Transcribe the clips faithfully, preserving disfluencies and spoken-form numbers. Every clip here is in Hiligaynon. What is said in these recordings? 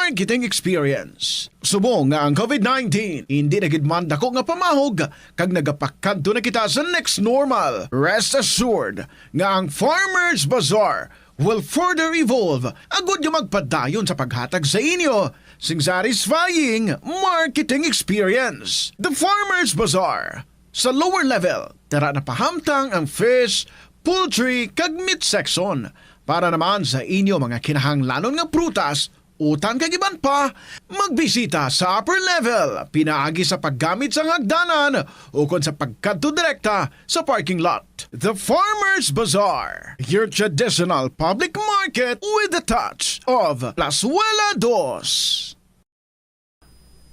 marketing experience. Subong nga ang covid nineteen hindi na gid man dako nga pamahog kag nagapakadto na kita sa next normal, rest assured nga ang Farmers Bazaar will further evolve agud nga magpadayon sa paghatag sa inyo sing satisfying marketing experience. The Farmers Bazaar. Sa lower level, tara na pahamtang ang fish, poultry, kag meat section. Para naman sa inyo mga kinahanglanon nga prutas, utan kag iban pa, magbisita sa upper level pinaagi sa paggamit sang hagdanan ukon sa pagkadto direkta sa parking lot. The Farmers Bazaar, your traditional public market with a touch of Plazuela Dos.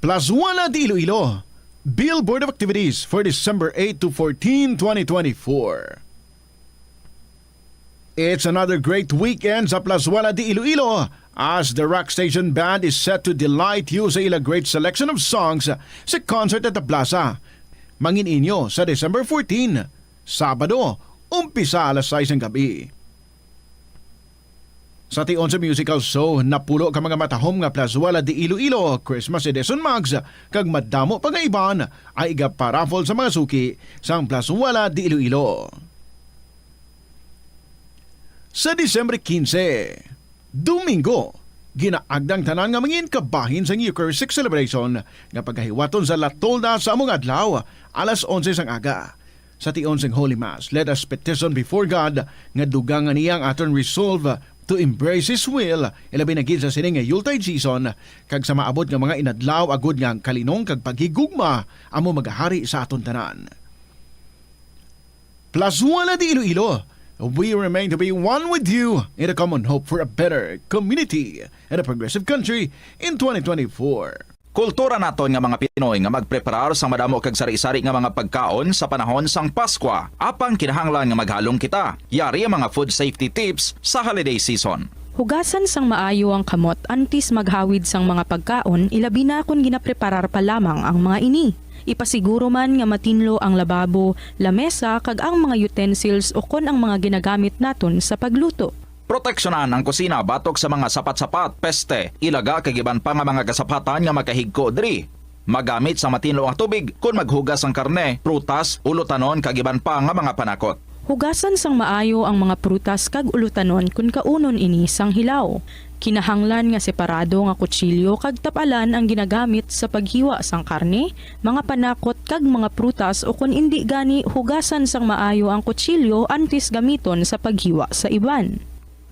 Plazuela de Iloilo, Billboard of Activities for December eight to fourteen, twenty twenty-four. It's another great weekend sa Plazuela de Iloilo as the Rock Station Band is set to delight you sa ila great selection of songs sa concert at the plaza. Mangin-inyo sa December fourteen, Sabado, umpisa alas sais sang gabi. Sa tion sa musical show, napulo ka mga matahom nga Plazuela de Iloilo Christmas Edition mugs kag madamo pa nga iban ay igaparaffle sa mga suki sang Plazuela de Iloilo. Sa Disyembre quince, Domingo, ginaagda ang tanan nga mangin kabahin sang Eucharistic celebration nga pagahiwaton sa La Tolda sa among adlaw, alas onse sang aga. Sa tion sing Holy Mass, let us petition before God nga dugangan niya ang aton resolve to embrace His will, ilabi na gid sa sini nga Yuletide season, kag sa maabot nga mga inadlaw, agud nga ang kalinong kag paghigugma amo magahari sa aton tanan. Plazuela de Iloilo, we remain to be one with you in a common hope for a better community and a progressive country in twenty twenty-four. Kultura naton nga mga Pinoy nga magpreparar sang madamo kag sari-sari nga mga pagkaon sa panahon sang Paskwa. Apang kinahanglan nga maghalong kita. Yari ang mga food safety tips sa holiday season. Hugasan sang maayo ang kamot antes maghawid sang mga pagkaon, ilabi na kon ginapreparar pa lamang ang mga ini. Ipasiguro man nga matinlo ang lababo, lamesa, kag ang mga utensils ukon ang mga ginagamit naton sa pagluto. Proteksyonan ang kusina batok sa mga sapat-sapat, peste, ilaga, kag iban pa nga mga kasapatan nga makahigko diri. Magamit sang matinlo nga tubig kon maghugas sang karne, prutas, ulutanon, kag iban pa nga mga panakot. Hugasan sang maayo ang mga prutas kag ulutanon kon kaunon ini sang hilaw. Kinahanglan nga separado nga kutsilyo kag tap-alan ang ginagamit sa paghiwa sang karne, mga panakot, kag mga prutas, ukon indi gani, hugasan sang maayo ang kutsilyo antes gamiton sa paghiwa sa iban.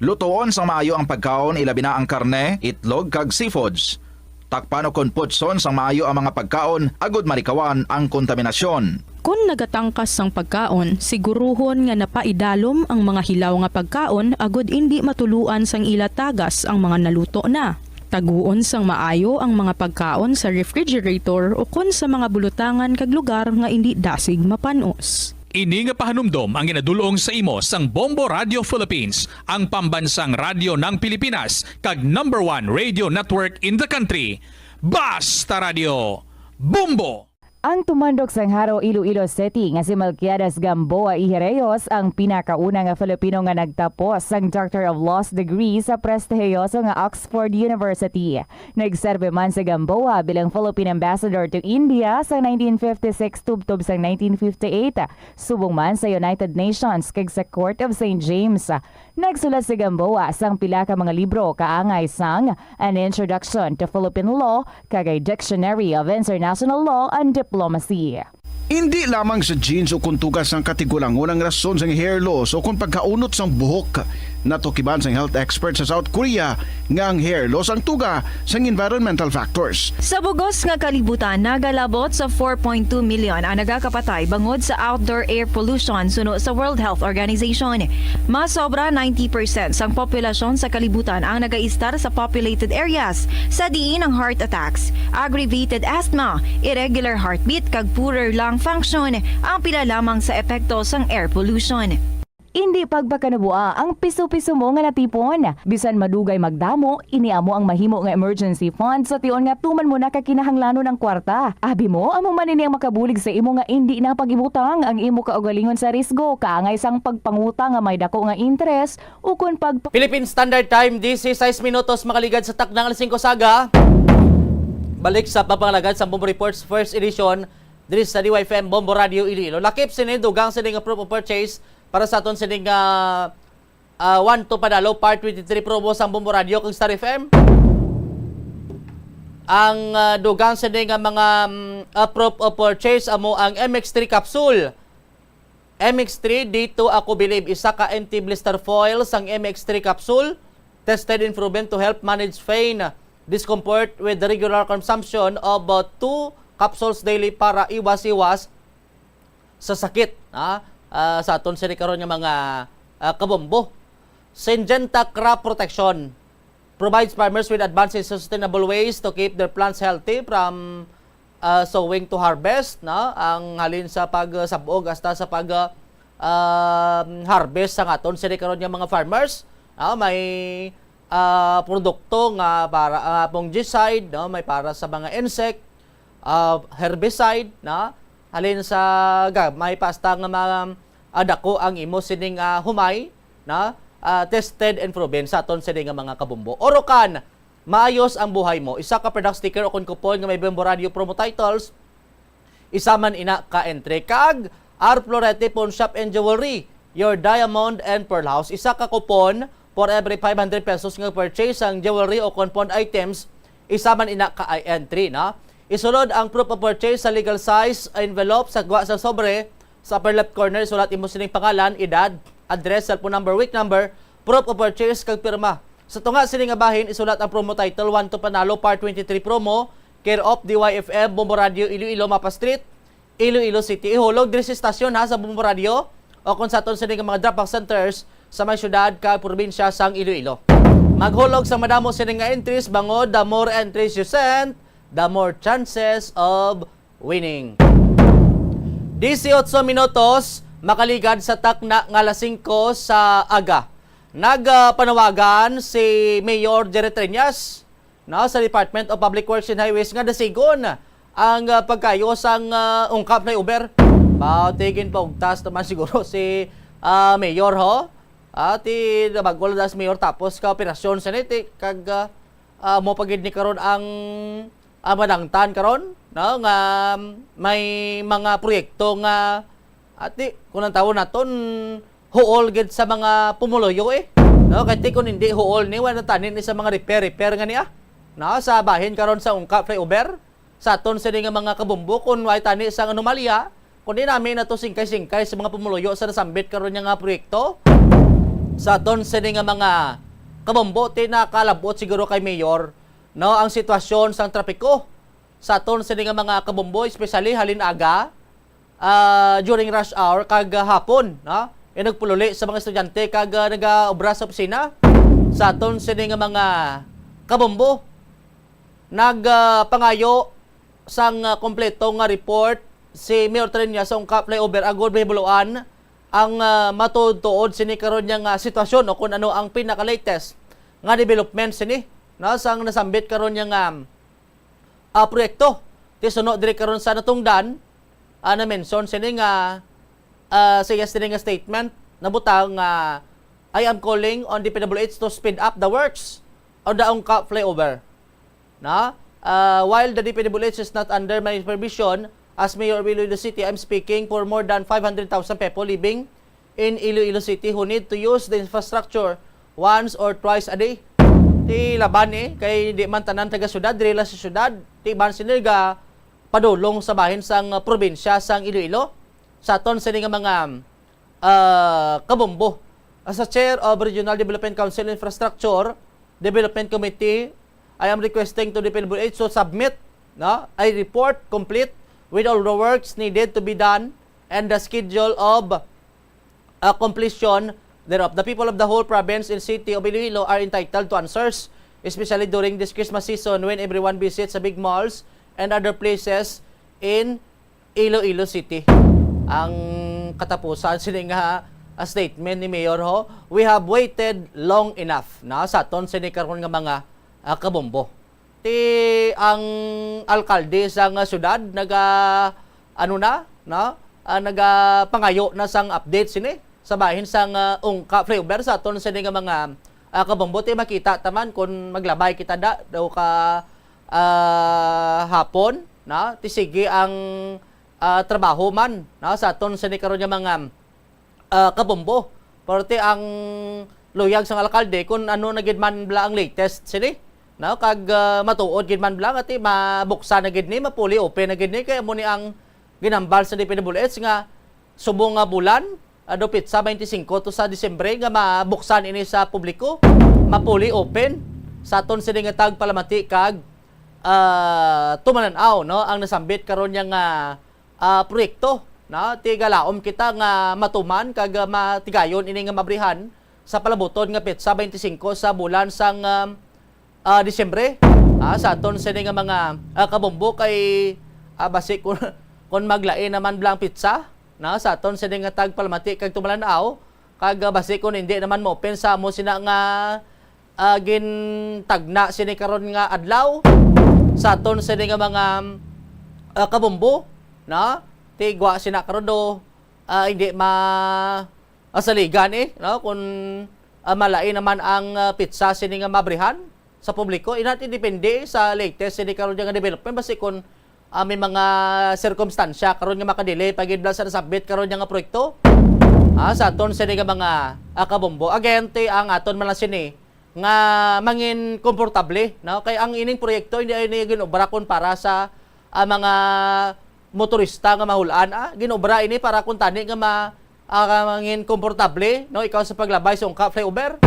Lutoon sang maayo ang pagkaon, ilabi na ang karne, itlog, kag seafoods. Takpan ukon putson sang maayo ang mga pagkaon agud malikawan ang kontaminasyon. Kon nagatangkas sang pagkaon, siguruhon nga napaidalom ang mga hilaw nga pagkaon agud indi matuluan sang ila tagas ang mga naluto na. Taguon sang maayo ang mga pagkaon sa refrigerator ukon sa mga bulutangan kag lugar nga indi dasig mapan-os. Ini nga pahanumdom ang ginadul-ong sa imo sang Bombo Radio Philippines, ang pambansang radyo ng Pilipinas, kag number one radio network in the country. Basta Radio, Bombo! Ang tumandok sang Jaro, Iloilo City nga si Melquiades Gamboa y Herreos ang pinakauna nga Filipino nga nagtapos sang Doctor of Laws degree sa prestihiyoso nga Oxford University. Nagserbi man si Gamboa bilang Philippine Ambassador to India sa nineteen fifty-six tubtob sang nineteen fifty-eight, subong man sa United Nations kag sa Court of Saint James. Nagsulat si Gamboa sang pila ka mga libro kaangay sang An Introduction to Philippine Law kag A Dictionary of International Law and Diplomacy. Indi lamang sa genes o kon tuga sang katigulangon ang rason sang hair loss o kon pagkaunot sang buhok. Natukiban sang health expert sa South Korea nga ang hair loss ang tuga sang environmental factors. Sa bugos nga kalibutan, nagalabot sa four point two million ang nagakapatay bangod sa outdoor air pollution, suno sa World Health Organization. Mas sobra ninety percent sang populasyon sa kalibutan ang nagaistar sa populated areas, sa diin ang heart attacks, aggravated asthma, irregular heartbeat, kag poorer lung function ang pila lamang sa epekto sang air pollution. Indi pagpakanabuaa ang piso-piso mo nga natipon. Bisan madugay magdamo, ini amo ang mahimo nga emergency fund sa tion nga tuman mo na ka kinahanglanon ang kwarta. Abi mo, amo man ini ang makabulig sa imo nga indi na pag-ibutang ang imo kaugalingon sa risgo, kaangay sang pagpangutang nga may dako nga interes, ukon pag Philippine Standard Time, dise sais minutos, makaligad sa takna nga alas singko sa aga. Balik sa pagpangalagad sa Bombo Reports First Edition diri sa D Y F M Bombo Radio Iloilo. Lakip sini, dugang sini nga proof of purchase para sa aton sini nga, ah, One to Panalo Part twenty-three promo sang Bombo Radio kag Star F M. Ang, ah, dugang sini nga mga, mm, ah, proof of purchase amo ang M X three capsule. M X three, dito ako bilib, isa ka anti-blister foil sang M X three capsule, tested and proven to help manage pain, discomfort with the regular consumption of, uh, two capsules daily para iwas-iwas sa sakit, ha? Ah, sa aton sini karon nga mga, ah, kabombo. Syngenta Crop Protection provides farmers with advanced and sustainable ways to keep their plants healthy from, uh, sowing to harvest, no? Ang halin sa pagsab-og hasta sa pag, uh, um, harvest sa aton sini karon nga mga farmers, no? May, uh, produkto nga para, uh, fungicide, no? May para sa mga insect, uh, herbicide, no? Halin sa gamay pa hasta nga mga, uh, dako ang imo sining, uh, humay, no? Uh, tested and proven sa aton sini nga mga kabombo. Orocan, maayos ang buhay mo. Isa ka product sticker o kon coupon nga may Bombo Radio promo titles. Isa man ina ka entry. Kag R Florete Pawn Shop and Jewelry, your diamond and pearl house. Isa ka coupon for every five hundred pesos nga purchase sang jewelry o kon pawn items. Isa man ina ka entry, no? Isulod ang proof of purchase sa legal size envelope sa gwa sa sobre. Sa upper left corner, isulat imo sining pangalan, edad, address, cellphone number, week number, proof of purchase, kag pirma. Sa tunga sini nga bahin, isulat ang promo title, One to Panalo, Part twenty-three Promo, care of D Y F M, Bombo Radio, Iloilo, Mapa Street, Iloilo City. Ihulog diri sa istasyon, ha, sa Bombo Radio, o kung sa aton sini nga mga drop-off centers sa may syudad kag probinsya sang Iloilo. Maghulog sa madamo sini nga entries, bangod the more entries you send, the more chances of winning. Disiotso minutos, makaligad sa takna nga alas singko sa aga. Nagpanawagan si Mayor Jerry Treñas, no, sa Department of Public Works and Highways nga dasigon ang, ah, pagkayo sang, ah, Ungkap Flyover. Mao ti ginpaugtas naman siguro si, ah, Mayor, ho. Ah, ti nabag-o lang si Mayor tapos ka operasyon sa niti kag, ah, ah, mo pa gid ni karon ang, ah, madangtan karon, no, nga may mga proyekto nga, ati, kung ang tawon naton, huol gid sa mga pumuluyo, eh. No, kay ti kung hindi huol ni, wala tani ni sa mga repair, repair nga ni, ah. No, sa bahin karon sa Ungkap Flyover, sa aton sini nga mga kabombo, kung way tani sang anomalya, kundi nami na to singkay-singkay sa mga pumuluyo sa nasambit karon nga, nga proyekto. Sa aton sini nga mga kabombo, ti nakalabot siguro kay Mayor, no, ang sitwasyon sang trapiko sa aton sini nga mga kabombo, especially halin aga, ah, during rush hour kag hapon, no? Yung nagpululi sa mga estudyante kag, ah, nagaobra sa opisina. Sa aton sini nga mga kabombo, nag, ah, pangayo sang, ah, kompleto nga report si Mayor Treñas sa Ungkap Flyover agod mahibaloan ang, ah, matuod-tuod sini karon nga, ah, sitwasyon o kung ano ang pinaka-latest nga development sini, no, sang nasambit karon nga, ah, proyekto. Ti suno diri karon sa natungdan, ah, na-mention sini nga, ah, sa iya sini nga statement, nabutang nga, "I am calling on D P W H to speed up the works on the Ungkap Flyover." Na, ah, while the D P W H is not under my supervision, as mayor of Iloilo City, I'm speaking for more than five hundred thousand people living in Iloilo City who need to use the infrastructure once or twice a day. Ti laban, eh, kay di man tanan taga syudad, diri lang sa syudad, ti man sini ga padulong sa bahin sang probinsya sang Iloilo. Sa aton sini nga mga, ah, kabombo. As a chair of Regional Development Council Infrastructure Development Committee, I am requesting to D P W H to submit, no, a report complete with all the works needed to be done and the schedule of, uh, completion thereof. The people of the whole province and city of Iloilo are entitled to answers, especially during this Christmas season when everyone visits the big malls and other places in Iloilo City. Ang katapusan sini nga, a statement ni Mayor ho, "We have waited long enough na sa aton sini karon nga mga, ah, kabombo." Ti ang alkalde sa nga syudad naga, ano na, no? Ah, nagapangayo na sang update sini sa bahin sang, ah, Ungka flyover sa aton sini nga mga, ah, kabombo. Ti makita taman kung maglabay kita da daw ka, ah, hapon, no? Ti sige ang, ah, trabaho man, no? Sa aton sini karon nga mga ah, kabombo. Parte ang luyag sang alkalde kung ano na gid man bala ang latest sini, no? Kag, ah, matuod gid man bala nga ti mabuksan na gid ni, ma-fully open na gid ni, kay amo ni ang ginhambal sa D P W H nga subong nga bulan, ano, petsa twenty-five to sa Disyembre nga mabuksan ini sa publiko, ma-fully open sa aton sini nga tagpalamati kag, ah, tumalan-aw, no, ang nasambit karon niya nga ah, proyekto, no? Ti galaom kita nga matuman kag, ah, matigayon ini nga mabrihan sa palabuton nga petsa twenty-five sa bulan sang, ah, ah, Disyembre. Ah, sa aton sini nga mga, ah, kabombo kay, ah, basi kun, kun maglain naman bala ang petsa, no? Sa aton sini nga tagpalamati kag tumalan-aw, kag, ah, basi kun hindi naman mo-open sa amo sina nga ah, gintagna sini karon nga adlaw sa aton sini nga mga, ah, kabombo, no? Ti gwa sina karon do, ah, hindi ma, masaligan, eh, no? Kung, ah, malain naman ang, ah, petsa sini nga mabrihan sa publiko, ina ti depende sa latest sini karon nga development, basi kung ah, may mga sirkumstansya karon nga makadelay pa gid bala sa nasabit karon nga proyekto. Ah, sa aton sini nga mga, ah, kabombo. Again, ti ang aton man lang sini nga mangin komportable, no? Kay ang ining proyekto hindi ini ginobra kon para sa, ah, mga motorista nga mahul-an, ah. Ginobra ini para kuntani nga ma-, ah, mangin komportable, no? Ikaw sa paglabay sa Ungka flyover.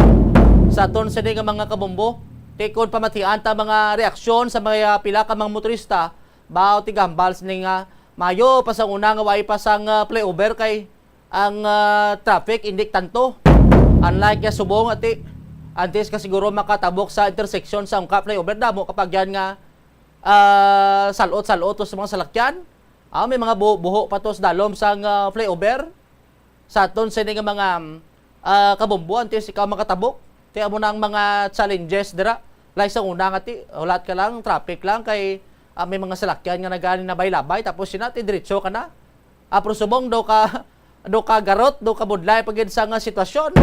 Sa aton sini nga mga kabombo, ti kon pamatian ta mga reaksyon sa mga pila ka mga motorista, baw ti gahambal sini nga mayo pa sang una nga way pa sang, ah, flyover kay ang, ah, traffic indik tanto. Unlike ya subong ati, antes ka siguro makatabok sa intersection sa Ungka flyover, damo kapag yan nga, ah, salot-salot to sa mga salakyan. Ah, may mga buho-buho pa to sa dalom sang, ah, flyover. Sa aton sini nga mga, ah, kabombo, antes ikaw makatabok, ti amo na ang mga challenges dira. Like sa una nga ti, hulat ka lang, traffic lang, kay, ah, may mga salakyan nga nagalinabay-labay, tapos sina, ti diretso ka na. Ah, pero subong daw ka, daw ka garot, daw ka budlay pa gid sa nga sitwasyon.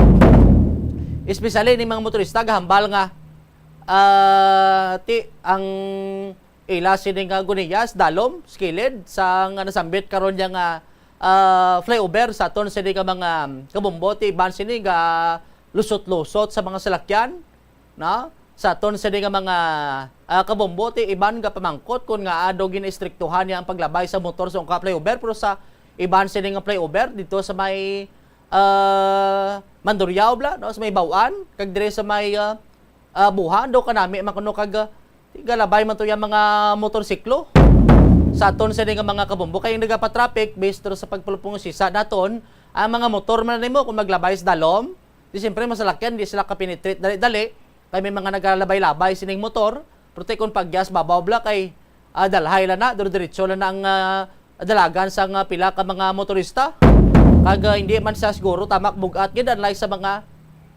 Especially ni mga motorista, gahambal nga, ah, ti, ang ila sini nga guniyas, dalom, skilid, sa nga nasambit karon niya nga, ah, flyover sa aton sini nga mga kabombo, ti iban sini nga lusot-lusot sa mga salakyan, no? Sa aton sini nga mga, ah, kabombo, ti iban nga pamangkot kung nga ado gin-istriktuhan niya ang paglabay sa motor sa Ungka flyover, pero sa iban sini nga flyover dito sa may, ah, Mandurriao bala, no? Sa may Baw-an, kag dire sa may, ah, ah, Buhan, daw kanami man kuno kag, ah, tigalabay man to yung mga motorsiklo. Sa aton sini nga mga kabombo, kay ang nagapatraffic, based to sa pagpulupong sisa naton, ang mga motor man nimo kung maglabay sa dalom, di siyempre masalakyan, di sila kapenetrate dali-dali, kay may mga nagalabay-labay sining motor, pero ti kung pagyas babaw bala kay, ah, dalhay lang na, dire-diretso lang na ang, ah, dalagan sang, ah, pila ka mga motorista. Kag, ah, hindi man siya siguro tamak bugat gid, unlike sa mga,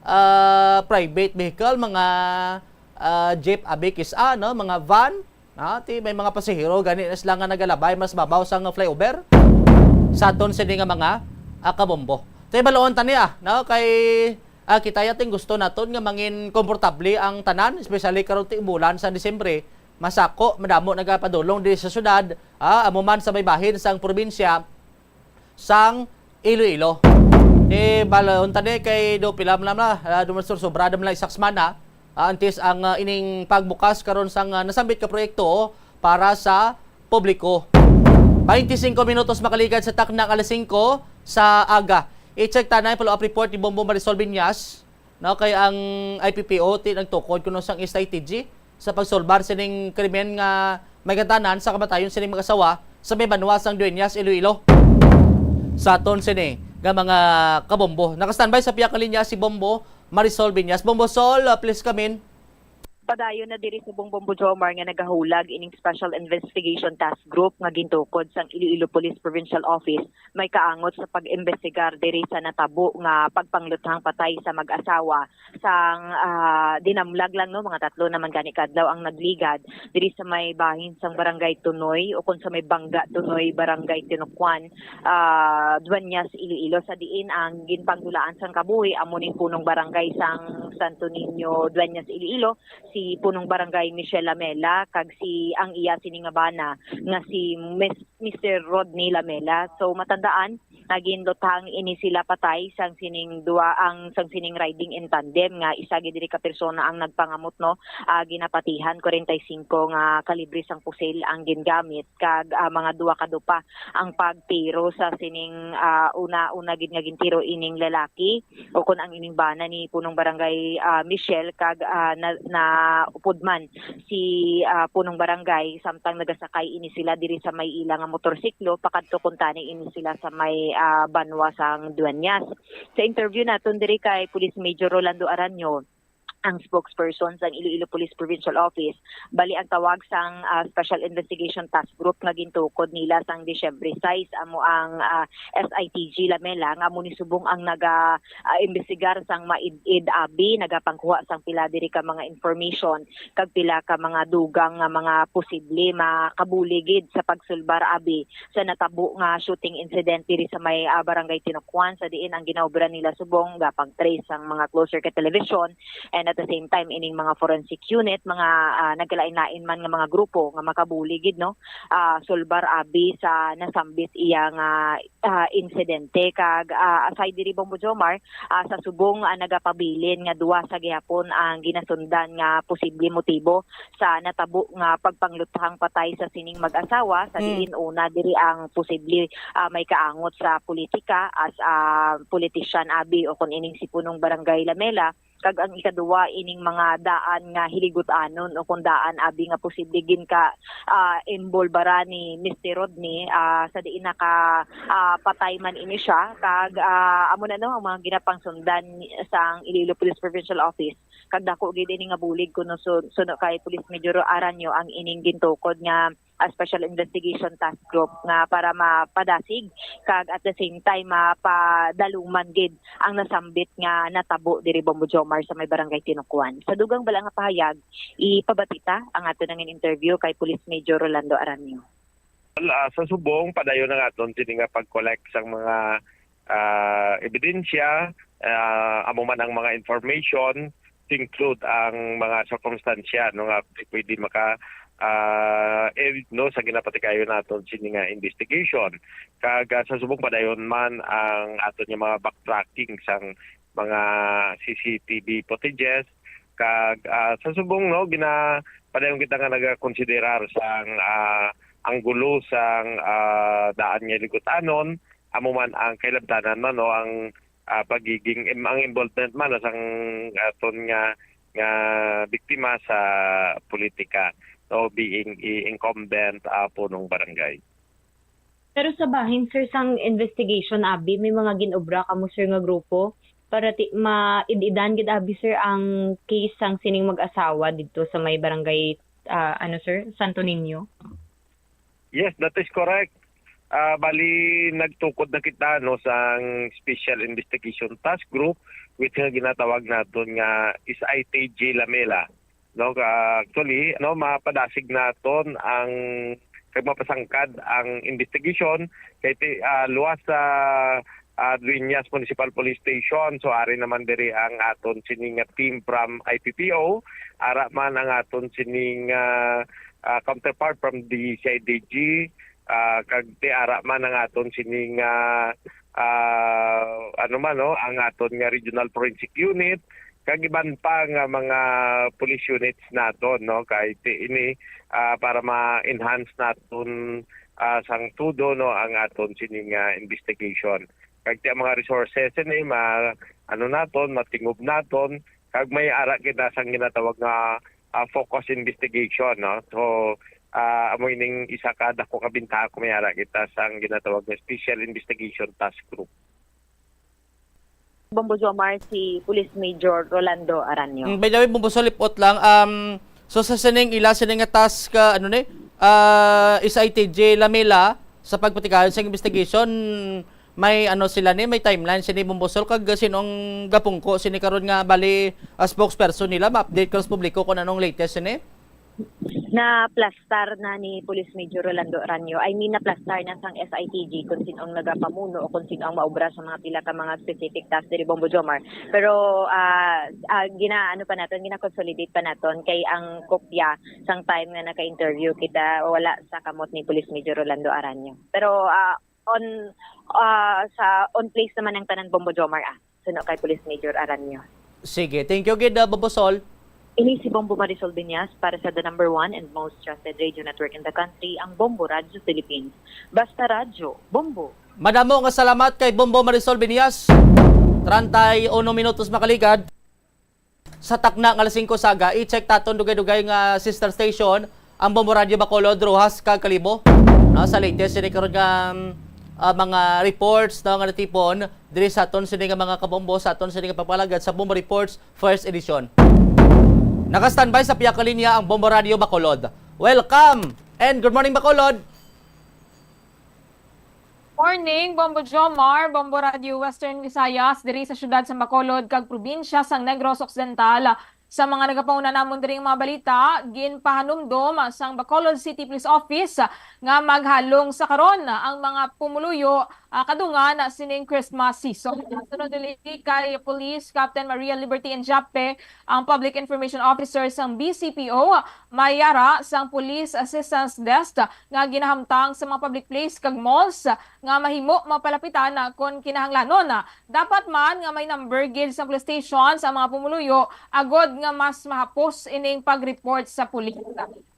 ah, private vehicle, mga, ah, jeep, abi kis-a, no, mga van, no? Ti may mga pasahero gani na sila nga nagalabay mas babaw sang flyover. Sa aton sini nga mga, ah, kabombo. Ti baloon ta niya, no? Kay, ah, kita ya ting gusto naton nga mangin komportable ang tanan, especially karon ti bulan sa Disyembre, masako, madamo nagapadulong diri sa syudad, ah, amo man sa may bahin sang probinsya sang Iloilo. Ti baloon ta ni kay do pila man lang, ah, do man sur-, sobra man lang isa ka semana, ah, antes ang, ah, ining pagbukas karon sang, ah, nasambit ka proyekto para sa publiko. Twenty-cinco minutos makaligad sa takna nga alas singko sa aga. I-check ta na ang follow-up report ni Bombo Marisol Viñas. No, kay ang I P P O ti nagtukod kuno sang strategy sa pagsolbar sining krimen nga may gantanan sa kamatayon sining mag-asawa sa may banwa sang Dueñas, Iloilo. Sa aton sini nga mga kabombo. Naka-standby sa pihak nga linya si Bombo Marisol Viñas. Bombo Sol, uh, please come in. Padayon na diri subong, Bombo Jomar, nga nagahulag ining Special Investigation Task Group nga gintukod sang Iloilo Police Provincial Office may kaangot sa pag-imbestigar diri sa natabo nga pagpangluthang patay sa mag-asawa sang, ah, dinamlag lang, no, mga tatlo naman gani kadlaw ang nagligad diri sa may bahin sang Barangay Tunoy o kung sa may Bangga Tunoy, Barangay Tinucuan, ah, Dueñas, Iloilo, sa diin ang ginpangdulaan sang kabuhi amo ni punong barangay sang Santo Niño, Dueñas, Iloilo, si punong barangay Michelle Lamela kag si ang iya sini nga bana nga si Mis-, Mister Rodney Lamela. So, matandaan nga ginluthang ini sila patay sang sining duwa, ang sang sining riding in tandem nga isa gid diri ka persona ang nagpangamot, no. Ah, ginapatihan, forty-five nga kalibre sang pusil ang gingamit kag, ah, mga duwa ka dupa ang pagtiro sa sining, ah, una, una gid nga gintiro ining lalaki o kon ang ining bana ni punong barangay, ah, Michelle kag, ah, na, naupod man si, ah, punong barangay samtang nagasakay ini sila diri sa may ila nga motorsiklo pakadto kuntani ini sila sa may, ah, banwa sang Dueñas. Sa interview naton diri kay Police Major Rolando Aranyo, ang spokesperson sang Iloilo Police Provincial Office, bali ang tawag sang, ah, Special Investigation Task Group nga gintukod nila sang Disyembre sais amo ang, ah, S I T G Lamela nga amo ni subong ang naga, ah, imbestigar sang maid-id abi, nagapangkuha sang pila diri ka mga information kag pila ka mga dugang nga mga posible makabulig gid sa pagsulbar abi sa natabo nga shooting incident diri sa may, ah, Barangay Tinucuan, sa diin ang ginaobra nila subong gapang trace sang mga closed circuit television, and at the same time ining mga forensic unit, mga, ah, nagkalain-lain man nga mga grupo nga makabulig gid, no, ah, sulbar abi sa nasambit iya nga, ah, insidente. Kag, ah, aside diri, Bombo Jomar, ah, sa subong, ah, nagapabilin nga duwa sa gihapon ang ginasundan nga posible motibo sa natabo nga pagpangluthang patay sa sining mag-asawa, sa Mm. diin una diri ang posible, ah, may kaangot sa politika as a politician abi o kon ining si punong barangay Lamela, kag ang ikaduwa ining mga daan nga hiligutanon o kon daan abi nga posible ginka, ah, involbaran ni Mister Rodney, ah, sa diin naka, ah, patay man ini siya, kag, ah, amo na, no, ang mga ginapangsundan sang Iloilo Police Provincial Office, kag dako gid ini nga bulig kuno su-, suno kay Police Major Aranyo ang ining gintukod nga, ah, Special Investigation Task Group nga para mapadasig kag at the same time mapadaluman gid ang nasambit nga natabo diri, Bombo Jomar, sa may Barangay Tinucuan. Sa dugang bala nga pahayag, ipabati ta ang aton nga interview kay Police Major Rolando Aranyo. Well, ah, sa subong, padayon na naton sini nga pag-collect sang mga, ah, ebidensya, ah, amo man ang mga information, include ang mga sirkumstansya, no, nga pwede maka, ah, aid, no, sa ginapatigayon naton sini nga investigation. Kag, ah, sa subong, padayon man ang aton nga mga backtracking sang mga C C T V footages. Kag, ah, sa subong, no, gina-, padayon kita nga nagakonsiderar sang, ah, anggulo sang, ah, daan nga ligutanon, amo man ang kailabtanan man, no, ang, ah, pagiging, im-, ang involvement man, no, sang aton nga, nga biktima sa politika, no, being i-, incumbent, ah, punong barangay. Pero sa bahin, sir, sang investigation, abi, may mga ginobra kamo, sir, nga grupo para ti-, maid-idan gid, abi, sir, ang case sang sining mag-asawa didto sa may barangay, ah, ano, sir, Santo Niño? Yes, that is correct. Ah, bali, nagtukod na kita, no, sang Special Investigation Task Group, which nga ginatawag naton nga S I T G Lamela. No, ka-, actually, no, mapadasig naton ang, kag mapasangkad ang investigation kay ti-, ah, luwas sa, ah, Dueñas Municipal Police Station. So, ari naman diri ang aton sini nga team from I P P O, ara man ang aton sini nga, ah, counterpart from D C I D G, ah, kag ti ara man ang aton sini nga, ah, ano man, no, ang aton nga Regional Forensic Unit, kag iban pa nga mga police units naton, no, kay ti ini, ah, para ma-enhance naton, ah, sang todo, no, ang aton sini nga investigation. Kag ti ang mga resources ini ma-, ano naton, matingob naton, kag may ara kita sang ginatawag nga, ah, focus investigation, no. So, ah, amo ining isa ka dako ka bintaha kung may ara kita sang ginatawag nga Special Investigation Task Group. Bombo Jomar, si Police Major Rolando Aranyo. Mm, by the way, Bombo Sol, lipot lang. Um, so sa sining ila, sining nga task, ah, ano ni, ah, S I T G Lamela, sa pagpatigayon sa investigation, may ano sila ni, may timeline sini, Bombo Sol, kag sino ang gapungko sini karon nga bali, ah, spokesperson nila, ma-update ka sa publiko kung anong latest sini? Naplastar na ni Police Major Rolando Aranyo, I mean, naplastar na sang S I T G kung sino ang nagapamuno o kung sino ang maobra sa mga pila ka mga specific task diri, Bombo Jomar. Pero ah ah, gina ano pa naton, gina-consolidate pa naton kay ang kopya sang time nga naka-interview kita wala sa kamot ni Police Major Rolando Aranyo. Pero ah, on ah, sa on place naman ang tanan, Bombo Jomar, ah. Suno kay Police Major Aranyo. Sige, thank you gid, ah, Bombo Sol. Ini si Bombo Marisol Binyas para sa the number one and most trusted radio network in the country, ang Bombo Radyo Philippines. Basta radyo, Bombo. Madamo nga salamat kay Bombo Marisol Binyas. Treinta y uno minutos makaligad. Sa takna nga alas singko saga, i-check taton dugay-dugay nga sister station, ang Bombo Radyo Bacolod, Roxas, kag Kalibo. No, sa latest, sini karon nga, um, ah, mga reports, no, nga natipon diri sa aton sini nga mga kabombo, sa aton sini nga pagpalagad sa Bombo Reports First Edition. Naka-standby sa pihak nga linya ang Bombo Radyo Bacolod. Welcome and good morning, Bacolod! Morning, Bombo Jomar, Bombo Radio Western Visayas, diri sa siyudad sa Bacolod kag probinsya sang Negros Occidental. Sa mga nagapauna namon diri nga mga balita, ginpahanumdom sang Bacolod City Police Office nga maghalong sa karon ang mga pumuluyo, ah, kadungan sining Christmas season. Sunod dili kay Police Captain Maria Liberty Enjape, ang Public Information Officer sang B C P O, may ara sang Police Assistance Desk nga ginahamtang sa mga public place kag malls nga mahimo mapalapitan kon kinahanglanon. Dapat man nga may number gid sa police station sa mga pumuluyo agod nga mas mahapos ining pag-report sa pulis.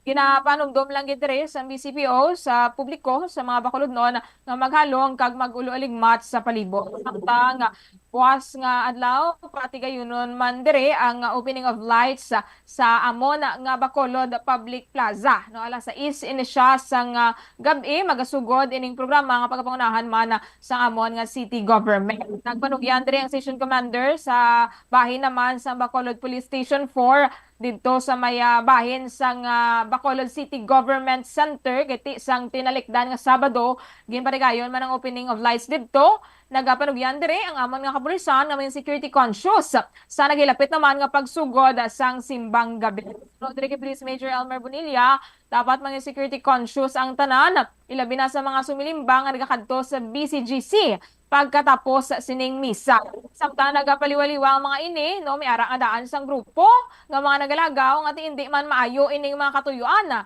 Ginapanumdom lang gid diri sa B C P O sa publiko, sa mga Bacolodnon nga maghalong kag mag-ulo-aligmat sa palibot. Samtang buwas nga adlaw, patigayunon man diri ang opening of lights sa amon nga Bacolod Public Plaza. No, alas sais ini siya sang, ah, gab-i, magasugod ining programa nga pagapangunahan man sang amon nga city government. Nagpanugyan diri ang station commander sa bahin naman sang Bacolod Police Station four didto sa may, ah, bahin sang, ah, Bacolod City Government Center, kay ti sang tinalikdan nga Sabado, ginpatigayon man ang opening of lights didto. Nagapanugyan diri ang amon nga kapulisan nga may security conscious sa naghilapit naman nga pagsugod sang simbang gabi. Pero diri kay Police Major Elmer Bonilla, dapat maging security conscious ang tanan, ilabi na sa mga sumilimbang nga nagakadto sa B C G C pagkatapos sining misa. Samtang nagapaliwaliwa ang mga ini, no, may ara nga daan sang grupo nga mga nagalagaw nga ti indi man maayo ining mga katuyuan.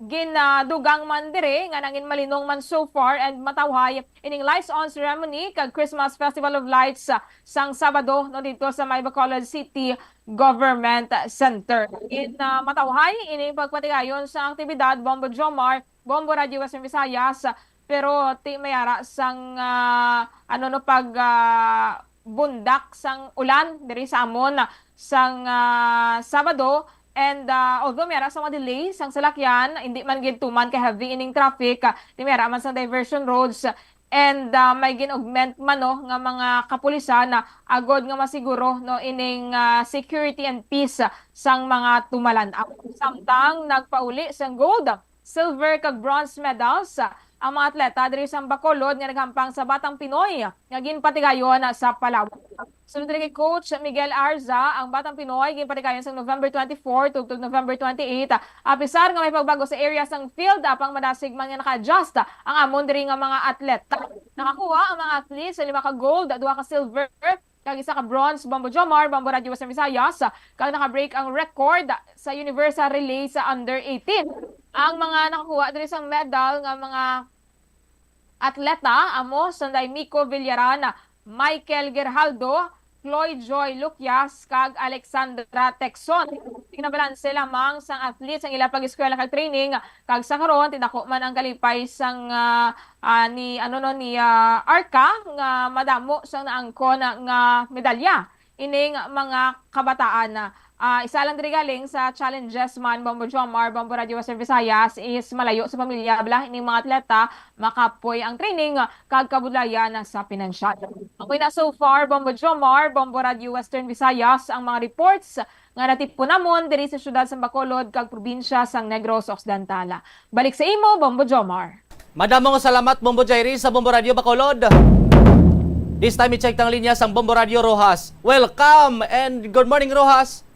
Ginadugang man diri nga nangin malinong man so far and matawhay ining lights on ceremony kag Christmas Festival of Lights, ah, sang Sabado, no, dito sa may Bacolod City Government Center. Gin, ah, matawhay ining pagpatigayon sa aktibidad, Bombo Jomar, Bombo Radio Western Visayas, pero ti may ara sang, ah, ano, no, pag, ah, bundak sang ulan diri sa amon sang, ah, Sabado. And, ah, although may ara sa mga delay sang salakyan, hindi man gid tuman ka heavy ining traffic, ah, di may ara man sang diversion roads. And, ah, may gin-augment man, no, nga mga kapulisan na agod nga masiguro, no, ining, ah, security and peace, ah, sang mga tumalan-aw. Samtang nagpauli sang gold, silver kag bronze medals, ah, ang mga atleta diri sa Bacolod nga naghampang sa Batang Pinoy nga ginpatigayon sa Palawan. Sunod diri kay Coach Miguel Arza, ang Batang Pinoy ginpatigayon sa November twenty-four tubtob November twenty-eight. Apisar nga may pagbago sa area sang field, apang madasig man nga naka-adjust ang amon diri nga mga atleta. Nakakuha ang mga athletes sa lima ka gold, duha ka silver, kag isa ka bronze, Bombo Jomar, Bombo Radio Western Visayas, kag naka-break ang record sa Universal Relay sa under eighteen. Ang mga nakakuha diri sang medal nga mga atleta amo sanday Miko Villaran, Michael Gerhaldo, Chloe Joy Lucias, kag Alexandra Texon. Ginabalanse lamang sang athletes ang ila pag-eskwela kag training, kag sa karon, ti dako man ang kalipay sang, ah, ah, ni, ano, no, ni, ah, Arca nga madamo sang naangkon nga medalya ining mga kabataan. Ah, isa lang diri galing sa challenges man, Bombo Jomar, Bombo Radyo Western Visayas, is malayo sa pamilya, bala, ining mga atleta, makapoy ang training, kag kabudlayan sa pinansyal. Amoy na so far, Bombo Jomar, Bombo Radyo Western Visayas, ang mga reports nga natipon namon diri sa siyudad sang Bacolod kag probinsya sang Negros Occidental. Balik sa imo, Bombo Jomar. Madamo nga salamat, Bombo Jairi, sa Bombo Radyo Bacolod. This time, i-check tang linya sang Bombo Radyo Roxas. Welcome and good morning, Roxas.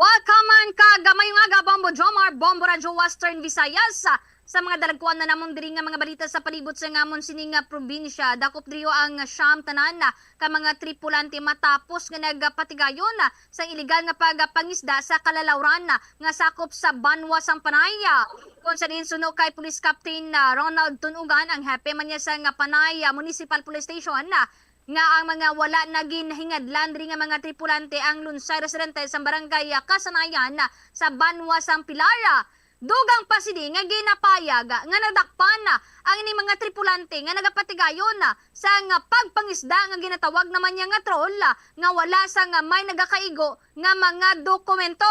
Welcome man kag mayong aga, Bombo Jomar, Bombo Radyo Western Visayas. Sa mga dalagkuan na namon diri nga mga balita sa palibot sa ngamon sini nga probinsya, dakop diri ang siyam tanan ka mga tripulante matapos nga nagapatigayon sa iligal nga pagpangisda sa kalalawran nga sakop sa banwa sang Panay. Kung sa diin suno kay Police Captain, ah, Ronald Tunugan, ang hepe man niya sa nga Panay, ah, Municipal Police Station, ah, nga ang mga wala na ginhingadlan diri nga mga tripulante ang lunsay residente sa barangay, ah, Kasanayan, ah, sa banwa sang Pilar. Dugang pa sini nga ginapayag nga nadakpan ang ining mga tripulante nga nagapatigayon sang pagpangisda nga ginatawag naman niya nga troll nga wala sang may nagakaigo nga mga dokumento.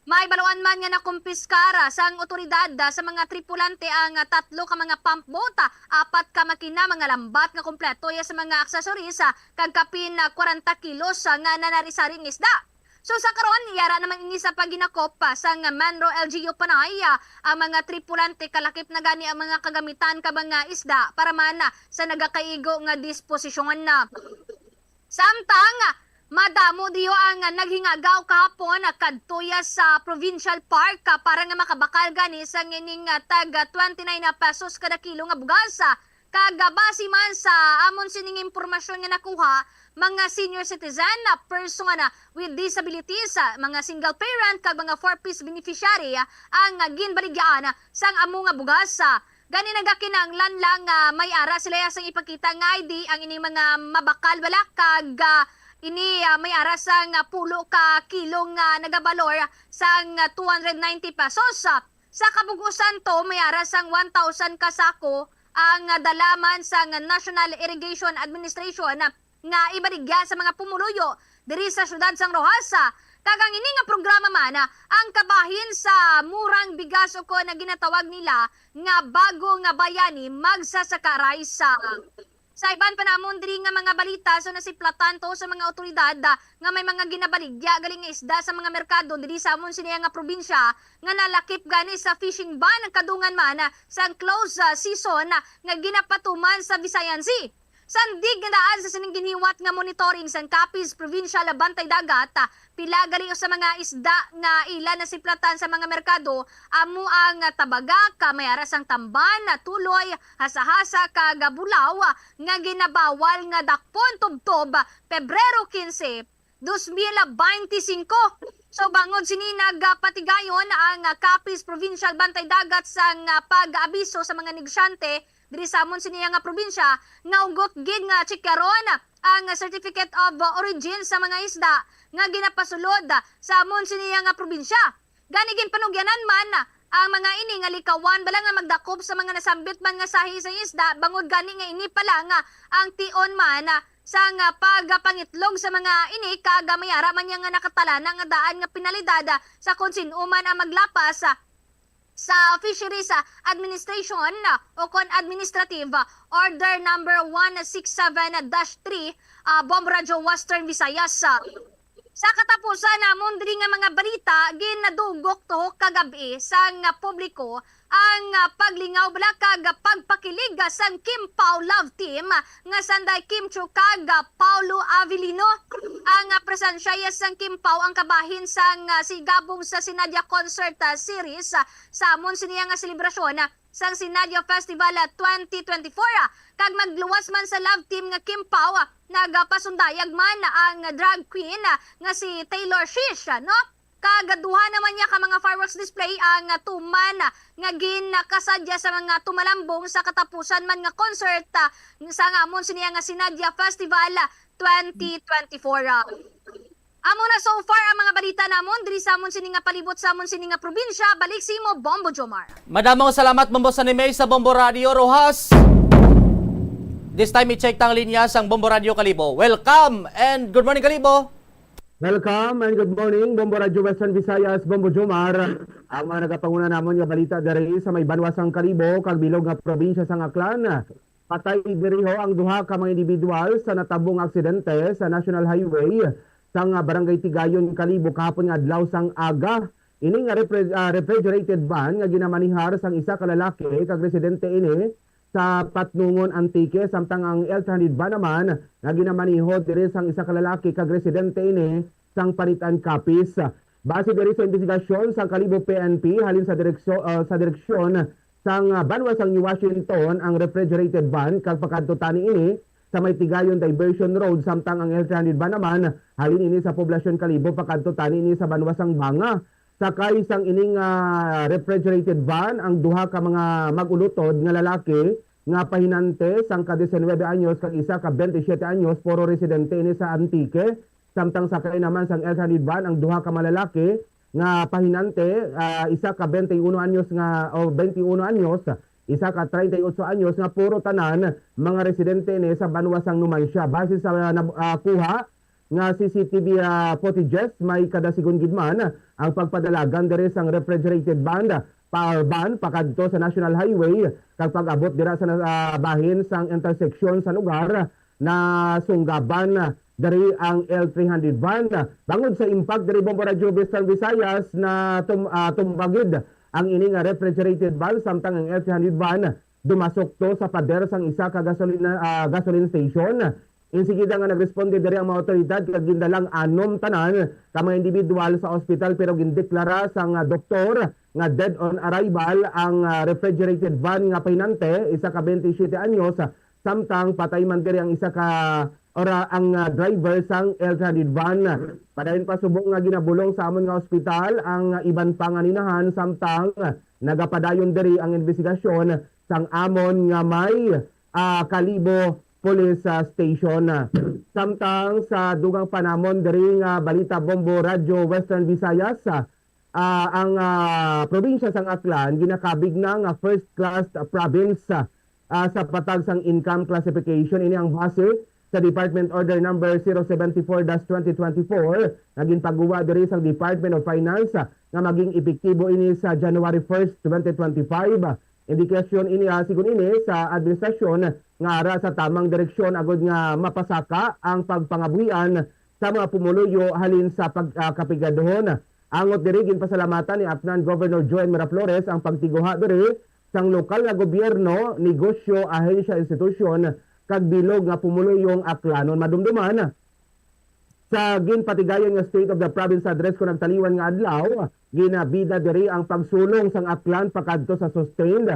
May baluan man nga nakumpiskar sang otoridad sa mga tripulante ang tatlo ka mga pump boat, apat ka makina, mga lambat nga kompleto ya sa mga accessories, kag kapin kwarenta kilos nga nanari-sari nga isda. So, sa karon, yara naman ini sa paghinakop, ah, sang Manro L G U Panay, ah, ang mga tripulante, kalakip na gani ang mga kagamitan ka mga isda para man, ah, sa nagakaigo nga disposisyon na. Samtang, ah, madamo diyo ang, ah, naghingagaw kahapon, ah, kadto ya sa Provincial Park, ah, para nga makabakal gani sa ngining, ah, tag, ah, twenty-nine pesos kada kilo nga bugas, ah, Kag, ah, base man sa amon sining impormasyon nga nakuha, mga senior citizen, ah, person, ah, with disabilities, ah, mga single parent, kag mga four Ps beneficiary, ah, ang, ah, ginbaligyaan, ah, sang amo nga bugas, ah. Gani nagakinahanglan lang nga may ara sila sang ipakita nga I D ang ining mga mabakal bala kag, ah, ini, ah, may ara sang, ah, pulo ka kilo nga nagabalor sang, ah, two hundred ninety pesos, ah. Sa kabug-usan to, may ara sang one thousand ka sako ang dala man sang National Irrigation Administration nga ibaligya sa mga pumuluyo diri sa siyudad sang Roxas. Kag ang ini nga programa man ang kabahin sa murang bigas ukon ang ginatawag nila nga bago nga bayani magsasaka rice. Sa iban pa namon diri nga mga balita, so nasiplatan to sa mga awtoridad, ah, nga may mga ginabaligya gali nga isda sa mga merkado diri sa amon sini nga probinsya nga nalakip gani sa fishing ban kadungan man, ah, sang close, ah, season, ah, nga ginapatuman sa Visayan Sea. Sandig nga daan sa sining ginhiwat nga monitoring sang Capiz Provincial Bantay Dagat, ah, pila gali sa mga isda nga ila nasiplatan sa mga merkado amo ang tabaga, ka may ara sang tamban, tuloy, hasa-hasa, kag bulaw nga ginabawal nga dakpon tubtob Pebrero quince, dos mil beintisinco. So, bangod sini nagapatigayon ang Capiz Provincial Bantay Dagat sang pag-abiso sa mga negosyante diri sa amon sini nga probinsya nga hugot gid nga tsikyaron ang Certificate of Origin sa mga isda nga ginapasulod sa amon sini nga probinsya. Gani ginpanugyanan man ang mga ini nga likawan bala nga magdakop sa mga nasambit man nga sahi sa isda, bangod gani nga ini pa lang ang tion man sang pagpangitlog sa mga ini, kag may ara man niya nga nakatalana nga daan nga penalidad sa kon sin-o man ang maglapas sa Fisheries Administration o kon Administrative Order number one six seven dash three, ah, Bombo Radyo Western Visayas. Sa katapusan namon diri nga mga balita, ginadugok to kagab-i sang publiko ang, ah, paglingaw bala kag pagpakilig sang Kimpaw Love Team nga sanday Kim Chiu kag, ah, Paulo Avellino. Ang, ah, presensya sang Kimpaw ang kabahin sang, ah, sigabong sa Sinadia Concert, ah, Series, ah, sa amon sini nga selebrasyon, ah, sang Sinadia Festival, ah, twenty twenty-four, ah. Kag magluwas man sa Love Team nga Kimpaw, ah, nagapasundayag man ang drag queen, ah, nga si Taylor Shish, ah, no? Kag duha naman niya ka mga fireworks display ang, ah, tuman, ah, nga ginakasadya sa mga tumalambong sa katapusan man nga concert, ah, sa ngamon sini nga Sinadia Festival, ah, twenty twenty-four, ah. Amo na so far ang mga balita namon diri sa amon sini nga palibot, sa amon sini nga probinsya. Balik sa imo, Bombo Jomar. Madamo nga salamat, Bombo San Jose sa Bombo Radio Roxas. This time, i-check tang linya sang Bombo Radio Kalibo. Welcome and good morning, Kalibo. Welcome and good morning, Bombo Radyo Western Visayas, Bombo Jomar. Ang mga nagapanguna namon nga balita diri sa may banwa sang Kalibo kag bilog nga probinsya sang Aklan. Patay diri ho ang duha ka mga individual sa natabong aksidente sa National Highway sang, ah, Barangay Tigayon, Kalibo, kahapon nga adlaw sang aga. Ini nga refri-, ah, refrigerated van nga ginamanihar sang isa ka lalaki kag residente ini sa Patnongon, Antique, samtang ang L three hundred van naman nga ginamaneho diri sang isa ka lalaki kag residente ini sang Panitan, Capiz. Base diri sa investigasyon sang Kalibo P N P halin sa direksyo-, ah, sa direksyon sang, ah, banwa sang New Washington ang refrigerated van kag pakadto tani ini sa may Tigayon Diversion Road, samtang ang L three hundred van naman halin ini sa Poblacion Kalibo pakadto tani ini sa banwa sang Banga. Sakay sang ining, ah, refrigerated van ang duha ka mga mag-ulutod nga lalaki nga pahinante, sang ka diecinuebe anyos kag isa ka twenty-seven anyos, puro residente ini sa Antique. Samtang sakay naman sang L three hundred van ang duha ka mga lalaki nga pahinante, ah, isa ka twenty-one anyos nga, o twenty-one anyos, isa ka treinta y ocho anyos nga puro tanan mga residente ini sa banwa sang Numancia. Base sa, ah, nab-, ah, kuha nga C C T V, ah, footages, may kada sigon gid man ang pagpadalagan diri sang refrigerated van, pa, van pakadto sa National Highway kag pag-abot dira sa na-, ah, bahin sang intersection sa lugar, nasunggaban diri ang L three hundred van. Bangod sa impact diri, Bombo Radyo Western Visayas, na tum-, ah, tumba gid ang ini nga refrigerated van, samtang ang L three hundred van dumasok to sa pader sang isa ka gasolina, ah, gasoline station. Insigida nga nagresponde diri ang mga awtoridad kag gindalang anom tanan ka mga individual sa ospital, pero gindeklara sang, ah, doktor nga dead on arrival ang, ah, refrigerated van nga pahinante, isa ka twenty-seven anyos, samtang patay man diri ang isa ka, or, ah, ang, ah, driver sang L three hundred van. Padayon pa subong nga ginabulong sa amon nga ospital ang, ah, iban pa nga ninahan, samtang nagapadayon diri ang investigasyon sang amon nga may, ah, Kalibo Police, ah, Station. Samtang sa dugang pa namon diri nga balita, Bombo Radyo Western Visayas, ah, ah, ang, ah, probinsya sang Aklan ginakabig na nga first class province, ah, ah, sa patag sang income classification. Ini ang base sa Department Order Number zero seventy-four dash twenty twenty-four nga ginpaguwa diri sang Department of Finance, ah, nga maging epektibo ini sa January first, twenty twenty-five. Indikasyon ini, ah, sigon ini sa administrasyon nga ara sa tamang direksyon agud nga mapasaka ang pagpangabuhian sa mga pumuluyo halin sa pag-, ah, kapigaduhon. Angot diri, ginpasalamatan ni Aklan Governor Joel Miraflores ang pagtiguha diri sang lokal nga gobyerno, negosyo, ahensya, institusyon, kag bilog nga pumuluyong Aklanon. Madumduman, sa ginpatigayon nga State of the Province Address kon nagtaliwan nga adlaw, ginabida diri ang pagsulong sang Aklan pakadto sa sustained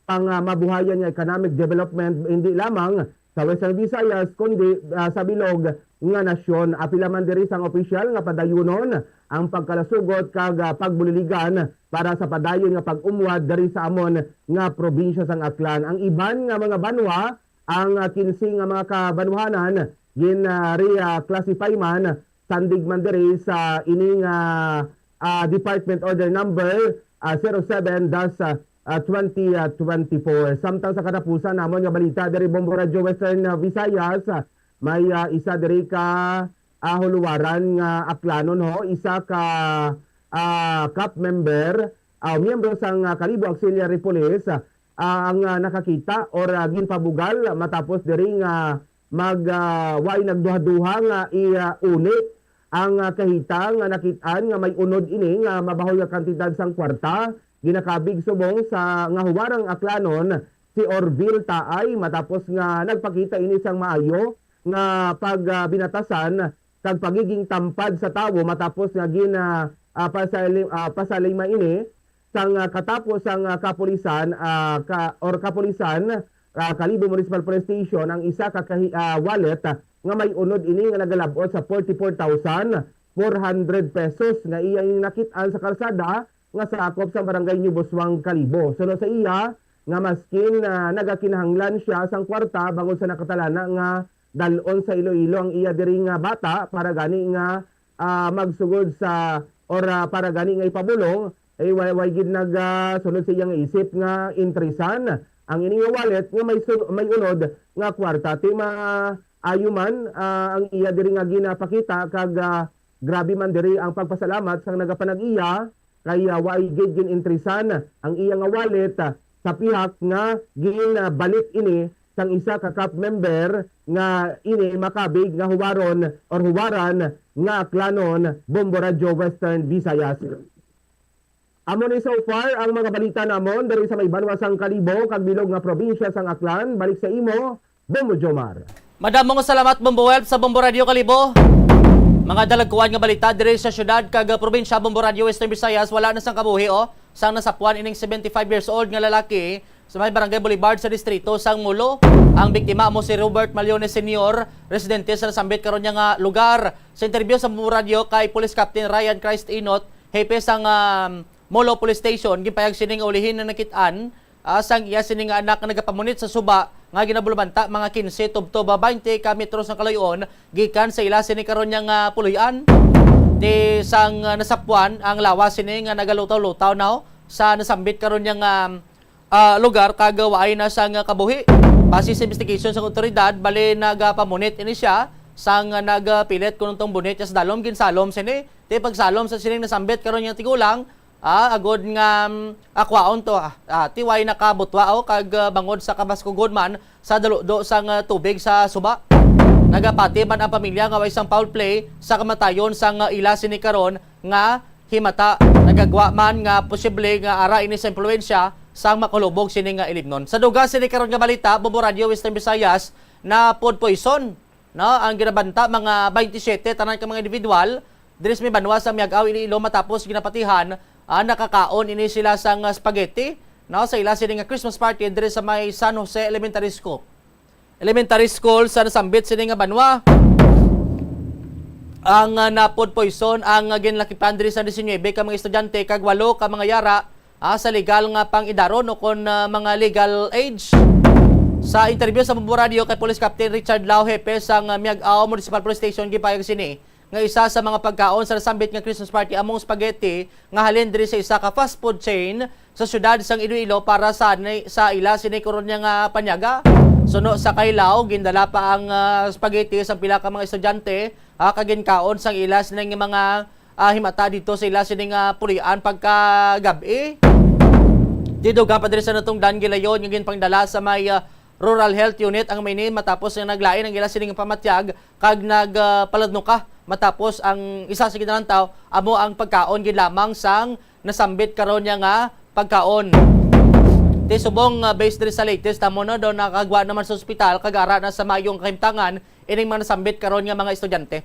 pang, ah, mabuhayan nga economic development, hindi lamang sa Western Visayas, kundi, ah, sa bilog nga nasyon. Apila man diri sang opisyal nga padayunon ang pagkalasugot kag, ah, pagbuliligan para sa padayon nga pag-umwad diri sa amon nga probinsya sang Aklan. Ang iban nga mga banwa, ang, ah, kinse nga mga kabanwahanan gin, ah, re-, ah, classify man sandig man diri sa ining, ah, ah, Department Order Number, ah, zero seven dash, ah, ah, twenty, ah, twenty-four. Samtang sa katapusan namon nga balita diri, Bombo Radyo Western, ah, Visayas, ah, may, ah, isa diri ka, ah, huluwaran nga Aklanon, ho, isa ka, ah, CAP member, ah, miyembro sang, ah, Kalibo Auxiliary Police, ah, ang, ah, nakakita or, ah, ginpabugal matapos diri nga mag, ah, way nagduha-duha nga iuli ang, ah, kahita nga nakit-an nga may unod ini nga mabahol nga kantidad sang kwarta. Ginakabig subong sa nga huwarang Aklanon si Orville Taay matapos nga nagpakita ini sang maayo nga pag, ah, binatasan kag pagiging tampad sa tawo matapos nga gin, ah, ah, pasali-, ah, pasalima ini sang, ah, katapo sang, ah, kapulisan, ah, ka, or kapulisan, ah, Kalibo Municipal Police Station ang isa ka kahi-, ah, wallet, ah, nga may unod ini nga nagalab-ot sa forty-four thousand four hundred pesos nga iyang nakit-an sa kalsada nga sakop sa barangay New Busuang, Kalibo. Suno sa iya nga maskin, ah, nagakinahanglan siya sang kwarta bangod sa nakatalana nga dal-on sa Iloilo ang iya diri nga bata para gani nga, ah, magsugod sa, or, ah, para gani nga ipabulong, ay way, way gid nag, ah, sunod sa iyang isip nga interesan ang ini nga wallet nga may sun-, may unod nga kwarta. Ti maayo man, ah, ang iya diri nga ginapakita kag, ah, Grabe man diri ang pagpasalamat sang nagapanag-iya, kay, ah, waay gid gin-intrisan ang iya nga wallet, ah, sa pihak nga ginbalik ini sang isa ka CAF member nga ini makabig nga huwaron or huwaran nga aklanon, Bombo Radyo Western Visayas. Amo ni so far ang mga balita namon diri sa may banwa sang Kalibo kag bilog nga probinsya sang Aklan. Balik sa imo, Bombo Jomar. Madamo nga salamat, Bombo Welp, sa Bombo Radyo Kalibo. Mga dalagkuan nga balita diri sa syudad kag, uh, probinsya, Bombo Radyo Western Visayas, wala na sang kabuhi, oh, sang nasapwan ining seventy-five years old nga lalaki sa may Barangay Boulevard sa distrito sang Molo. Ang biktima amo si Robert Maliones Senior, residente sa nasambit karon niya nga lugar. Sa interview sa Bombo Radyo kay Police Captain Ryan Christ Inot, hepe sang, um, Molo Police Station, ginpayag sini nga ulihin na nakit-an, ah, sang iya sini nga anak nga nagapamunit sa suba nga ginabulabanta mga quince tubtob baynte ka metros ang kalayo-on gikan sa ila sini karon niya nga puloy-an. Ti sang, ah, nasapwan ang lawas sini nga nagalutaw-lutaw na, oh, sa nasambit karon niya nga, ah, lugar kag waay na sang kabuhi. Base sa investigation sang awtoridad, bali nagapamunit ini siya sang nagapilit kuno tong bunit niya sa dalom, ginsalom sini. Ti pagsalom sa sining nasambit karon niya tigulang, ah, agod nga, mm, akwaon to, ah, ah, ti way nakabutwa, oh, kag, ah, bangod sa kabaskugon man sa daludo sang, ah, tubig sa suba. Nagapati man ang pamilya nga way sang foul play sa kamatayon sang, ah, ila sini karon nga himata. Nagagwa man nga posible nga ara ini sa impluwensya sang makalubog sini nga ilimnon. Sa duga sini karon nga balita, Bombo Radyo Western Visayas, na food poison, no, ang ginabanta, mga twenty-seven tanan ka mga individual diri sa may banwa sa Miag-ao, Iloilo, matapos ginapatihan, ah, nakakaon ini sila sang spaghetti, no, sa ila sini nga Christmas party diri sa may San Jose Elementary School. Elementary School sa nasambit sini nga banwa. Ang, ah, na-food poison ang, ah, ginlakipan diri sa diecinuebe ka mga estudyante kag walo ka mga yara, ah, sa legal nga pang-idaron o kon, ah, mga legal age. Sa interview sa Bombo Radyo kay Police Captain Richard Lau, hepe sang, ah, Miag-ao Municipal Police Station, gipayag sini nga isa sa mga pagkaon sa nasambit nga Christmas party among spaghetti nga halin diri sa isa ka fast food chain sa siyudad sang Iloilo para sa ni, sa ila sini karon niya nga panyaga. Suno sa kay Lau, gindala pa ang, ah, spaghetti sa pila ka mga estudyante, ah, kag ginkaon sang ila sini nga mga, ah, himata didto sa ila sini nga pulian pagkagab-i. Ti dugang pa diri sa natungdan, gilayon nga ginpangdala sa may, ah, Rural Health Unit ang may ini matapos nga naglain ang ila sini nga pamatyag kag nag, ah, paladnuka matapos ang isa sa ginalantaw amo ang pagkaon gid lamang sang nasambit karon niya nga pagkaon. Ti subong, ah, based diri sa latest, amo na daw nakagwa naman sa ospital kag ara na sa maayong kahimtangan ining mga nasambit karon nga mga estudyante.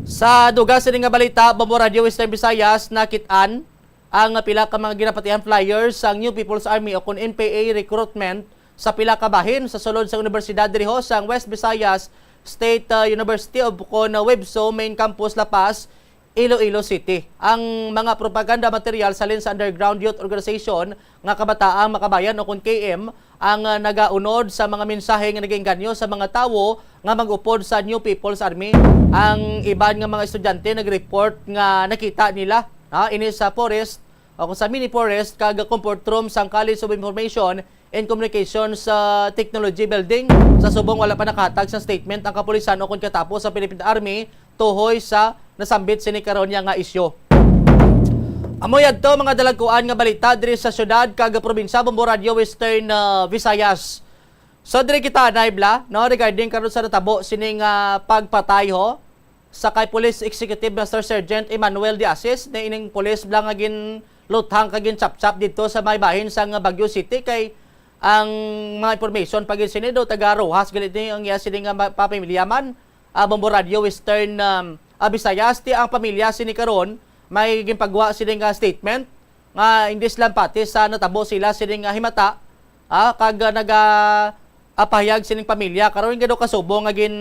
Sa dugang sini nga balita, Bombo Radyo Western Visayas, nakit-an ang pila ka mga ginapatihan flyers sang New People's Army o kon N P A recruitment sa pila ka bahin sa sulod sang universidad diriho sang West Visayas State, uh, University of kon, uh, webso Main Campus, La Paz, Iloilo City. Ang mga propaganda material sa Lens Underground Youth Organization nga Kabataang Makabayan o kon K M ang, ah, nagaunod sa mga mensahe nga nagaengganyo sa mga tawo nga mag-upod sa New People's Army. Ang iban nga mga estudyante nag-report nga nakita nila, ha, ini sa forest o sa mini forest kag comfort room sang College of Information and Communications, ah, Technology Building. Sa subong wala pa nakahatag sa statement ang kapulisan ukon katapo sa Philippine Army tuhoy sa nasambit sini karon niya nga isyu. Amo yadto mga dalagkuan nga balita diri sa syudad kag probinsya, Bombo Radyo Western, ah, Visayas. So diri kita na ibla, no, regarding karon sa natabo sini nga pagpatay ho sa kay Police Executive Master Sergeant Emmanuel De Asis, na ining police bla nga ginluthang kag ginchapchap didto sa may bahin sang Baguio City, kay ang mga information pa gid sini daw taga Roxas gali ni ang iya sini nga ma-, papamilya man, ah, Bombo Radyo Western, um, ah, Visayas. Ti ang pamilya sini karon may ginpagwa sini nga statement nga hindi sila pati sa natabo sila sini nga himata, ah, kag, ah, naga, ah, pahayag sining pamilya karon nga daw kasubong nga gin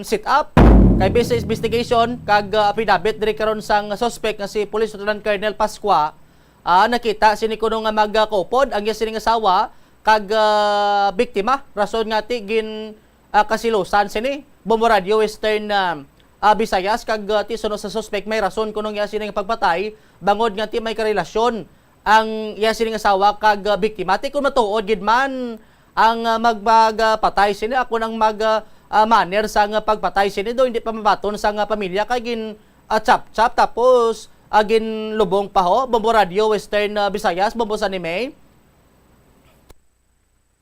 set up. Kay based sa investigation kag, ah, affidavit diri karon sang suspect nga si Police Lieutenant Colonel Pascua, ah, nakita sini kuno nga magkupod ang iya sining asawa kag, ah, biktima, rason nga ti gin, ah, kasilusan sini. Bombo Radyo Western, ah, ah, Visayas, kag, ah, ti suno sa suspek may rason kuno niya sini nga pagpatay, bangod nga ti may karelasyon ang iya sining asawa kag, ah, biktima. Ti kun matuod gid man ang, ah, magpagpatay sini, ako nang mag, ah, ah, manner sang pagpatay sini, do hindi pa mabaton sang pamilya kay gin, ah, chap-chap tapos, ah, ginlubong pa ho, Bombo Radyo Western, ah, Visayas, Bombo Sunny May.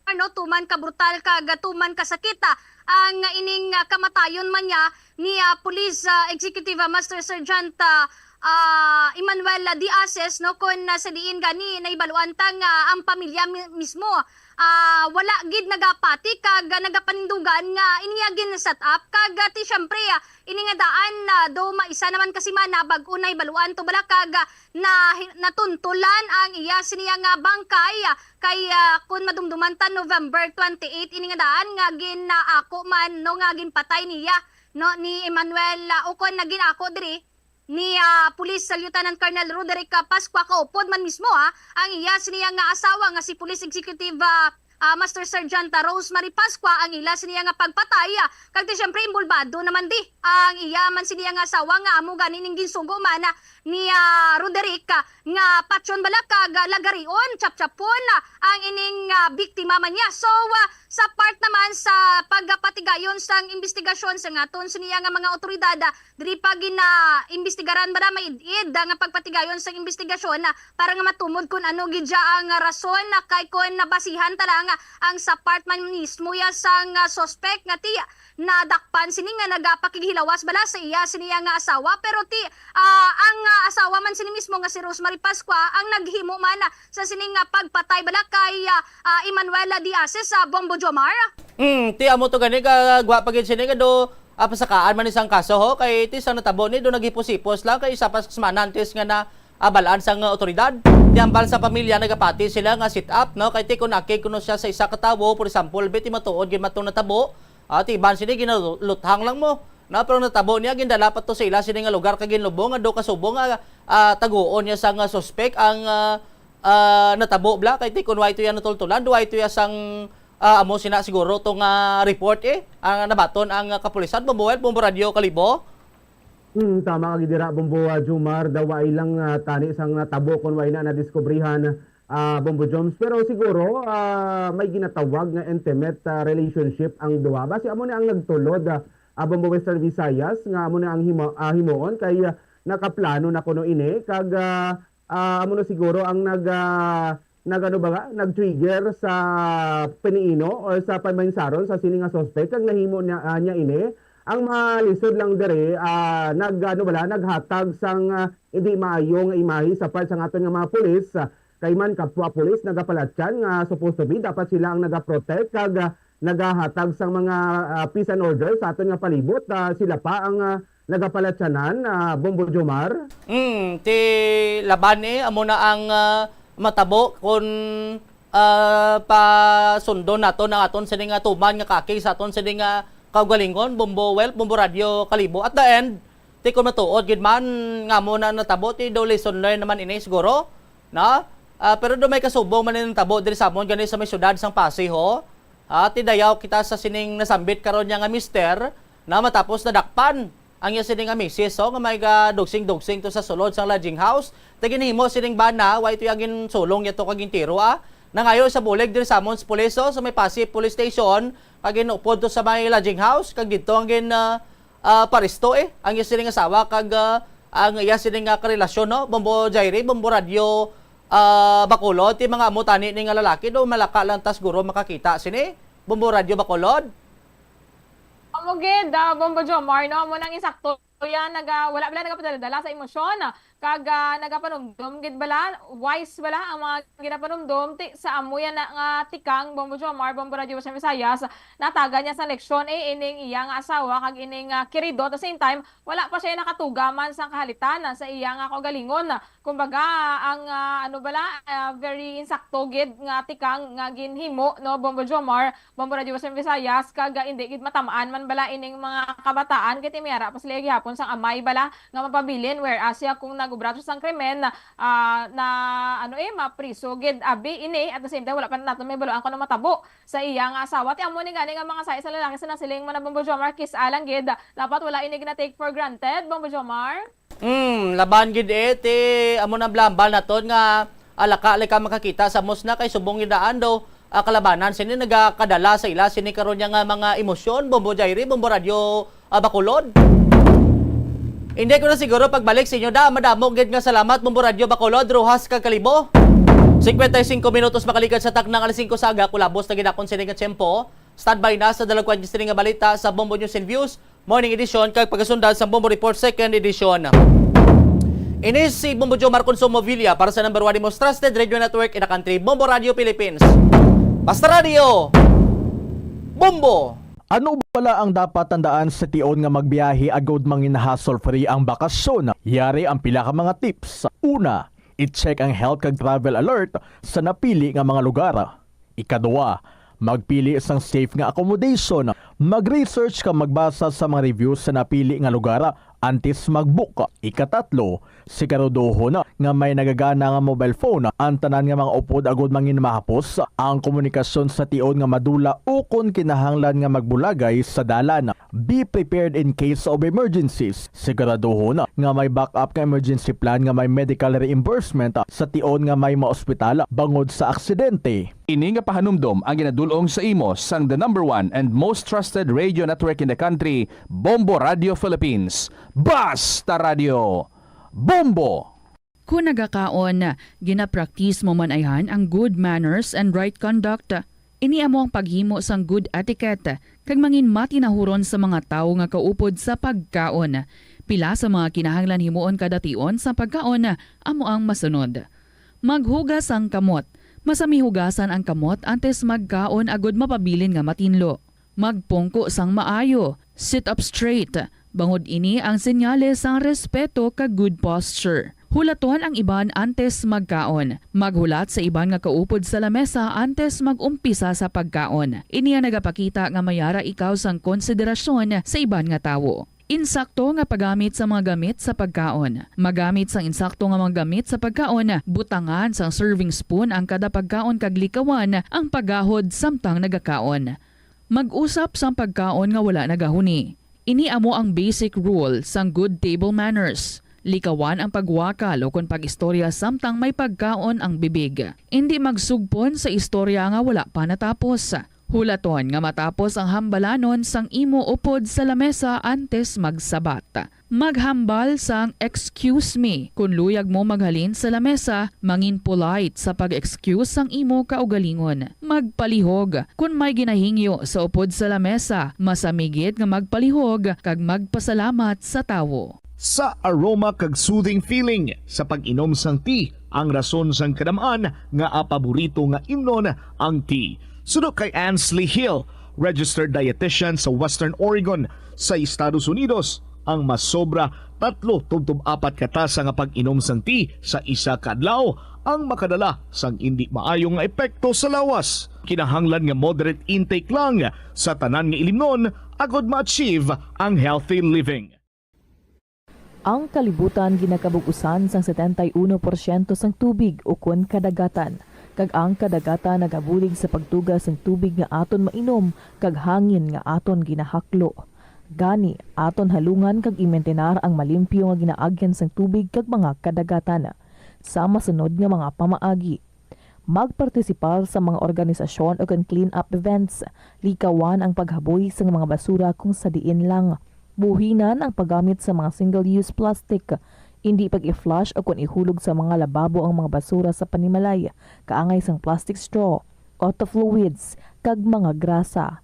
Ano, tuman ka brutal kag tuman ka sakit, ah, ang ining, ah, kamatayon man niya ni, ah, Police, ah, Executive, ah, Master Sergeant, ah, ah, Emmanuel, ah, Diases, no, kun, ah, sa diin gani nahibaluan ta nga ang pamilya mi-, mismo, ah, wala gid nagapati kag, ah, nagapanindugan nga iniya gin-set up kag, ah, ti syempre, ah, ini nga daan, ah, do maisa naman ka semana bag-o nahibaluan to bala kag, ah, na, natuntulan ang iya siniya nga bangkay, ah, kay, ah, kun madumduman ta, November twenty-eight ini nga daan nga ginaako man, no, nga ginpatay niya, no, ni Emmanuel, ah, ukon na ginaako diri ni, ah, Police Lieutenant Colonel Roderick, ah, Pascua, kaupod man mismo, ah, ang iya siniya nga asawa nga si Police Executive, ah, ah, Master Sergeant, ah, Rosemary Pascua. Ang ila siniya nga pagpatay, ah, kag ti syempre inbolbado naman di ang iya man siniya nga asawa nga amo gani ning ginsugo man, ah, ni, ah, Roderick, ah, nga patyon bala kag, ah, lagarion, chapchapon, ah, ang ining, ah, biktima man niya. So, ah, sa part naman sa pagpatigayon sang imbestigasyon sa ngaton siniya nga mga otoridad, ah, diri pa gina-imbestigaran bala, maid-id, ah, nga pagpatigayon sang imbestigasyon, ah, para nga matumod kun ano gid siya ang rason, ah, kay kun nabasihan ta lang, ah, ang sa part man mismo ya sang, ah, suspect nga ti nadakpan sini nga nagapakighilawas bala sa iya siniya nga asawa, pero ti, ah, ang, ah, asawa man sini mismo nga si Rosemary Pascua ang naghimo man, ah, sa sini nga pagpatay bala kay, ah, ah, Emmanuela Diases sa Bombo Jomar. Hmm, ti amo to gani ka gwa pa gid sini nga do, ah, pasakaan man isang kaso ho kay ti sang natabo ni do naghipos-hipos lang kay isa pa ka semana antes nga na, ah, bal-an sang, ah, otoridad. Ti hambal sa pamilya nagapati sila nga set up, no, kay ti kun akig kuno siya sa isa ka tawo, for example, be ti matuod gid matong natabo, ah, ti iban sini ginaluthang lang mo. Na pero natabo niya gindala pa to sa ila sini nga lugar kay ginlubong nga do ka subong nga, ah, taguon niya sang, ah, suspek ang, ah, ah, natabo bla kay ti kun way to iya natultulan, do way to iya sang, ah, amo sina siguro to nga report eh ang nabaton ang, ah, kapulisan. Bombo Well, Bombo Radyo Kalibo. Hmm, tama ka gid dira, Bombo, ah, Jomar, daw way lang, ah, tani sang natabo kon way na nadiskubrihan, ah, Bombo Joms. Pero siguro, ah, may ginatawag nga intimate, ah, relationship ang duha. Basi amo ni ang nagtulod, ah, ah, Bombo Western Visayas, nga amo ni ang himo-, ah, himuon kay, ah, nakaplano na kuno ini kag, ah, ah, amo na siguro ang nag, ah, nag, ano ba nga, nag-trigger sa paniino or sa paminsaron sa sini nga suspect kag nahimo niya, ah, niya ini. Ang malisod lang diri, ah, nag, ano bala, naghatag sang, ah, hindi maayo nga imahe sa part sang aton nga mga pulis, ah, kay man kapwa pulis nagapalatyan nga supposed to be dapat sila ang nagaprotect kag, ah, nagahatag sang mga, ah, peace and order sa aton nga palibot, ah, sila pa ang, ah, nagapalatyanan, ah, Bombo Jomar? Mm, ti laban ni amo na ang, ah, matabo kon, ah, pasundon naton ang aton sini nga tuman nga kaki sa aton sini nga kaugalingon, Bombo Well, Bombo Radyo Kalibo. At the end, ti kon matuod gid man nga amo na natabo, ti do lesson learned naman ini siguro, no? Ah, pero do may kasubong man ini natabo diri sa amon gani sa may syudad sang Passi, ho. Ah, ti dayaw kita sa sining nasambit karon niya nga mister na matapos nadakpan ang iya sini nga misis, ho, nga may gadugsing-dugsing to sa sulod sang lodging house. Ti ginhimo sining bana, wa ito iya ginsulong niya to kag gintiro, ah. Nangayo sa bulig diri sa amon sa pulis, ho, sa may Passi Police Station, kag ginupod to sa may lodging house, kag didto ang gin, ah, ah, paresto, eh, ang iya sining asawa kag, ah, ang iya sining nga karelasyon, no? Bombo Jairi, Bombo Radyo, ah, Bacolod, ti mga amo tani ni nga lalaki, do malaka lang ta siguro makakita sini, Bombo Radyo Bacolod. Amo gid, ah, Bombo Jomar, no? Amo nang insakto yan, naga-, wala bala nagapadala-dala sa emosyon, ah, kag, ah, nagapanumdom gid bala, wise bala ang mga ginapanumdom ti sa amo yan na nga tikang, Bombo Jomar, Bombo Radyo Western Visayas, natagan niya sa leksyon, eh, ining iya nga asawa kag ining, ah, kirido. At the same time, wala pa siya nakatuga man sang kahalitan, ah, sa iya nga kaugalingon. Kumbaga, ang, ah, ano bala, ah, very insakto gid nga tikang nga ginhimo, no, Bombo Jomar, Bombo Radyo Western Visayas, kag, ah, indi gid matamaan man bala ining mga kabataan, kay ti may ara pa sila gihapon sang amay bala nga mapabilin, whereas siya kung nag-obra to sang krimen, ah, na, ano, eh, mapriso gid abi ini. At the same time, wala pa naton mahibaluan kung ano matabo sa iya nga asawa. Ti amo ni gani nga mga sahi sa lalaki sa nasiling mo na, Bombo Jomar, kis-a lang gid, dapat wala ini gina-take for granted, Bombo Jomar. Hmm, laban gid, eh, ti amo na blambal naton nga alaka lay ka makakita sa musna kay subong gid daan daw, ah, kalabanan sini nagakadala sa ila sini karon niya nga mga emosyon, Bombo Jairi, Bombo Radyo, ah, Bacolod. Hindi ko na siguro pagbalik sa inyo. Da, madamo gid nga salamat, Bombo Radyo Bacolod, Rojas kag Kalibo. Cincuenta y cinco minutos makalikad sa taknang alas singko sa aga, kulabos na gid akon sini nga tiyempo. Standby na sa dalagkuan sini nga balita sa Bombo News and Views Morning Edition kag pagasundan sa Bombo Report Second Edition. Ini si Bombo Jomar Consumo Villa para sa number one most trusted radio network in the country, Bombo Radio Philippines. Basta Radio, Bombo! Ano bala ang dapat tandaan sa tion nga magbiyahe agod mangin hassle-free ang bakasyon? Yari ang pila ka mga tips. Una, i-check ang health kag travel alert sa napili nga mga lugar. Ikadua, magpili sang safe nga accommodation. Mag-research kag magbasa sa mga reviews sa napili nga lugar antes mag-book. Ikatatlo, siguraduhon nga may nagagana nga mobile phone ang tanan nga mga upod agud mangin mahapos ang komunikasyon sa tion nga madula ukon kinahanglan nga magbulagay sa dalan. Be prepared in case of emergencies. Siguraduhon nga may backup nga emergency plan nga may medical reimbursement sa tion nga may maospital bangod sa aksidente. Ini nga pahanumdom ang ginadul-ong sa imo sang the number one and most trusted radio network in the country, Bombo Radio Philippines. Basta Radio, Bombo! Kon nagakaon, ginapraktis mo man ayhan ang good manners and right conduct. Ini amo ang paghimo sang good etiquette kag mangin matinahuron sa mga tawo nga kaupod sa pagkaon. Pila sa mga kinahanglan himuon kada tion sa pagkaon amo ang masunod. Maghugas sang kamot. Masami hugasan ang kamot antes magkaon agud mapabilin nga matinlo. Magpungko sang maayo. Sit up straight. Bangod ini ang senyales sang respeto kag good posture. Hulaton ang iban antes magkaon. Maghulat sa iban nga kaupod sa lamesa antes mag-umpisa sa pagkaon. Ini ang nagapakita nga may ara ikaw sang konsiderasyon sa iban nga tawo. Insakto nga paggamit sa mga gamit sa pagkaon. Magamit sang insakto nga mga gamit sa pagkaon, butangan sang serving spoon ang kada pagkaon kag likawan ang paggahod samtang nagakaon. Mag-usap sang pagkaon nga wala nagahuni. Ini amo ang basic rule sang good table manners. Likawan ang pagwakal ukon pag-istorya samtang may pagkaon ang bibig. Indi magsugpon sa istorya nga wala pa natapos. Hulaton nga matapos ang hambalanon sang imo upod sa lamesa antes magsabat. Maghambal sang "Excuse me" kon luyag mo maghalin sa lamesa. Mangin polite sa pag-excuse sang imo kaugalingon. Magpalihog. Kon may ginahingyo sa upod sa lamesa, masami gid nga magpalihog kag magpasalamat sa tawo. Sa aroma kag soothing feeling sa pag-inom sang tea, ang rason sang kadam-an nga paborito nga imnon ang tea. Suno kay Ansley Hill, registered dietitian sa Western Oregon sa Estados Unidos, ang masobra tatlo tubtob apat ka tasa nga pag-inom sang tea sa isa ka adlaw ang makadala sang indi maayo nga epekto sa lawas. Kinahanglan nga moderate intake lang sa tanan nga ilimnon agod ma-achieve ang healthy living. Ang kalibutan ginakabug-usan sang setenta y uno porsyento sang tubig ukon kadagatan, kag ang kadagatan nagabulig sa pagtuga sang tubig nga aton mainom kag hangin nga aton ginahaklo. Gani, aton halungan kag imintenar ang malimpyo nga ginaagyan sang tubig kag mga kadagatan. Sa masunod nga mga pamaagi, magpartisipar sa mga organisasyon ukon clean-up events. Likawan ang paghaboy sang mga basura kung sa diin lang. Buhinan ang paggamit sa mga single-use plastic. Indi pag-i-flush ukon ihulog sa mga lababo ang mga basura sa panimalay, kaangay sang plastic straw, auto fluids, kag mga grasa.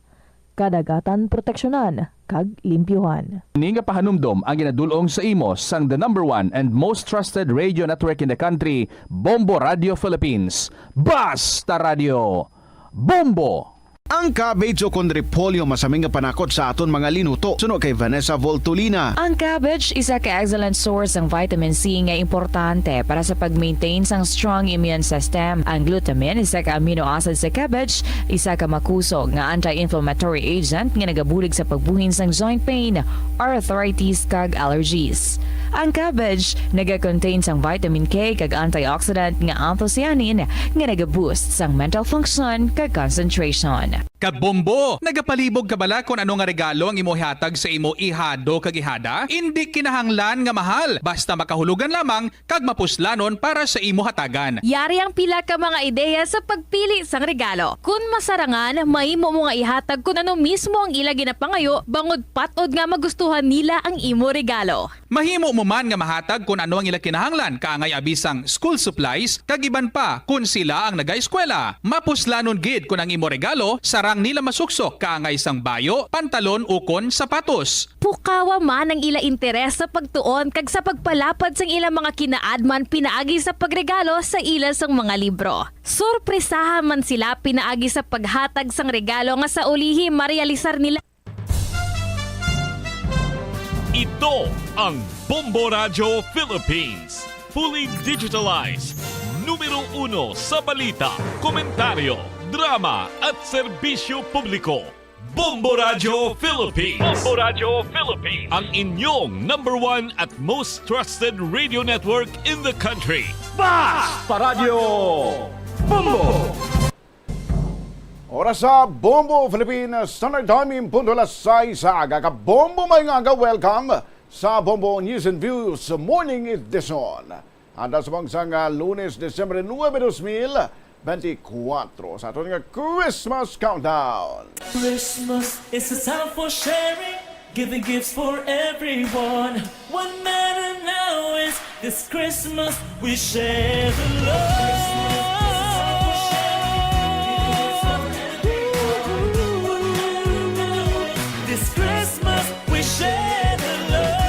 Kadagatan proteksyonan kag limpyuhan. Ini nga pahanumdom ang ginadul-ong sa imo sang the number one and most trusted radio network in the country, Bombo Radio Philippines. Basta Radio, Bombo! Ang cabbage ukon repolyo masami nga panakot sa aton mga linuto. Suno kay Vanessa Voltolina. Ang cabbage isa ka excellent source sang vitamin C nga importante para sa pag-maintain sang strong immune system. Ang glutamine, isa ka amino acid sa cabbage, isa ka makusog nga anti-inflammatory agent nga nagabulig sa pagbuhin sang joint pain, arthritis, kag allergies. Ang cabbage naga-contain sang vitamin K kag antioxidant nga anthocyanin nga naga-boost sang mental function kag concentration. Kabombo, nagapalibog ka bala kon ano nga regalo ang imo ihatag sa imo ihado kag ihada? Indi kinahanglan nga mahal, basta makahulugan lamang kag mapuslanon para sa imo hatagan. Yari ang pila ka mga ideya sa pagpili sang regalo. Kon masarangan, mahimo mo nga ihatag kon ano mismo ang ila ginapangayo, bangod pat-od nga magustuhan nila ang imo regalo. Mahimo mo man nga mahatag kon ano ang ila kinahanglan, kaangay abi sang school supplies, kag iban pa kon sila ang nagaeskwela. Mapuslanon gid kon ang imo regalo sarang nila masuksok, kaangay sang bayo, pantalon, ukon sapatos. Pukawa man ang ila interes sa pagtuon kag sa pagpalapad sang ila mga kinaadman pinaagi sa pagregalo sa ila sang mga libro. Sorpresaha man sila pinaagi sa paghatag sang regalo nga sa ulihi marealisar nila. Ito ang Bombo Radyo Philippines. Fully digitalized. Numero uno sa balita, komentaryo, drama, at serbisyo publiko. Bombo Radyo Philippines. Bombo Radyo Philippines. Ang inyong number one at most trusted radio network in the country. Basta Radyo Bombo! Oras sa Bombo Philippines Standard Time, in punto alas sais sa aga. Kabombo, may nga aga, welcome sa Bombo News and Views Morning Edition. Anda sa bangsa nga Lunes, Disyembre nuebe, dos mil benti kuwatro, sa aton nga Christmas countdown. Christmas is a time for sharing, giving gifts for everyone. What matter now is this Christmas we share the love. This Christmas we share the love.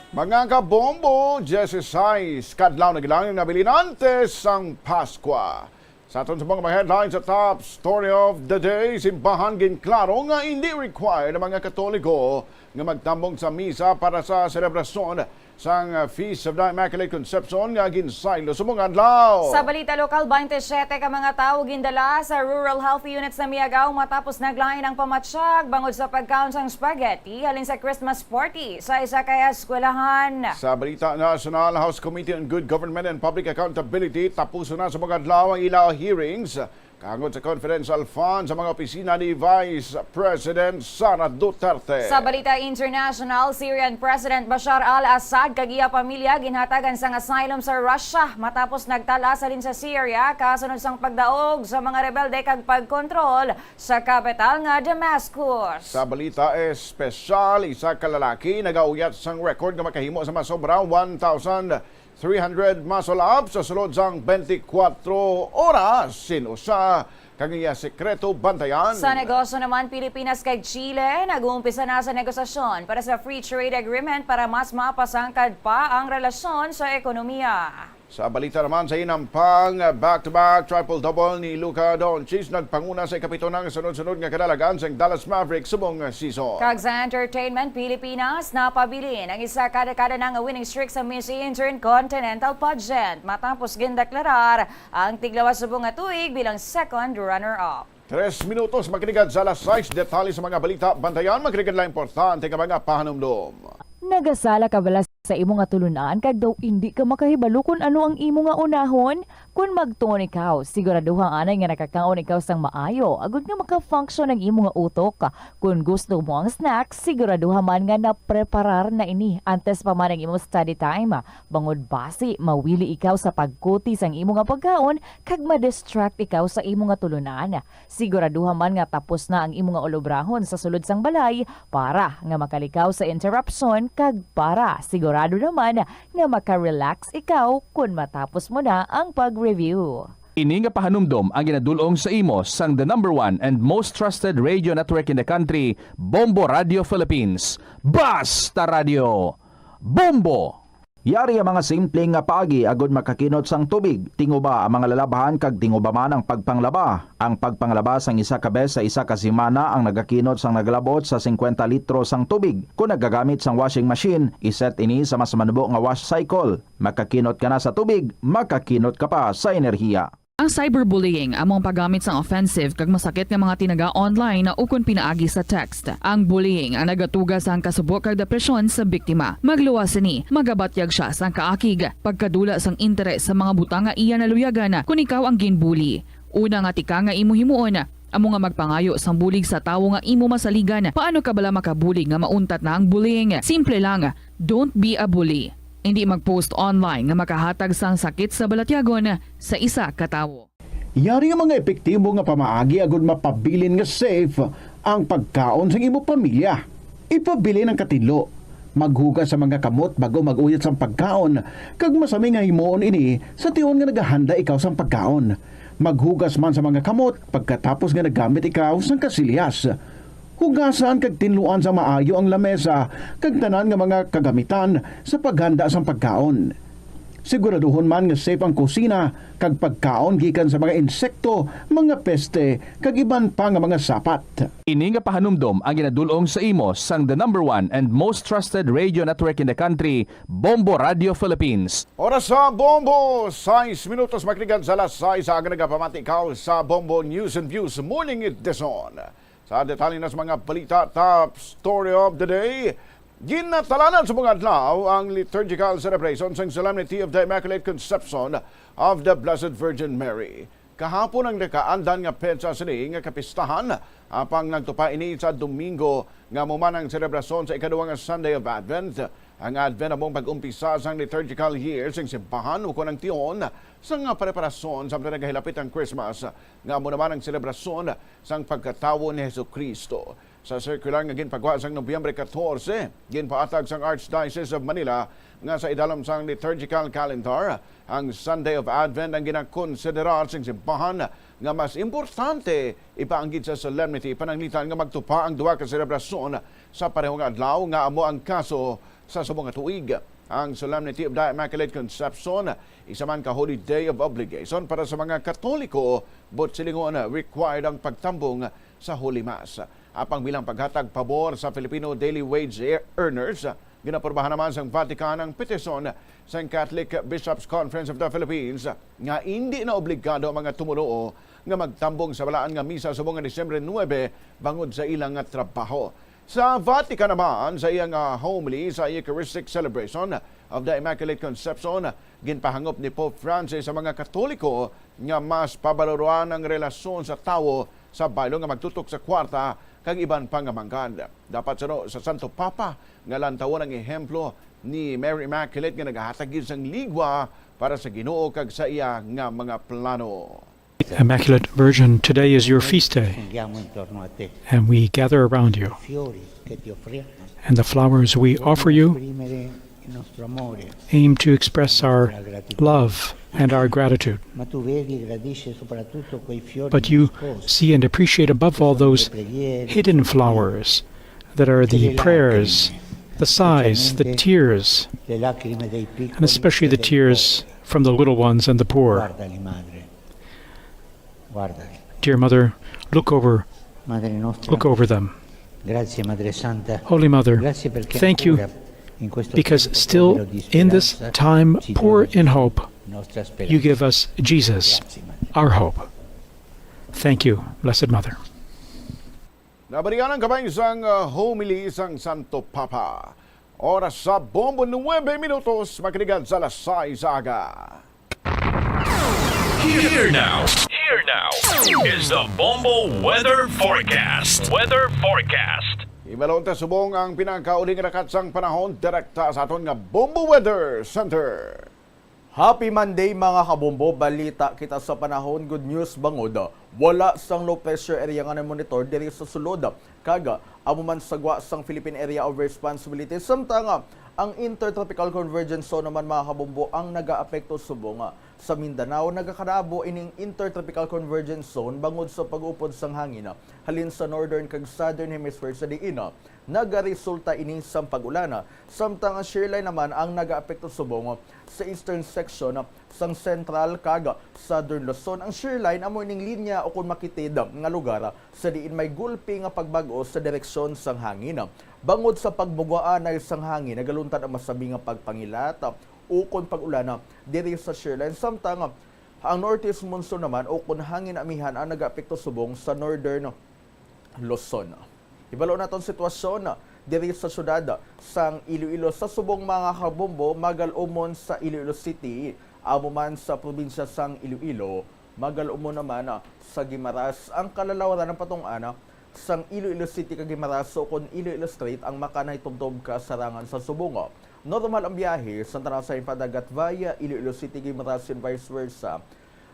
Mga kabombo, disisais ka adlaw na gid ang nabilin antes sang Paskwa. Sa aton subong nga mga headlines sa top story of the day, simbahan ginklaro nga indi required ang mga Katoliko nga magtambong sa misa para sa selebrasyon sang Feast of the Immaculate Conception nga ginsaylo subong adlaw. Sa balita lokal, twenty-seven ka mga tawo gindala sa Rural Health Unit sa Miagao matapos naglain ang pamatyag bangod sa pagkaon sang spaghetti halin sa Christmas party sa isa ka eskwelahan. Sa balita nasyonal, House Committee on Good Government and Public Accountability, tapuson na subong adlaw ang ila hearings kahangod sa confidential fund sa mga opisina ni Vice President Sara Duterte. Sa balita international, Syrian President Bashar al-Assad kag iya pamilya ginhatagan sang asylum sa Russia matapos nagtal-as halin sa Syria kasunod sang pagdaog sa mga rebelde kag pagkontrol sa kapital nga Damascus. Sa balita espesyal, isa ka lalaki nagauyat sang record nga makahimo sa masobra one thousand three hundred muscle ups sa sulod sang twenty-four oras. Sin-o sia kag iya sekreto bantayan. Sa negosyo naman, Pilipinas kag Chile nag-uumpisa na sa negosasyon para sa free trade agreement para mas mapasangkad pa ang relasyon sa ekonomiya. Sa balita naman, sa hinampang back-to-back triple-double ni Luka Doncic, nagpanguna sa ikapito na nga sunod-sunod nga kadalagan sang Dallas Mavericks subong season. Kag sa entertainment, Pilipinas napabilin ang isa ka dekada na nga winning streak sa Miss Intercontinental Pageant matapos gindeklarar ang tiglawas subong nga tuig bilang second runner-up. Tres minutos makiligad sa alas sais, detalye sa mga balita. Bantayan, makiligad lang importante nga mga pahanumdom. Nagasala ka bala sa imo nga tulunan kag daw indi ka makahibalo kon ano ang imo nga unahon? Kon magtuon ikaw, siguraduha anay nga nakakaon ikaw sang maayo agod nga maka-function ang imo nga utok. Kon gusto mo ang snack, siguraduha man nga napreparar na ini antes pa man ang imo study time. Bangod basi mawili ikaw sa pagkuti sang imo nga pagkaon kag ma-distract ikaw sa imo nga tulunan. Siguraduha man nga tapos na ang imo nga ulobrahon sa sulod sang balay para nga makalikaw sa interruption kag para sigurado naman nga maka-relax ikaw kon matapos mo na ang pag-review. Ini nga pahanumdom ang ginadul-ong sa imo sang the number one and most trusted radio network in the country, Bombo Radio Philippines. Basta Radio! Bombo! Yari ang mga simple nga paagi agod makakinot sang tubig. Tinguba ang mga lalabhan kag tinguba man ang pagpanglaba. Ang pagpanglaba sang isa ka bes sa isa ka semana ang nagakinot sang nagalabot sa singkwenta litro sang tubig. Kon nagagamit sang washing machine, iset ini sa mas manubo nga wash cycle. Makakinot ka na sa tubig, makakinot ka pa sa enerhiya. Ang cyberbullying amo ang paggamit sang offensive kag masakit nga mga tinaga online ukon pinaagi sa text. Ang bullying ang nagatuga sang kasubo kag depresyon sa biktima. Magluwas sini, magabatyag sia sang kaakig, pagkadula sang interes sa mga butang nga iya naluyagan kon ikaw ang ginbully. Una nga tika nga imo himuon, amo nga magpangayo sang bulig sa tawo nga imo masaligan. Paano ka bala makabulig nga mauntat na ang bullying? Simple lang, don't be a bully. Hindi mag-post online nga makahatag sang sakit sa balatyagon sa isa ka tawo. Yari nga mga epektibo nga pamaagi agud mapabilin nga safe ang pagkaon sang imo pamilya. Ipabilin ang katinlo. Maghugas sa mga kamot bago mag-uyat sang pagkaon, kag masami nga himuon ini sa tion nga nagahanda ikaw sang pagkaon. Maghugas man sa mga kamot pagkatapos nga naggamit ikaw sang kasilyas. Hugasan kag tinluan sa maayo ang lamesa kag tanan nga mga kagamitan sa paghanda sang pagkaon. Siguraduhon man nga safe ang kusina kag pagkaon gikan sa mga insekto, mga peste, kag iban pa nga mga sapat. Ini nga pahanumdom ang ginadul-ong sa imo sang the number one and most trusted radio network in the country, Bombo Radio Philippines. Oras sa Bombo, sais minutos makligan sa alas sais, aga nagapamati ikaw sa Bombo News and Views Morning Edition. Sa detalye na sa mga balita, top story of the day, ginatalanan sa mga adlaw ang liturgical celebration sang Solemnity of the Immaculate Conception of the Blessed Virgin Mary. Kahapon ang nakaandan nga petsa sini nga kapistahan, apang nagtupa ini sa Domingo, nga amo man ang selebrasyon sa ikaduha nga Sunday of Advent. Ang Advent amo ang pag-umpisa sang liturgical year sang simbahan, ukon ang tion sang preparasyon samtang nagahilapit ang Christmas, nga amo naman ang selebrasyon sang pagkatawo ni Jesu-Cristo. Sa circular nga ginpagwa sang Nobyembre catorce, ginpaatag sang Archdiocese of Manila nga sa idalom sang liturgical calendar, ang Sunday of Advent ang ginakonsiderar sing simbahan nga mas importante ipaanggid sa solemnity, pananglitan nga magtupa ang duha ka selebrasyon sa pareho nga adlaw, nga amo ang kaso sa subong nga tuig. Ang Solemnity of the Immaculate Conception, isa man ka holy day of obligation para sa mga Katoliko, but silingon, required ang pagtambong sa Holy Mass. Apang bilang paghatag pabor sa Filipino daily wage ear-, earners, ginaprubahan naman sang Vatican ang petisyon sang Catholic Bishops' Conference of the Philippines nga indi na obligado ang mga tumoluo nga magtambong sa balaan nga misa subong nga Disyembre nuebe bangod sa ila nga trabaho. Sa Vatican naman, sa iya nga homily sa Eucharistic Celebration of the Immaculate Conception, ginpahangop ni Pope Francis sa mga Katoliko nga mas pabaloran ang relasyon sa tawo sa baylo nga magtutok sa kwarta kag iban pa nga manggad. Dapat suno sa Santo Papa nga lantawon ang ehemplo ni Mary Immaculate nga nagahatag gid sang ligwa para sa Ginoo kag sa iya nga mga plano. Immaculate Virgin, today is your feast day, and we gather around you. And the flowers we offer you aim to express our love and our gratitude. But you see and appreciate above all those hidden flowers that are the prayers, the sighs, the tears, and especially the tears from the little ones and the poor. Dear Mother, look over, look over them. Holy Mother, thank you because still in this time poor in hope, you give us Jesus, our hope. Thank you, Blessed Mother. Nabalikan ang kamay sang, uh, homily sang Santo Papa. Oras sa Bombo, nuebe minutos, makiligan sa alas sais sa aga. Here now. Here now is the Bombo Weather Forecast. Weather Forecast. Ibalon ta subong ang pinakauli nga lakat sang panahon direkta sa aton nga Bombo Weather Center. Happy Monday, mga kabombo. Balita kita sa panahon. Good news bangod wala sang low pressure area nga na-monitor diri sa sulod. Kag amo man sa gwa sang Philippine Area of Responsibility, samtang ang Intertropical Convergence Zone naman, mga kabombo, ang nagaapekto subong sa Mindanao. Nagakadabo ining Intertropical Convergence Zone bangod sa pag-upod sang hangin halin sa northern kag southern hemisphere, sa diin nagaresulta ini sang pag-ulan, samtang ang shear line naman ang nagaapekto subong sa eastern section sang Central kag Southern Luzon. Ang shear line amo ining linya ukon makitid nga lugar sa diin may gulpi nga pagbag-o sa direksyon sang hangin. Bangod sa pagbugaanay sang hangin, nagaluntad ang masami nga pagpangilat ukon pag-ulan diri sa shear line, samtang Ang northeast monsoon naman o kun hangin amihan ang nagaapekto subong sa northern Luzon. Hibalo naton sitwasyon diri sa siyudad sang Iloilo. Sa subong, mga kabombo, magal-umon sa Iloilo City, amo man sa probinsya sang Iloilo, magal-umon naman sa Guimaras ang kalalawaran ng patungana sang Iloilo City kag Guimaras, o kon Iloilo Strait, ang makanay tubtob kasarangan sa subong. Normal ang biyahe sa Tanasayan Pandagat via Iloilo City, Guimaras, and vice versa.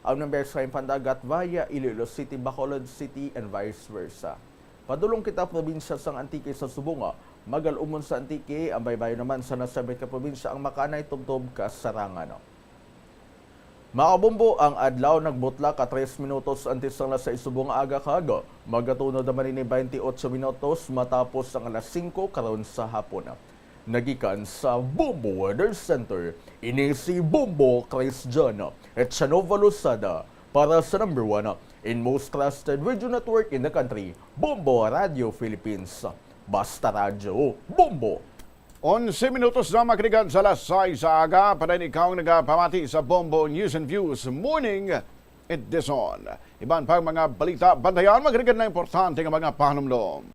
Ang Numbers Kayang Pandagat via Iloilo City, Bacolod City, and vice versa. Padulong kita probinsya sang Antique sa subong, magal-umon sa Antique, ang baybayon naman sa nasambit ka probinsya ang makanay tubtob kasarangan. Mga kabombo, ang adlaw nagbutlak ka tres minutos antes sang alas sais subong nga aga kag magatunod naman ini twenty-eight minutos matapos ang alas singko karon sa hapon. Nagikan sa Bombo Weather Center, ini si Bombo Christian Echanova Lozada para sa number one and most trusted radio network in the country, Bombo Radio Philippines. Basta Radyo, Bombo! Onse minutos na makalikan sa alas sais sa aga, pa diin ikaw ang nagapamati sa Bombo News and Views Morning Edition. Iban pang mga balita, bantayan, makalikan na importante nga mga panumdom.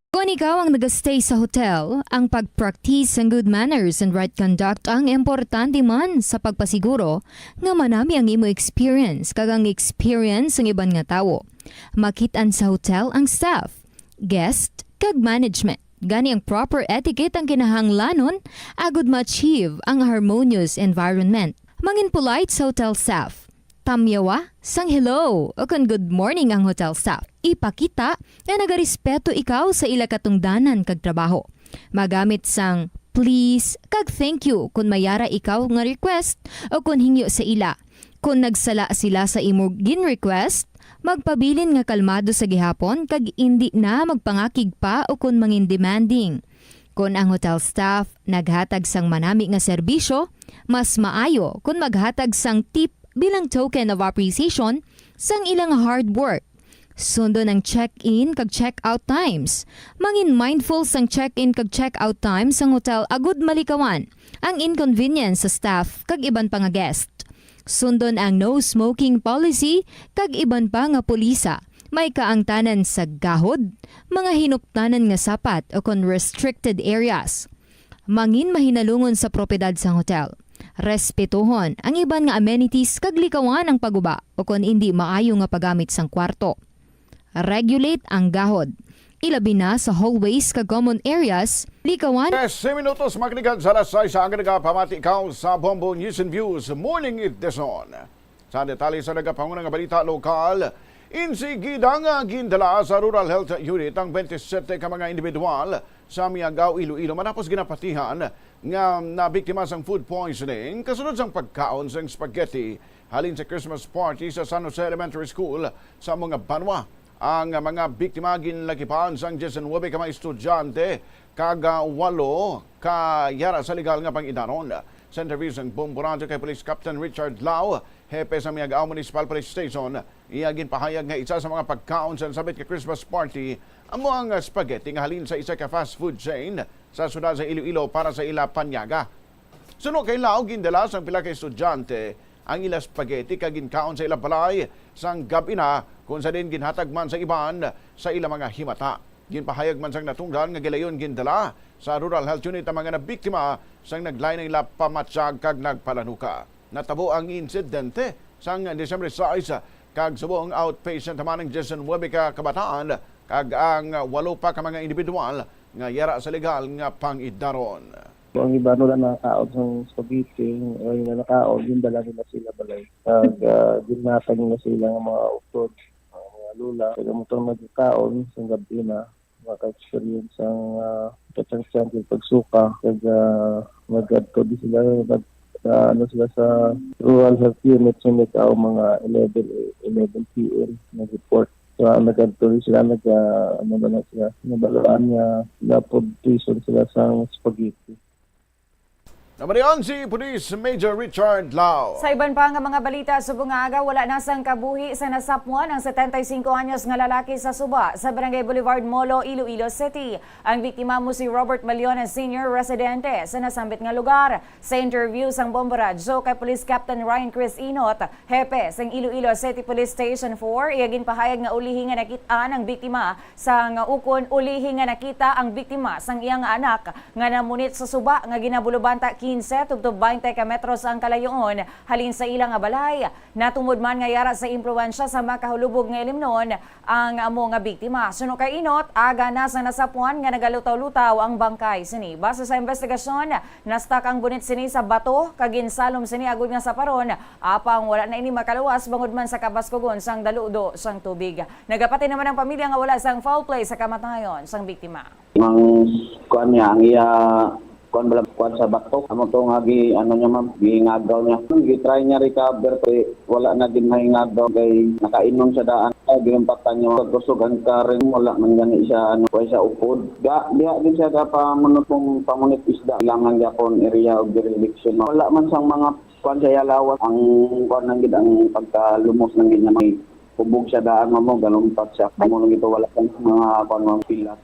Kon ikaw ang nagastay sa hotel, ang pag-practice sang good manners and right conduct ang importante man sa pagpasiguro nga manami ang imo experience kag ang experience sang iban nga tawo. Makit-an sa hotel ang staff, guest, kag management. Gani, ang proper etiquette ang kinahanglanon agud ma-achieve ang harmonious environment. Mangin polite sa hotel staff. Tamyawa sang hello o kon good morning ang hotel staff. Ipakita nga nagarespeto ikaw sa ila katungdanan kag trabaho. Magamit sang please kag thank you kon may ara ikaw nga request o kon hingyo sa ila. Kon nagsala sila sa imo gin-request, magpabilin nga kalmado sa gihapon kag indi na magpangakig pa o kon mangin demanding. Kon ang hotel staff naghatag sang manami nga serbisyo, mas maayo kon maghatag sang tip bilang token of appreciation sang ila nga hard work. Sundon ang check-in kag check-out times. Mangin mindful sang check-in kag check-out times sang hotel agud malikawan ang inconvenience sa staff kag iban pa nga guest. Sundon ang no smoking policy kag iban pa nga pulisa. May kaangtanan sa gahod, mga hinuptanan nga sapat o kon restricted areas. Mangin mahinalungon sa propiedad sang hotel. Respetuhon ang iban nga amenities kag likawan ang paguba o kon indi maayo nga paggamit sang kwarto. Regulate ang gahod, ilabi na sa hallways kag common areas. Likawan. Tres minutos makalikan sa alas sais sa aga, nagapamati ikaw sa Bombo News and Views Morning Edition. Sa detalye sa nagapanguna nga balita lokal, insigida nga gindala sa Rural Health Unit ang twenty-seven ka mga individual sa Miagao, Iloilo, matapos ginapatihan nga nabiktima sang food poisoning kasunod sang pagkaon sang spaghetti halin sa Christmas party sa San Jose Elementary School sa amo nga banwa. Ang mga biktima ginlakipan sang diyes nuebe ka mga estudyante kag, ah, walo ka yara sa legal nga pang-idaron. Sa interview sang Bombo Radyo kay Police Captain Richard Lau, hepe sa Miagao Municipal Police Station, iya ginpahayag nga isa sa mga pagkaon sa nasambit ka Christmas party amo ang spaghetti nga halin sa isa ka fast food chain sa siyudad sa Iloilo para sa ila panyaga. Suno kay Lau, gindala sang pila ka estudyante ang ila spaghetti kag ginkaon sa ila balay sang gab-i na, kung sa diin ginhatag man sa iban sa ila mga himata. Ginpahayag man sang natungdan nga gilayon gindala sa Rural Health Unit ang mga nabiktima sang naglain ang ila pamatyag kag nagpalanuka. Natabo ang insidente sang Disyembre sais, kag subong outpatient man ang diyes nuebe ka kabataan kag ang walo pa ka mga individual nga yara sa legal nga pang-idaron. Ang iban wala nakakaon sang spaghetti, ay na nakaon, gindala nila sila balay. Kag, ah, ginhatag nila sila nga mga utod, mga, mga lula. Kag amo tong nagkaon sang gab-i na, maka-experience ang, ah, katsansan sa pagsuka. Kag, ah, nag-adto di sila, nag, ah, ano sila sa Rural Health Unit sa Miagao, mga eleven, eleven P M nag-report. So, ah, nag-adto di sila, nag, ah, ano na lang sila, nabalaan nga na-food poison sila sa spaghetti. Namarian si Police Major Richard Lao. Sa iban pa nga mga balita, subong nga aga, wala na sang kabuhi sa nasapwan ang setenta y cinco anyos nga lalaki sa Suba, sa Barangay Boulevard, Molo, Iloilo City. Ang biktima mo si Robert Maliona Senior, residente sa nasambit nga lugar. Sa interview sang Bombo Radyo kay Police Captain Ryan Chris Inot, hepe sang Iloilo City Police Station four, iya ginpahayag nga ulihi nga nakit-an ang biktima sang ukon ulihi nga nakita ang biktima sang iya nga anak nga namunit sa suba nga ginabuloban ta quince tubtob twenty ka metros ang kalayoon halin sa ila nga balay. Natungod man nga yara sa impluwensya sa makahulubog nga ilimnon ang amo nga biktima. Suno kay Inot, aga na sa nasapwan nga nagalutaw-lutaw ang bangkay sini. Base sa investigasyon, nastak ang bunit sini sa bato kag ginsalom sini agud nga saparon, apang wala na ini makaluwas bangod man sa kabaskugon sang daludo sang tubig. Nagapati naman ang pamilya nga wala sang foul play sa kamatayon sang biktima. Ang kuan niya, ang iya kuan bala, kuan sa batok. Amo to nga gi, ano niya, ma'am, gingagaw niya. Gi-try niya recover, kay wala na gid mahingagaw, kay nakainom siya daan. Ay, ginumpatan niya, kusog ang karing, wala man gani siya, ano, kuan siya upod. Ga, diha din siya gapamunot kung pamunit isda. Ilangan gyapon area of jurisdiction. Wala man sang mga kuan sa iya lawas, ang kuan lang gid ang pagkalumos lang gid niya, may kubog siya daan, ma'am, mo, galumpat siya. Amo lang ito, wala sang mga kuan, mga pilas.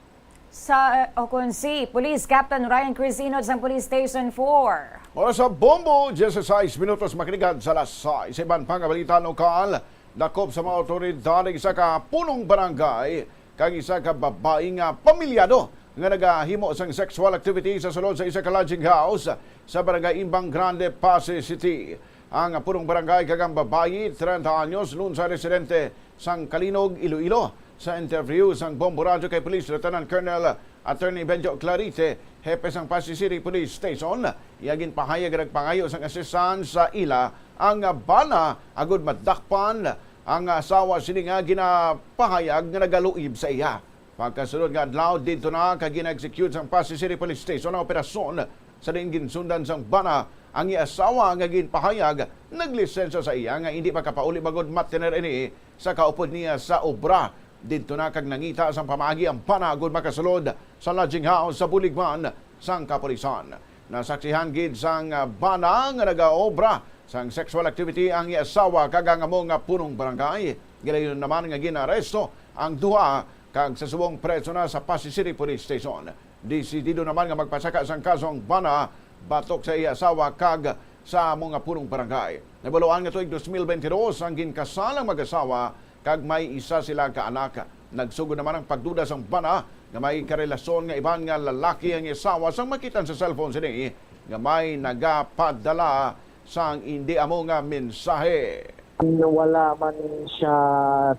Sa, o kon si Police Captain Ryan Crisinod sang Police Station four. Oras sa Bombo, diyesisais minutos makiligad sa alas sais. Sa iban pa nga balita lokal, dakop sa mga awtoridad ang isa ka punong barangay kag isa ka babayi nga pamilyado nga nagahimo sang sexual activity sa sulod sa isa ka lodging house sa Barangay Imbang Grande, Passi City. Ang punong barangay kag ang babayi, treinta anyos, lunsa residente sang Calinog, Iloilo. Sa interview sang Bombo Radyo kay Police Lieutenant Colonel Attorney Benjo Clarite, hepe sang Passi City Police Station, iya ginpahayag nga nagpangayo sang assistance sa ila ang bana agud madakpan ang asawa sini nga ginapahayag nga nagaluib sa iya. Pagkasunod nga adlaw, didto na kag gina-execute sang Passi City Police Station ang operasyon, sa diin ginsundan sang bana ang iya asawa nga ginpahayag naglisensya sa iya nga indi makapauli bangod matener ini sa kaupod niya sa obra. Didto na kag nangita sang pamaagi ang bana agud makasulod sa lodging house sa bulig man sang kapulisan. Nasaksihan gid sang bana nga nagaobra sang sexual activity ang iya asawa kag ang amo nga punong barangay. Gilayon naman nga ginaresto ang duha kag sa subong preso na sa Passi City Police Station. Desidido naman nga magpasaka sang kaso ang bana batok sa iya asawa kag sa amo nga punong barangay. Nabaluan nga tuig dos mil bente dos ang ginkasal ang mag-asawa kag may isa sila ka anak. Nagsugod naman ang pagduda sang bana nga may karelasyon nga iban nga lalaki ang iya asawa sang makit-an sa cellphone sini nga may nagapadala sang indi amo nga mensahe. Wala man siya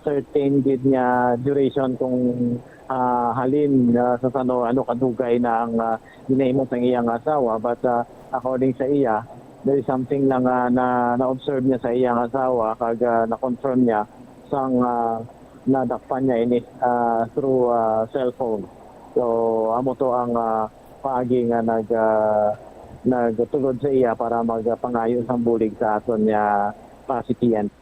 certain gid nga duration kung, ah, halin, ah, sa sano, ano kadugay na ang, ah, ginahimo sang iyang asawa, but, ah, according sa iya, there is something lang, ah, na na-observe niya sa iyang asawa kag, ah, na-confirm niya sang, ah, nadakpan niya ini, ah, through, ah, cellphone. So, amo to ang, ah, paagi nga nag, ah, nagtulod sa iya para magpangayo sang bulig sa aton nga Passi P N P.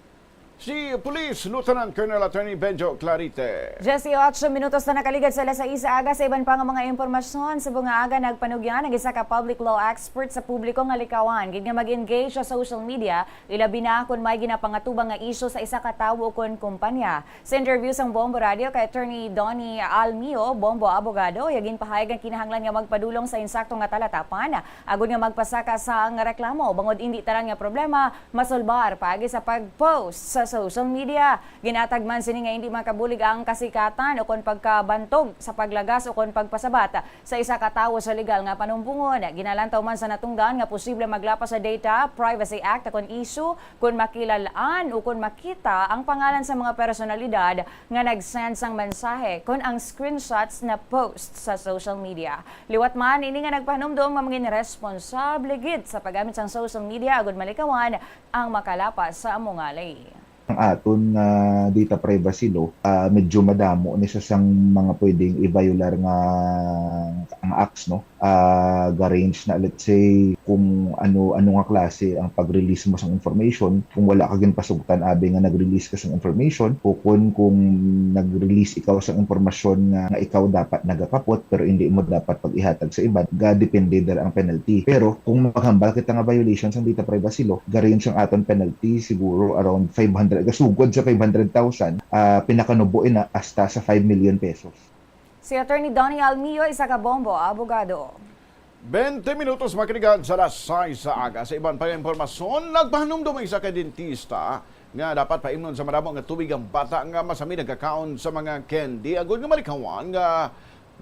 Si Police Lieutenant Colonel Attorney Benjo Clarite. Dieciocho minutos na nakaligad sa alas sais sa aga. Sa iban pa nga mga impormasyon, subong nga aga nagpanugyan ang isa ka public law expert sa publiko nga likawan gid nga mag-engage sa social media, ilabi na kon may ginapangatubang nga isyu sa isa ka tawo kon kumpanya. Sa interview sang Bombo Radio kay Attorney Donnie Almio, Bombo Abogado, iya ginpahayag ang kinahanglan nga magpadulong sa insakto nga talatapan agud nga magpasaka sang reklamo, bangod indi tanan nga problema masulbar paagi sa pag-post sa social media. Ginatag man sini nga indi makabulig ang kasikatan ukon pagkabantog sa paglagas ukon pagpasabat sa isa ka tawo sa legal nga panumbongon. Ginalantaw man sa natungdan nga posible maglapas sa Data Privacy Act kon isyu kon makilal-an o kon makita ang pangalan sa mga personalidad nga nag-send sang mensahe kon ang screenshots na-post sa social media. Liwat man ini nga nagpahanumdom nga mangin responsable gid sa paggamit sang social media agud malikawan ang makalapas sa amo nga ley. Ang aton nga data privacy law, ah, medyo madamo ni sa sang mga pwedeng i-violar nga, nga acts, no? ah, ga-range na, let's say, kung ano, ano nga klase ang pag-release mo sang information, kung wala ka ginpasugtan abi nga nag-release ka sang information, o kun, kung nag-release ikaw sang impormasyon nga, nga ikaw dapat nagakapot pero hindi mo dapat pag-ihatag sa iban, ga-depende dira ang penalty. Pero kung maghambal kita nga violation sang data privacy law, ga-range ang aton penalty siguro around five hundred, gasugod sa five hundred thousand, ah, pinakanubo ina hasta sa five million pesos. Si Attorney Donnie Almio, isa ka Bombo abogado. Twenty minutos makinig sa alas sais sa aga. Sa iban pa nga impormasyon, nagpahanumdom ang isa ka dentista nga dapat paimnon sa madamo nga tubig ang bata nga masami nagakaon sa mga candy, agud nga malikawan nga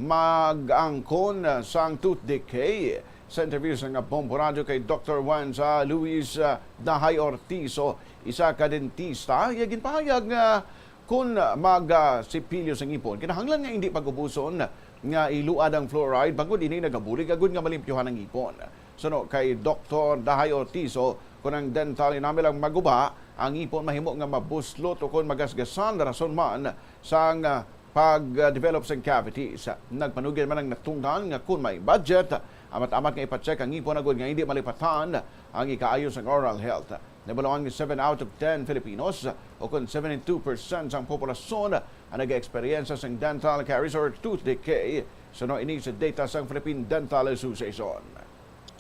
mag-angkon sang tooth decay. Sa interview sa nga Bombo Radio kay Doktor Juan sa Luis, ah, Dahay Ortizo, isa ka dentista, iya ginpahayag nga kun magasipilyo sa ngipon, kinahanglan nga hindi pag-ubuson nga iluad ang fluoride, bangod ini nagabulig agud nga malimpyohan ang ngipon. Suno kay Doktor Dahay Ortizo, kun ang dental enamel ang maguba, ang ngipon mahimo nga mabuslot o kon magasgasan, rason man sang, ah, pag-develop sang cavities. Nagpanugyan man ang natungdan nga kun may budget, amat-amat nga ipa-check ang ngipon agud nga hindi malipatan ang ikaayo sang oral health. Nabaluan nga seven out of ten Filipinos, o kon seventy-two percent sang populasyon, ang nag-eksperyensya sang dental caries or tooth decay, suno ini sa data sang Philippine Dental Association.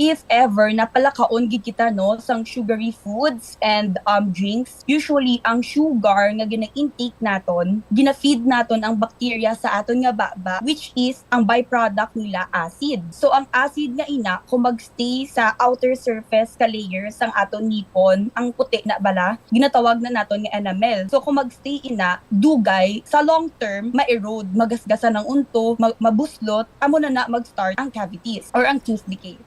If ever napalakaon gid kita, no, sang sugary foods and, um, drinks, usually ang sugar nga gina-intake naton, gina-feed naton ang bacteria sa aton nga baba, which is ang byproduct nila acid. So ang acid nga ina, kung mag-stay sa outer surface ka layer sang aton ngipon, ang puti na bala, ginatawag na naton nga enamel. So kung mag-stay ina, dugay, sa long term, ma-erode, magasgasan ang unto, ma-, mabuslot, amo na na mag-start ang cavities or ang tooth decay.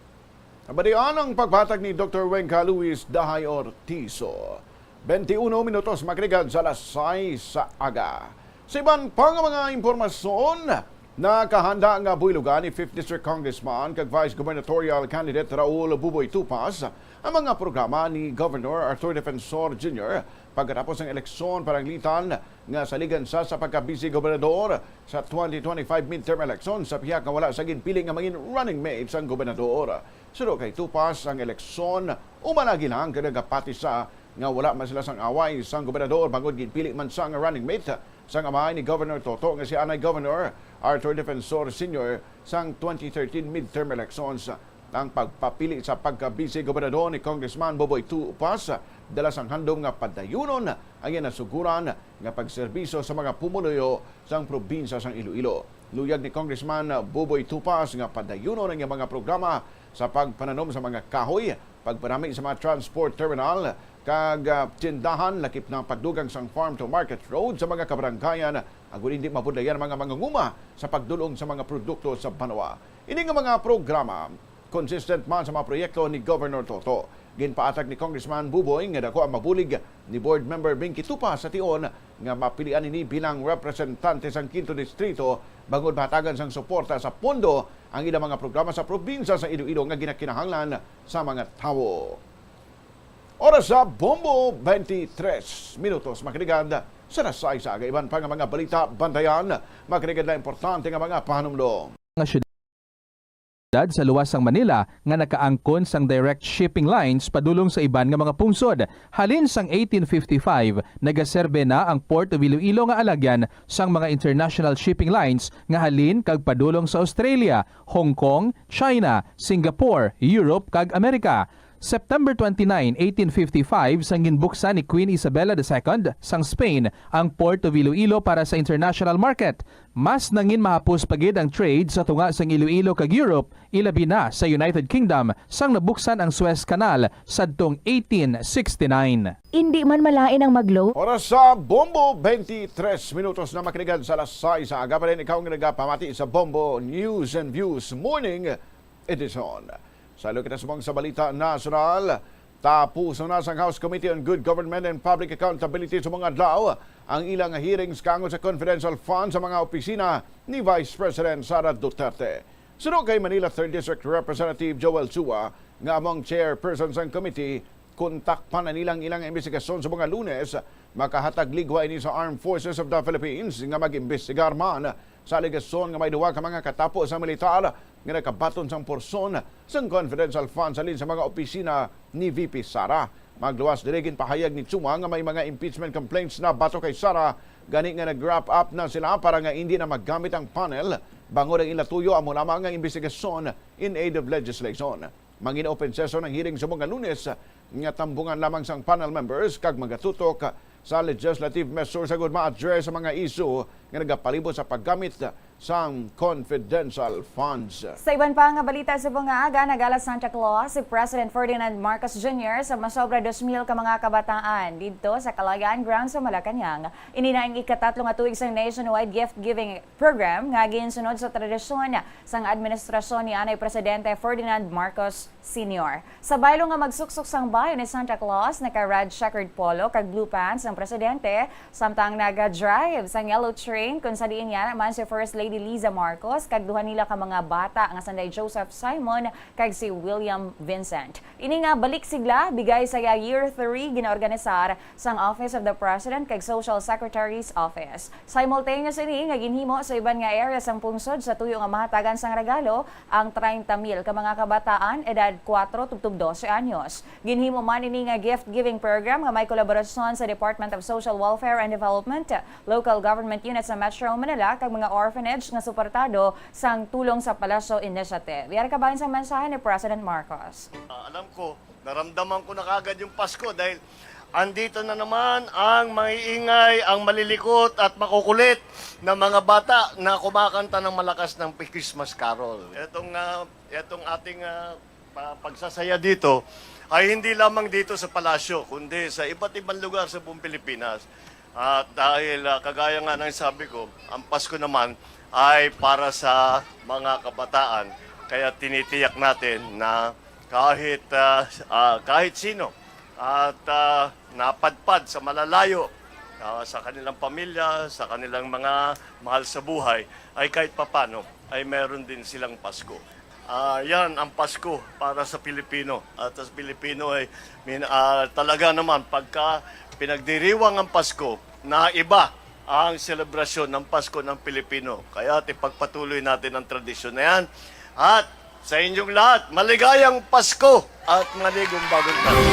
Nabatian ang pagpatag ni Doktor Wengka Luis Dahay Ortizo. Twenty-uno minutos makaligiran sa alas sais sa aga. Sa iban pa nga mga impormasyon, nakahanda nga buhilugan ni fifth District Congressman kag Vice Gubernatorial Candidate Raul Buboy Tupas ang mga programa ni Governor Arthur Defensor Junior pagkatapos ng eleksyon pananglitan nga saligan sa, sa pagka-Vice Gobernador sa twenty twenty-five midterm election sa pihak nga wala sa ginpili nga mangin running mate sang gobernador. Suno kay Tupas, ang eleksyon umalagi lang kag nagapati sa nga wala man sila sang away sang gobernador bangod ginpili man sa nga running mate sang amahay ni Governor Toto nga si anay Governor Arthur Defensor Senior sang twenty thirteen midterm elections. Ang pagpapili sa pagka-Vice Gobernador ni Congressman Boboy Tupas dala sang handom nga padayunon ang iya nasuguran nga pagserbisyo sa mga pumuluyo sang probinsya sang Iloilo. Luyag ni Congressman Boboy Tupas nga padayunon ang iyang mga programa sa pagpananom sa mga kahoy, pagpanami sa mga transport terminal, kag, ah, tindahan, lakip na ang pagdugang sang farm to market road sa mga kabaranggayan, agud hindi mabudlayan ang mga mangunguma sa pagdul-ong sa mga produkto sa banwa. Ini nga mga programa consistent man sa mga proyekto ni Governor Toto. Ginpaatag ni Congressman Buboy nga dako ang mabulig ni Board Member Binky Tupas sa tion nga mapilian ini bilang representante sang Quinto Distrito bangod mahatagan sang suporta sa pondo ang ilang mga programa sa probinsya sa Iloilo nga ginakinahanglan sa mga tawo. Oras sa Bombo, twenty-three minutos. Makinig sa alas sais sa aga. Iban pa nga mga balita, bantayan, makinig na importante nga mga pahanumdom. Nga siyudad sa luwas sang Manila nga nakaangkon sang direct shipping lines padulong sa iban nga mga pungsod. Halin sang eighteen fifty-five, nagaserbe na ang Port of Iloilo nga alagyan sang mga international shipping lines nga halin kag padulong sa Australia, Hong Kong, China, Singapore, Europe, kag Amerika. September twenty-nine, eighteen fifty-five, sang ginbuksan ni Queen Isabella the Second sang Spain ang Port of Iloilo para sa international market. Mas nangin mahapos pa gid ang trade sa tunga sang Iloilo kag Europe, ilabi na sa United Kingdom, sang nabuksan ang Suez Canal sadtong eighteen sixty-nine. Indi man malain ang maglo. Oras sa Bombo, twenty-three minutos na, makinig sa alas sais sa aga pa rin. Ikaw nga nagapamati sa Bombo News and Views Morning Edition. Sa kita subong sa balita nasyonal, tapuson na sang House Committee on Good Government and Public Accountability subong adlaw ang ilang hearings kaangod sa confidential fund sa mga opisina ni Vice President Sara Duterte. Suno kay Manila Third District Representative Joel Sua, nga amo ang chairperson sang committee, Kontak pa na nila ang ilang imbestigasyon subong nga Lunes makahatag ligwa ini sa Armed Forces of the Philippines nga mag-imbestigar man sa alegasyon nga may duha ka mga katapo sa militar nga nakabaton sang porsyon sang confidential funds halin sa mga opisina ni V P Sara. Magluwas diri, ginpahayag ni Chua nga may mga impeachment complaints na batok kay Sara, gani nga nag-wrap up na sila para nga indi na magamit ang panel, bangod ang ila tuyo amo lamang nga imbestigasyon in aid of legislation. Mangin-open session ang hearing subong nga Lunes nga tambungan lamang sang panel members kag magatutok sa legislative measures agud ma-address ang mga issue nga nagapalibot sa paggamit sang confidential funds. Sa iban pa nga balita subong nga aga, nagala Santa Claus si President Ferdinand Marcos Junior sa masobra dos mil ka mga kabataan didto sa Kalayaan Grounds sa Malacañang. Ini na ang ikatatlo nga tuig sang nationwide gift-giving program nga ginsunod sa tradisyon sang administrasyon ni anay Presidente Ferdinand Marcos Senior. Sa baylo nga magsuksok sang bayo ni Santa Claus, naka-red checkered polo kag blue pants ang presidente, samtang naga-drive sang yellow train, kung sa diin niya man si First Lady Liza Marcos kag duha nila ka mga bata nga sanday Joseph Simon kag si William Vincent. Ini nga balik sigla, bigay sa iya year three, ginaorganisar sang Office of the President kag Social Secretary's Office. Simultaneous ini nga ginhimo sa iban nga area sang pungsod sa tuyo nga mahatagan sang regalo ang treinta mil ka mga kabataan edad kuwatro tubtob dose anyos. Ginhimo man ini nga gift-giving program nga may kolaborasyon sa Department of Social Welfare and Development, local government units sa Metro Manila, kag mga orphanage nga suportado sang tulong sa Palasyo Initiative. Yari kabahin sang mensahe ni President Marcos. Ah, alam ko, naramdaman ko na kagad yung Pasko dahil andito na naman ang maiingay, ang malilikot at makukulit na mga bata na kumakanta ng malakas ng Christmas Carol. Itong, ah, itong ating, ah, pa-, pagsasaya dito ay hindi lamang dito sa palasyo, kundi sa iba't ibang lugar sa buong Pilipinas. At dahil, ah, kagaya nga ng sabi ko, ang Pasko naman ay para sa mga kabataan. Kaya tinitiyak natin na kahit, ah, ah, kahit sino at, ah, napadpad sa malalayo, ah, sa kanilang pamilya, sa kanilang mga mahal sa buhay, ay kahit papano ay meron din silang Pasko. Ah, yan ang Pasko para sa Pilipino. At sa Pilipino ay min-, ah, talaga naman, pagka pinagdiriwang ang Pasko, na iba ang selebrasyon ng Pasko ng Pilipino. Kaya ipagpatuloy natin ang tradisyon na yan. At sa inyong lahat, maligayang Pasko at maligong bagong taon.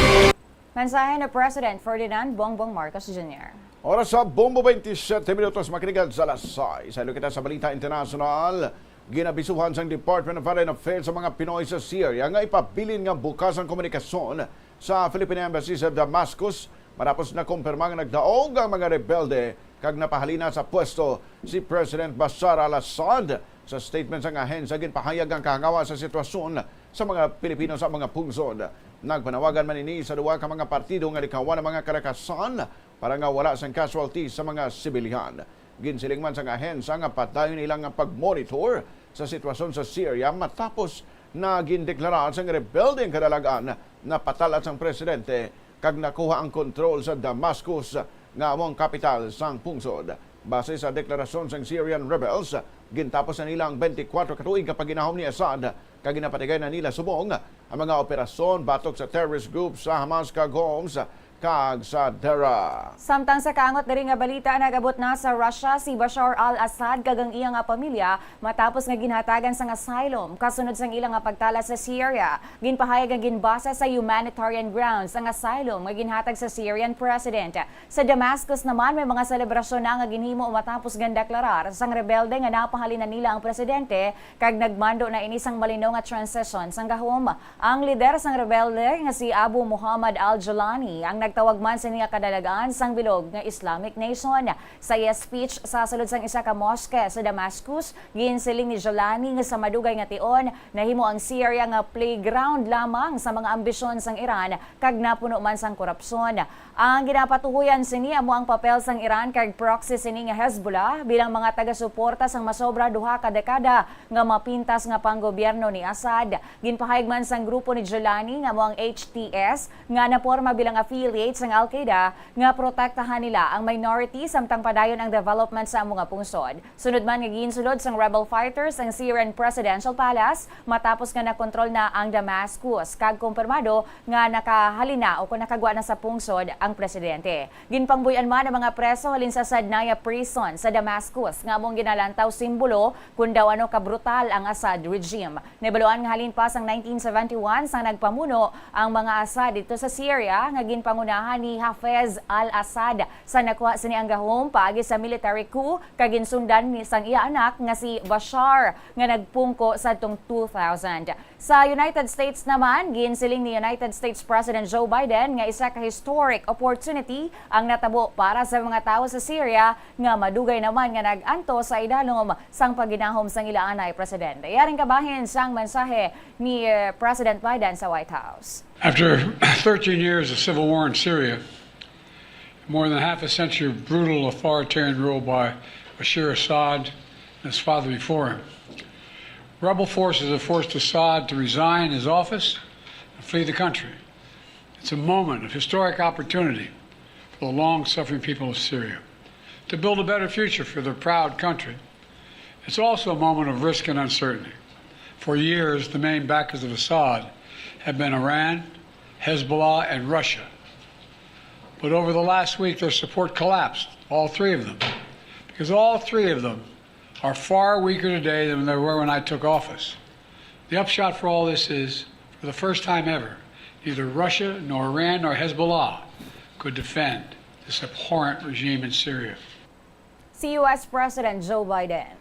Mensahe ni President Ferdinand Bongbong Marcos Junior. Oras sa Bombo, twenty-seven minutos, makiligan sa alas sais. Sa kita sa balita internasyonal, ginabisuhan sang Department of Foreign Affairs sa mga Pinoy sa Syria nga ipabilin nga bukas ang komunikasyon sa Philippine Embassy sa Damascus matapos na kumpirma nga nagdaog ang mga rebelde kag napahalina sa pwesto si President Bashar al-Assad. Sa statement sang ahensya, ginpahayag ang kahangawa sa sitwasyon sa mga Pilipino sa mga pungsod. Nagpanawagan man ini sa duha ka mga partido nga likawan ang mga kalakasan para nga wala sang casualty sa mga sibilyan. Ginsiling man sang ahensya nga padayon nila nga pag-monitor sa sitwasyon sa Syria matapos na gindeklara sang rebelde ang kadalagan na patalat sang presidente kag nakuha ang kontrol sa Damascus, nga amo ang kapital sang pungsod. Base sa deklarasyon sang Syrian rebels, gintapos na nila ang twenty-four ka tuig nga pagginahom ni Assad, kag ginapatigay na nila subong ang mga operasyon batok sa terrorist group sa Hamas kag Homs kag sa Deraa. Samtang sa kaangot diri nga balita, nag-abot na sa Russia si Bashar al-Assad kag ang iya nga pamilya matapos nga ginhatagan sang asylum kasunod sang ila nga pagtala sa Syria. Ginpahayag nga ginbasa sa humanitarian grounds ang asylum nga ginhatag sa Syrian president. Sa Damascus naman, may mga selebrasyon na nga ginhimo matapos gindeklarar sang rebelde nga napahalin na nila ang presidente, kag nagmando na ini sang malinaw nga transition sang gahom. Ang lider sang rebelde nga si Abu Muhammad al-Julani ang nagtawag man sini nga kadalagan sang bilog nga Islamic Nation. Sa iya speech sa sulod sang isa ka mosque sa Damascus, ginsiling ni Julani nga sa madugay nga tion, nahimo ang Syria nga playground lamang sa mga ambisyon sang Iran kag napuno man sang korupsyon. Ang ginapatuhoyan sini amo ang papel sang Iran kag proxy sini nga Hezbollah bilang mga taga-suporta sang masobra duha ka dekada nga mapintas nga panggobyerno ni Assad. Ginpahayag man sang grupo ni Julani nga amo ang H T S nga naporma bilang affiliate sang Al-Qaeda nga protektahan nila ang minority samtang padayon ang development sa amo nga pungsod. Sunod man nga ginsulod sang rebel fighters ang Syrian Presidential Palace matapos nga nakontrol na ang Damascus, kag kumpirmado nga nakahalin na o kon nakagwa na sa pungsod ang presidente. Ginpangbuy-an man ang mga preso halin sa Sadnaya Prison sa Damascus nga among ginalantaw simbolo kon daw ano kabrutal ang Assad regime. Nahibaluan nga halin pa sang nineteen seventy-one sang nagpamuno ang mga Assad didto sa Syria nga ginpangunahan ni Hafez al-Assad sa nakuha sini ang gahom paagi sa military coup kag ginsundan ni sang iya anak nga si Bashar nga nagpungko sadtong two thousand. Sa United States naman, ginsiling ni United States President Joe Biden nga isa ka historic opportunity ang natabo para sa mga tawo sa Syria nga madugay naman nga nag-antos sa idalom sang pagginahom sang ila anay presidente. Yaring kabahin sang mensahe ni, eh, President Biden sa White House. After thirteen years of civil war in Syria, more than half a century of brutal authoritarian rule by Bashar Assad and his father before him, rebel forces have forced Assad to resign his office and flee the country. It's a moment of historic opportunity for the long-suffering people of Syria to build a better future for their proud country. It's also a moment of risk and uncertainty. For years, the main backers of Assad have been Iran, Hezbollah, and Russia. But over the last week, their support collapsed, all three of them, because all three of them are far weaker today than they were when I took office. The upshot for all this is, for the first time ever, neither Russia nor Iran nor Hezbollah could defend this abhorrent regime in Syria. Si U S President Joe Biden.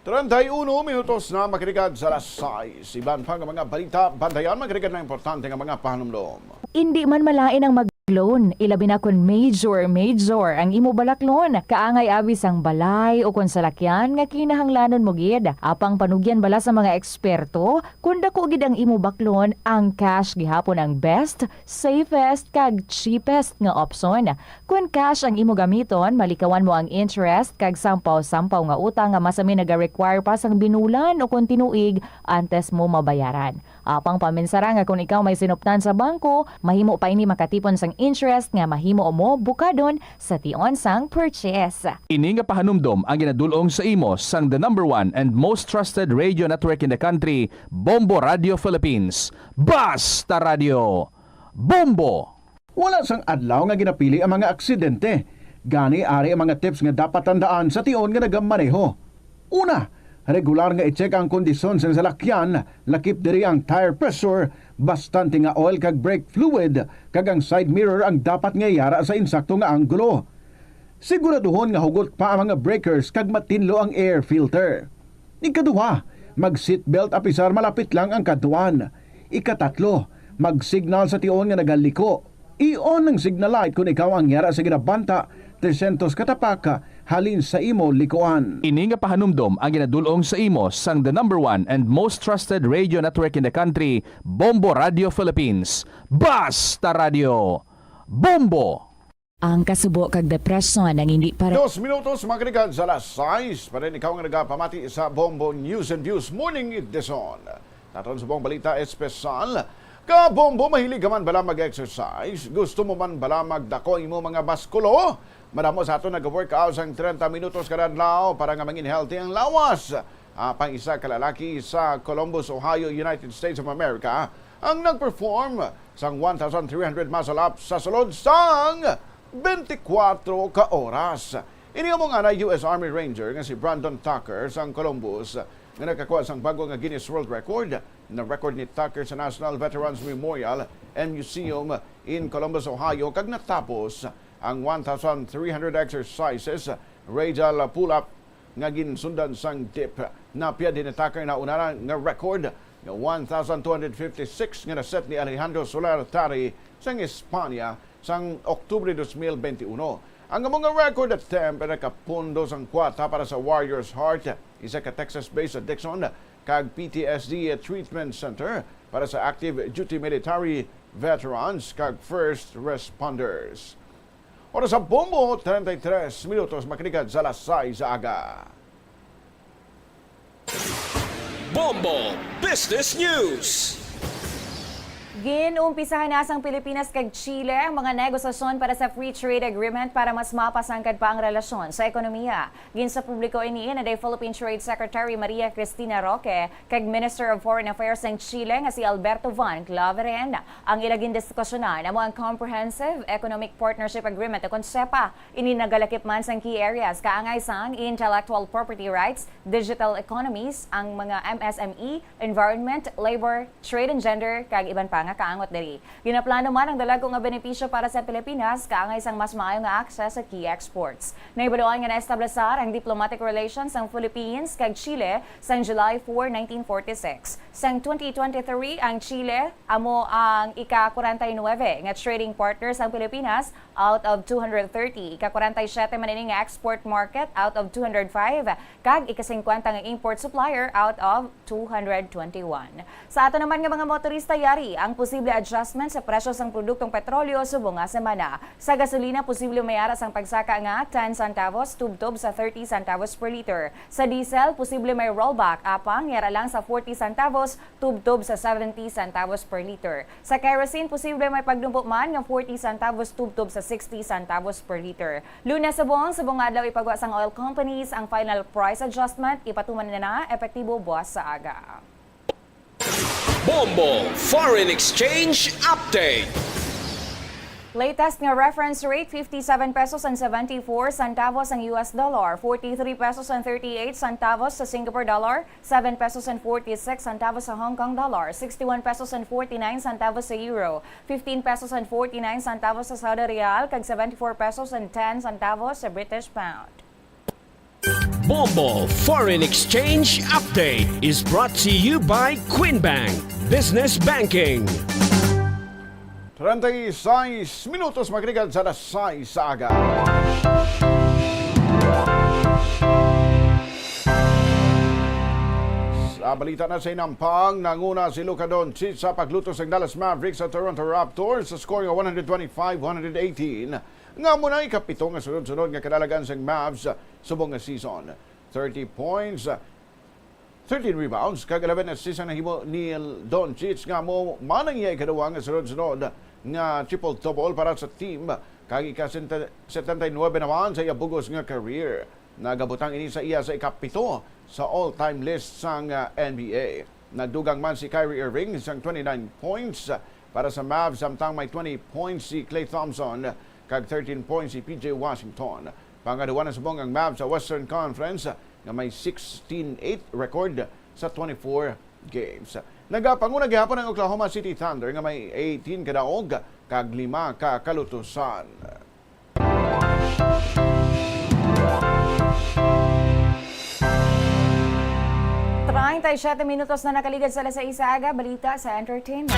Treinta y uno minutos na makarigad sa alas sais. Iban pa nga mga balita, bantayan makarigad na importante nga mga pahanumdom. Indi man malain ang mag-loan, ilabi na kon major, major ang imo balaklon. Kaangay abi sang balay o kon salakyan nga kinahanglanon mo gid. Apang panugyan bala sa mga eksperto, kon dako gid ang imo baklon, ang cash gihapon ang best, safest, kag cheapest nga opsyon. Kon cash ang imo gamiton, malikawan mo ang interest kag sampaw-sampaw nga utang nga masami naga-require pa sang binulan o kon tinuig antes mo mabayaran. Apang paminsara nga kon ikaw may sinuptan sa bangko, mahimo pa ini makatipon sang interest nga mahimo mo bukadon sa tion sang purchase. Ini nga pahanumdom ang ginadul-ong sa imo sang the number one and most trusted radio network in the country, Bombo Radio Philippines. Basta Radio! Bombo! Wala sang adlaw nga ginapili ang mga aksidente. Gani, ari ang mga tips nga dapat tandaan sa tion nga nagamaneho. Una, regular nga i-check ang kondisyon sang salakyan, lakip diri ang tire pressure, bastante nga oil kag brake fluid, kag ang side mirror ang dapat nga yara sa insakto nga anggulo. Siguraduhon nga hugot pa ang mga breakers kag matinlo ang air filter. Ikaduha, mag-seatbelt apisar malapit lang ang kadtuan. Ikatatlo, mag-signal sa tion nga nagaliko. I-on ang signal light kon ikaw ang yara sa ginabanta tresyentos ka tapak halin sa imo likuan. Ini nga pahanumdom ang ginadul-ong sa imo sang the number one and most trusted radio network in the country, Bombo Radio Philippines. Basta Radio! Bombo! Ang kasubo kag depresyon ang hindi pare- Dos minutos, mga kaligad, sa alas sais. Pa rin ikaw nga nagapamati sa Bombo News and Views Morning Edition. Naton sa buong balita espesyal. Ka Bombo, mahilig ka man bala mag-exercise? Gusto mo man bala magdako imo mga baskulo? Madamo sa aton nag-workout sang treinta minutos kada adlaw para nga mangin healthy ang lawas. Apang isa ka lalaki sa Columbus, Ohio, United States of America, ang nag-perform sang one thousand three hundred muscle ups sa sulod sang twenty-four ka oras. Ini among anay U S Army Ranger nga si Brandon Tucker sang Columbus nga nakakuha sang bago nga Guinness World Record. Na-record ni Tucker sa National Veterans Memorial and Museum in Columbus, Ohio, kag natapos ang one thousand three hundred exercises, radial pull-up nga ginsundan sang dip. Naapyad ni Tucker ang nauna na nga record nga one thousand two hundred fifty-six nga na-set ni Alejandro Soler Tari sang Espanya sang Oktubre dos mil benti uno. Ang amo nga record attempt nakapondo sang kwata para sa Warriors Heart, isa ka Texas-based addiction kag P T S D treatment center para sa active duty military veterans kag first responders. Oras sa Bombo, treinta y tres minutos, makiligad sa alas sais sa aga. Bombo Business News. Ginumpisahan na sang Pilipinas kag Chile ang mga negosasyon para sa free trade agreement para mas mapasangkad pa ang relasyon sa ekonomiya. Ginsapubliko ini ni Philippine Trade Secretary Maria Cristina Roque kag Minister of Foreign Affairs sang Chile nga si Alberto Van Claveren. Ang ila gindiskusyonan amo ang Comprehensive Economic Partnership Agreement o kon CEPA. Ini nagalakip man sang key areas kaangay sang intellectual property rights, digital economies, ang mga M S M E, environment, labor, trade and gender, kag iban pa nga kaangot diri. Ginaplano man ang dalago nga benepisyo para sa Pilipinas, kaangay sang mas maayo nga access sa key exports. Nahibaluan nga naestablisar ang diplomatic relations sang Philippines kag Chile sang July four, nineteen forty-six. Sang twenty twenty-three, ang Chile amo ang ika-forty-nine nga trading partner sang Pilipinas out of two hundred thirty. Ika-forty-seven man ini nga export market out of two hundred five, kag ika-fifty nga import supplier out of two hundred twenty-one. Sa ato naman nga mga motorista, yari ang posible adjustment sa presyo sang produktong petrolyo subong nga semana. Sa gasolina, posible may ara sang pagsaka nga ten centavos tubtob sa thirty centavos per liter. Sa diesel, posible may rollback, apang yara lang sa forty centavos tubtob sa seventy centavos per liter. Sa kerosene, posible may pagdumpo man nga forty centavos tubtob sa sixty centavos per liter. Lunes subong, subong nga adlaw ipagwa sang oil companies ang final price adjustment, ipatuman na na epektibo buwas sa aga. Bombo Foreign Exchange Update. Latest nga reference rate, fifty-seven pesos and seventy-four centavos ang U S dollar, forty-three pesos and thirty-eight centavos sa Singapore dollar, seven pesos and forty-six centavos sa Hong Kong dollar, sixty-one pesos and forty-nine centavos sa euro, fifteen pesos and forty-nine centavos sa Saudi rial, kag seventy-four pesos and ten centavos sa British pound. Bombo Foreign Exchange Update is brought to you by Queen Bank Business Banking. Treinta y seis minutos, mga kaibigan, sa alas sais sa aga. Sa balita na sa inampang, nanguna si Luka Doncic sa pagluto sang Dallas Mavericks sa Toronto Raptors sa score nga one hundred twenty-five one hundred eighteen, nga amo na ikapito nga sunod-sunod nga kadalagan sang Mavs subong nga season. Thirty points, thirteen rebounds, kag eleven assists ang nahimo ni Doncic, nga amo man ang iya ikaduha nga sunod-sunod nga triple-double para sa team, kag ika-setenta y nuebe naman sa iya bug-os nga career. Nagabutang ini sa iya sa ikapito sa all-time list sang, ah, N B A. Nagdugang man si Kyrie Irving sang twenty-nine points para sa Mavs, samtang may twenty points si Klay Thompson kag thirteen points si P J Washington. Pangaduwa na subong ang Mavs sa Western Conference nga may sixteen eight record sa twenty-four games. Nagapanguna gihapon ang Oklahoma City Thunder nga may eighteen ka daog kag lima ka kalutusan. Treinta y siete minutos na nakaligad sa alas sais sa aga, balita sa entertainment.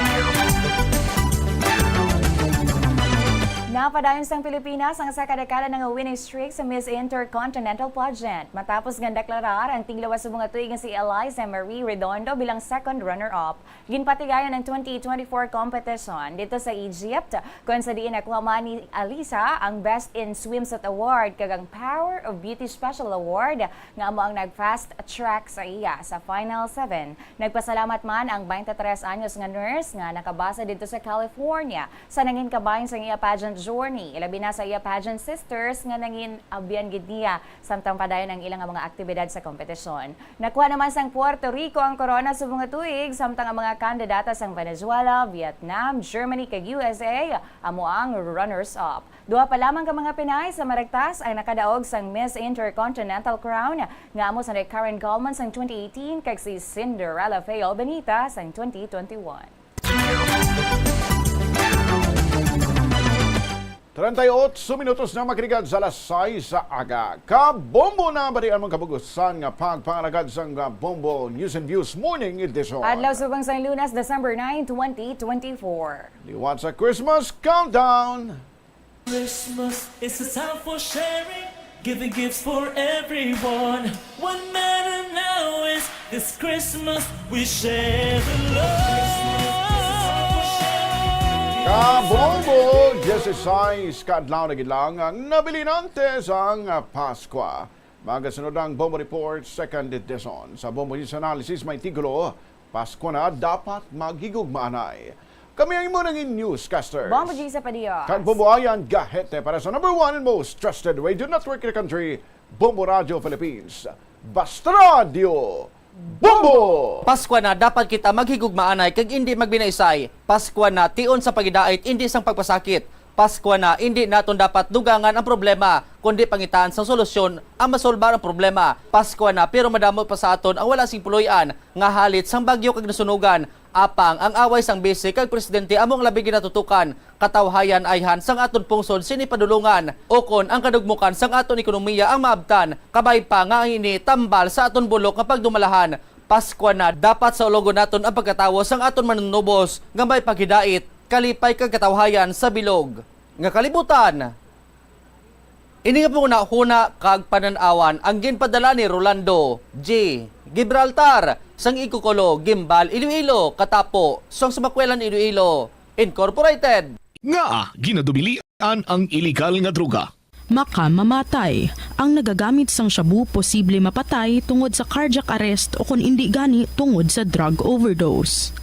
Napadayon sang Pilipinas ang sa kadakala na nga winning streak sa Miss Intercontinental Pageant, matapos nga deklarar ang tiglawas subong nga tuig nga si Eliza Marie Redondo bilang second runner-up. Ginpatigayon ang twenty twenty-four competition didto sa Egypt, kung sa diin nakuha man ni Alisa ang Best in Swimsuit Award kag ang Power of Beauty Special Award, nga amo ang nag-fast track sa iya sa Final Seven. Nagpasalamat man ang twenty-three anyos nga nurse nga nakabase didto sa California sa nangin kabahin sa iya pageant journey, ilabi na sa iya pageant sisters nga nangin abyan gid niya samtang padayon ang ila nga mga aktibidad sa kompetisyon. Nakuha naman sang Puerto Rico ang korona subong nga tuig, samtang ang mga kandidata sang Venezuela, Vietnam, Germany, kag U S A amo ang runners-up. Duha pa lamang ka mga Pinay sa maragtas ang nakadaog sang Miss Intercontinental Crown, nga amo sanday Karen Gallman sang twenty eighteen kag si Cinderella Faye Albanita sang twenty twenty-one. Treinta y ocho minutos na makalikan sa alas sais sa aga. Kabombo na balian mong kabugusan nga pagpangalagad sang Bombo News and Views Morning Edition. Adlaw subong sang Lunes, December nine, twenty twenty-four. Liwat sa Christmas Countdown. Christmas is a time for sharing. Giving gifts for everyone. What matter now is this Christmas we share the love. Kabombo! Dieciséis ka adlaw na gid lang ang nabilin antes ang Paskwa. Magasunod ang Bombo Report Second Edition. Sa Bombo News Analysis may titulo, Pasko na, dapat maghigugmaanay. Kami ang imo nangin newscasters. Bombo G sa Padilla. Kag Bombo Ayan Gahete para sa number one and most trusted radio network in the country, Bombo Radio Philippines. Basta Radio Bombo! Paskwa na, dapat kita maghigugmaanay kag indi magbinaisay. Paskwa na, tion sa pagidait, indi sang pagpasakit. Paskwa na, indi naton dapat dugangan ang problema, kundi pangitaan sang solusyon ang masolbar ang problema. Paskwa na, pero madamo pa sa aton ang wala sing puloy-an nga halit sang bagyo kag nasunugan. Apang ang away sang bisi kag presidente amo ang labi ginatutukan. Katawhayan ayhan sang aton pungsod sini padulungan, ukon ang kadugmokan sang aton ekonomiya ang maabtan, kabay pa nga ang ini tambal sa aton bulok nga pagdumalahan. Paskwa na, dapat saulogon naton ang pagkatawo sang aton Manunubos nga may paghidait, kalipay kag katawhayan sa bilog nga kalibutan. Ini nga panghunahuna kag panan-awan ang ginpadala ni Rolando G Gibraltar sang Ikokolo, Guimbal, Iloilo, katapo sang Sumakwelan, Iloilo Incorporated. Ngaa ginadubilian ang iligal nga droga? Makamamatay. Ang nagagamit sang shabu posible mapatay tungod sa cardiac arrest o kon indi gani tungod sa drug overdose.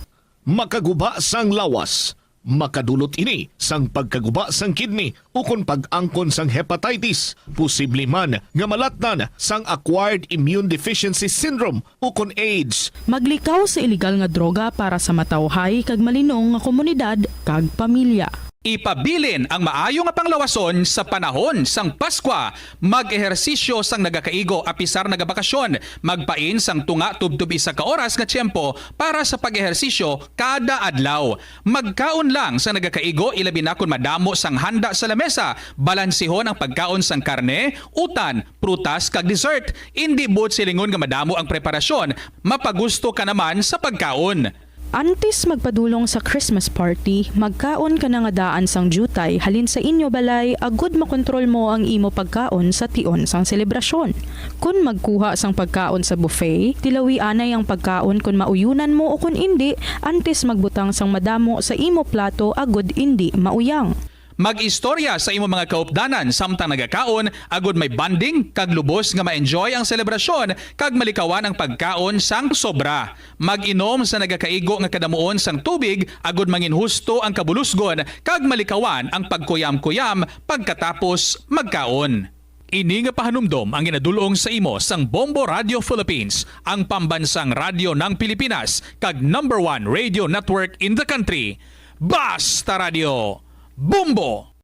Makaguba sang lawas. Makadulot ini sang pagkaguba sang kidney ukon pag-angkon sang hepatitis, posible man nga malatnan sang acquired immune deficiency syndrome ukon AIDS. Maglikaw sa iligal nga droga para sa matawhay kag malinong nga komunidad kag pamilya. Ipabilin ang maayo nga panglawason sa panahon sang Paskwa. Mag-ehersisyo sang nagakaigo apisar nagabakasyon. Magpain sang tunga tubtob isa ka oras nga tiyempo para sa pag-ehersisyo kada adlaw. Magkaon lang sang nagakaigo, ilabi na kon madamo sang handa sa lamesa. Balansihon ang pagkaon sang karne, utan, prutas, kag dessert. Indi buot silingon nga madamo ang preparasyon, mapagusto ka naman sa pagkaon. Antes magpadulong sa Christmas party, magkaon ka na nga daan sang diutay halin sa inyo balay agod makontrol mo ang imo pagkaon sa tion sang selebrasyon. Kon magkuha sang pagkaon sa buffet, tilawi anay ang pagkaon kon mauyunan mo o kon indi, antes magbutang sang madamo sa imo plato agod indi mauyang. Mag-istorya sa imo mga kaupdanan samtang nagakaon, agod may bonding kag lubos nga ma-enjoy ang selebrasyon kag malikawan ang pagkaon sang sobra. Mag-inom sa nagakaigo nga kadamuon sang tubig agod manginhusto ang kabulusgon kag malikawan ang pagkuyam-kuyam pagkatapos magkaon. Ini nga pahanumdom ang ginadul-ong sa imo sang Bombo Radio Philippines, ang pambansang radyo ng Pilipinas, kag number one radio network in the country. Basta Radio, Bombo!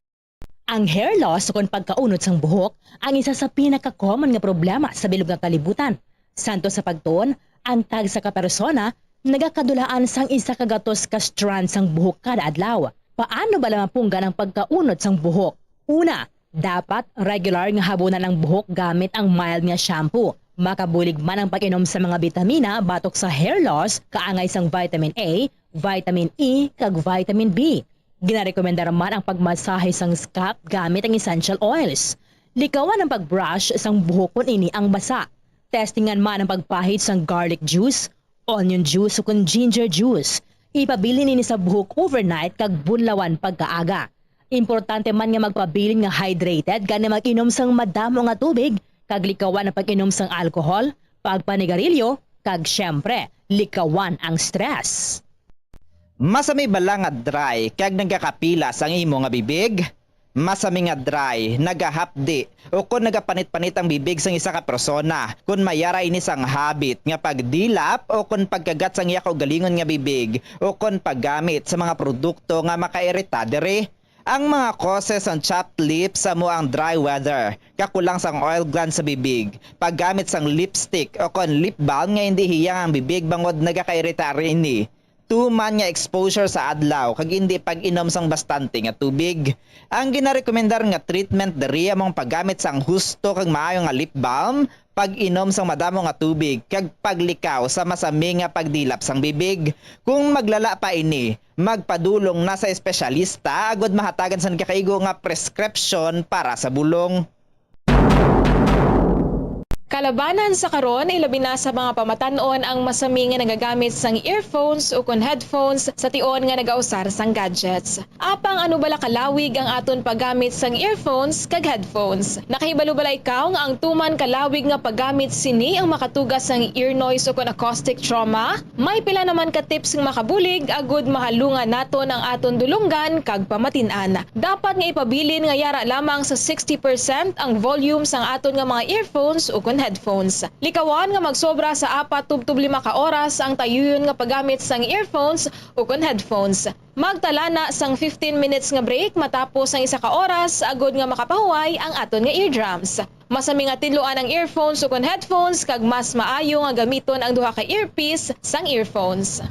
Ang hair loss ukon pagkaunod sang buhok ang isa sa pinaka-common nga problema sa bilog nga kalibutan. Santo sa pagtuon, ang tagsa ka persona nagakadulaan sang isa ka gatos ka strand sang buhok kada adlaw. Paano bala mapunggan ang pagkaunod sang buhok? Una, dapat regular nga habunan ang buhok gamit ang mild nga shampoo. Makabulig man ang pag-inom sa mga bitamina batok sa hair loss, kaangay sang vitamin A, vitamin E, kag vitamin B. Ginarekomendar man ang pagmasahe sang scalp gamit ang essential oils. Likawan ang pag-brush sang buhok kon ini ang basa. Testingan man ang pagpahid sang garlic juice, onion juice, ukon ginger juice. Ipabilin ini sa buhok overnight kag bunlawan pagkaaga. Importante man nga magpabilin nga hydrated, gani mag-inom sang madamo nga tubig, kag likawan ang pag-inom sang alcohol, pagpanigarilyo, kag, siyempre, likawan ang stress. Masami bala nga dry kag nagakapilas ang imo nga bibig? Masami nga dry, nagahapdi, ukon nagapanit-panit ang bibig sang isa ka persona kon may ara ini sang habit nga pagdilap ukon pagkagat sang iya kaugalingon nga bibig ukon paggamit sa mga produkto nga makairita diri. Ang mga causes sang chapped lips amo ang dry weather, kakulang sang oil gland sa bibig, paggamit sang lipstick ukon lip balm nga indi hiyang ang bibig bangod nagakairita ini, tuman nga exposure sa adlaw kag indi pag-inom sang bastante nga tubig. Ang ginarekomendar nga treatment diri amo ang paggamit sang husto kag maayo nga lip balm, pag-inom sang madamo nga tubig, kag paglikaw sa masami nga pagdilap sang bibig. Kung maglala pa ini, magpadulong na sa espesyalista agud mahatagan sang nagakaigo nga preskripsyon para sa bulong. Kalabanan sa karon, ilabi na sa mga pamatan-on ang masami nga nagagamit sang earphones ukon headphones sa tion nga nagausar sang gadgets. Apang ano bala kalawig ang aton paggamit sang earphones kag headphones? Nakahibalo bala ikaw nga ang tuman kalawig nga paggamit sini ang makatuga sang ear noise ukon acoustic trauma? May pila naman ka tips nga makabulig agud mahalungan naton ang aton dulonggan kag pamatin-an. Dapat nga ipabilin nga yara lamang sa sixty percent ang volume sang aton nga mga earphones ukon headphones. Likawan nga magsobra sa apat tubtob lima ka oras ang tayuyon nga paggamit sang earphones ukon headphones. Magtala na sang fifteen minutes nga break matapos ang isa ka oras agud nga makapahuway ang aton nga eardrums. Masami nga tidloan ang earphones ukon headphones kag mas maayo nga gamiton ang duha ka earpiece sang earphones.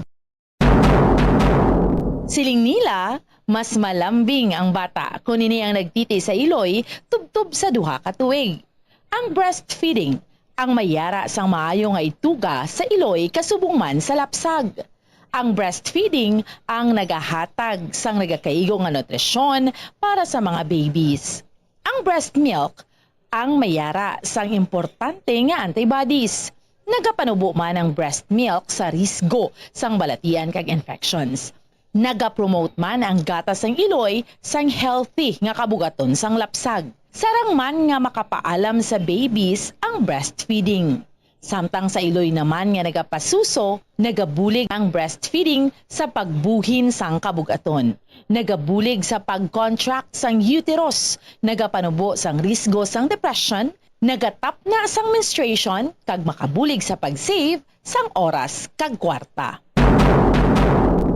Siling nila, mas malambing ang bata kon ini ang nagtiti sa iloy tubtob sa duha ka tuig. Ang breastfeeding ang may yara sang maayo nga ituga sa iloy kasubong man sa lapsag. Ang breastfeeding ang nagahatag sang nagakaigo nga nutrisyon para sa mga babies. Ang breast milk ang may yara sang importante nga antibodies. Nagapanubo man ang breast milk sa risgo sang balatian kag infections. Nagapromote man ang gatas sang iloy sang healthy nga kabugaton sang lapsag. Sarang man nga makapaalam sa babies ang breastfeeding. Samtang sa iloy naman nga nagapasuso, nagabulig ang breastfeeding sa pagbuhin sang kabugaton. Nagabulig sa pag-contract sang uterus, nagapanubo sang risgo sang depression, nagatapna sang menstruation, kag makabulig sa pag-save sang oras kag kwarta.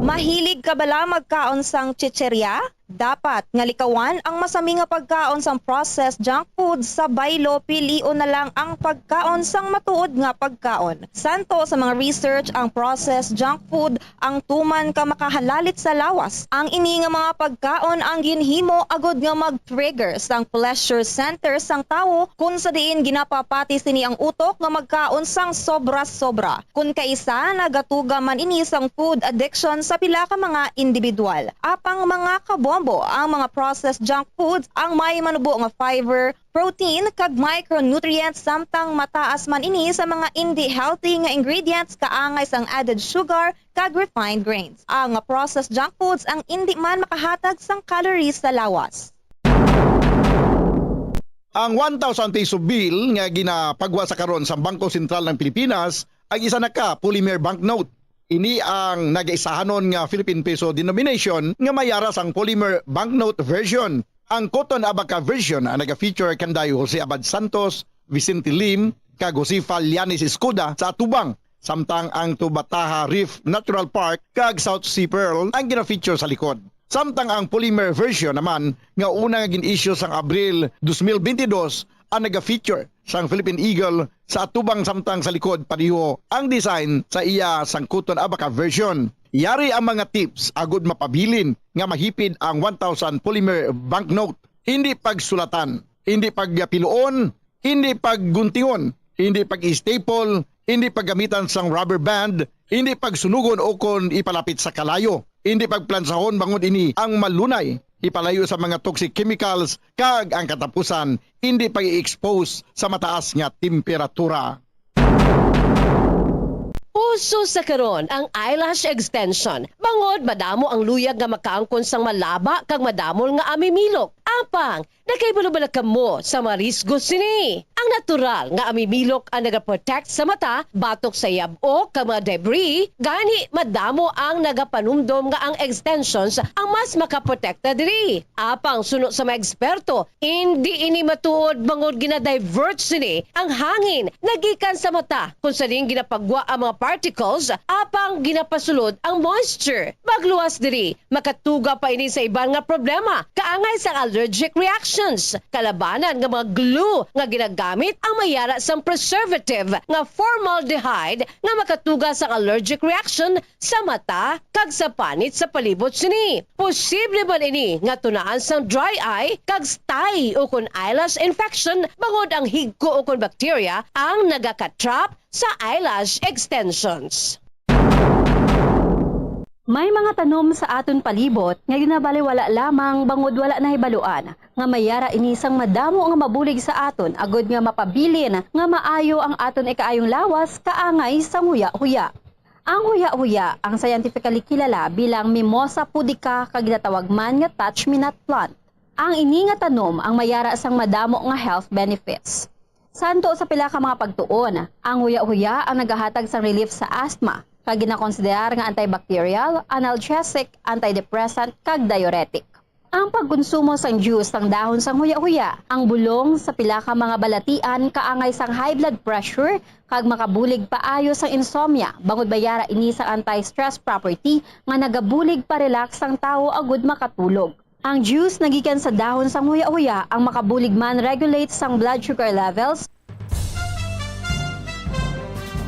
Mahilig ka bala magkaon sang chicheria? Dapat nga likawan ang masami nga pagkaon sang processed junk food sa baylo, pilion na lang ang pagkaon sang matuod nga pagkaon. Santo sa mga research, ang processed junk food ang tuman ka makahalalit sa lawas. Ang ini nga mga pagkaon ang ginhimo agud nga mag-trigger sang pleasure center sang tawo, kun sa diin ginapapati sini ang utok nga magkaon sang sobra-sobra. Kun kaisa, nagatuga man ini sang food addiction sa pila ka mga individual. Apang mga kabombo, ang mga processed junk foods ang may manubo nga fiber, protein, kag micronutrients, samtang mataas man ini sa mga indi healthy nga ingredients kaangay sang added sugar kag refined grains. Ang processed junk foods ang indi man makahatag sang calories sa lawas. Ang one thousand peso bill nga ginapagwa sa karon sa Bangko Sentral ng Pilipinas ang isa na ka polymer banknote. Ini ang nagaisahanon nga Philippine peso denomination nga may yara sang polymer banknote version. Ang Cotton Abaca version ang naga-feature kanday Jose Abad Santos, Vicente Lim, kag Josefa Llanes Escoda sa atubang, samtang ang Tubataha Reef Natural Park kag South Sea Pearl ang gina-feature sa likod. Samtang ang polymer version naman nga una nga gin-issue sang Abril dos mil bentidós ang naga-feature sang Philippine Eagle sa atubang, samtang sa likod pareho ang design sa iya sang Cotton Abaca version. Yari ang mga tips agud mapabilin nga mahipid ang one thousand polymer banknote. Hindi pagsulatan, hindi pagpiluon, hindi pagguntingon, hindi pag-staple, hindi paggamitan sang rubber band, hindi pagsunugon ukon ipalapit sa kalayo, hindi pagplansahon bangod ini ang malunay ipalayo sa mga toxic chemicals, kag ang katapusan, hindi pag-i-expose sa mataas nga temperatura. Uso sa karon ang eyelash extension, bangod madamo ang luyag nga makaangkon sang malaba kag madamol nga amimilok. Apang, nakahibalo bala kamo sa mga risgo sini? Ang natural nga amimilok ang nagaprotect sa mata batok sa yab-ok kag mga debris, gani madamo ang nagapanumdom nga ang extensions ang mas makaprotekta diri. Apang suno sa mga eksperto, indi ini matuod bangod gina-divert sini ang hangin nga gikan sa mata, kung sa diin ginapagwa ang mga particles apang ginapasulod ang moisture. Magluwas diri, makatuga pa ini sa iban nga problema, kaangay sang allergic reactions. Kalabanan nga mga glue nga ginagamit ang may yara sang preservative nga formaldehyde nga makatuga sang allergic reaction sa mata kag sa panit sa palibot sini. Posible man ini nga tunaan sang dry eye kag stye ukon eyelash infection bangod ang higko ukon bakterya ang nagaka-trap sa eyelash extensions. May mga tanom sa aton palibot nga ginabaliwala lamang bangod wala nahibaluan nga may yara ini sang madamo nga mabulig sa aton agod nga mapabilin nga maayo ang aton ikaayong lawas kaangay sang huya-huya. Ang huya-huya ang scientifically kilala bilang Mimosa pudica kag ginatawag man nga touch-me-not plant. Ang ini nga tanom ang may yara sang madamo nga health benefits. Santo sa pila ka mga pagtuon, ang huya-huya ang nagahatag sang relief sa asthma, kag ginakonsiderar nga antibacterial, analgesic, antidepressant, kag diuretic. Ang pagkonsumo sang juice sang dahon sang huya-huya, ang bulong sa pila ka mga balatian kaangay sang high blood pressure kag makabulig paayo sang insomnia, bangod may yara ini sang anti-stress property nga nagabulig pa-relax sang tawo agud makatulog. Ang juice nagikan sa dahon sang huya-huya ang makabulig man regulate sang blood sugar levels.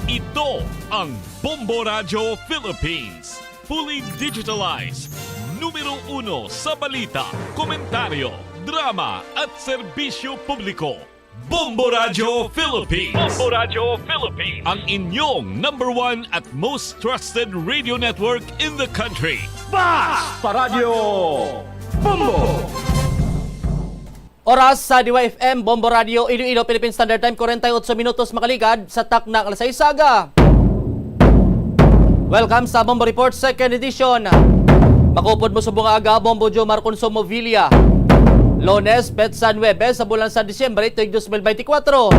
Ito ang Bombo Radyo Philippines, fully digitalized, numero uno sa balita, komentaryo, drama at serbisyo publiko. Bombo Radyo Philippines. Bombo Radyo Philippines. Ang inyong number one at most trusted radio network in the country. Basta Radyo Bombo! Oras sa D Y F M, Bombo Radio, Iloilo, Philippine Standard Time, forty-eight minutos makaligad sa takna nga alas sais aga. Welcome sa Bombo Report Second Edition. Makupod mo subong nga aga, Bombo Jomar Consumo Villa. Lunes, petsa nuebe sa bulan sa Disyembre, tuig dos mil beintikwatro.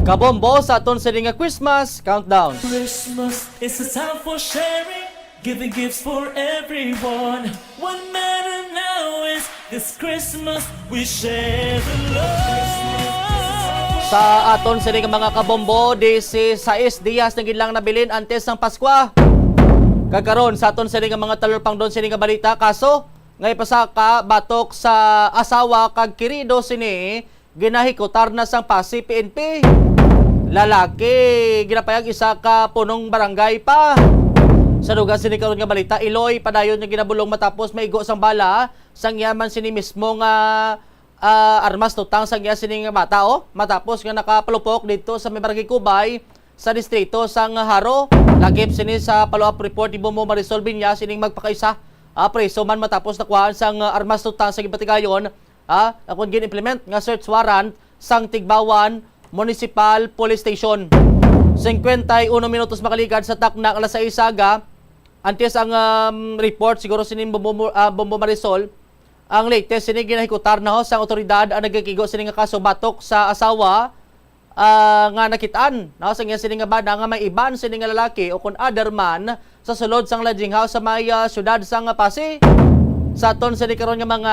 Kabombo sa aton sini nga Christmas Countdown. Christmas is a time for sharing, giving gifts for everyone. What matter now is this Christmas we share the love. Sa aton sini nga mga kabombo, disisais diyas na gid lang nabilin antes sang Paskwa. Kag karon, sa aton sini nga mga talupangdon sini nga balita, kaso nga ipasaka batok sa asawa kag kirido sini, ginahikutar na sang Passi P N P. Lalaki, ginapayag isa ka punong barangay pa. Sa dugang sini karon nga balita, iloy padayon nga ginabulong matapos maigo sang bala sang iya man sini mismo nga ah, armas tutang sang iya sini nga bata, oh, matapos nga nakapalupok didto sa may Barangay Cubay sa distrito sang Jaro. Lakip sini sa follow-up report ni Bombo Marisol Binya sining magpakaisa, ah, preso man matapos nakuhaan sang, ah, armas tutang sa gibatigayon, ah, akon gin-implement nga search warrant sang Tigbawan Municipal Police Station. Singkwenta y uno minutos makaligad sa takna nga alas sais aga, antes ang, um, report siguro sini Bombo, ah, Bombo Marisol, ang latest sini ginahikutar na ho sang awtoridad ang nagakigo sini nga kaso batok sa asawa, ah, nga nakit-an, no, sa iya sini nga bana nga may iban sini nga lalaki o kon other man sa sulod sang lodging house sa may, ah, siyudad sang Passi. Sa aton sini karon nga mga,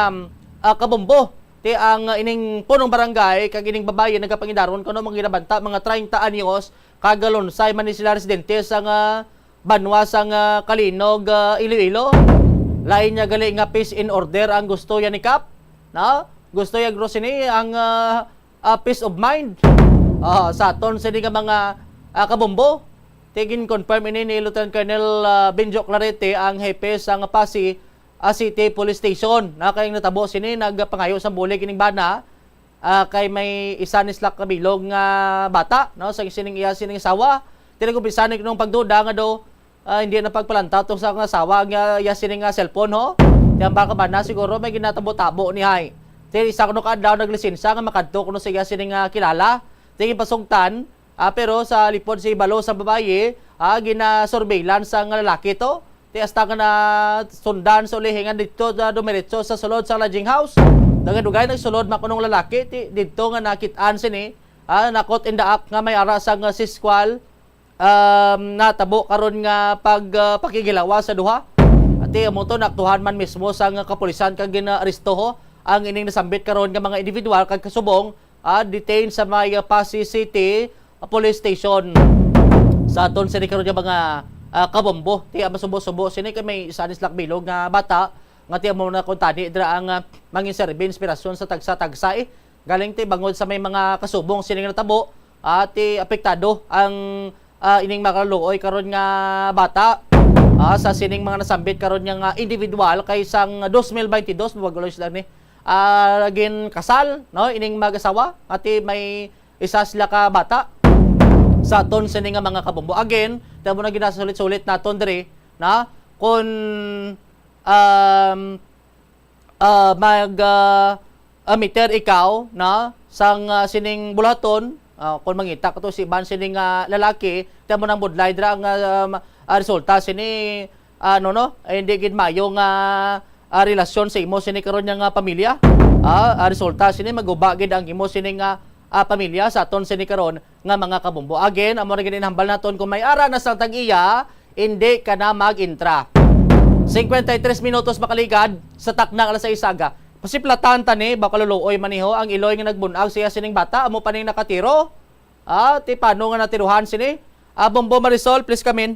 ah, kabombo, ti ang, ah, ining punong barangay kag ining babayi nagapangidaron kuno mga ginabanta mga treinta anyos kag lunsay man ni sila residente sang, ah, banwa sang, ah, Calinog, ah, Iloilo. Lain niya gali nga peace in order ang gusto ya ni Kap, no? Gusto ya guro sini ang, ah, ah, peace of mind. Ah, sa aton sini nga mga, ah, kabombo, ti gin-confirm ini ni Lieutenant Colonel, ah, Benjo Clarete, ang hepe sang Passi, ah, City Police Station, na kay ang natabo sini nagpangayo sang bulig ining bana, ah, kay may isa ni sila kabilog nga bata, no, sa sining iya sining asawa. Ti nag-umpisa ni nung pagduda nga daw, ah, hindi na pagpalantaw tong sa nga asawa nga iya sining nga cellphone, ho. Ti ang baka ba na siguro may ginatabo-tabo ni hay. Ti isa kuno ka adlaw naglisensa nga makadto kuno sa iya sining nga kilala. Ti ginpasugtan, ah, pero sa lipod sa hibalo sa babayi, ah, ginasurveillance ang lalaki to. Ti hasta nga nasundan sa ulihi nga didto na dumiretso sa sulod sa lodging house. Dugay-dugay nagsulod man kunong lalaki ti didto nga nakit-an sini, ah, na caught in the act nga may ara sang, ah, siskwal, um, natabo karon nga pag, ah, pakighilawas sa duha. Ti amo to naaktuhan man mismo sang kapulisan kag ginaaresto ho ang ining nasambit karon nga mga individual kag kasubong, ah, detained sa may, ah, Passi City, ah, Police Station. Sa aton sini karon nga mga, ah, kabombo, ti ang masubo-subo sini kay may isa ni sila kabilog nga bata nga ti amo na kuntani dira ang, ah, mangin serbi inspirasyon sa tagsa-tagsa, eh. Galing ti bangod sa may mga kasubong sini nga natabo, ah, ti apektado ang, ah, ining makaluoy karon nga bata, ah, sa sining mga nasambit karon nga, nga individual kay sang dos mil baynte dos, mabaguloy sila ni, ah, ginkasal, no, ining mag-asawa, ati may isa sila ka bata. Sa aton sini nga mga kabombo. Again, ti amo na ginasulit-sulit naton diri, na kung, um, ah, mag, ah, ah, meter ikaw, no, sang, ah, sining buluhaton, ah, kung mangita ka to si iban sining, ah, lalaki, ti amo nang budlay dira ang, ah, um, ah, resulta sini, ano, no? Ay, hindi gid mayo nga, ah, relasyon sa imo sini karon nga pamilya. Ah, ah, resulta sini maguba gid ang imo sini nga, ah, pamilya sa aton sini karon nga mga kabombo. Again, amo ra gid inhambal naton, kung may ara na sang tag-iya, hindi ka na mag-intra. Cincuenta y tres minutos makaligad sa takna alas sais aga. Pasiplatan ta ni, baka luluoy man niho ang iloy nga nagbunag siya sining bata, amo pa ning nakatiro. Ah, ti paano nga natiruhan sini? Ah, Bombo Marisol, please come in.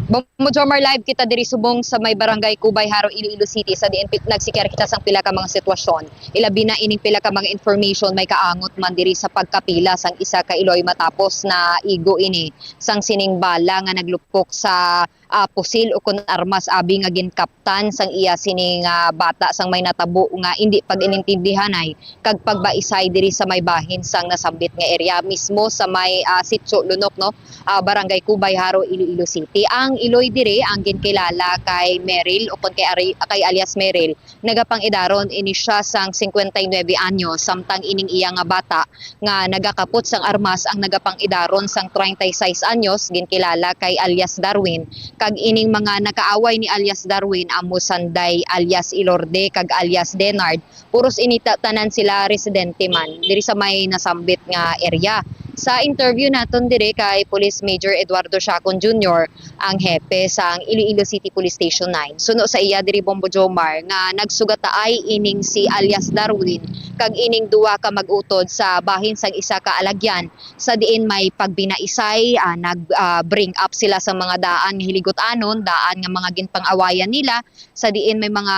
Bombo Jomar, live kita diri subong sa may barangay Kubay, Jaro, Iloilo City, sa diin pi-, nagsikyar kita sang pila ka mga sitwasyon. Ilabi na ining pila ka mga information may kaangot man diri sa pagkapila sang isa ka iloy matapos na igo ini sang sining bala nga naglupok sa, ah, pusil ukon armas abi nga ginkaptan sang iya sining, ah, bata sang may natabo nga indi pag-inintindihanay kag pagbaisay diri sa may bahin sang nasambit nga area mismo sa may, ah, Sitio Lunok, no? Ah, Barangay Kubay, Jaro, Iloilo City. Ang iloy diri ang ginkilala kay Meryl ukon kay Ari-, kay alias Meryl. Nagapang-idaron ini siya sang cincuenta y nueve anyos, samtang ining iya nga bata nga nagakapot sang armas ang nagapang-idaron sang treinta y seis anyos, ginkilala kay alias Darwin, kag ining mga nakaaway ni alias Darwin amo sanday alias Ilorde kag alias Denard. Puros ini ta-, tanan sila residente man diri sa may nasambit nga area. Sa interview naton diri kay Police Major Eduardo Siacon Junior, ang hepe sang Iloilo City Police Station nine, suno sa iya diri, Bombo Jomar, nga nagsugataay ining si alias Darwin kag ining duha ka mag-utod sa bahin sang isa ka alagyan, sa diin may pagbinaisay, ah, nag, ah, bring up sila sa mga daan nga hiligutanon, daan nga mga ginpang-awayan nila, sa diin may mga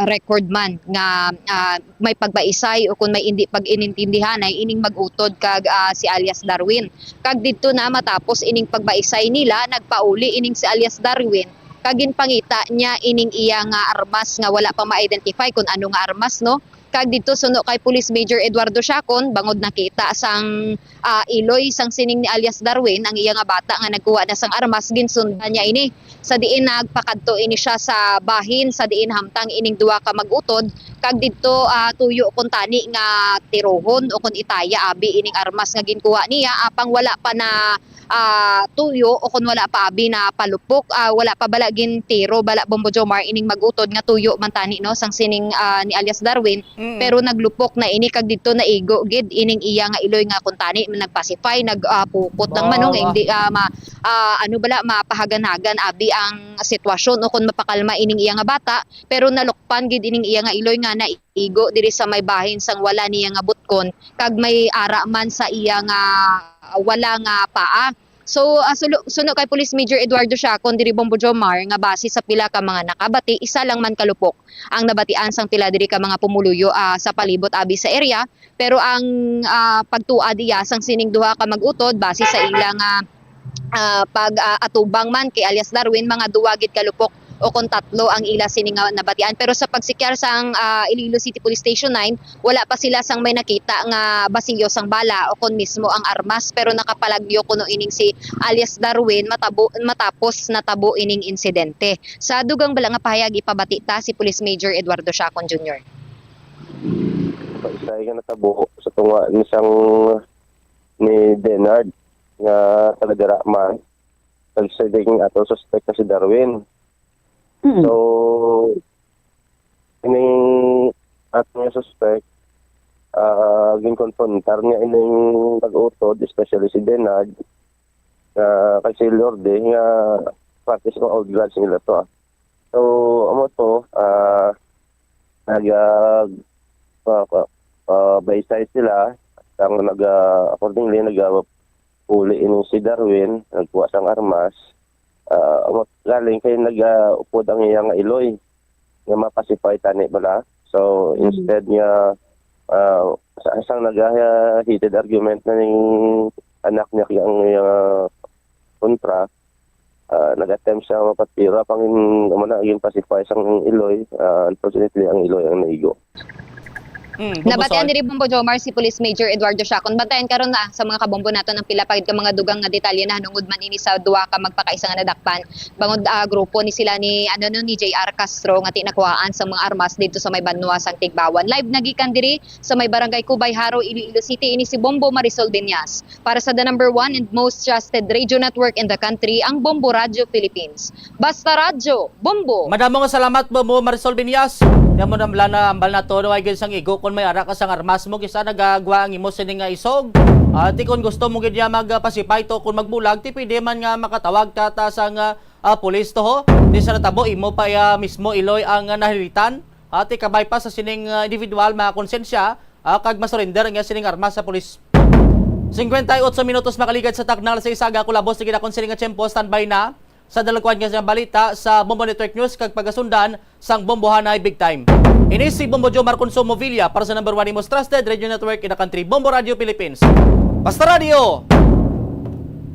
record man nga, ah, may pagbaisay o kung may indi pag-inintindihanay ining mag-utod kag, ah, si alias Darwin. Kag didto na matapos ining pagbaisay nila, nagpauli ining si alias Darwin kag ginpangita niya ining iya nga armas nga wala pa ma-identify kung ano nga armas, no? Kag didto suno kay Police Major Eduardo Siacon, bangod nakita sang, ah, iloy sang sining ni alias Darwin, ang iya nga bata nga nagkuha na sang armas, ginsundan niya ini. Sa diin nagpakadto ini siya sa bahin sa diin hamtang ining duha ka mag-utod, kag didto, ah, tuyo kuntani nga tirohon o kun itaya abi ining armas nga ginkuha niya, apang wala pa na, ah, tuyo o kun wala pa abi na palupok, ah, wala pa bala gintiro bala, Bombo Jomar, ining mag-utod nga tuyo man tani, no, sang sining, ah, ni alias Darwin. Mm. Pero naglupok na ini kag didto naigo gid ining iya nga iloy nga kuntani nagpasipay, nag, ah, pukot lang man, no, nga hindi, ah, ma-, ah, ano bala, mapahaganhagan abi ang sitwasyon o kon mapakalma ining iya nga bata, pero nalukpan gid ining iya nga iloy nga naigo diri sa may bahin sang wala niya nga butkon kag may ara man sa iya nga wala nga paa. So, ah, sulo-, suno kay Police Major Eduardo Siacon diri, Bombo Jomar, nga base sa pila ka mga nakabati, isa lang man ka lupok ang nabatian sang pila diri ka mga pumuluyo, ah, sa palibot abi sa area. Pero ang, ah, pagtuad iya sang sining duha ka mag-utod, base sa ila nga, ah, pag, ah, atubang man kay alias Darwin, mga duha gid ka lupok o kon tatlo ang ila sini nga nabatian. Pero sa pagsikyar sang, ah, Iloilo City Police Station nine, wala pa sila sang may nakita nga basiyo sang bala o kon mismo ang armas, pero nakapalagyo kuno ining si alias Darwin matabo-, matapos natabo ining insidente. Sa dugang bala nga pahayag, ipabati ta si Police Major Eduardo Siacon Junior. Paisay nga natabo sa tunga ni sang ni Denard nga taga dira man, kag sa ding ato suspect nga si Darwin. Mm. So, ining ato nga suspect, ah, ginkonfrontar niya ining nag-utod, especially si Denard, ah, kag si Lorde, nga practice mga old guards nila to, ah. So, amo to, ah, nag, ah, pa, pa, pa, baysay sila, ang nag, ah, accordingly, nag, ah, uli ini si Darwin, nagkuha sang armas, ah, amo, galing kay nag, ah, upod ang iya nga iloy, nga mapasipay tani bala. So, Mm. instead nga, ah, sa, sang nag, ah, heated argument na ning anak niya kay ang iya kontra, ah, nag-attempt siya mapatira, pang, amo na, ginpasipay sang iloy. Ah, unfortunately, ang iloy ang naigo. Mm, Bombo Nabatian Sol. Diri, Bombo Jomar, si Police Major Eduardo Siacon. Bantayan karon na sa mga kabombo naton ang pila pa gid ka mga dugang nga detalye nahanungod man ini sa duha ka magpakaisa nga nadakpan bangod, ah, grupo ni sila ni, ano, no, ni J R Castro nga tinakuhaan sa mga armas didto sa may banwa sang Tigbauan. Live nagikan diri sa may Barangay Cubay, Jaro, Iloilo City, ini si Bombo Marisol Viñas para sa the number one and most trusted radio network in the country, ang Bombo Radio Philippines. Basta Radyo, Bombo! Madamo nga salamat, Bombo Marisol Viñas. Kaya mo nambala na, ambal na todo, ay gyud sang igo kung may ara ka sang armas mo, kisa nagagwa ang imo sini nga isog. Ati kung gusto mo gid niya magpasipay to, kung magbulag, ti pwede man nga makatawag ka ta sang, ah, ah, pulis to, ho. Ti sa natabo, imo pa iya mismo iloy ang, ah, nahilitan. Ati kabay pa sa sining, ah, individual, makonsensya, ah, kag masurrender niya sining armas sa pulis. Cincuenta y ocho minutos makaligad sa taknal sa isa, aga ko labos, sige na kung sining nga tiyempo, standby na. Sa dalagkuan nga balita sa Bombo Network News kag pagasundan sang Bombohanay Big Time. Ini si Bombo Jomar Consumo Villa para sa number one most trusted radio network in the country, Bombo Radio Philippines. Basta Radio,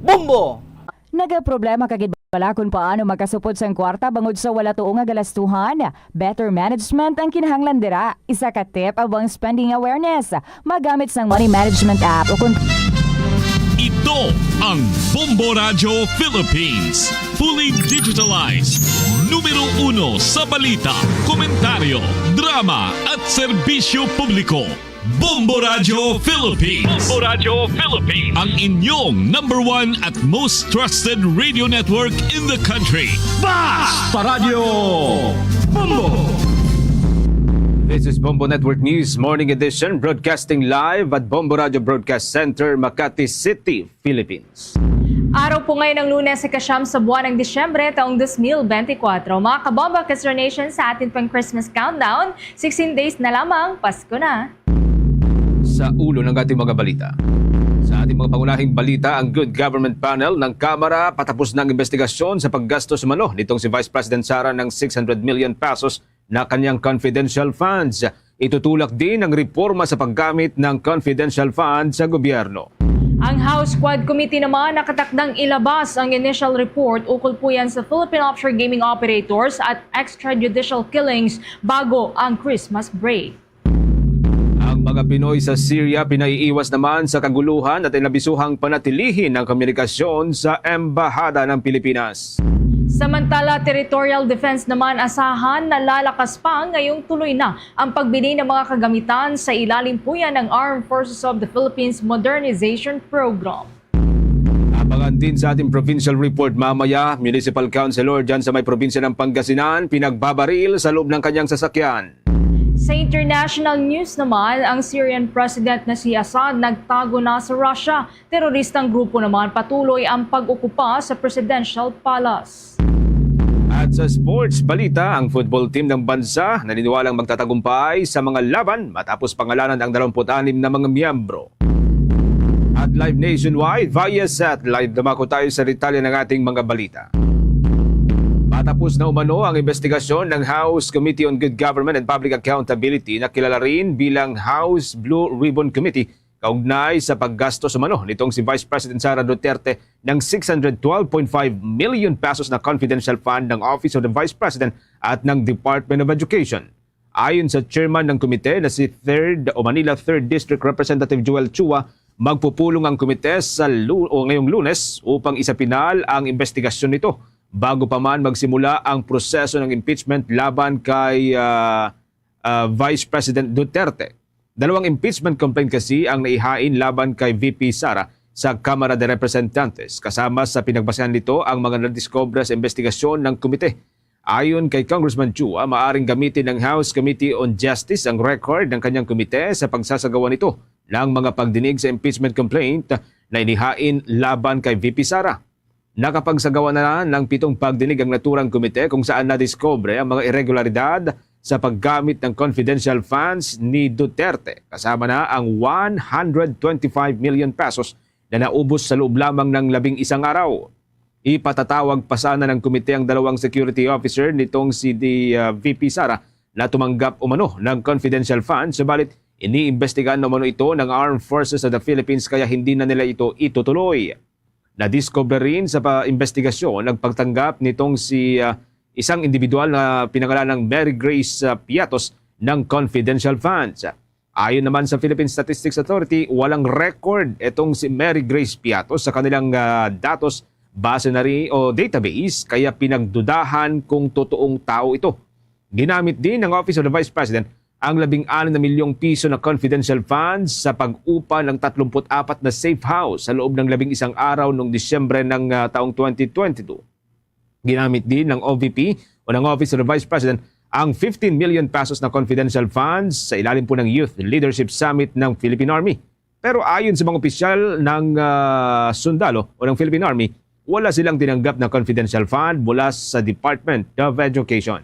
Bombo! Nagaproblema ka gid bala kon paano makasupod sang kwarta bangod sa wala tuo nga galastuhan? Better management ang kinahanglan dira. Isa ka tip amo ang spending awareness. Magamit sang money management app o kon Ito ang Bombo Radyo Philippines. Fully digitalized. Numero uno sa balita, komentaryo, drama, at serbisyo publiko. Bombo Radyo Philippines. Bombo Radyo Philippines. Ang inyong number one at most trusted radio network in the country. Basta Radyo Bombo! This is Bombo Network News Morning Edition, broadcasting live at Bombo Radyo Broadcast Center, Makati City, Philippines. Araw po ngayon ng Lunes, ikasyam sa buwan ng Disyembre, taong dos mil bente kwatro. Mga kabombo, Kastro Nation, sa atin pang Christmas countdown, sixteen days na lamang, Pasko na. Sa ulo ng ating mga balita. Sa ating mga pangunahing balita, ang Good Government Panel ng Kamara patapos na ang investigasyon sa paggastos umano nitong si Vice President Sara ng six hundred million pesos na kanyang confidential funds. Itutulak din ang reforma sa paggamit ng confidential funds sa gobyerno. Ang House Quad Committee naman nakatakdang ilabas ang initial report ukol po yan sa Philippine offshore gaming operators at extrajudicial killings bago ang Christmas break. Ang mga Pinoy sa Syria pinaiiwas naman sa kaguluhan at inabisuhang panatilihin ang komunikasyon sa Embahada ng Pilipinas. Samantala, territorial defense naman asahan na lalakas pa ngayong tuloy na ang pagbili ng mga kagamitan sa ilalim po yan ng Armed Forces of the Philippines Modernization Program. Abangan din sa ating provincial report mamaya, municipal councilor dyan sa may probinsya ng Pangasinan, pinagbabaril sa loob ng kanyang sasakyan. Sa international news naman, ang Syrian President na si Assad nagtago na sa Russia. Teroristang grupo naman patuloy ang pag-okupa sa Presidential Palace. At sa sports balita, ang football team ng bansa naniniwalang magtatagumpay sa mga laban matapos pangalanan ang dalawampu't anim na mga miyembro. At live nationwide via satellite, dumako tayo sa detalye ng ating mga balita. Patapos na umano ang investigasyon ng House Committee on Good Government and Public Accountability na kilala rin bilang House Blue Ribbon Committee kaugnay sa paggastos umano nitong si Vice President Sara Duterte ng six hundred twelve point five million pesos na confidential fund ng Office of the Vice President at ng Department of Education. Ayon sa chairman ng komite na si Third o Manila Third District Representative Joel Chua, magpupulong ang komite sa lu- o ngayong Lunes upang isapinal ang investigasyon nito bago pa man magsimula ang proseso ng impeachment laban kay, ah, ah, Vice President Duterte. Dalawang impeachment complaint kasi ang naihain laban kay V P Sara sa Kamara de Representantes, kasama sa pinagbasihan nito ang mga nadiskubre sa investigasyon ng komite. Ayon kay Congressman Chua, maaring gamitin ng House Committee on Justice ang record ng kanyang komite sa pagsasagawa nito ng mga pagdinig sa impeachment complaint na inihain laban kay V P Sara. Nakapagsagawa na ng pitong pagdinig ang naturang komite kung saan nadiskubre ang mga iregularidad sa paggamit ng confidential funds ni Duterte, kasama na ang one hundred twenty-five million pesos na naubos sa loob lamang ng labing isang araw. Ipatatawag pa sana ng komite ang dalawang security officer nitong si di, ah, V P Sara na tumanggap umano ng confidential funds, subalit iniimbestigahan na umano ito ng Armed Forces of the Philippines kaya hindi na nila ito itutuloy. Nadiskubre rin sa pa-, investigasyon ang pagtanggap nitong si, ah, isang individual na pinangalan ng Mary Grace, ah, Piatos ng confidential funds. Ayon naman sa Philippine Statistics Authority, walang record itong si Mary Grace Piatos sa kanilang, ah, datos base na rin o database, kaya pinagdudahan kung totoong tao ito. Ginamit din ng Office of the Vice President ang labing anim na milyong piso na confidential funds sa pag-upa ng tatlumpu't apat na safe house sa loob ng labing isang araw noong Disyembre ng, ah, taong twenty twenty-two. Ginamit din ng O V P o ng Office of the Vice President ang fifteen million pesos na confidential funds sa ilalim po ng Youth Leadership Summit ng Philippine Army. Pero ayon sa mga opisyal ng, ah, sundalo o ng Philippine Army, wala silang tinanggap na confidential fund mula sa Department of Education.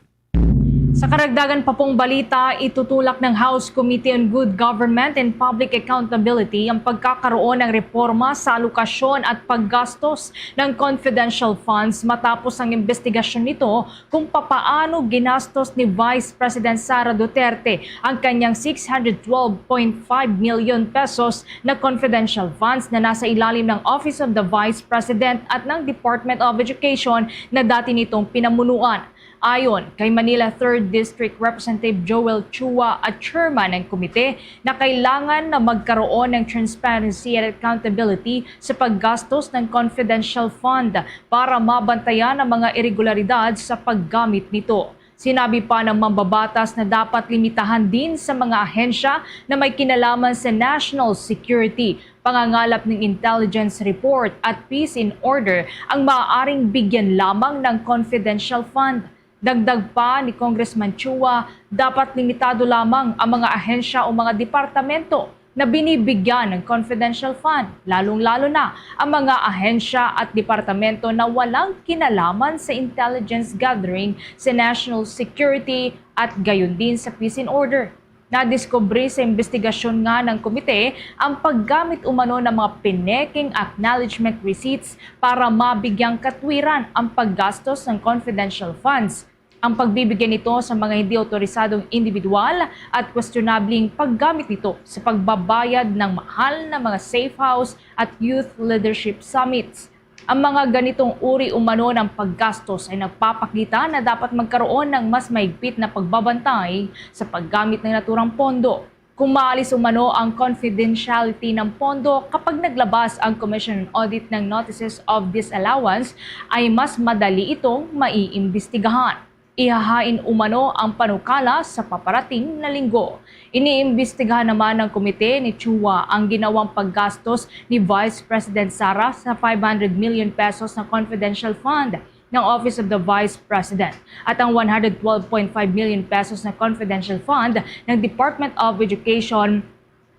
Sa karagdagan pa pong balita, itutulak ng House Committee on Good Government and Public Accountability ang pagkakaroon ng reporma sa alokasyon at paggastos ng confidential funds matapos ang investigasyon nito kung papaano ginastos ni Vice President Sara Duterte ang kanyang six hundred twelve point five million pesos na confidential funds na nasa ilalim ng Office of the Vice President at ng Department of Education na dati nitong pinamunuan. Ayon kay Manila Third District Representative Joel Chua, at chairman ng komite, na kailangan na magkaroon ng transparency at accountability sa paggastos ng confidential fund para mabantayan ang mga irregularidad sa paggamit nito. Sinabi pa ng mambabatas na dapat limitahan din sa mga ahensya na may kinalaman sa national security, pangangalap ng intelligence report at peace in order ang maaaring bigyan lamang ng confidential fund. Dagdag pa ni Congressman Chua, dapat limitado lamang ang mga ahensya o mga departamento na binibigyan ng confidential fund, lalong-lalo na ang mga ahensya at departamento na walang kinalaman sa intelligence gathering, sa national security, at gayon din sa peace and order. Nadiskubre sa imbestigasyon nga ng komite ang paggamit umano ng mga pinekeng acknowledgement receipts para mabigyang katwiran ang paggastos ng confidential funds, ang pagbibigay nito sa mga hindi otorisadong individual at questionabling paggamit nito sa pagbabayad ng mahal na mga safe house at youth leadership summits. Ang mga ganitong uri umano ng paggastos ay nagpapakita na dapat magkaroon ng mas mahigpit na pagbabantay sa paggamit ng naturang pondo. Kung maalis umano ang confidentiality ng pondo kapag naglabas ang Commission on Audit ng Notices of Disallowance, ay mas madali itong maiimbestigahan. Ihahain umano ang panukala sa paparating na linggo. Iniimbestigahan naman ng komite ni Chua ang ginawang paggastos ni Vice President Sara sa five hundred million pesos na confidential fund ng Office of the Vice President at ang one hundred twelve point five million pesos na confidential fund ng Department of Education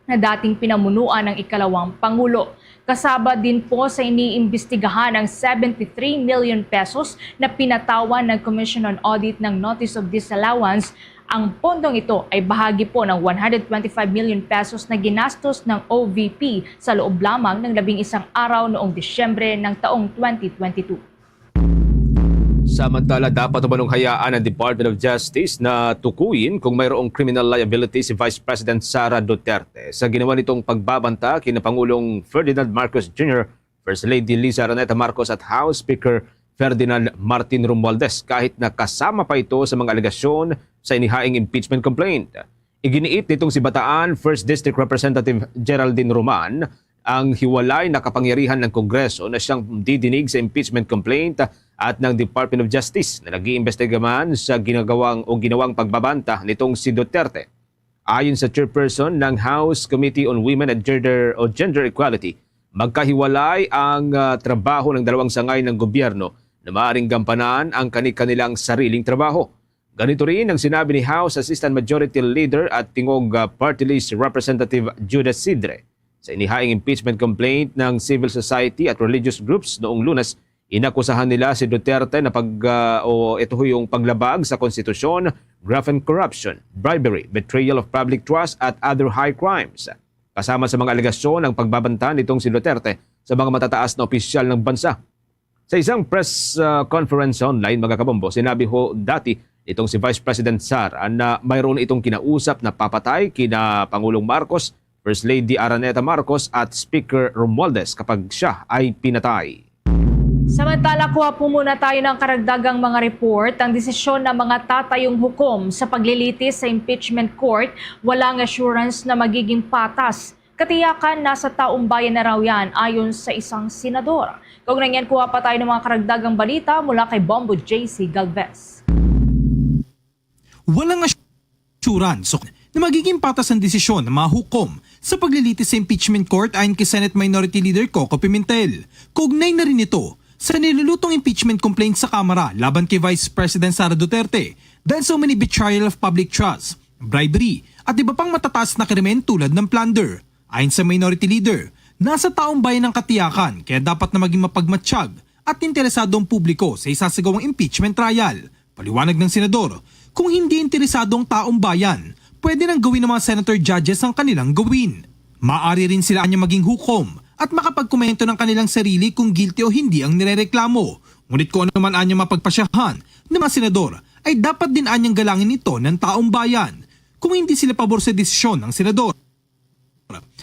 na dating pinamunuan ng ikalawang Pangulo. Kasabad din po sa iniimbestigahan ang seventy-three million pesos na pinatawan ng Commission on Audit ng Notice of Disallowance. Ang pondong ito ay bahagi po ng one hundred twenty-five million pesos na ginastos ng O V P sa loob lamang ng labing isang araw noong Disyembre ng taong twenty twenty-two. Samantala, dapat umanong hayaan ang Department of Justice na tukuyin kung mayroong criminal liability si Vice President Sara Duterte sa ginawa nitong pagbabanta kina Pangulong Ferdinand Marcos Junior, First Lady Liza Araneta Marcos at House Speaker Ferdinand Martin Romualdez, kahit na kasama pa ito sa mga alegasyon sa inihaing impeachment complaint. Iginiit nitong si Bataan First District Representative Geraldine Roman ang hiwalay na kapangyarihan ng Kongreso na siyang didinig sa impeachment complaint at ng Department of Justice na nag-iimbestiga man sa ginagawang o ginawang pagbabanta nitong si Duterte. Ayon sa chairperson ng House Committee on Women and Gender o Gender Equality, magkahiwalay ang, ah, trabaho ng dalawang sangay ng gobyerno na maaaring gampanan ang kani-kanilang sariling trabaho. Ganito rin ang sinabi ni House Assistant Majority Leader at Tingog, ah, Party List Representative Judah Sidre. Sa inihaing impeachment complaint ng civil society at religious groups noong Lunes, inakusahan nila si Duterte na pag, ah, o ito yung paglabag sa konstitusyon, graft and corruption, bribery, betrayal of public trust at other high crimes. Kasama sa mga alegasyon ang pagbabanta nitong si Duterte sa mga matataas na opisyal ng bansa. Sa isang press, ah, conference online, mga kabombo, sinabi ho dati nitong si Vice President Sara na mayroon itong kinausap na papatay kina Pangulong Marcos, First Lady Araneta Marcos at Speaker Romualdez kapag siya ay pinatay. Samantala, kuha po muna tayo ng karagdagang mga report. Ang desisyon ng mga tatayong hukom sa paglilitis sa impeachment court, walang assurance na magiging patas. Katiyakan, nasa taong bayan na raw yan, ayon sa isang senador. Kaugnay niyan, kuha pa tayo ng mga karagdagang balita mula kay Bombo J C Galvez. Walang assurance na magiging patas ang desisyon ng mga hukom sa paglilitis sa impeachment court, ayon kay Senate Minority Leader Coco Pimentel. Kaugnay na rin ito sa nilulutong impeachment complaint sa Kamara laban kay Vice President Sara Duterte dahil sa umani betrayal of public trust, bribery, at iba pang matataas na krimen tulad ng plunder. Ayon sa Minority Leader, nasa taong bayan ang katiyakan, kaya dapat na maging mapagmatsyag at interesado ang publiko sa isasagawang impeachment trial. Paliwanag ng senador, kung hindi interesado ang taong bayan, pwede nang gawin ng mga senator judges ang kanilang gawin. Maaari rin sila anya maging hukom at makapagkomento ng kanilang sarili kung guilty o hindi ang nirereklamo. Ngunit kung ano man anyang mapagpasyahan ng mga senador, ay dapat din anyang galangin ito ng taong bayan kung hindi sila pabor sa desisyon ng senador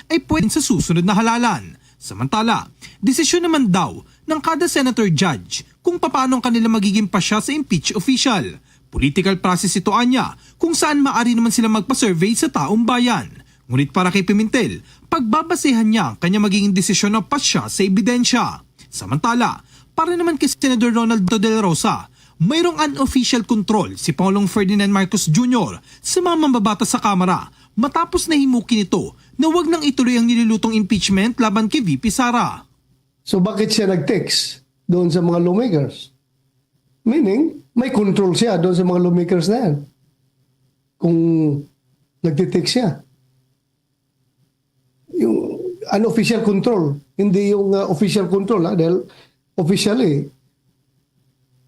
ay pwede sa susunod na halalan. Samantala, desisyon naman daw ng kada senator judge kung papaano ang kanila magiging pasya sa impeach official. Political process ito anya kung saan maari naman sila magpa-survey sa taong bayan. Ngunit para kay Pimentel, pagbabasehan niya ang kanya magiging desisyon na pasya sa ebidensya. Samantala, para naman kay Senador Ronald Bato de la Rosa, mayroong unofficial control si Pangulong Ferdinand Marcos Junior sa mga mambabatas sa Kamara matapos nahimukin ito na wag nang ituloy ang nilulutong impeachment laban kay V P Sara. So bakit siya nag-text doon sa mga lawmakers? Meaning, may control siya doon sa mga lawmakers na yan. Kung nagtitext siya. Yung unofficial control, hindi yung uh, official control. Ha? Dahil officially,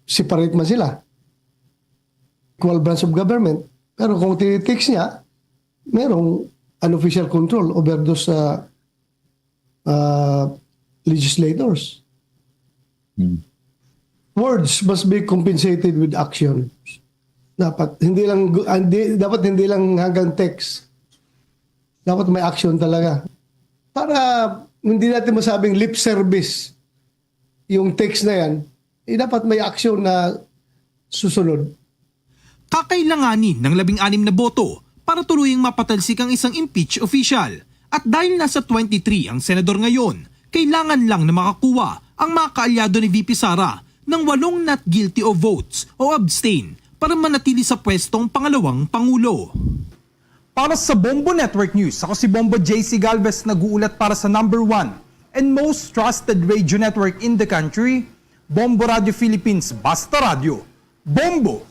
separate man sila. Equal branch of government. Pero kung tinitext niya, merong unofficial control over those uh, uh, legislators. Hmm. Words must be compensated with action. Dapat hindi lang hindi, dapat hindi lang hanggang text. Dapat may action talaga. Para hindi natin masabing lip service yung text na yan, eh, dapat may action na susunod. Kakailanganin ng labing anim na boto para tuluyang mapatalsik ang isang impeach official. At dahil nasa twenty-three ang senador ngayon, kailangan lang na makakuha ang mga kaalyado ni V P Sara ng walong not guilty o votes o abstain para manatili sa pwestong pangalawang pangulo. Para sa Bombo Network News, ako si Bombo J C Galvez, nag-uulat para sa number one and most trusted radio network in the country, Bombo Radio Philippines, Basta Radyo, Bombo!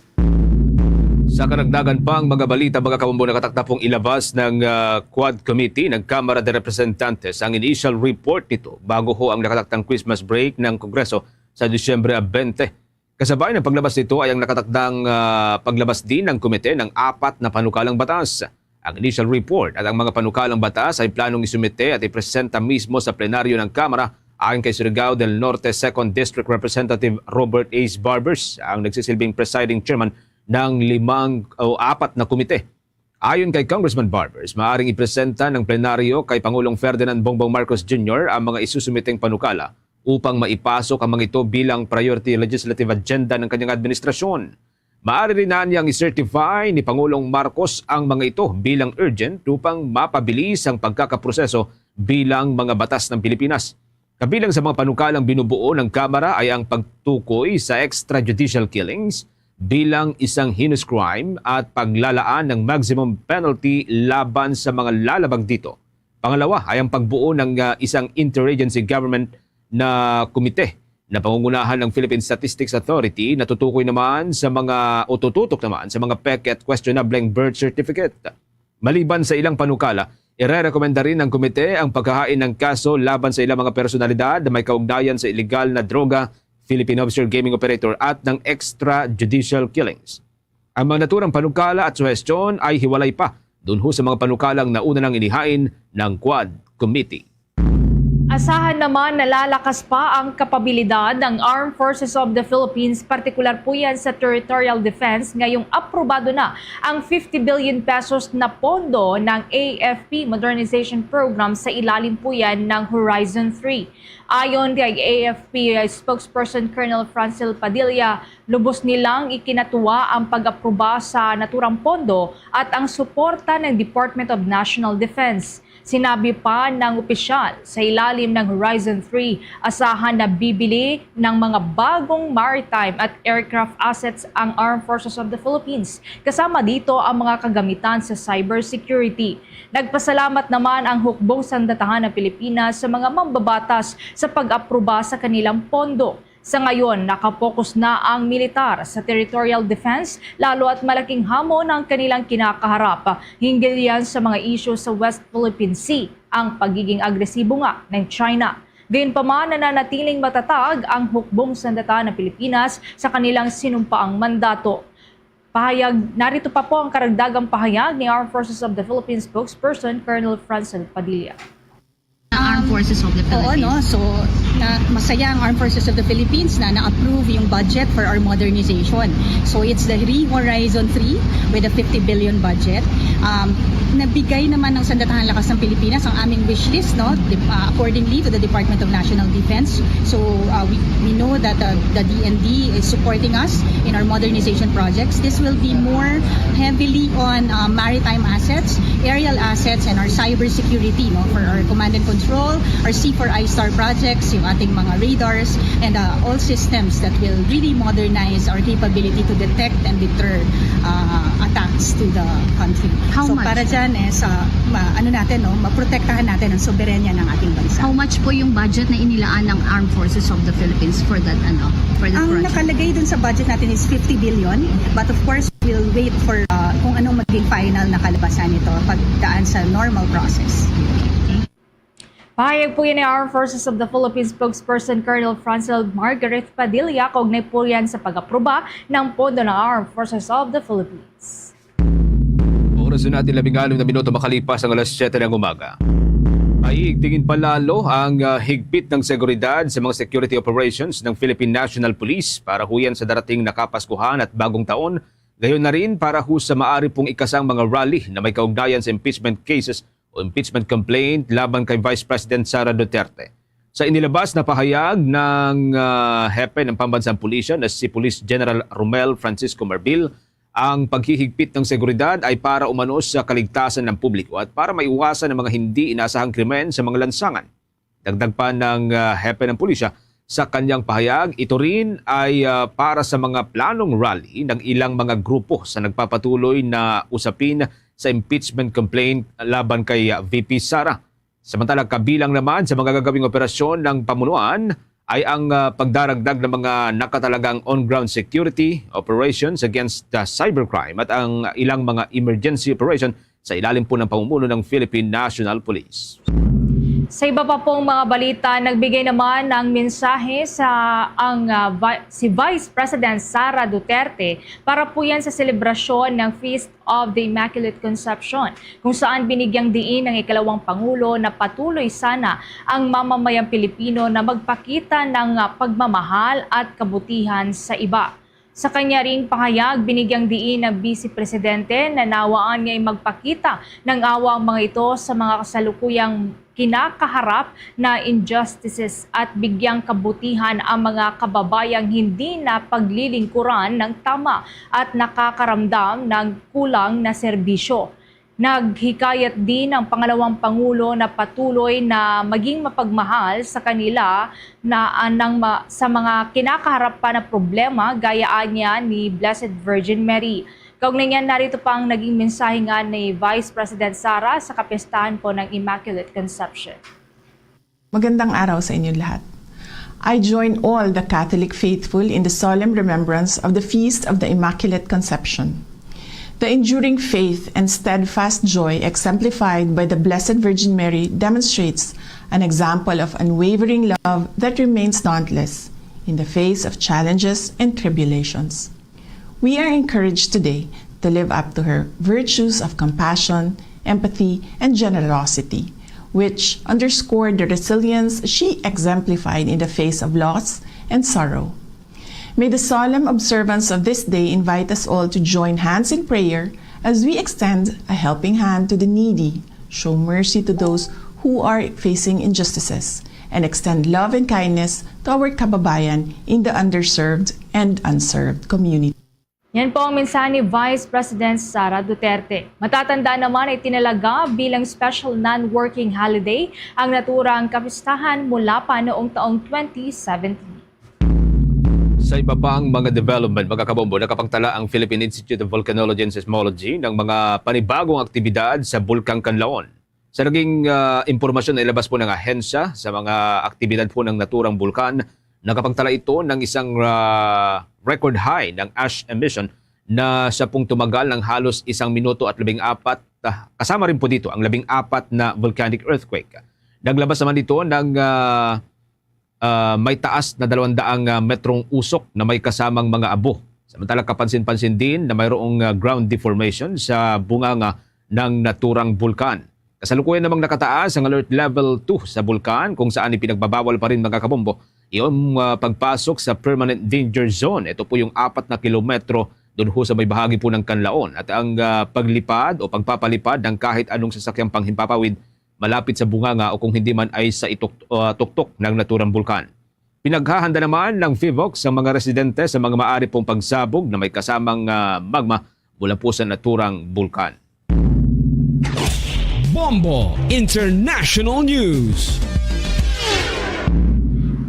Sa karagdagan pang mga balita, mga kabombo, nakatakda pong ilabas ng uh, Quad Committee ng Kamara de Representantes ang initial report nito bago ho ang nakatakdang Christmas break ng Kongreso sa Disyembre twenty. Kasabay ng paglabas nito ay ang nakatakdang uh, paglabas din ng komite ng apat na panukalang batas. Ang initial report at ang mga panukalang batas ay planong isumite at ipresenta mismo sa plenaryo ng Kamara ayon kay Surigao del Norte Second District Representative Robert Ace Barbers, ang nagsisilbing presiding chairman ng limang o apat na komite. Ayon kay Congressman Barbers, maaaring ipresenta ng plenaryo kay Pangulong Ferdinand Bongbong Marcos Junior ang mga isusumiteng panukala upang maipasok ang mga ito bilang priority legislative agenda ng kanyang administrasyon. Maaari rin na niyang i-certify ni Pangulong Marcos ang mga ito bilang urgent upang mapabilis ang pagkakaproseso bilang mga batas ng Pilipinas. Kabilang sa mga panukalang binubuo ng Kamara ay ang pagtukoy sa extrajudicial killings bilang isang heinous crime at paglalaan ng maximum penalty laban sa mga lalabag dito. Pangalawa ay ang pagbuo ng uh, isang interagency government na komite na pangungunahan ng Philippine Statistics Authority na tutukoy naman sa mga o tututok naman sa mga peke at questionableng birth certificate. Maliban sa ilang panukala, irerekomenda rin ng komite ang paghahain ng kaso laban sa ilang mga personalidad na may kaugnayan sa iligal na droga, Philippine offshore gaming operator at ng extrajudicial killings. Ang mga naturang panukala at suhestyon ay hiwalay pa dun ho sa mga panukalang nauna nang inihain ng Quad Committee. Asahan naman na lalakas pa ang kapabilidad ng Armed Forces of the Philippines, partikular po yan sa territorial defense, ngayong aprobado na ang fifty billion pesos na pondo ng A F P Modernization Program sa ilalim po yan ng Horizon three. Ayon kay A F P spokesperson Colonel Francel Padilla, lubos nilang ikinatuwa ang pag-aproba sa naturang pondo at ang suporta ng Department of National Defense. Sinabi pa ng opisyal, sa ilalim ng Horizon three, asahan na bibili ng mga bagong maritime at aircraft assets ang Armed Forces of the Philippines, kasama dito ang mga kagamitan sa cybersecurity. Nagpasalamat naman ang Hukbong Sandatahan ng Pilipinas sa mga mambabatas sa pag-aproba sa kanilang pondo. Sa ngayon, nakapokus na ang militar sa territorial defense, lalo at malaking hamon ang kanilang kinakaharap. Hinggil yan sa mga isyu sa West Philippine Sea, ang pagiging agresibo nga ng China. Gayunpaman, nananatiling matatag ang Hukbong Sandata ng Pilipinas sa kanilang sinumpaang mandato. Pahayag, narito pa po ang karagdagang pahayag ni Armed Forces of the Philippines spokesperson Colonel Francel Padilla. Armed Forces of the Oo, Philippines. No? So, na, masaya ang Armed Forces of the Philippines na na-approve yung budget for our modernization. So, it's the Re-Horizon three with a fifty billion budget. Um, nabigay naman ng Sandatahan Lakas ng Pilipinas ang aming wish list, no? Di- uh, accordingly to the Department of National Defense. So, uh, we, we know that uh, the D N D is supporting us in our modernization projects. This will be more heavily on uh, maritime assets, aerial assets, and our cybersecurity, no? For our command and control, our C four I star projects, yung ating mga radars, and uh, all systems that will really modernize our capability to detect and deter uh, attacks to the country. How so much? Para dyan, eh, sa, ma, ano natin, no? Maprotektahan natin ang soberanya ng ating bansa. How much po yung budget na inilaan ng Armed Forces of the Philippines for that, ano, for the Ang project? Nakalagay dun sa budget natin is fifty billion, but of course, we'll wait for uh, kung anong maging final na kalabasan nito pagdaan sa normal process. Pahayag po yan ni Armed Forces of the Philippines spokesperson Colonel Francel Margaret Padilla kaugnay po yan sa pag-aproba ng pondo ng Armed Forces of the Philippines. Oras na natin labing anim na minuto makalipas ang alas siyete ng umaga. Ay, tingin palalo ang ah, higpit ng seguridad sa mga security operations ng Philippine National Police para huyan sa darating na Kapaskuhan at Bagong Taon, gayon na rin para ho sa maari pong ikasang mga rally na may kaugnayan sa impeachment cases o impeachment complaint laban kay Vice President Sara Duterte. Sa inilabas na pahayag ng ah, hepe ng pambansang pulisya na si Police General Romel Francisco Marbil, ang paghihigpit ng seguridad ay para umano sa kaligtasan ng publiko at para maiwasan ang mga hindi inasahang krimen sa mga lansangan. Dagdag pa ng ah, hepe ng pulisya sa kanyang pahayag, ito rin ay ah, para sa mga planong rally ng ilang mga grupo sa nagpapatuloy na usapin sa impeachment complaint laban kay ah, V P Sara. Samantala, kabilang naman sa mga gagawing operasyon ng pamunuan ay ang ah, pagdaragdag ng mga nakatalagang on-ground security operations against ah, cybercrime at ang ilang mga emergency operation sa ilalim po ng pamumuno ng Philippine National Police. Sa iba pa pong mga balita, nagbigay naman ng mensahe sa ang ah, vi- si Vice President Sara Duterte para po yan sa selebrasyon ng Feast of the Immaculate Conception, kung saan binigyang diin ng ikalawang pangulo na patuloy sana ang mamamayang Pilipino na magpakita ng ah, pagmamahal at kabutihan sa iba. Sa kanya ring pahayag, binigyang diin ng Vice Presidente na nawaan niya'y magpakita ng awa ang mga ito sa mga kasalukuyang kinakaharap na injustices at bigyang kabutihan ang mga kababayang hindi na paglilingkuran ng tama at nakakaramdam ng kulang na serbisyo. Naghikayat din ang pangalawang pangulo na patuloy na maging mapagmahal sa kanila na anang ma- sa mga kinakaharap pa na problema, gayaan niya ni Blessed Virgin Mary. Kaugnay niyan, narito pa ang naging mensahe nga ni Vice President Sara sa kapistahan po ng Immaculate Conception. Magandang araw sa inyong lahat. I join all the Catholic faithful in the solemn remembrance of the Feast of the Immaculate Conception. The enduring faith and steadfast joy exemplified by the Blessed Virgin Mary demonstrates an example of unwavering love that remains dauntless in the face of challenges and tribulations. We are encouraged today to live up to her virtues of compassion, empathy, and generosity, which underscored the resilience she exemplified in the face of loss and sorrow. May the solemn observance of this day invite us all to join hands in prayer as we extend a helping hand to the needy, show mercy to those who are facing injustices, and extend love and kindness to our kababayan in the underserved and unserved community. Yan po ang mensahe ni Vice President Sara Duterte. Matatanda naman ay tinalaga bilang special non-working holiday ang naturang kapistahan mula pa noong taong twenty seventeen. Sa iba pang mga development, mga kabombo, nakapagtala ang Philippine Institute of Volcanology and Seismology ng mga panibagong aktibidad sa Bulkang Kanlaon. Sa naging, ah, impormasyon na ilabas po ng ahensya sa mga aktibidad po ng naturang bulkan, nakapagtala ito ng isang, ah, record high ng ash emission na siya pong tumagal ng halos isang minuto at labing apat, ah, kasama rin po dito ang labing apat na volcanic earthquake. Naglabas naman ito ng, ah, ah, may taas na dalawang daang, ah, metrong usok na may kasamang mga abo. Samantala, kapansin-pansin din na mayroong, ah, ground deformation sa bunganga ng naturang bulkan. Kasalukuyan namang nakataas ang alert level two sa bulkan, kung saan ipinagbabawal pa rin, mga kabombo, yung, ah, pagpasok sa permanent danger zone. Ito po yung apat na kilometro doon ho sa may bahagi po ng Kanlaon. At ang, ah, paglipad o pagpapalipad ng kahit anong sasakyang panghimpapawid malapit sa bunganga o kung hindi man ay sa ituk-, ah, tuktok ng naturang bulkan. Pinaghahanda naman ng PHIVOLCS ang mga residente sa mga maaari pong pagsabog na may kasamang, ah, magma mula po sa naturang bulkan. Bombo International News.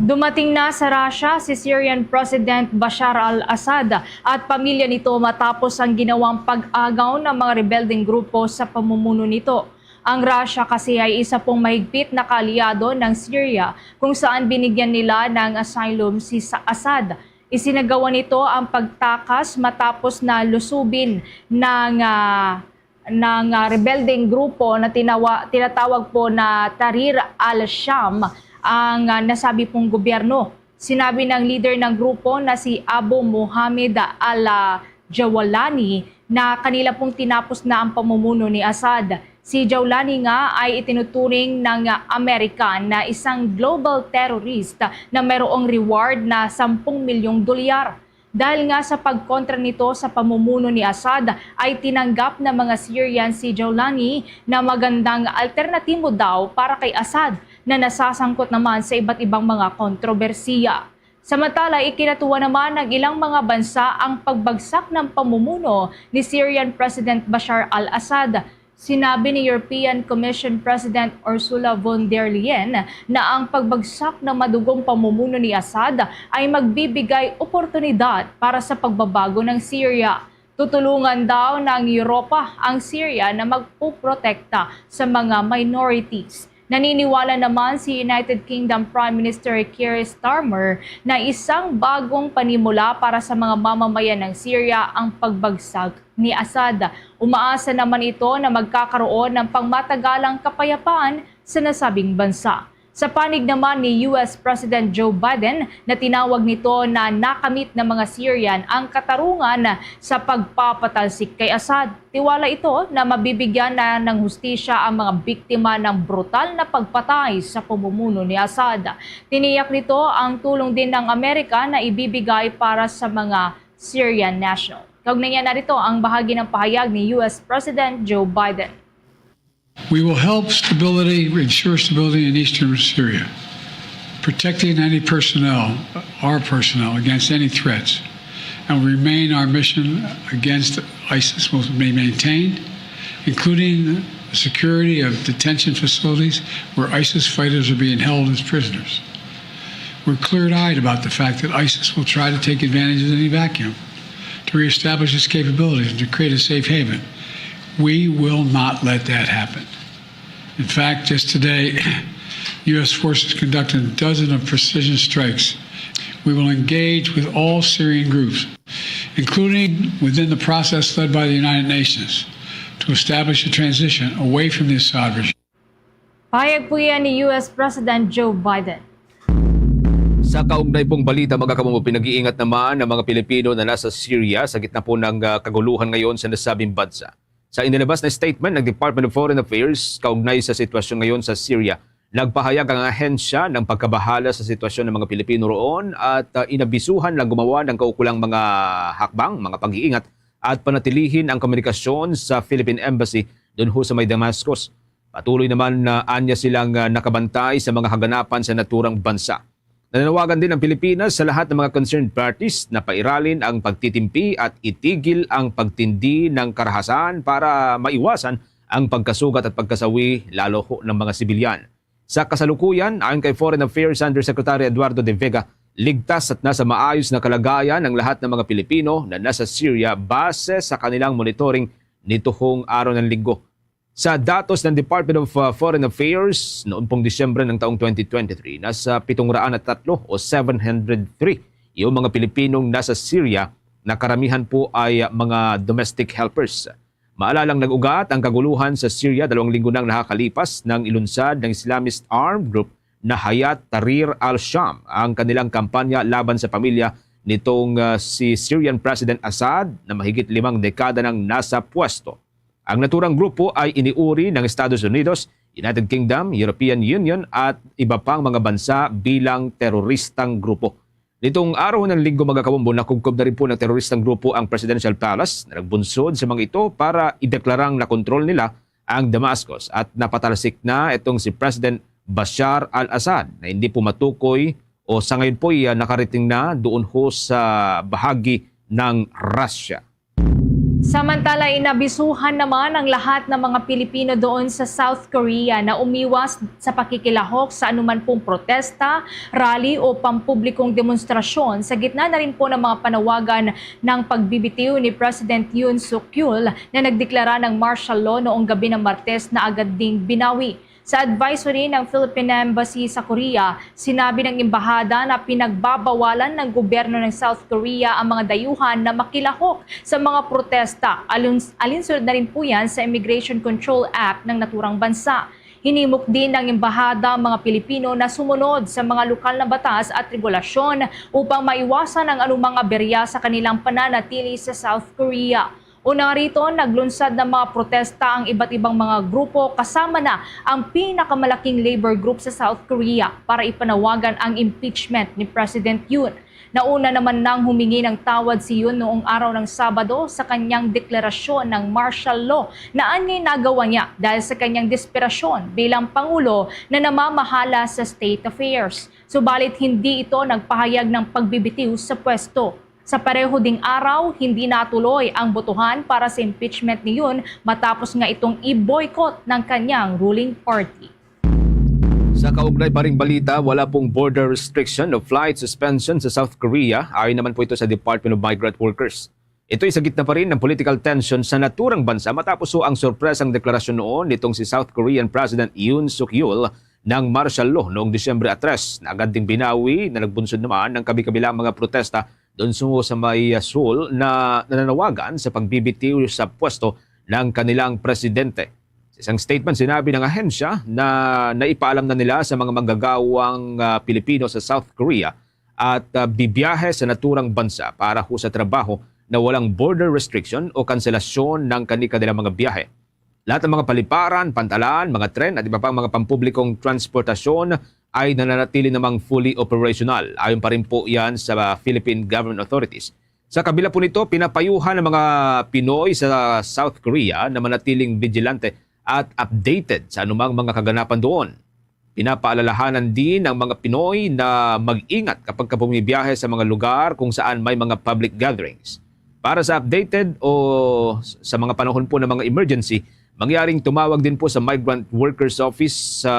Dumating na sa Russia si Syrian President Bashar al-Assad at pamilya nito matapos ang ginawang pag-agaw ng mga rebeldeng grupo sa pamumuno nito. Ang Russia kasi ay isa pong mahigpit na kaalyado ng Syria, kung saan binigyan nila ng asylum si Sa-, Assad. Isinagawa nito ang pagtakas matapos na lusubin ng, ah, ng, ah, rebeldeng grupo na tinawa-, tinatawag po na Tahrir al-Sham ang, ah, nasabi pong gobyerno. Sinabi ng leader ng grupo na si Abu Mohammed al-Jawlani na kanila pong tinapos na ang pamumuno ni Assad. Si Jawlani nga ay itinuturing ng Amerika na isang global terrorist na mayroong reward na sampung milyong dolyar. Dahil nga sa pagkontra nito sa pamumuno ni Assad, ay tinanggap ng mga Syrian si Jawlani na magandang alternatibo daw para kay Assad na nasasangkot naman sa iba't ibang mga kontrobersiya. Samantala, ikinatuwa naman ng ilang mga bansa ang pagbagsak ng pamumuno ni Syrian President Bashar al-Assad. Sinabi ni European Commission President Ursula von der Leyen na ang pagbagsak ng madugong pamumuno ni Assad ay magbibigay oportunidad para sa pagbabago ng Syria. Tutulungan daw ng Europa ang Syria na magpuprotekta sa mga minorities. Naniniwala naman si United Kingdom Prime Minister Keir Starmer na isang bagong panimula para sa mga mamamayan ng Syria ang pagbagsak ni Assad. Umaasa naman ito na magkakaroon ng pangmatagalang kapayapaan sa nasabing bansa. Sa panig naman ni U S President Joe Biden, na tinawag nito na nakamit ng mga Syrian ang katarungan sa pagpapatalsik kay Assad. Tiwala ito na mabibigyan na ng hustisya ang mga biktima ng brutal na pagpatay sa pamumuno ni Assad. Tiniyak nito ang tulong din ng Amerika na ibibigay para sa mga Syrian national. Kaugnay niya, narito ang bahagi ng pahayag ni U S President Joe Biden. We will help stability, ensure stability in eastern Syria, protecting any personnel, our personnel, against any threats, and remain our mission against ISIS will be maintained, including the security of detention facilities where ISIS fighters are being held as prisoners. We're clear-eyed about the fact that ISIS will try to take advantage of any vacuum to reestablish its capabilities and to create a safe haven. We will not let that happen. In fact, just today, U S forces conducted a dozen of precision strikes. We will engage with all Syrian groups, including within the process led by the United Nations, to establish a transition away from the Assad regime. Pahayag po yan ni U S President Joe Biden. Sa kaugnay pong balita, mga kabombo, pinag-iingat naman ang mga Pilipino na nasa Syria sa gitna po ng, ah, kaguluhan ngayon sa nasabing bansa. Sa inilabas na statement ng Department of Foreign Affairs kaugnay sa sitwasyon ngayon sa Syria, nagpahayag ang ahensya ng pagkabahala sa sitwasyon ng mga Pilipino roon at, ah, inabisuhan lang gumawa ng kaukulang mga hakbang, mga pag-iingat at panatilihin ang komunikasyon sa Philippine Embassy doon ho sa may Damascus. Patuloy naman na anya silang, ah, nakabantay sa mga kaganapan sa naturang bansa. Nananawagan din ang Pilipinas sa lahat ng mga concerned parties na pairalin ang pagtitimpi at itigil ang pagtindi ng karahasan para maiwasan ang pagkasugat at pagkasawi lalo ho ng mga sibilyan. Sa kasalukuyan, ayon kay Foreign Affairs Undersecretary Eduardo de Vega, ligtas at nasa maayos na kalagayan ang lahat ng mga Pilipino na nasa Syria base sa kanilang monitoring nituhong araw ng Linggo. Sa datos ng Department of, uh, Foreign Affairs, noon pong Disyembre ng taong twenty twenty-three, nasa pitong raan at tatlo o seven hundred three yung mga Pilipinong nasa Syria na karamihan po ay, uh, mga domestic helpers. Maalalang nag-ugat ang kaguluhan sa Syria dalawang linggo nang nakakalipas nang ilunsad ng Islamist armed group na Hayat Tahrir al-Sham ang kanilang kampanya laban sa pamilya nitong, uh, si Syrian President Assad na mahigit limang dekada nang nasa pwesto. Ang naturang grupo ay iniuri ng Estados Unidos, United Kingdom, European Union at iba pang mga bansa bilang teroristang grupo. Nitong araw ng Linggo, mga kabombo, nakubkob na rin po ng teroristang grupo ang Presidential Palace na nagbunsod sa mga ito para ideklarang nakontrol nila ang Damascus at napatalsik na itong si President Bashar al-Assad na hindi po matukoy o sa ngayon po, ah, nakarating na doon ho sa bahagi ng Russia. Samantala, inabisuhan naman ang lahat ng mga Pilipino doon sa South Korea na umiwas sa pakikilahok sa anuman pong protesta, rally o pampublikong demonstrasyon sa gitna na rin po ng mga panawagan ng pagbibitiw ni President Yoon Suk Yeol na nagdeklara ng martial law noong gabi ng Martes na agad ding binawi. Sa advisory ng Philippine Embassy sa Korea, sinabi ng embahada na pinagbabawalan ng gobyerno ng South Korea ang mga dayuhan na makilahok sa mga protesta. Alun-, alinsunod na rin po yan sa Immigration Control Act ng naturang bansa. Hinimok din ng embahada ang mga Pilipino na sumunod sa mga lokal na batas at regulasyon upang maiwasan ang anumang aberya sa kanilang pananatili sa South Korea. Una rito, naglunsad ng mga protesta ang iba't ibang mga grupo, kasama na ang pinakamalaking labor group sa South Korea, para ipanawagan ang impeachment ni President Yoon. Nauna naman nang humingi ng tawad si Yoon noong araw ng Sabado sa kanyang deklarasyon ng martial law na anyay nagawa niya dahil sa kanyang desperasyon bilang pangulo na namamahala sa state affairs. Subalit, hindi ito nagpahayag ng pagbibitiw sa pwesto. Sa pareho ding araw, hindi natuloy ang botohan para sa impeachment ni Yoon matapos nga itong i-boycott ng kanyang ruling party. Sa kaugnay pa ring balita, wala pong border restriction o flight suspension sa South Korea, ayon naman po ito sa Department of Migrant Workers. Ito'y sa gitna pa rin ng political tension sa naturang bansa matapos ho ang sorpresang deklarasyon noon nitong si South Korean President Yoon Suk Yeol ng martial law noong Disyembre tres, na agad ding binawi na nagbunsod naman ng kabi-kabilang mga protesta doon sa, sa may, uh, Seoul na nananawagan sa pagbibitiw sa pwesto ng kanilang presidente. Sa isang statement, sinabi ng ahensya na naipaalam na nila sa mga manggagawang, uh, Pilipino sa South Korea at, uh, bibiyahe sa naturang bansa para ho sa trabaho na walang border restriction o kanselasyon ng kani-kanilang mga biyahe. Lahat ng mga paliparan, pantalan, mga tren at iba pang mga pampublikong transportasyon ay nananatili namang fully operational. Ayon pa rin po yan sa Philippine government authorities. Sa kabila po nito, pinapayuhan ng mga Pinoy sa South Korea na manatiling vigilante at updated sa anumang mga kaganapan doon. Pinapaalalahanan din ang mga Pinoy na mag-ingat kapag ka bumibiyahe sa mga lugar kung saan may mga public gatherings. Para sa updated o sa mga panahon po ng mga emergency, mangyaring tumawag din po sa Migrant Workers Office sa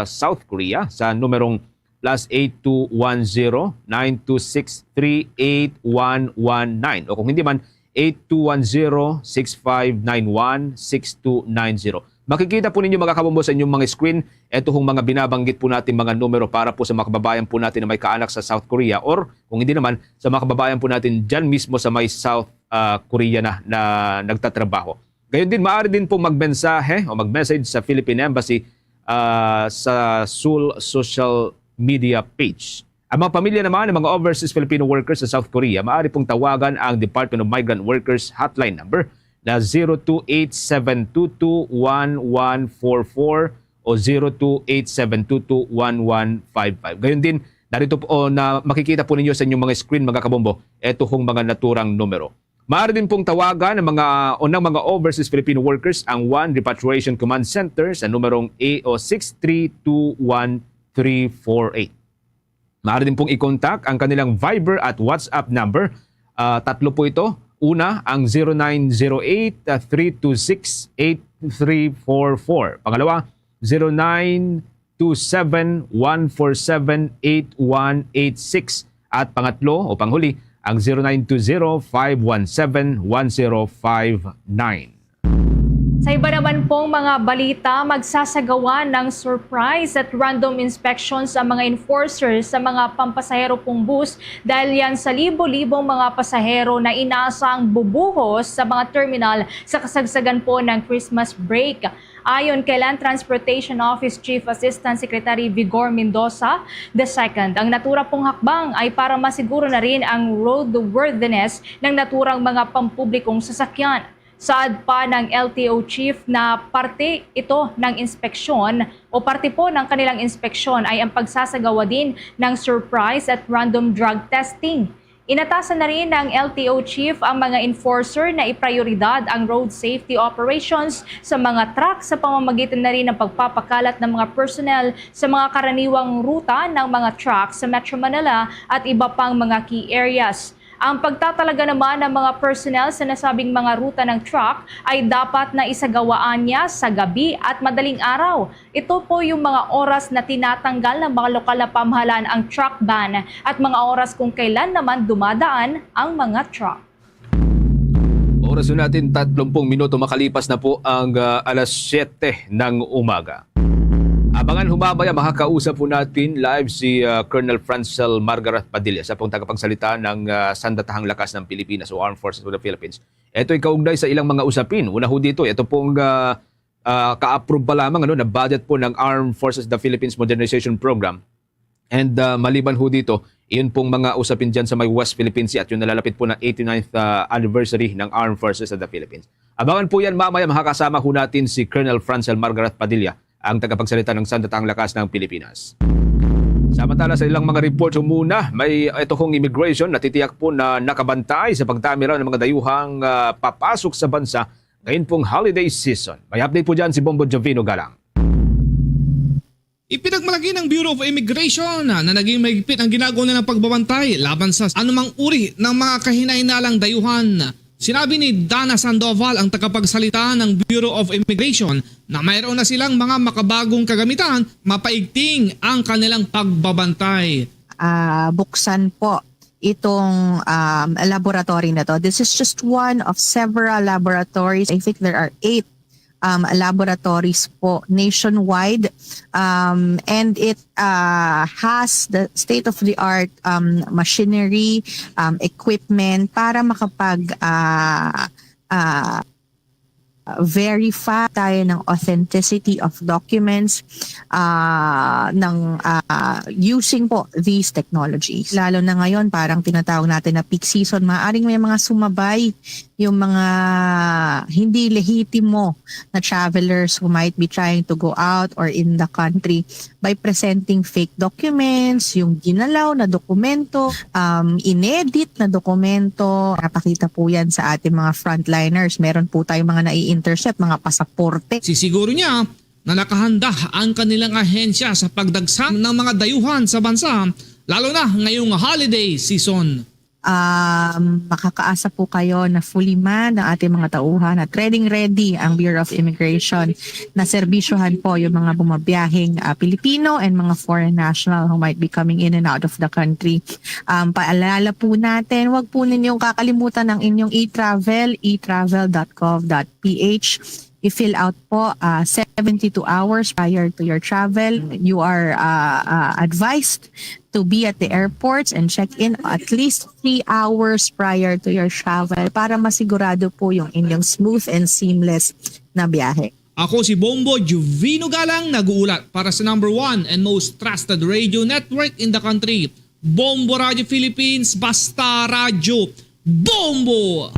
South Korea sa numerong plus eight two one zero, nine two six, three eight one one nine. O kung hindi man, eight two one zero, six five nine one, six two nine zero. Makikita po ninyo, mga kabombo, sa inyong mga screen, eto hong mga binabanggit po natin mga numero para po sa mga kababayan po natin na may kaanak sa South Korea, or kung hindi naman, sa mga kababayan po natin dyan mismo sa may South, ah, Korea na, na nagtatrabaho. Gayon din, maaari din po magmensahe o mag-message sa Philippine Embassy, ah, sa Seoul social media page. Ang mga pamilya naman ng mga overseas Filipino workers sa South Korea, maaari pong tawagan ang Department of Migrant Workers hotline number na zero two eight seven two two one one four four o zero two eight seven two two one one five five. Gayon din, narito po, o, na makikita po ninyo sa inyong mga screen, mga kabombo, eto hong mga naturang numero. Maaari din pong tawagan ng mga, o ng mga overseas Filipino workers ang One Repatriation Command Center sa numerong A O six three two one three four eight. Maaari din pong i-contact ang kanilang Viber at WhatsApp number. Ah, tatlo po ito. Una, ang zero nine zero eight, three two six, eight three four four. Pangalawa, zero nine two seven, one four seven, eight one eight six. At pangatlo o panghuli, ang zero nine two zero, five one seven, one zero five nine. Sa iba naman pong mga balita, magsasagawa ng surprise at random inspections ang mga enforcers sa mga pampasahero pong bus dahil yan sa libo-libong mga pasahero na inasang bubuhos sa mga terminal sa kasagsagan po ng Christmas break. Ayon kay Land Transportation Office Chief Assistant Secretary Vigor Mendoza the second, ang natura pong hakbang ay para masiguro na rin ang roadworthiness ng naturang mga pampublikong sasakyan. Saad pa ng L T O chief na parte ito ng inspeksyon o parte po ng kanilang inspeksyon ay ang pagsasagawa din ng surprise at random drug testing. Inatasan na rin ng L T O chief ang mga enforcer na iprioridad ang road safety operations sa mga truck sa pamamagitan na rin ng pagpapakalat ng mga personnel sa mga karaniwang ruta ng mga truck sa Metro Manila at iba pang mga key areas. Ang pagtatalaga naman ng mga personnel sa nasabing mga ruta ng truck ay dapat na isagawaan niya sa gabi at madaling araw. Ito po yung mga oras na tinatanggal ng mga lokal na pamahalaan ang truck ban at mga oras kung kailan naman dumadaan ang mga truck. Oras na natin, tatlong minuto makalipas na po ang, ah, alas siyete ng umaga. Abangan, humabay ang makakausap po natin live si, ah, Colonel Francel Margaret Padilla, sa pong tagapagsalita ng, ah, Sandatahang Lakas ng Pilipinas o Armed Forces of the Philippines. Ito ay kaugnay sa ilang mga usapin. Una ho dito, ito pong, ah, ah, ka-approve pa lamang, ano, na budget po ng Armed Forces of the Philippines Modernization Program. And, ah, maliban ho dito, iyon pong mga usapin dyan sa may West Philippine Sea at yung nalalapit po na eighty-ninth, ah, anniversary ng Armed Forces of the Philippines. Abangan po yan mamaya, makakasama ho natin si Colonel Francel Margaret Padilla, ang tagapagsalita ng Sandatahang Lakas ng Pilipinas. Samantala sa ilang mga report ho muna, may ito hong immigration, natitiyak po na nakabantay sa pagdami raw ng mga dayuhang, ah, papasok sa bansa ngayon pong holiday season. May update po dyan si Bombo Jovino Galang. Ipinagmalaki ng Bureau of Immigration na naging mahigpit ang ginagawa nilang pagbabantay laban sa anumang uri ng mga kahinahinalang dayuhan. Sinabi ni Dana Sandoval, ang tagapagsalita ng Bureau of Immigration, na mayroon na silang mga makabagong kagamitan, mapaigting ang kanilang pagbabantay. Ah, buksan po itong, um, laboratory na to. This is just one of several laboratories. I think there are eight, um, laboratories po nationwide. Um, and it, uh, has the state-of-the-art, um, machinery, um, equipment para makapag, uh, uh, verify tayo ng authenticity of documents, ah, ng, ah, using po these technologies. Lalo na ngayon, parang tinatawag natin na peak season, maaaring may mga sumabay, yung mga hindi lehitimo na travelers who might be trying to go out or in the country by presenting fake documents, yung ginalaw na dokumento, um, inedit na dokumento. Napakita po yan sa ating mga frontliners. Meron po tayong mga nai-intercept, mga pasaporte. Sisiguro niya na nakahanda ang kanilang ahensya sa pagdagsa ng mga dayuhan sa bansa, lalo na ngayong holiday season. Um, makakaasa po kayo na fully manned ang ating mga tauhan at ready-ready ang Bureau of Immigration na serbisyohan po yung mga bumabiyaheng, ah, Pilipino and mga foreign national who might be coming in and out of the country. Um, paalala po natin, wag po ninyong kakalimutan ang inyong e-travel, e travel dot gov dot ph. I-fill out po, ah, seventy-two hours prior to your travel. You are, ah, ah, advised to be at the airports and check in at least three hours prior to your travel para masigurado po yung inyong smooth and seamless na biyahe. Ako si Bombo Juvino Galang, nag-uulat para sa number one and most trusted radio network in the country, Bombo Radio Philippines, basta radyo, Bombo!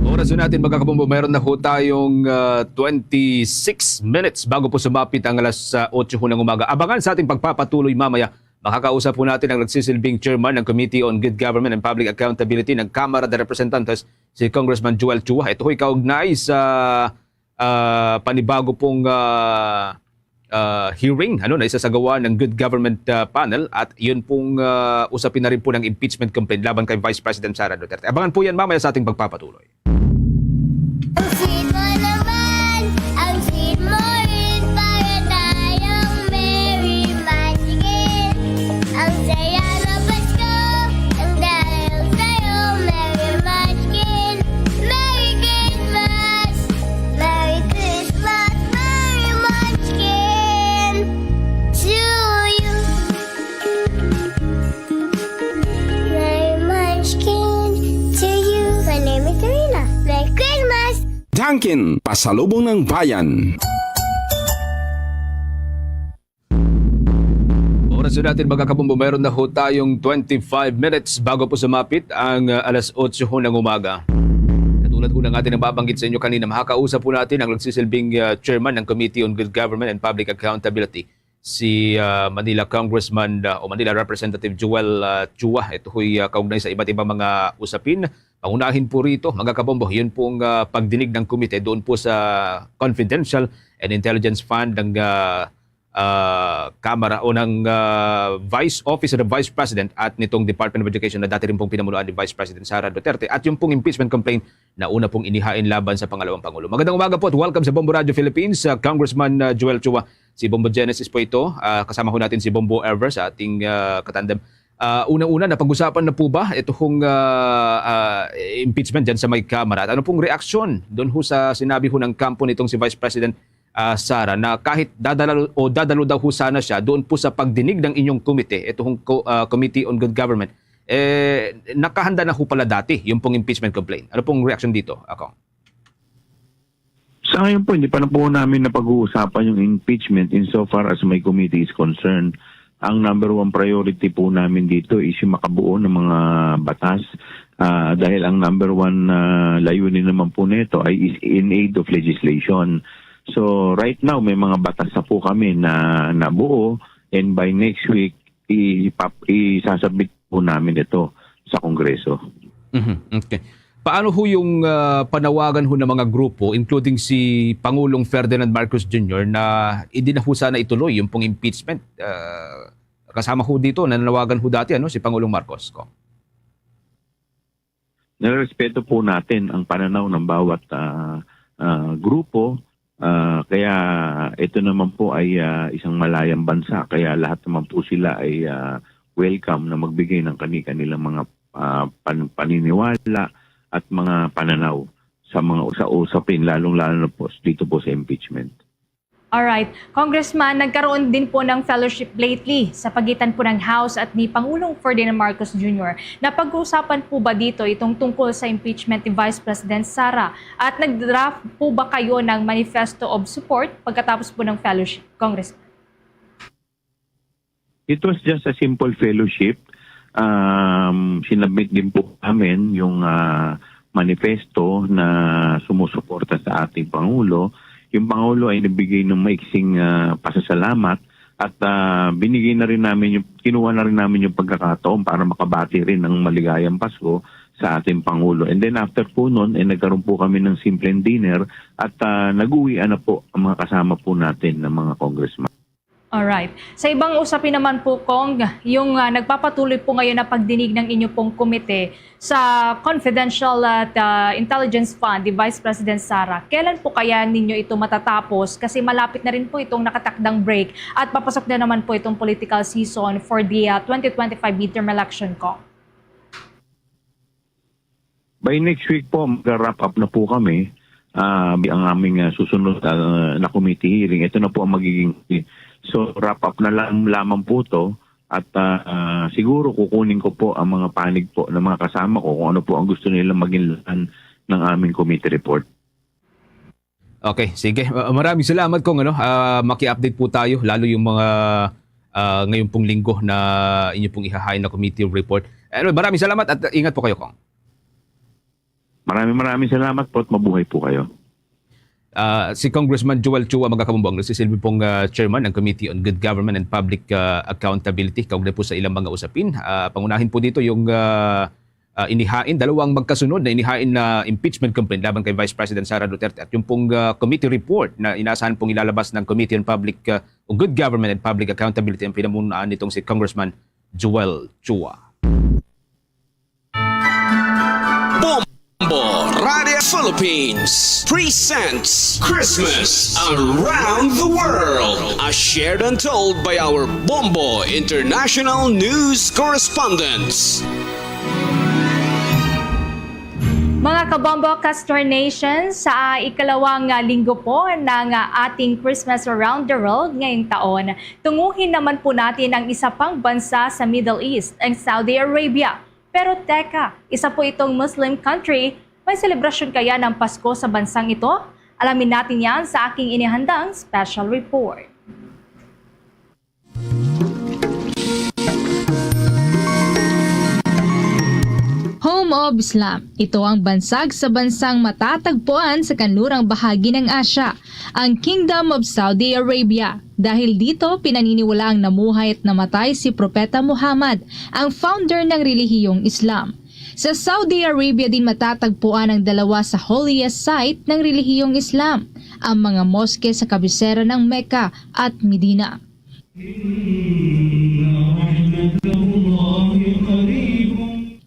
O, Oras natin, mga kabombo, meron na ho tayong ah, twenty-six minutes bago po sumapit ang alas ah, otso ho ng umaga. Abangan sa ating pagpapatuloy mamaya. Makakausap po natin ang nagsisilbing chairman ng Committee on Good Government and Public Accountability ng Kamara de Representantes, si Congressman Joel Chua. Ito ho'y kaugnay sa ah, panibago pong ah, ah, hearing, ano, na isasagawa ng Good Government ah, Panel, at yun pong ah, usapin na rin po ng impeachment complaint laban kay Vice President Sara Duterte. Abangan po yan mamaya sa ating pagpapatuloy. Ang sweet mo naman, ang sweet mo rin, para tayong merry munchkin. Ang saya ng Pasko, ang dahil sa'yo, merry munchkin. Merry Christmas, merry Christmas, merry munchkin to you. Merry munchkin to you. My name is Serena. Merry Christmas. Dunkin, pasalubong ng bayan. Oras na natin, mga kabombo, meron na ho tayong twenty-five minutes bago po sumapit ang ah, alas otso ho ng umaga. Katulad ho ng ating nababanggit sa inyo kanina, makakausap po natin ang nagsisilbing ah, chairman ng Committee on Good Government and Public Accountability, si ah, Manila Congressman ah, o Manila Representative Joel ah, Chua. Ito ho'y ah, kaugnay sa iba't ibang mga usapin. Pangunahin po rito, mga kabombo, yun pong ah, pagdinig ng komite doon po sa confidential and intelligence fund ng ah, ah, Kamara o ng ah, Vice Office of the Vice President at nitong Department of Education na dati rin pong pinamunuan ni Vice President Sara Duterte, at yung pong impeachment complaint na una pong inihain laban sa pangalawang Pangulo. Magandang umaga po at welcome sa Bombo Radio Philippines, ah, Congressman ah, Joel Chua. Si Bombo Genesis po ito. Ah, kasama ho natin si Bombo Ever sa ating ah, katandem. Ah, unang-una, napag-usapan na po ba ito hong ah, ah, impeachment dyan sa may Kamara? At ano pong reaksyon doon ho sa sinabi ho ng kampo nitong si Vice President ah, Sara, na kahit dadalo o dadalo daw ho sana siya doon po sa pagdinig ng inyong komite, ito hong co- ah, Committee on Good Government, eh, nakahanda na ho pala dati yung pong impeachment complaint? Ano pong reaction dito, Akong? Sa ngayon po, hindi pa na po namin napag-uusapan yung impeachment insofar as my committee is concerned. Ang number one priority po namin dito is yung makabuo ng mga batas. Ah, dahil ang number one na layunin naman po nito ay is in aid of legislation. So right now, may mga batas na po kami na nabuo, and by next week, ipap- isasubmit po namin ito sa Kongreso. Mhm, okay. Paano ho yung ah, panawagan ho ng mga grupo, including si Pangulong Ferdinand Marcos Junior, na hindi na ho sana ituloy yung pong impeachment? Ah, kasama ho dito, nananawagan ho dati, ano, si Pangulong Marcos, Kong? Nirespeto po natin ang pananaw ng bawat ah, ah, grupo. Ah, kaya ito naman po ay ah, isang malayang bansa, kaya lahat naman po sila ay ah, welcome na magbigay ng kani-kanilang mga ah, pan- paniniwala at mga pananaw sa mga sa usapin, lalong-lalo na po dito po sa impeachment. Alright. Congressman, nagkaroon din po ng fellowship lately sa pagitan po ng House at ni Pangulong Ferdinand Marcos Junior. Napag-uusapan po ba dito itong tungkol sa impeachment ni Vice President Sara? At nag-draft po ba kayo ng manifesto of support pagkatapos po ng fellowship, Congressman? It was just a simple fellowship. Um, sinabmit din po namin yung ah, manifesto na sumusuporta sa ating Pangulo. Yung Pangulo ay nagbigay ng maiksing ah, pasasalamat at ah, binigay na rin namin yung, kinuha na rin namin yung pagkakataon para makabati rin ng maligayang Pasko sa ating Pangulo. And then after po nun, eh, nagkaroon po kami ng simpleng dinner at ah, nag-uwian na po ang mga kasama po natin ng mga congressman. Alright. Sa ibang usapin naman po, Kong, yung ah, nagpapatuloy po ngayon na pagdinig ng inyo pong komite sa confidential at ah, intelligence fund ni Vice President Sara, kailan po kaya ninyo ito matatapos? Kasi malapit na rin po itong nakatakdang break at papasok na naman po itong political season for the ah, twenty twenty-five midterm election, Kong. By next week po, mag-wrap up na po kami. Ah, ang aming ah, susunod ah, na committee hearing, ito na po ang magiging. So, wrap up na lang lamang po to. At ah, siguro kukunin ko po ang mga panig po ng mga kasama ko kung ano po ang gusto nila maging laman ng aming committee report. Okay, sige. Uh, maraming salamat, Kong, ano, ah, maki-update po tayo, lalo yung mga ah, ngayon pong linggo na inyo pong ihahain na committee report. Anyway, maraming salamat at ingat po kayo, Kong. Maraming maraming salamat po at mabuhay po kayo. Ah, si Congressman Joel Chua, mga kabombo, ang nagsisilbi pong ah, chairman ng Committee on Good Government and Public ah, Accountability, kaugnay po sa ilang mga usapin. Ah, pangunahin po dito yung ah, ah, inihain, dalawang magkasunod na inihain na impeachment complaint laban kay Vice President Sara Duterte at yung pong ah, committee report na inasahan pong ilalabas ng Committee on Public ah, on Good Government and Public Accountability ang pinamunuan nitong si Congressman Joel Chua. Bombo Radio Philippines presents Christmas Around the World, as shared and told by our Bombo International News Correspondents. Mga kabombo, Castor Nation, sa ikalawang ah, linggo po ng ah, ating Christmas Around the World ngayong taon, tunguhin naman po natin ang isa pang bansa sa Middle East, ang Saudi Arabia. Pero teka, isa po itong Muslim country. May selebrasyon kaya ng Pasko sa bansang ito? Alamin natin yan sa aking inihandang special report. Home of Islam. Ito ang bansag sa bansang matatagpuan sa kanlurang bahagi ng Asya, ang Kingdom of Saudi Arabia. Dahil dito, pinaniniwalaang namuhay at namatay si Propeta Muhammad, ang founder ng relihiyong Islam. Sa Saudi Arabia din matatagpuan ang dalawa sa holiest site ng relihiyong Islam, ang mga moske sa kabisera ng Mecca at Medina.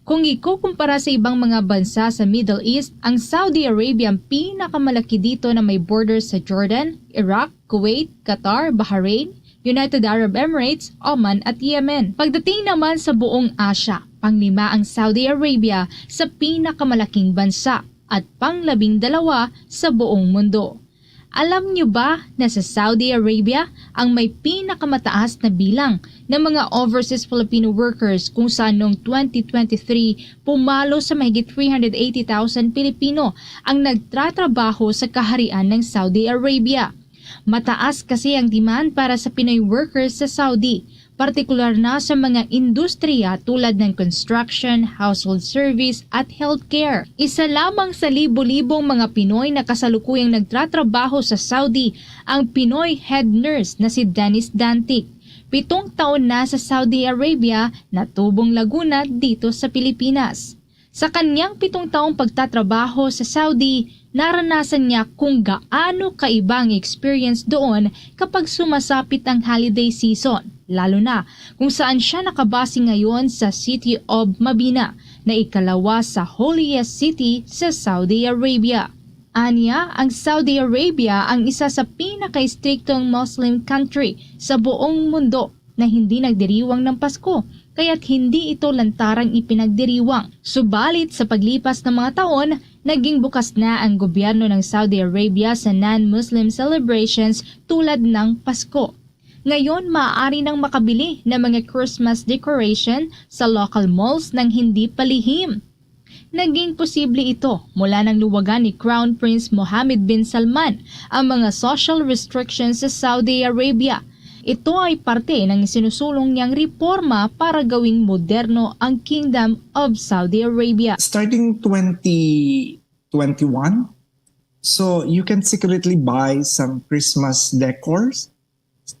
Kung ikukumpara sa ibang mga bansa sa Middle East, ang Saudi Arabia ang pinakamalaki dito na may border sa Jordan, Iraq, Kuwait, Qatar, Bahrain, United Arab Emirates, Oman at Yemen. Pagdating naman sa buong Asia, panglima ang Saudi Arabia sa pinakamalaking bansa at panglabing dalawa sa buong mundo. Alam niyo ba na sa Saudi Arabia ang may pinakamataas na bilang ng mga overseas Filipino workers, kung saan noong twenty twenty-three pumalo sa mahigit three hundred eighty thousand Pilipino ang nagtratrabaho sa kaharian ng Saudi Arabia? Mataas kasi ang demand para sa Pinoy workers sa Saudi, partikular na sa mga industriya tulad ng construction, household service, at healthcare. Isa lamang sa libo-libong mga Pinoy na kasalukuyang nagtratrabaho sa Saudi ang Pinoy head nurse na si Dennis Dantic. Pitong taon na sa Saudi Arabia, natubong Laguna dito sa Pilipinas. Sa kanyang pitong taong pagtatrabaho sa Saudi, naranasan niya kung gaano kaiba ang experience doon kapag sumasapit ang holiday season, lalo na kung saan siya nakabase ngayon sa City of Mabina, na ikalawa sa holiest city sa Saudi Arabia. Anya, ang Saudi Arabia ang isa sa pinakaistriktong Muslim country sa buong mundo na hindi nagdiriwang ng Pasko, kaya't hindi ito lantarang ipinagdiriwang. Subalit sa paglipas ng mga taon, naging bukas na ang gobyerno ng Saudi Arabia sa non-Muslim celebrations tulad ng Pasko. Ngayon, maaari nang makabili ng mga Christmas decoration sa local malls nang hindi palihim. Naging posible ito mula nang luwagan ni Crown Prince Mohammed bin Salman ang mga social restrictions sa Saudi Arabia. Ito ay parte ng sinusulong niyang reforma para gawing moderno ang Kingdom of Saudi Arabia. Starting twenty twenty-one, so you can secretly buy some Christmas decors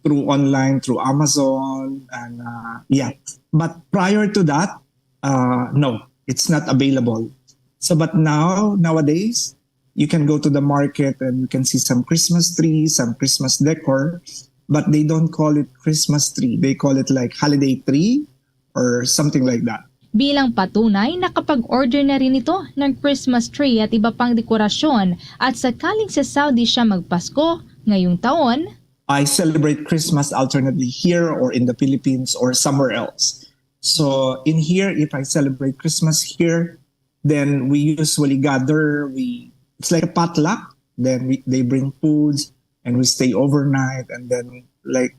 through online, through Amazon, and uh, yeah. But prior to that, uh, no, it's not available. So, but now, nowadays, you can go to the market and you can see some Christmas trees, some Christmas decor, but they don't call it Christmas tree. They call it like holiday tree or something like that. Bilang patunay, nakapag-order na rin ito ng Christmas tree at iba pang dekorasyon at sakaling sa Saudi siya magpasko ngayong taon, I celebrate Christmas alternately here or in the Philippines or somewhere else. So in here, if I celebrate Christmas here, then we usually gather. We it's like a potluck. Then we, they bring foods and we stay overnight. And then like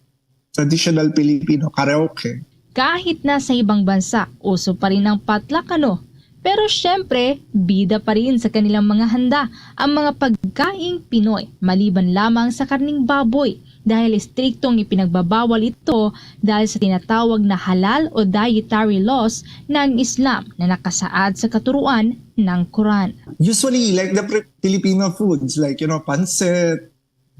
traditional Filipino karaoke. Kahit na sa ibang bansa, uso pa rin ang potluck, ano? Pero syempre, bida pa rin sa kanilang mga handa ang mga pagkaing Pinoy, maliban lamang sa karning baboy. dahil istriktong ipinagbabawal ito dahil sa tinatawag na halal o dietary laws ng Islam na nakasaad sa katuruan ng Quran. Usually, like the Pri- Filipino foods, like, you know, pancit,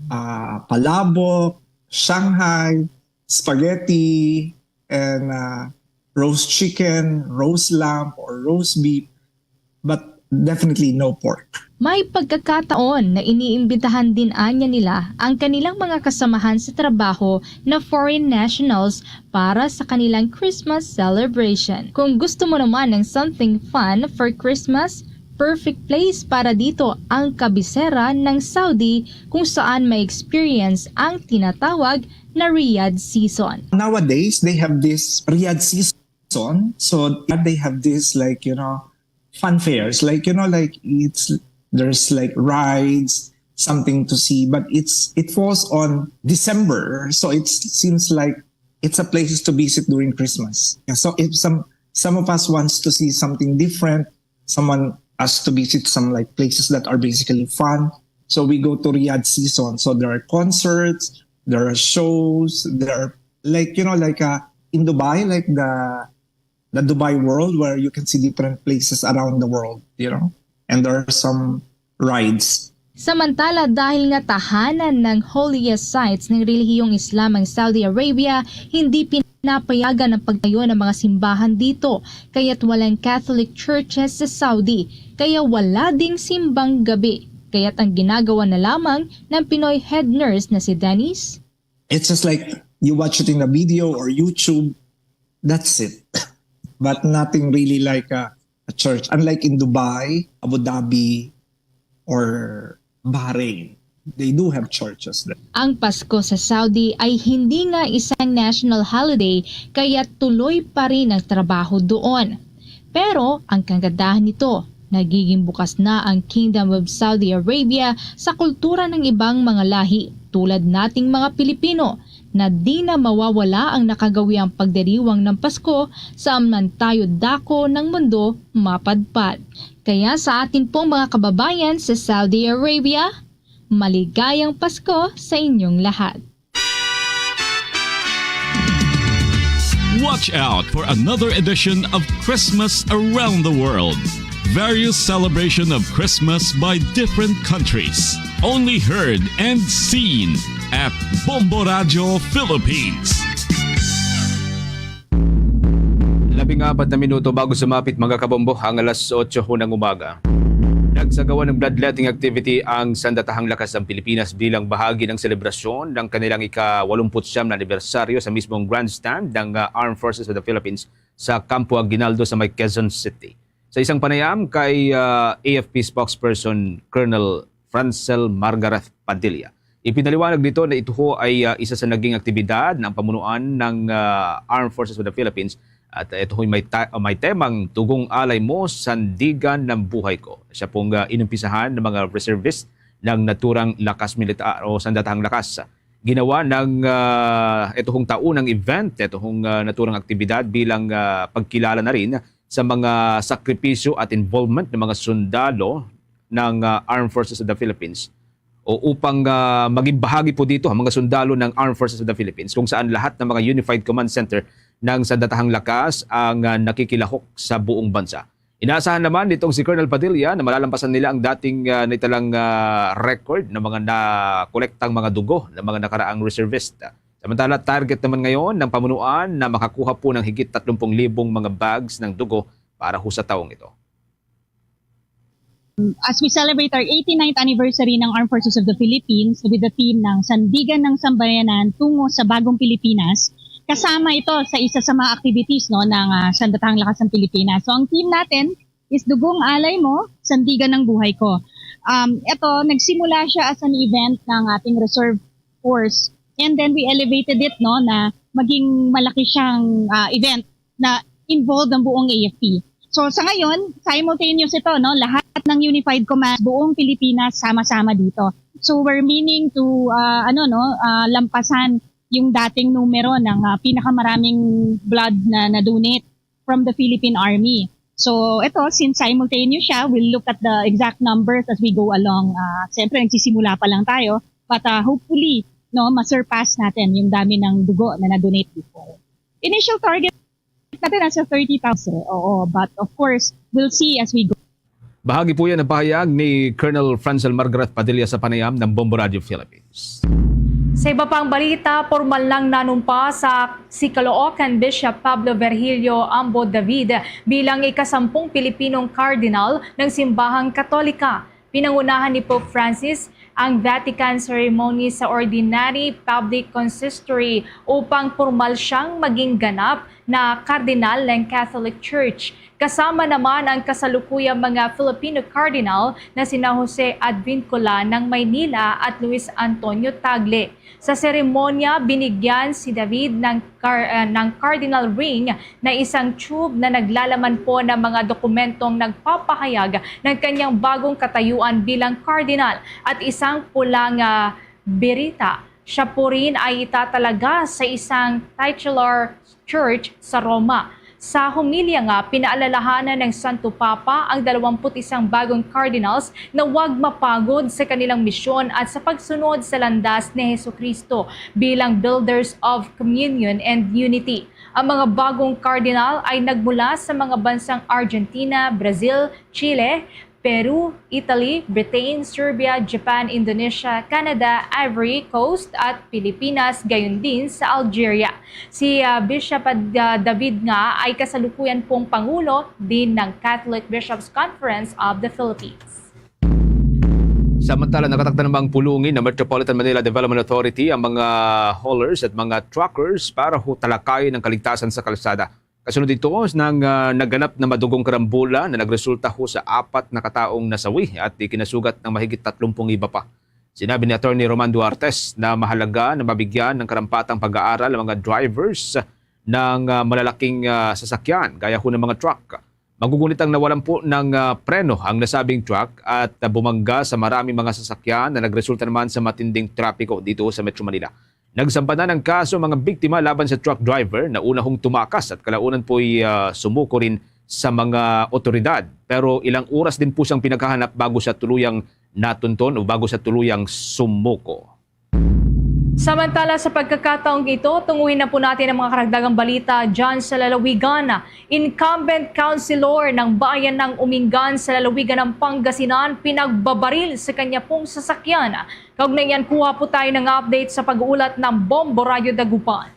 uh, palabok, Shanghai, spaghetti, and uh, roast chicken, roast lamb, or roast beef, but definitely no pork. May pagkakataon na iniimbitahan din anya nila ang kanilang mga kasamahan sa trabaho na foreign nationals para sa kanilang Christmas celebration. Kung gusto mo naman ng something fun for Christmas, perfect place para dito ang kabisera ng Saudi kung saan may experience ang tinatawag na Riyadh season. Nowadays, they have this Riyadh season. So they have this, like, you know, fun fairs. Like, you know, like, it's, there's, like, rides, something to see, but it's, it falls on December. So it seems like it's a place to visit during Christmas. And so if some, some of us wants to see something different, someone has to visit some, like, places that are basically fun. So we go to Riyadh season. So there are concerts, there are shows, there are, like, you know, like, uh, in Dubai, like the the Dubai world, where you can see different places around the world, you know, and there are some rides. Samantala, dahil nga tahanan ng holiest sites ng relihiyong Islam ang Saudi Arabia, hindi pinapayagan ang pagtayo ng mga simbahan dito, kaya't walang Catholic churches sa Saudi, kaya wala ding simbang gabi. Kaya't ang ginagawa na lamang ng Pinoy head nurse na si Dennis, It's just like you watch it in a video or YouTube. That's it. But nothing really like a, a church. Unlike in Dubai, Abu Dhabi, or Bahrain, they do have churches there. Ang Pasko sa Saudi ay hindi nga isang national holiday, kaya tuloy pa rin ang trabaho doon. Pero ang kagandahan nito, nagiging bukas na ang Kingdom of Saudi Arabia sa kultura ng ibang mga lahi, tulad nating mga Pilipino, na di na mawawala ang nakagawiang pagdiriwang ng Pasko saan man tayo dako ng mundo mapadpad. Kaya sa atin pong mga kababayan sa Saudi Arabia, maligayang Pasko sa inyong lahat. Watch out for another edition of Christmas Around the World. Various celebration of Christmas by different countries. Only heard and seen at Bombo Radio Philippines. Labing apat na minuto bago sumapit, mga kabombo, ang alas otso ng umaga. Nagsagawa ng bloodletting activity ang Sandatahang Lakas ng Pilipinas bilang bahagi ng selebrasyon ng kanilang ika-walumput-siyam na anibersaryo sa mismong grandstand ng, ah, Armed Forces of the Philippines sa Campo Aguinaldo sa may Quezon City. Sa isang panayam kay, ah, A F P spokesperson Colonel Francel Margareth Padilla, ipinaliwanag nito na ito ho ay, ah, isa sa naging aktibidad ng pamunuan ng, ah, Armed Forces of the Philippines at ito ho'y may, ta- may temang Dugong Alay Mo, Sandigan ng Buhay Ko. Siya pong, ah, inumpisahan ng mga reservist ng naturang lakas militar o Sandatahang Lakas. Ginawa ng, ah, ito hong taunang event, ito hong, ah, naturang aktibidad bilang, ah, pagkilala na rin sa mga sakripisyo at involvement ng mga sundalo ng, ah, Armed Forces of the Philippines o upang, ah, maging bahagi po dito ang mga sundalo ng Armed Forces of the Philippines, kung saan lahat ng mga Unified Command Center ng Sandatahang Lakas ang, ah, nakikilahok sa buong bansa. Inaasahan naman nitong si Colonel Padilla na malalampasan nila ang dating, ah, naitalang, ah, record ng mga nakolektang mga dugo ng mga nakaraang reservist. Samantala, target naman ngayon ng pamunuan na makakuha po ng higit tatlong libong mga bags ng dugo para ho sa taong ito. As we celebrate our eighty-ninth anniversary ng Armed Forces of the Philippines with the theme ng Sandigan ng Sambayanan tungo sa Bagong Pilipinas, kasama ito sa isa sa mga activities, no, ng, ah, Sandatahang Lakas ng Pilipinas. So ang theme natin is Dugong Alay Mo, Sandigan ng Buhay Ko. Um, ito, nagsimula siya as an event ng ating reserve force, and then we elevated it, no, na maging malaki siyang, ah, event na involved ang buong A F P. So sa ngayon, simultaneous ito, no? Lahat ng Unified Commands, buong Pilipinas, sama-sama dito. So we're meaning to, ah, ano, no, ah, lampasan yung dating numero ng, ah, pinakamaraming blood na na-donate from the Philippine Army. So ito, since simultaneous siya, we'll look at the exact numbers as we go along. Ah, siyempre, nagsisimula pa lang tayo. But, ah, hopefully, no, ma-surpass natin yung dami ng dugo na na-donate before. Initial target natin nasa thirty thousand. Oo, but of course, we'll see as we go. Bahagi po yan ang pahayag ni Colonel Francel Margaret Padilla sa panayam ng Bombo Radio Philippines. Sa iba pang balita, pormal nang nanumpa sa si Caloocan Bishop Pablo Virgilio Ambo David bilang ikasampung Pilipinong Cardinal ng Simbahang Katolika. Pinangunahan ni Pope Francis ang Vatican ceremony sa ordinary public consistory upang pormal siyang maging ganap na kardinal ng Catholic Church. Kasama naman ang kasalukuyang mga Filipino Cardinal na sina Jose Advincula ng Maynila at Luis Antonio Tagle. Sa seremonya, binigyan si David ng, car- uh, ng Cardinal Ring na isang tube na naglalaman po ng mga dokumentong nagpapahayag ng kanyang bagong katayuan bilang Cardinal at isang pulang uh, birita. Siya po rin ay itatalaga sa isang titular church sa Roma. Sa homilya nga, pinaalalahanan ng Santo Papa ang dalawampu't isang bagong cardinals na wag mapagod sa kanilang misyon at sa pagsunod sa landas ni Jesucristo bilang builders of communion and unity. Ang mga bagong cardinal ay nagmula sa mga bansang Argentina, Brazil, Chile, Peru, Italy, Britain, Serbia, Japan, Indonesia, Canada, Ivory Coast, at Pilipinas, gayon din sa Algeria. Si uh, Bishop uh, David nga ay kasalukuyan pong Pangulo din ng Catholic Bishops Conference of the Philippines. Samantala, nakatakda namang pulungin ng Metropolitan Manila Development Authority ang mga haulers at mga truckers para ho talakayin ang kaligtasan sa kalsada. Kasunod dito, nang uh, naganap na madugong karambola na nagresulta ho sa apat na kataong nasawi at ikinasugat ng mahigit tatlumpung iba pa. Sinabi ni Attorney Roman Duartes na mahalaga na mabigyan ng karampatang pag-aaral ang mga drivers ng uh, malalaking uh, sasakyan gaya ho ng mga truck. Magugunit ang nawalan po ng uh, preno ang nasabing truck at uh, bumangga sa maraming mga sasakyan na nagresulta naman sa matinding trapiko dito sa Metro Manila. Nagsampa na ng kaso ang mga biktima laban sa truck driver na una hong tumakas at kalaunan po'y uh, sumuko rin sa mga otoridad. Pero ilang oras din po siyang pinaghahanap bago siya tuluyang natunton o bago siya tuluyang sumuko. Samantala sa pagkakataong ito, tunguhin na po natin ang mga karagdagang balita dyan sa lalawigan. Incumbent councilor ng bayan ng Umingan sa lalawigan ng Pangasinan pinagbabaril sa kanya pong sasakyan. Kaugnay niyan, kuha po tayo ng update sa pag-uulat ng Bombo Radyo Dagupan.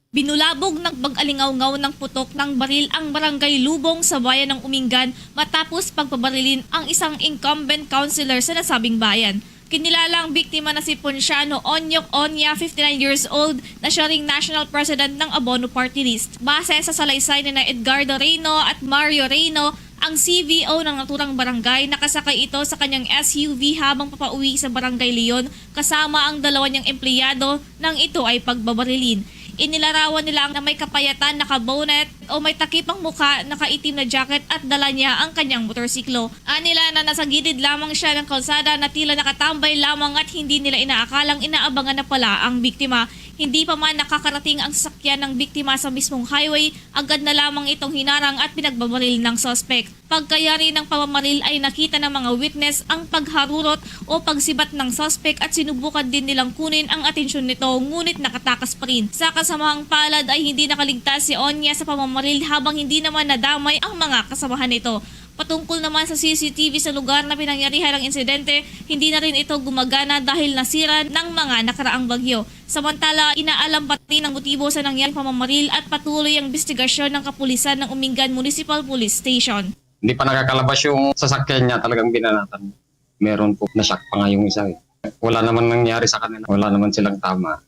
Binulabog ng pag-alingawngaw ng putok ng baril ang barangay Lubong sa bayan ng Umingan matapos pagpabarilin ang isang incumbent councilor sa nasabing bayan. Kinilala ang biktima na si Ponciano Onyok Onya, fifty-nine years old, na siya ring national president ng Abono Party List. Base sa salaysay ni na Edgardo Reyno at Mario Reyno, ang C V O ng naturang barangay, nakasakay ito sa kanyang S U V habang papauwi sa Barangay Leon kasama ang dalawa niyang empleyado nang ito ay pagbabarilin. Inilarawan nila na may kapayatan, naka-bonnet o may takip ang mukha, nakaitim na jacket at dala niya ang kanyang motorsiklo. Anila na nasa gilid lamang siya ng kalsada na tila nakatambay lamang at hindi nila inaakalang inaabangan na pala ang biktima. Hindi pa man nakakarating ang sasakyan ng biktima sa mismong highway, agad na lamang itong hinarang at pinagbabaril ng suspect. Pagkayari ng pamamaril ay nakita ng mga witness ang pagharurot o pagsibat ng suspect at sinubukan din nilang kunin ang atensyon nito, ngunit nakatakas pa rin. Sa kasamahang palad ay hindi nakaligtas si Onya sa pamamaril habang hindi naman nadamay ang mga kasamahan nito. Patungkol naman sa C C T V sa lugar na pinangyarihan ang insidente, hindi na rin ito gumagana dahil nasira ng mga nakaraang bagyo. Samantala, inaalam pa rin ang motibo sa nangyaring pamamaril at patuloy ang investigasyon ng kapulisan ng Umingan Municipal Police Station. Hindi pa nakakalabas yung sasakyan niya, talagang binanatan. Meron po, na-shock pa nga yung isa eh. Wala naman nangyari sa kanila. Wala naman silang tama.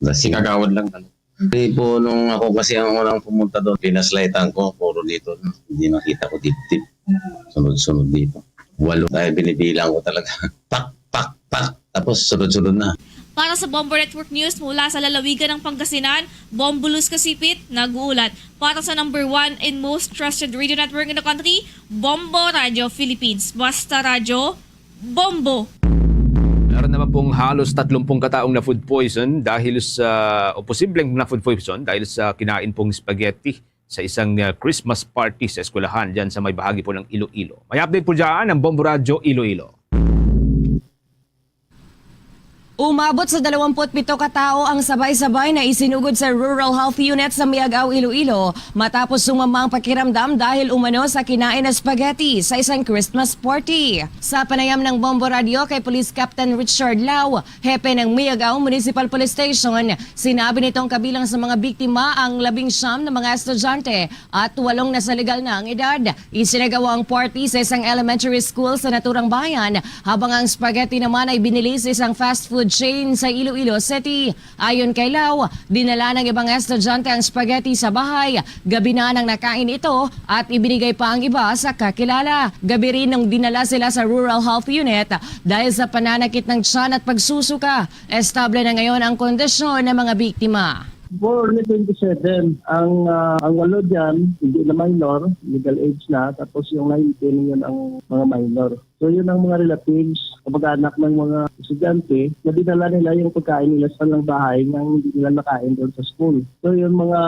Sinagawad lang talaga. Hindi po, nung ako kasi ang unang pumunta doon, pinaslightan ko, puro dito, hindi nakita ko dibdib. Sunod-sunod dito. Walo tayo, binibilang ko talaga. Pak, pak, pak. Tapos sunod-sunod na. Para sa Bombo Network News mula sa lalawigan ng Pangasinan, Bombo Luz Kasipit, nag-uulat. Para sa number one and most trusted radio network in the country, Bombo Radio Philippines. Basta Radyo, Bombo! Meron naman pong halos tatlumpung kataong na food poison dahil sa, o posibleng na food poison dahil sa kinain pong spaghetti sa isang uh, Christmas party sa eskwelahan dyan sa may bahagi po ng Iloilo. May update po dyan ang Bombo Radyo Iloilo. Umabot sa dalawampu't pito ka tawo ang sabay-sabay na isinugod sa Rural Health Unit sa Miag-ao, Iloilo, matapos sumama ang pakiramdam dahil umano sa kinain na spaghetti sa isang Christmas party. Sa panayam ng Bombo Radio kay Police Captain Richard Lau, hepe ng Miag-ao Municipal Police Station, sinabi nitong kabilang sa mga biktima ang labing siyam na mga estudyante at walong nasa legal na ang edad. Isinagawa ang party sa isang elementary school sa naturang bayan, habang ang spaghetti naman ay binili sa isang fast food chain sa Iloilo City. Ayon kay Lau, dinala ng ibang estudyante ang spaghetti sa bahay. Gabi na nang nakain ito at ibinigay pa ang iba sa kakilala. Gabi rin nung dinala sila sa Rural Health Unit dahil sa pananakit ng tiyan at pagsusuka. Estable na ngayon ang kondisyon ng mga biktima. For only twenty-seven. Ang, ah, ang walo dyan, hindi na minor, legal age na. Tapos yung nineteen, yun ang mga minor. So, yun ang mga relatives, kamag-anak ng mga estudyante na dinala nila yung pagkain nila sa kanilang bahay nang hindi nila nakain doon sa school. So, yun, mga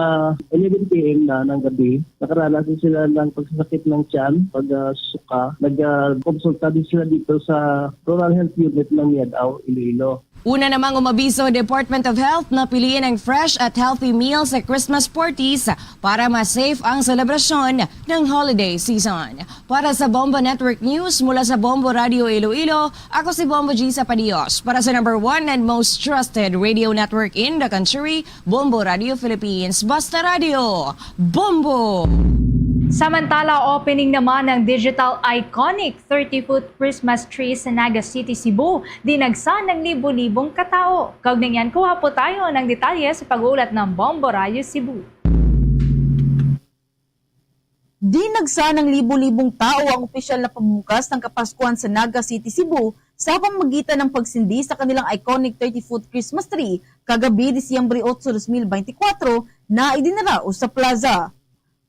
eleven p m na ng gabi, nakaranas din sila ng pagsasakit ng tiyan, pag, ah, suka. Nag, ah, konsulta din sila dito sa Rural Health Unit ng Miag-ao, Iloilo. Una namang umabiso ang Department of Health na piliin ang fresh at healthy meal sa Christmas parties para mas safe ang selebrasyon ng holiday season. Para sa Bombo Network News, mula sa Bombo Radio Iloilo, ako si Bombo G Sapadios. Para sa number one and most trusted radio network in the country, Bombo Radio Philippines. Basta Radio, Bombo! Samantala, opening naman ng digital iconic thirty-foot Christmas tree sa Naga City, Cebu. Dinagsa ng libo-libong katao. Kaugnay niyan, kuha po tayo ng detalye sa pag-uulat ng Bombo Radyo Cebu. Dinagsa ng libo-libong tao ang opisyal na pamumukas ng Kapaskuhan sa Naga City, Cebu, sa pamamagitan ng pagsindi sa kanilang iconic thirty-foot Christmas tree kagabi, Disyembre otso, dos mil beintikwatro, na idinaraos sa plaza,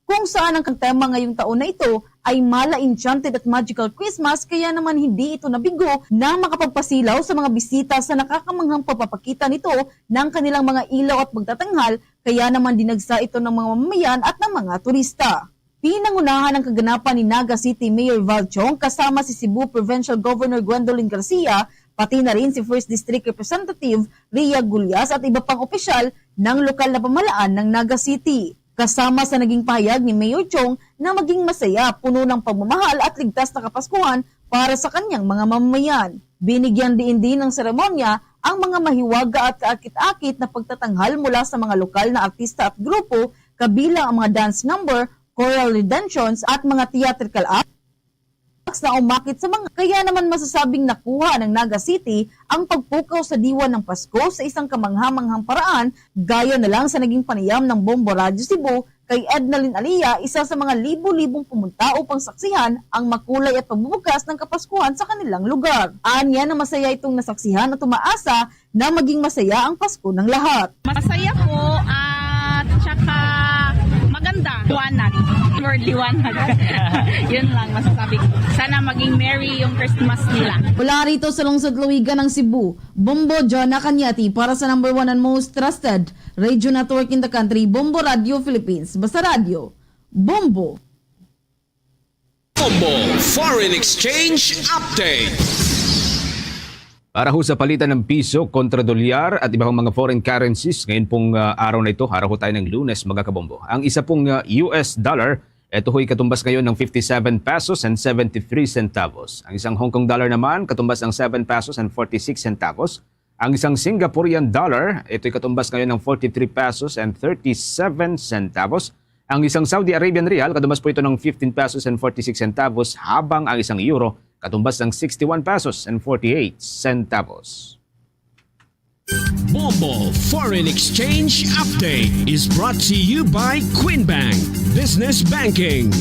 kung saan ang tema ngayong taon na ito ay Mala Enchanted at Magical Christmas, kaya naman hindi ito nabigo na makapagpasilaw sa mga bisita sa nakakamanghang pagpapakita nito ng kanilang mga ilaw at pagtatanghal, kaya naman dinagsa ito ng mga mamamayan at ng mga turista. Pinangunahan ang kaganapan ni Naga City Mayor Val Chong kasama si Cebu Provincial Governor Gwendolyn Garcia, pati na rin si First District Representative Ria Gullas at iba pang opisyal ng lokal na pamahalaan ng Naga City. Kasama sa naging pahayag ni Mayor Chong na maging masaya, puno ng pagmamahal at ligtas na Kapaskuhan para sa kanyang mga mamamayan. Binigyan diin din ng seremonya ang mga mahiwaga at kaakit-akit na pagtatanghal mula sa mga lokal na artista at grupo, kabilang ang mga dance number, choral renditions, at mga theatrical acts na umakit sa mga, kaya naman masasabing nakuha ng Naga City ang pagpukaw sa diwa ng Pasko sa isang kamanghamanghang paraan, gaya na lang sa naging panayam ng Bombo Radyo Cebu kay Ednalyn Alia, isa sa mga libo-libong pumunta upang saksihan ang makulay at pagbubukas ng Kapaskuhan sa kanilang lugar. Anya na masaya itong nasaksihan at umaasa na maging masaya ang Pasko ng lahat. Masaya po at saka maganda. Liwanag. Word liwanag. Yun lang masasabi ko. Sana maging merry yung Christmas nila. Mula rito sa lungsod Luigan ng Cebu, Bombo Jonah Cañete para sa number one and most trusted radio network in the country, Bombo Radio Philippines. Basta Radio, Bombo. Bombo Foreign Exchange Update. Para ho sa palitan ng piso kontra dolyar at iba pang mga foreign currencies, ngayon pong, ah, araw na ito, araw ho tayo ng Lunes, mga kabombo. Ang isa pong, ah, U S dollar, ito ho'y katumbas ngayon ng fifty-seven pesos and seventy-three centavos. Ang isang Hong Kong dollar naman, katumbas ng seven pesos and forty-six centavos. Ang isang Singaporean dollar, ito'y katumbas ngayon ng forty-three pesos and thirty-seven centavos. Ang isang Saudi Arabian riyal, katumbas po ito ng fifteen pesos and forty-six centavos, habang ang isang euro, katumbas ng sixty-one pesos and forty-eight centavos. Bombo Foreign Exchange Update is brought to you by Queen Bank Business Banking.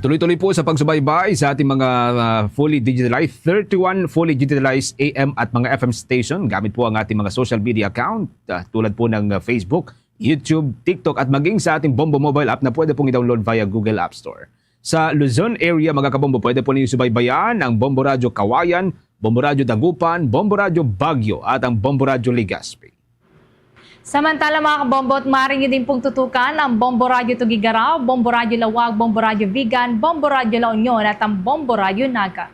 Tuloy-tuloy po sa pagsubaybay sa ating mga, ah, fully digitalized, thirty-one fully digitalized A M at mga F M station. Gamit po ang ating mga social media account, ah, tulad po ng, ah, Facebook, YouTube, TikTok, at maging sa ating Bombo Mobile app na pwede pong i-download via Google App Store. Sa Luzon area, mga kabombo, pwede po ninyo subaybayan ang Bombo Radyo Kawayan, Bombo Radyo Dagupan, Bombo Radyo Baguio, at ang Bombo Radyo Legazpi. Samantala, mga kabombo, at maaari niyo din pong tutukan ang Bombo Radyo Tuguegarao, Bombo Radyo Laoag, Bombo Radyo Vigan, Bombo Radyo La Union, at ang Bombo Radyo Naga.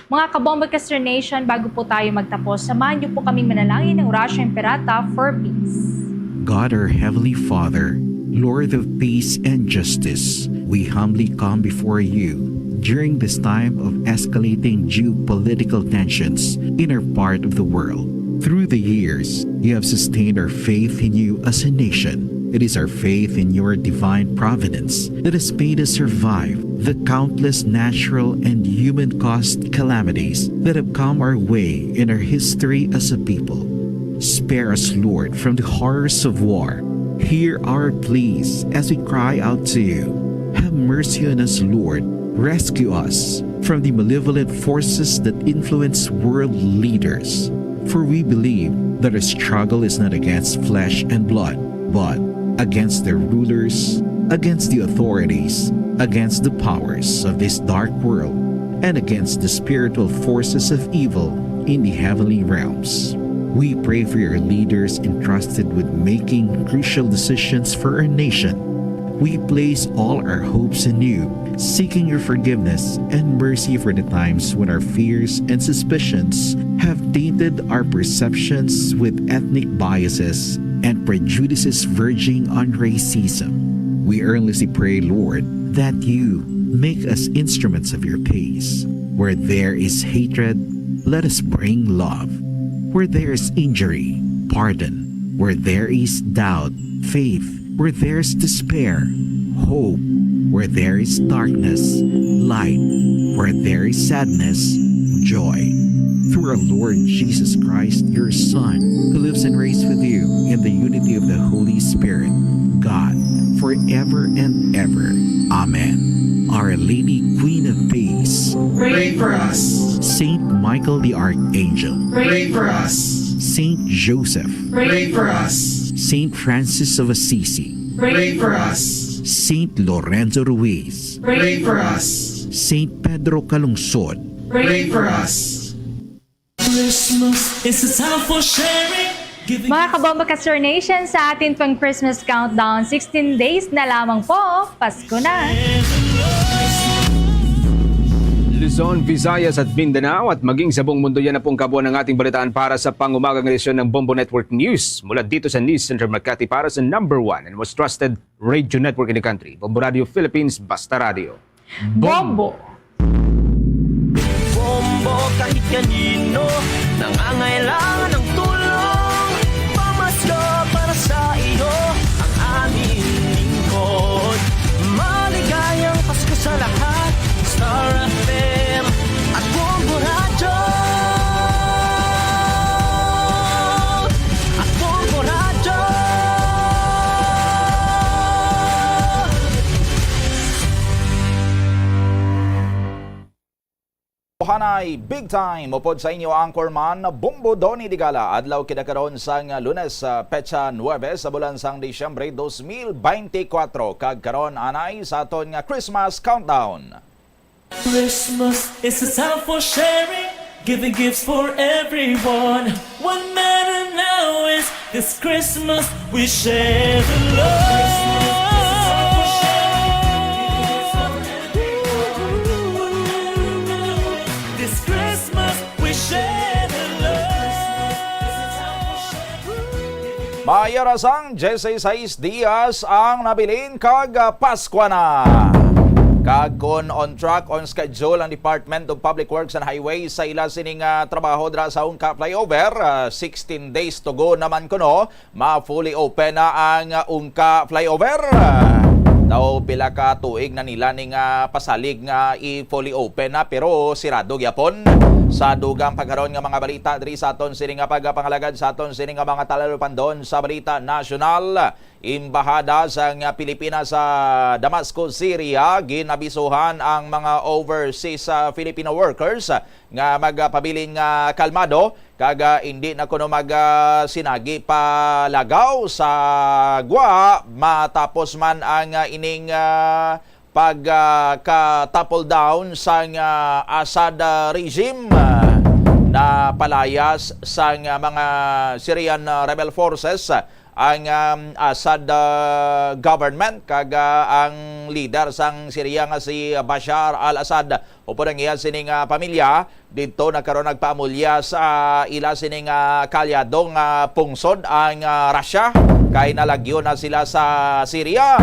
Mga kabombo ka Star Nation, bago po tayo magtapos, samahan niyo po kaming manalangin ng Orasyo Imperata for peace. God, our Heavenly Father, Lord of peace and justice, we humbly come before you during this time of escalating geopolitical tensions in our part of the world. Through the years, you have sustained our faith in you as a nation. It is our faith in your divine providence that has made us survive the countless natural and human-caused calamities that have come our way in our history as a people. Spare us, Lord, from the horrors of war. Hear our pleas as we cry out to you. Have mercy on us, Lord. Rescue us from the malevolent forces that influence world leaders. For we believe that our struggle is not against flesh and blood, but against their rulers, against the authorities, against the powers of this dark world, and against the spiritual forces of evil in the heavenly realms. We pray for your leaders entrusted with making crucial decisions for our nation. We place all our hopes in you, seeking your forgiveness and mercy for the times when our fears and suspicions have tainted our perceptions with ethnic biases and prejudices verging on racism. We earnestly pray, Lord, that you make us instruments of your peace. Where there is hatred, let us bring love. Where there is injury, pardon. Where there is doubt, faith. Where there is despair, hope. Where there is darkness, light. Where there is sadness, joy. Through our Lord Jesus Christ, your Son, who lives and reigns with you in the unity of the Holy Spirit, God, forever and ever. Amen. Our Lady, Queen of Peace, pray for us. Saint Michael the Archangel, pray for us. Saint Joseph, pray for us. Saint Francis of Assisi, pray for us. Saint Lorenzo Ruiz, pray for us. Saint Pedro Calungsod, pray for us. Christmas is a time for sharing, giving. Mga kabombo ka Star Nation, sa atin pang Christmas countdown, sixteen days na lamang po, Pasko na. Luzon, Visayas at Mindanao at maging sa buong mundo, yan na pong kabuuan ng ating balitaan para sa pangumagang edisyon ng Bombo Network News. Mula dito sa News Center Makati para sa number one and most trusted radio network in the country, Bombo Radio Philippines, Basta Radio. Bombo. Bombo, kahit kanino nangangailangan ng tulong, pamasko para sa iyo ang aming lingkod. Maligayang Pasko sa lahat, Star F M at Bombo Radyo. At Bombo Radyo. Buhanay, big time upod sa inyo anchorman, Bombo Donny Digala. Adlaw kita karon sang Lunes, ah, petsa nuebe sa bulan sang Disyembre dos mil beintikwatro, kag karon anay sa aton nga Christmas countdown. Christmas is a time for sharing, giving gifts for everyone. What matter now is this Christmas we share the love. This Christmas we share the love. May oras ang diyesisais dias ang nabilin kag, ah, Paskwa na. Kag kon on track, on schedule ang Department of Public Works and Highways sa ila sining, ah, trabaho dira sa Ungka Flyover, ah, sixteen days to go naman kuno, ma-fully open na ang, ah, Ungka Flyover. Daw pila ka tuig na nila ning, ah, pasalig nga i-fully open na, pero sirado gyapon. Sa dugang pagkaron nga mga balita diri sa aton sini nga pagpangalagad sa aton sini nga mga talalupandon sa balita nasyonal, Embahada sang Pilipinas sa Damascus, Syria, ginabisuhan ang mga overseas, ah, Filipino workers nga magpabilin nga kalmado kag, ah, indi na kuno mag, ah, sinagi pa lagaw sa gwa matapos man ang, ah, ining, ah, pag, ah, ka-topple down sang, ah, Assad, ah, regime, ah, na palayas sang, ah, mga Syrian, ah, rebel forces, ah, ang, um, Assad, uh, government kag, uh, ang leader sang Syria nga si Bashar al-Assad upod ang iya sining, uh, pamilya didto na karon nagpaamulya sa ila sining, uh, kaalyado nga pungsod ang, uh, Russia kay nalagyo na sila sa Syria.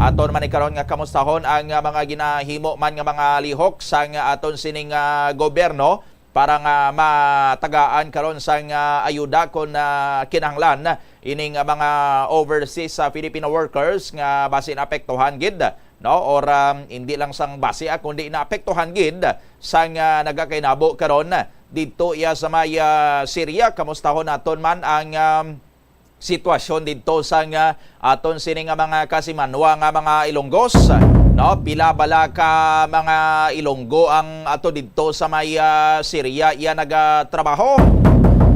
Aton man ni karon nga kamustahon ang, uh, mga ginahimo man nga mga lihok sang aton sining, uh, gobyerno para nga matagaan karon sang, ah, ayuda kon, ah, kinahanglan ining, ah, mga overseas, ah, Filipino workers nga basi naapektuhan gid, no? Or, um, hindi lang sang basi, ah, kundi naapektuhan gid sang, ah, nagakainabo karon didto iya sa may, ah, Syria. Kamustahon naton man ang, um, sitwasyon didto sang, ah, aton sini nga mga kasimanwa nga mga Ilonggos, no? Pila bala ka mga Ilonggo ang ato didto sa may, ah, Syria iya nagatrabaho?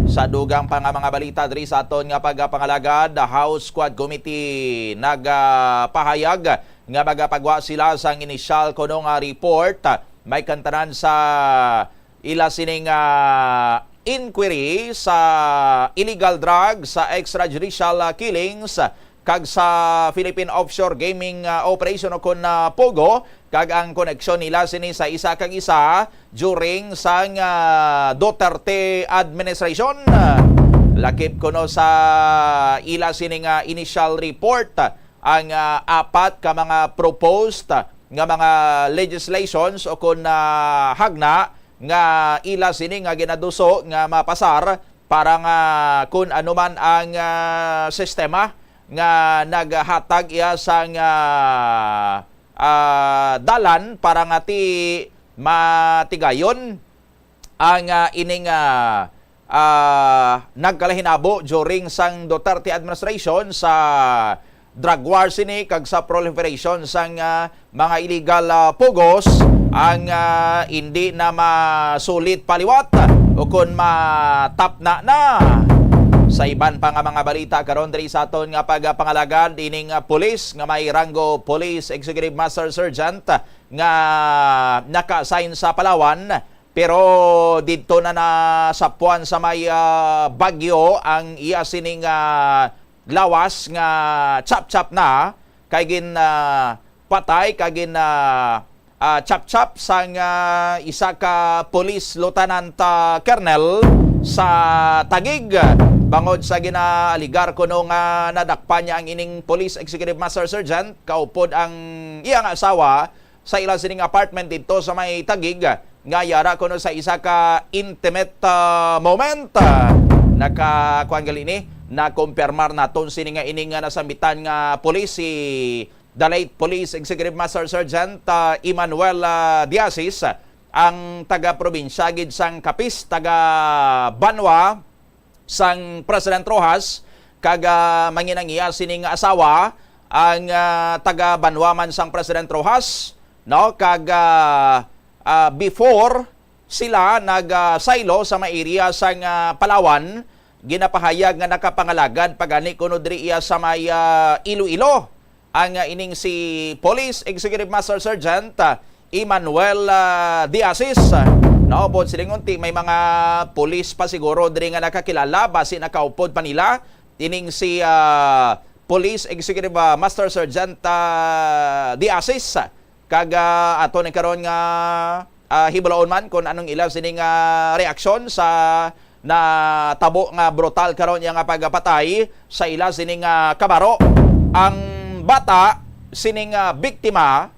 Sa dugang pa nga mga balita diri sa aton nga pagpangalagad, the House Quad Committee nagapahayag nga magapagwa sila sang initial kuno nga report, may kantanan sa ila sining, ah, inquiry sa illegal drugs, sa extrajudicial, ah, killings, kag sa Philippine Offshore Gaming, ah, Operation o kon, ah, POGO, kag ang koneksyon nila sini sa isa kag isa during sang, ah, Duterte administration. Lakip kuno sa ila sining, ah, initial report ang, ah, apat ka mga proposed nga mga legislations o kon, ah, hagna nga ila sini nga ginaduso nga mapasar para nga kun ano man ang, ah, sistema nga naghatag iya sang, ah, ah, dalan para nga ti matigayon ang, ah, ining, ah, ah, nagkalahinabo during sang Duterte administration sa drug war sini kag sa proliferation sang, ah, mga illegal, ah, POGOs ang, ah, hindi na masulit paliwat o kon matapna na. Sa iban pa nga mga balita karon diri sa aton nga pagpangalagad, ining, ah, pulis nga may ranggo Police Executive Master Sergeant nga naka-assign sa Palawan, pero didto na nasapuan sa may, ah, Baguio ang iya sining, ah, lawas nga chapchap na kay gin, ah, patay kag gin, ah, ah, chapchap sang, ah, isa ka police lieutenant, ah, colonel sa Taguig, bangod sa ginaaligar kuno nga nadakpan niya ang ining police executive master sergeant kaupod ang iya nga asawa sa ila sining apartment didto sa may Taguig, nga yara kuno sa isa ka intimate, ah, moment. Ah, naka-, kuwan gali ni, nakumpirmar naton sini nga ini nga nasambitan nga pulis, si the late Police Executive Master Sergeant, ah, Emmanuel, ah, Diasis, ang taga-probinsya gid sang Capiz, taga Banwa sang President Roxas, kag, ah, manginangiya sini nga asawa, ang, ah, taga Banwa man sang President Roxas, no? Kag, ah, ah, before sila nag, ah, saylo sa may area sang, ah, Palawan, ginapahayag nga nakapangalagad pa gani kuno diri iya sa may, ah, Iloilo. Ang, ah, ining si Police Executive Master Sergeant, ah, Emmanuel, ah, Diasis. Naubod silingon ti may mga pulis pa siguro diri nga nakakilala, basi nakaupod pa nila ining si, ah, Police Executive, ah, Master Sergeant, ah, Diasis. Kag, ah, ato ni karon nga, ah, hibalaon man kon anong ila sini nga reaksyon sa natabo nga brutal karon iya nga pagpatay sa ila sini nga kabaro. Ang bata sining, ah, biktima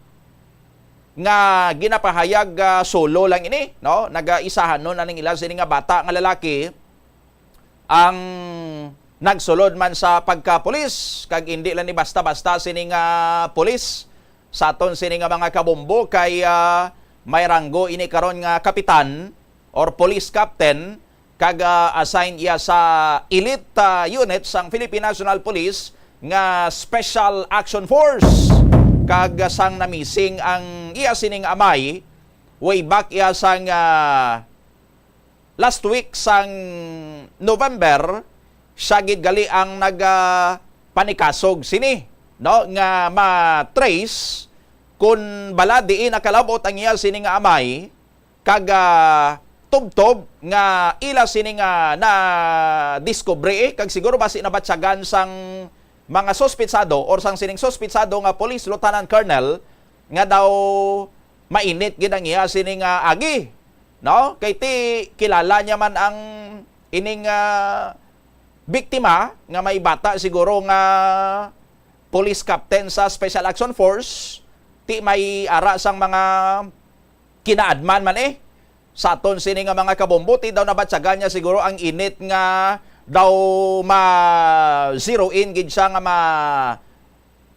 nga ginapahayag, ah, solo lang ini, no? Nagaisahan nun aning ila sini nga bata nga lalaki ang nagsulod man sa pagkapulis, kag indi lang ni basta-basta sini nga pulis. Sa aton sini nga mga kabombo kay, ah, may ranggo ini karon nga kapitan or police captain, kag, ah, assign iya sa elite, ah, unit sang Philippine National Police nga Special Action Force. Kag, ah, sang namising ang iya sining amay, way back iya sang, ah, last week sang November, siya gid gali ang nag, ah, panikasog sini, no, nga ma-trace kun bala diin nakalabot ang iya sini nga amay, kag, ah, tubtob nga ila sini nga nadiskubre, eh, kag siguro basi nabatyagan sang mga suspitsado or sang sining suspitsado nga police lieutenant colonel nga daw mainit gid ang iya sini nga agi, no? Kay ti kilala niya man ang ining, ah, biktima nga may bata siguro nga police captain sa Special Action Force, ti may ara sang mga kinaadman man, eh. Sa aton sini nga mga kabombo, ti daw nabatyagan niya siguro ang init nga daw ma-zero in gid siya nga ma-,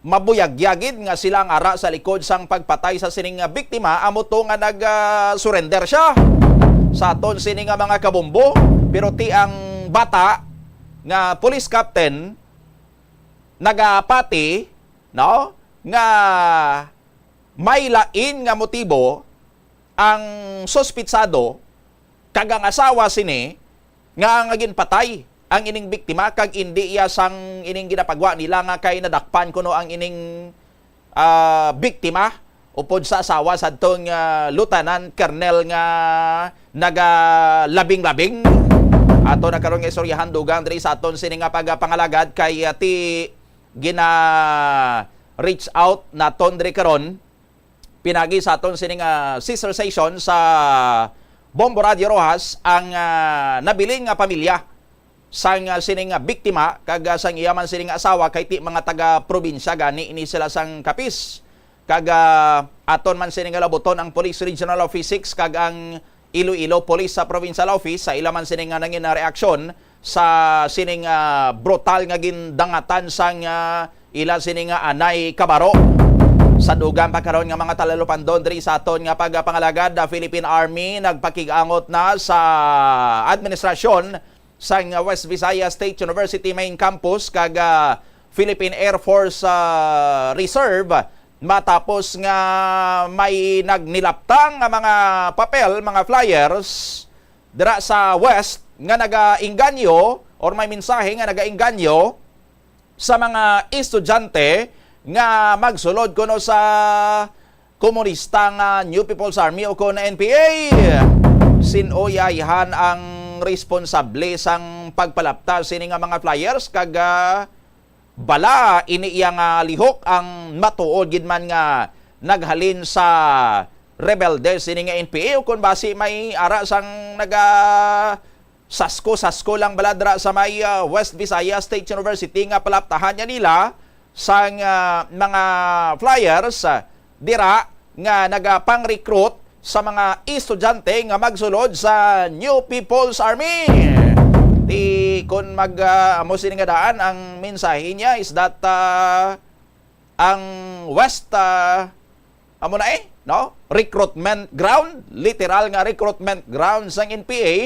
mabuyagyagid nga sila ang ara sa likod sang pagpatay sa sining nga biktima, amo to nga nag, ah, surrender siya sa aton sini nga mga kabombo. Pero ti ang bata nga police captain nagapati, no, nga may lain nga motibo ang suspitsado kag ang asawa sini nga, nga ginpatay ang ining biktima, kag indi iya sang ining ginapagwa nila nga kay nadakpan kuno ang ining, ah, biktima upod sa asawa sadtong, ah, lieutenant colonel nga nagalabing-labing. Ato na karon nga istoryahan dugang diri sa aton sini nga pagapangalagad kay, ah, ti gina-reach out naton diri karon pinagi sa aton sini nga sister station sa Bombo Radio Rojas ang, ah, nabilin nga pamilya sang, ah, sini nga biktima kag, ah, sang iya man sini nga asawa kay ti mga taga-probinsya gani ini sila sang Capiz. Kag, ah, aton man sini nga labuton ang Police Regional Office six kag ang Iloilo Police sa Provincial Office sa ila man sini nga nangin reaksyon sa sining, ah, brutal nga gindangatan sang, ah, ila sini nga anay kabaro. Sa dugang pa karon nga mga talalupandon diri sa aton nga pagpangalagad, ah, Philippine Army nagpakig-angot na sa administrasyon sang West Visayas State University Main Campus kag, ah, Philippine Air Force, ah, Reserve matapos nga may nagnilaptang nga mga papel, mga flyers dira sa West nga nagaengganyo or may mensahe nga nagaengganyo sa mga estudyante nga magsulod kuno sa komunista nga New People's Army o kon N P A. Sin-o iya ayhan ang responsable sang pagpalapta sini nga mga flyers kag, ah, bala ini iya nga lihok ang matuod gid man nga naghalin sa rebelde sini nga N P A o kon basi may ara sang naga sasko-sasko lang bala dira sa may, ah, West Visayas State University nga palaptahan niya nila sang, ah, mga flyers, ah, dira nga nagapang-recruit sa mga estudyante nga magsulod sa New People's Army. Ti kon mag, ah, amo sini nga daan, ang mensahe niya is that, ah, ang West, ah, amo na, eh, no? Recruitment ground, literal nga recruitment ground sang N P A,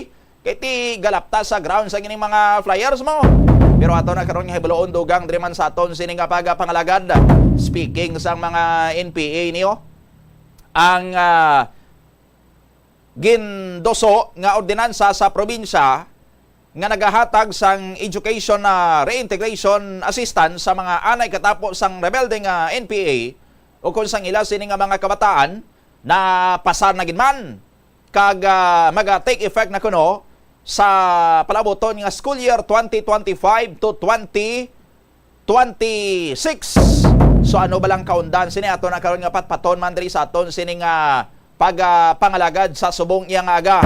kay ti galapta sa ground sang ining mga flyers mo. Pero ato na karon nga hibaluon dugang diri man sa aton sini nga pagapangalagad. Speaking sang mga N P A niyo, ang, ah, ginduso nga ordinansa sa probinsya nga nagahatag sang education, ah, reintegration assistance sa mga anay katapo sang rebelde nga N P A o kon sang ila sini nga mga kabataan napasar na gid man kag, ah, maga-take effect na kuno sa palabuton nga school year twenty twenty-five to twenty twenty-six. So, ano ba lang kaundan sini? Ato na karon nga patpaton man diri sa aton sini nga pag, ah, pangalagad sa subong iya nga aga.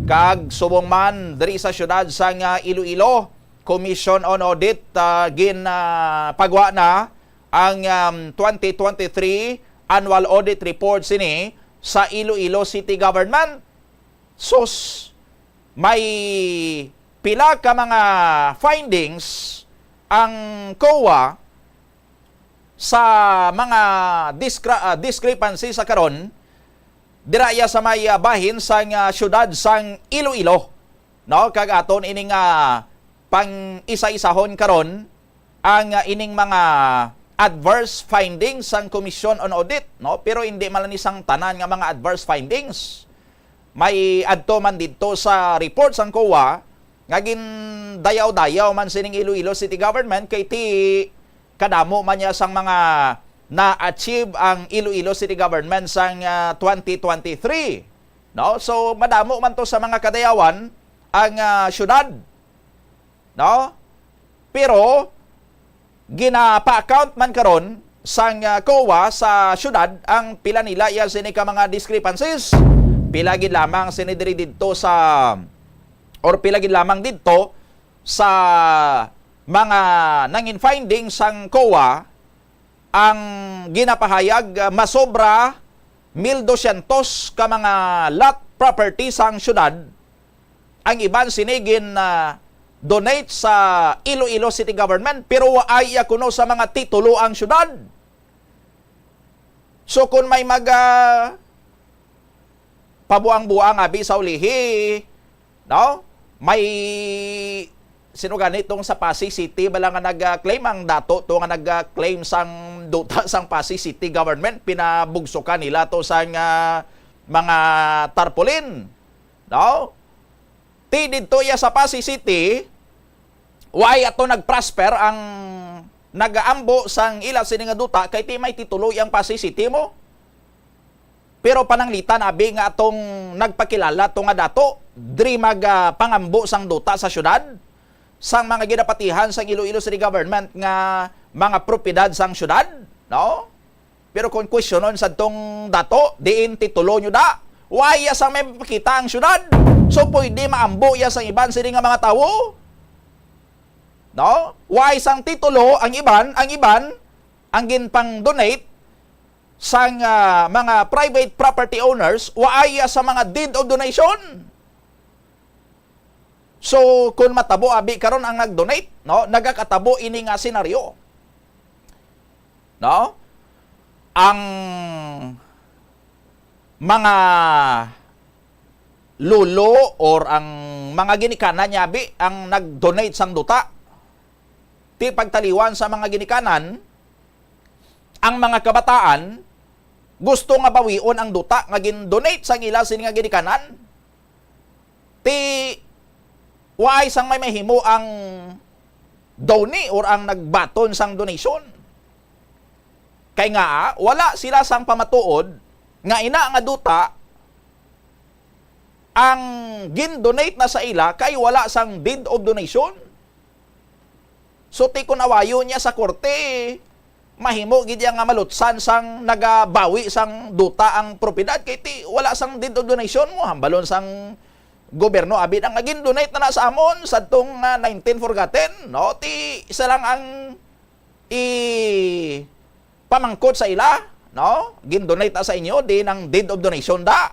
Kag subong man diri sa siyudad sang, ah, Iloilo, Commission on Audit, ah, gin, ah, pagwa na ang, um, twenty twenty-three annual audit report sini sa Iloilo City Government. Sus, may pila ka mga findings ang COA sa mga diskra-, ah, discrepancy sa karon dira iya sa may, ah, bahin sang, ah, siyudad sang Iloilo, no? Kag aton ini nga pang-isa-isahon karon ang, ah, ining mga adverse findings sang Commission on Audit, no? Pero hindi man ni sang tanan nga mga adverse findings. May adto man didto sa report sang COA nga gindayaw-dayaw man sining Iloilo City Government kay ti kadamo man niya sang mga na-achieve ang Iloilo City Government sang, ah, twenty twenty-three. No? So, madamo man to sa mga kadayawan ang, ah, syudad. No? Pero, ginapa-account man karon sang, ah, COA sa syudad ang pila nila iya sini ka mga discrepancies. Pila gid lamang sini diri didto sa, or pila gid lamang didto sa mga nangin findings sang COA ang ginapahayag, ah, masobra mil dosyentos ka mga lot property sang syudad. Ang iban sini gin, ah, donate sa Iloilo City Government, pero waay iya kuno sa mga titulo ang syudad. So, kung may mag, ah, pabuang-buang abi sa ulihi, no? May sino gani tong sa Passi City bala nga nag-claim ang dato to nga nag-claim sang duta sang Passi City government, pinabugsukan nila to sang, ah, mga tarpaulin, no? Ti didto iya sa Passi City, why ato nag-prosper ang nagaambo sang ila sini nga duta kay ti may titulo ang Passi City mo. Pero pananglitan abi nga atong nagpakilala to nga dato, diri mag, ah, pangambo sang duta sa syudad, sang mga ginapatihan sang Iloilo City Government nga mga propiedad sang syudad, no? Pero kung questionon sa tong dato, diin titulo nyo da? Why ya sang may pakita ang syudad? So pwede maambo ya sang iban sini nga mga tawo? No? Why sang titulo ang iban, ang iban, ang ginpang-donate sang, ah, mga private property owners, waay sa mga deed of donation. So, kung matabo abi karon ang nag-donate, no, nagakatabo ini nga senaryo. No? Ang mga lolo or ang mga ginikanan niya abi ang nag-donate sang duta. Ti pagtaliwan sa mga ginikanan, ang mga kabataan gusto nga bawion ang duta nga gin-donate sang ila sini nga ginikanan. Ti waay sang may mahimo ang donee or ang nagbaton sang donation. Kay nga, wala sila sang pamatuod nga ina nga duta ang gin-donate na sa ila kay wala sang deed of donation. So, ti kun awayon niya sa korte, mahimo gid iya nga malutsan sang nagabawi sang duta ang propiedad, kay ti wala sang deed of donation mo, hambalon sang gobyerno, abi na nga gin-donate na na sa amon sadtong, ah, nineteen forgotten, no? Ti isa lang ang ipamangkot sa ila, no? Gin-donate na sa inyo, di nang deed of donation da.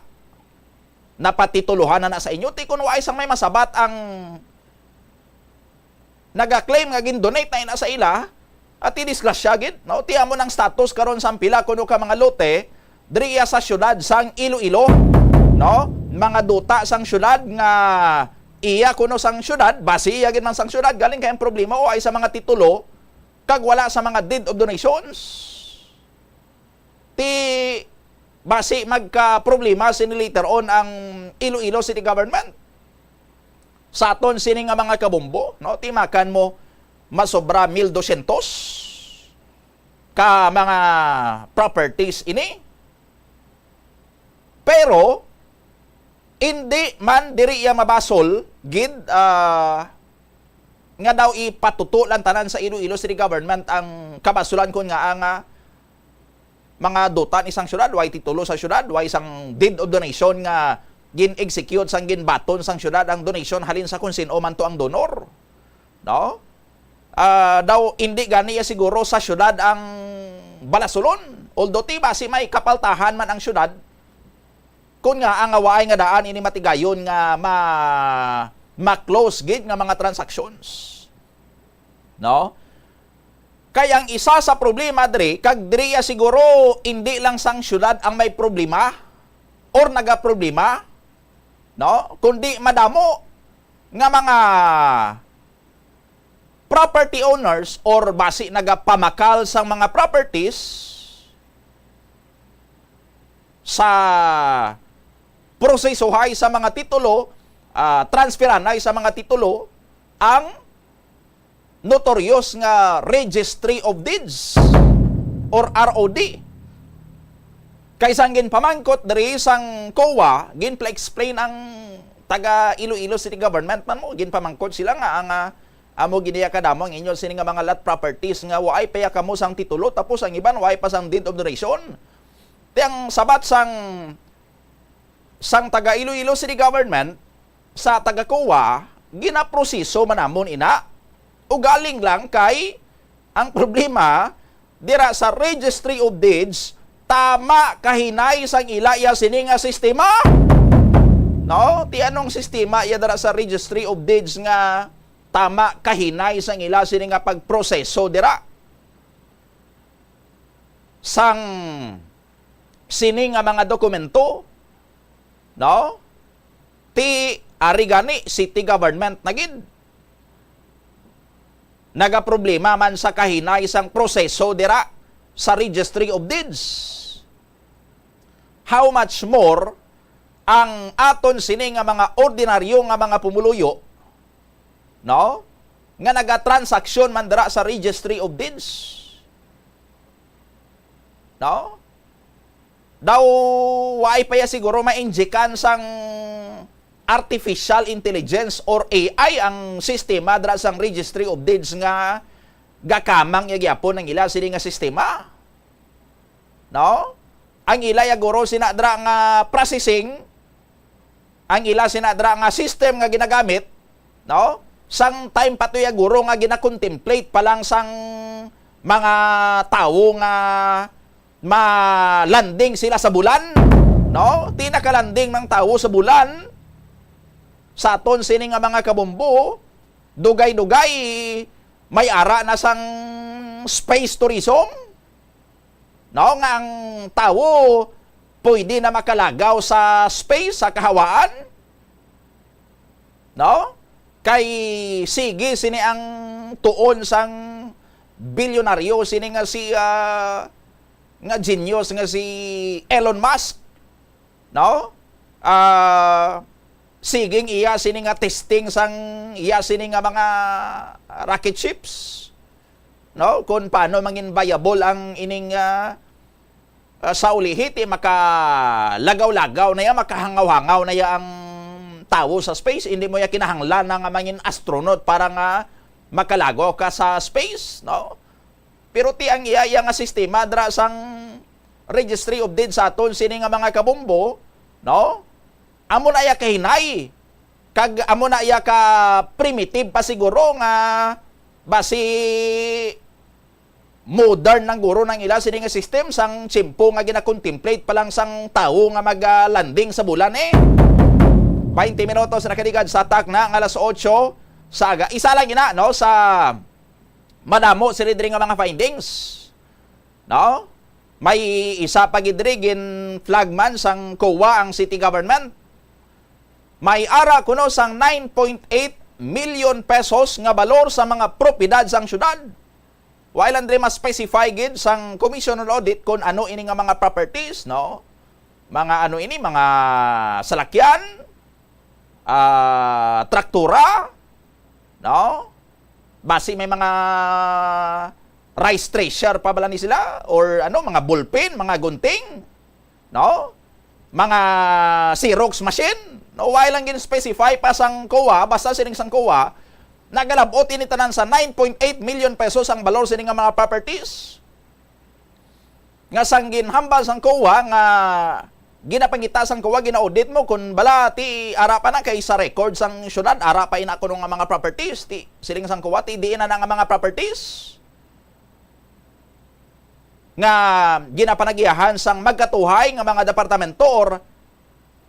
Napatitulohan na na sa inyo. Ti kun waay sang may masabat ang naga-claim nga gin-donate na ina sa ila, at ti disgrasya gid, no? Ti amo nang status karon sang pila kuno ka mga lote diri iya sa siyudad sang Iloilo, no? Mga duta sang siyudad nga iya kuno sang siyudad, basi iya gid man sang siyudad, galing kay ang problema o ay sa mga titulo kag wala sa mga deed of donations. Ti basi magka-problema sini later on ang Iloilo City Government. Sa aton sini nga mga kabombo, no? Ti makan mo masobra mil dosyentos ka mga properties ini. Pero indi man diri iya mabasol gid, ah, nga daw ipatuto lang tanan sa Iloilo City Government ang kabasolan kun ngaa nga mga duta ni sang syudad, way titulo sa syudad, way sang deed of donation nga gin-execute sang ginbaton sang syudad ang donation halin sa kung sin-o man to ang donor. No? Ah, daw indi gani iya siguro sa syudad ang balasulon. Although ti basi may kapaltahan man ang syudad, kun nga ang waay nga daan ini matigayon nga ma-, ma-close gid nga mga transactions. No? Kay ang isa sa problema diri, kag diri ya siguro indi lang sang syudad ang may problema or nagaproblema, no? Kundi madamo nga mga property owners or basi nagapamakal sang mga properties sa prosesohay sa mga titulo, ah, transferanay sa mga titulo ang notorious nga Registry of Deeds or R O D. Kay sang ginpamangkot diri sang COA, ginpa-explain ang taga Iloilo City Government man mo, ginpamangkot sila nga ang, ah, amo gid niya kadamo ang inyo sini nga mga lot properties nga waay pa ya kamo sang titulo, tapos ang iban waay pa sang deed of donation. Ti ang sabat sang, sang taga Iloilo City Government, sa taga COA, ginaproseso man namon ina. Ugaling lang kay ang problema, dira sa Registry of Deeds, tama kahinay sang ila iya sini nga sistema. No? Ti anong sistema iya dira sa Registry of Deeds nga tama kahinay sang ila sini nga pagproseso dira? Sang sini nga mga dokumento, no? Ti ari gani, city government na gid. Nagaproblema man sa kahinay sang proseso dira sa Registry of Deeds. How much more ang aton sini nga mga ordinaryo nga mga pumuluyo, no? Nga nagatransaksyon man dira sa Registry of Deeds. No? Daw waay pa ya siguro mainjekan sang artificial intelligence or A I ang sistema dira sang Registry of Deeds nga gakamang ya gyapon ang ila sini nga sistema. No? Ang ila ya guro sina dira nga processing, ang ila sina dira nga system nga ginagamit, no? Sang time pa to ya guro nga gina-contemplate pa lang sang mga tawo nga ma-landing sila sa bulan, no? Ti naka-landing ng tawo sa bulan, sa aton sini nga mga kabombo, dugay-dugay may ara na sang space tourism, no? Nga ang tawo pwede na makalagaw sa space, sa kahawaan, no? Kay sige sini ang tuon sang bilyonaryo sini nga si, ah, nga genius nga si Elon Musk, no? Ah, siging iya sini nga testing sang iya sini nga mga rocket ships, no? Kung paano mangin viable ang ining, ah, ah, sa ulihi, ti makalagaw-lagaw na ya, makahangaw-hangaw na ya ang tawo sa space. Hindi mo ya kinahanglan na nga mangin astronaut para nga makalagaw ka sa space, no? Pero ti ang iya, iya nga sistema dira sang Registry of Deeds sa aton sini nga mga kabombo, no? Amo na iya kahinay. Kag amo na iya ka primitive pa siguro nga basi modern nang guro nang ila sini nga system sang tiyempo nga gina-contemplate pa lang sang tawo nga mag-landing sa bulan, eh. Twenty minutos na kaligad sa takna nga alas otso sa aga. Isa lang ina, no, sa madamo sini diri nga mga findings, no? May isa pa gid diri, gin-flag man sang COA ang city government. May ara kuno sang nine point eight million pesos nga balor sa mga propiedad sang syudad. Wa lang diri ma-specify gid sang Commission on Audit kung ano ini nga mga properties, no? Mga ano ini, mga salakyan, ah, traktura, no? Basi may mga rice thresher pa bala ni sila, or ano, mga ballpen, mga gunting, no? Mga Xerox machine, no? Wa lang gin-specify pa sang COA, basta sining sang COA, nagalabot ini tanan sa nine point eight million pesos ang balor sini nga mga properties. Nga sang ginhambal sang COA nga ginapangita sang COA, gina-audit mo kung bala ti ara pa na kay sa record sang syudad, ara pa ina kuno nga mga properties, ti siling sang COA, ti diin na na nga mga properties nga ginapanagiahan sang magkatuhay nga mga departamento or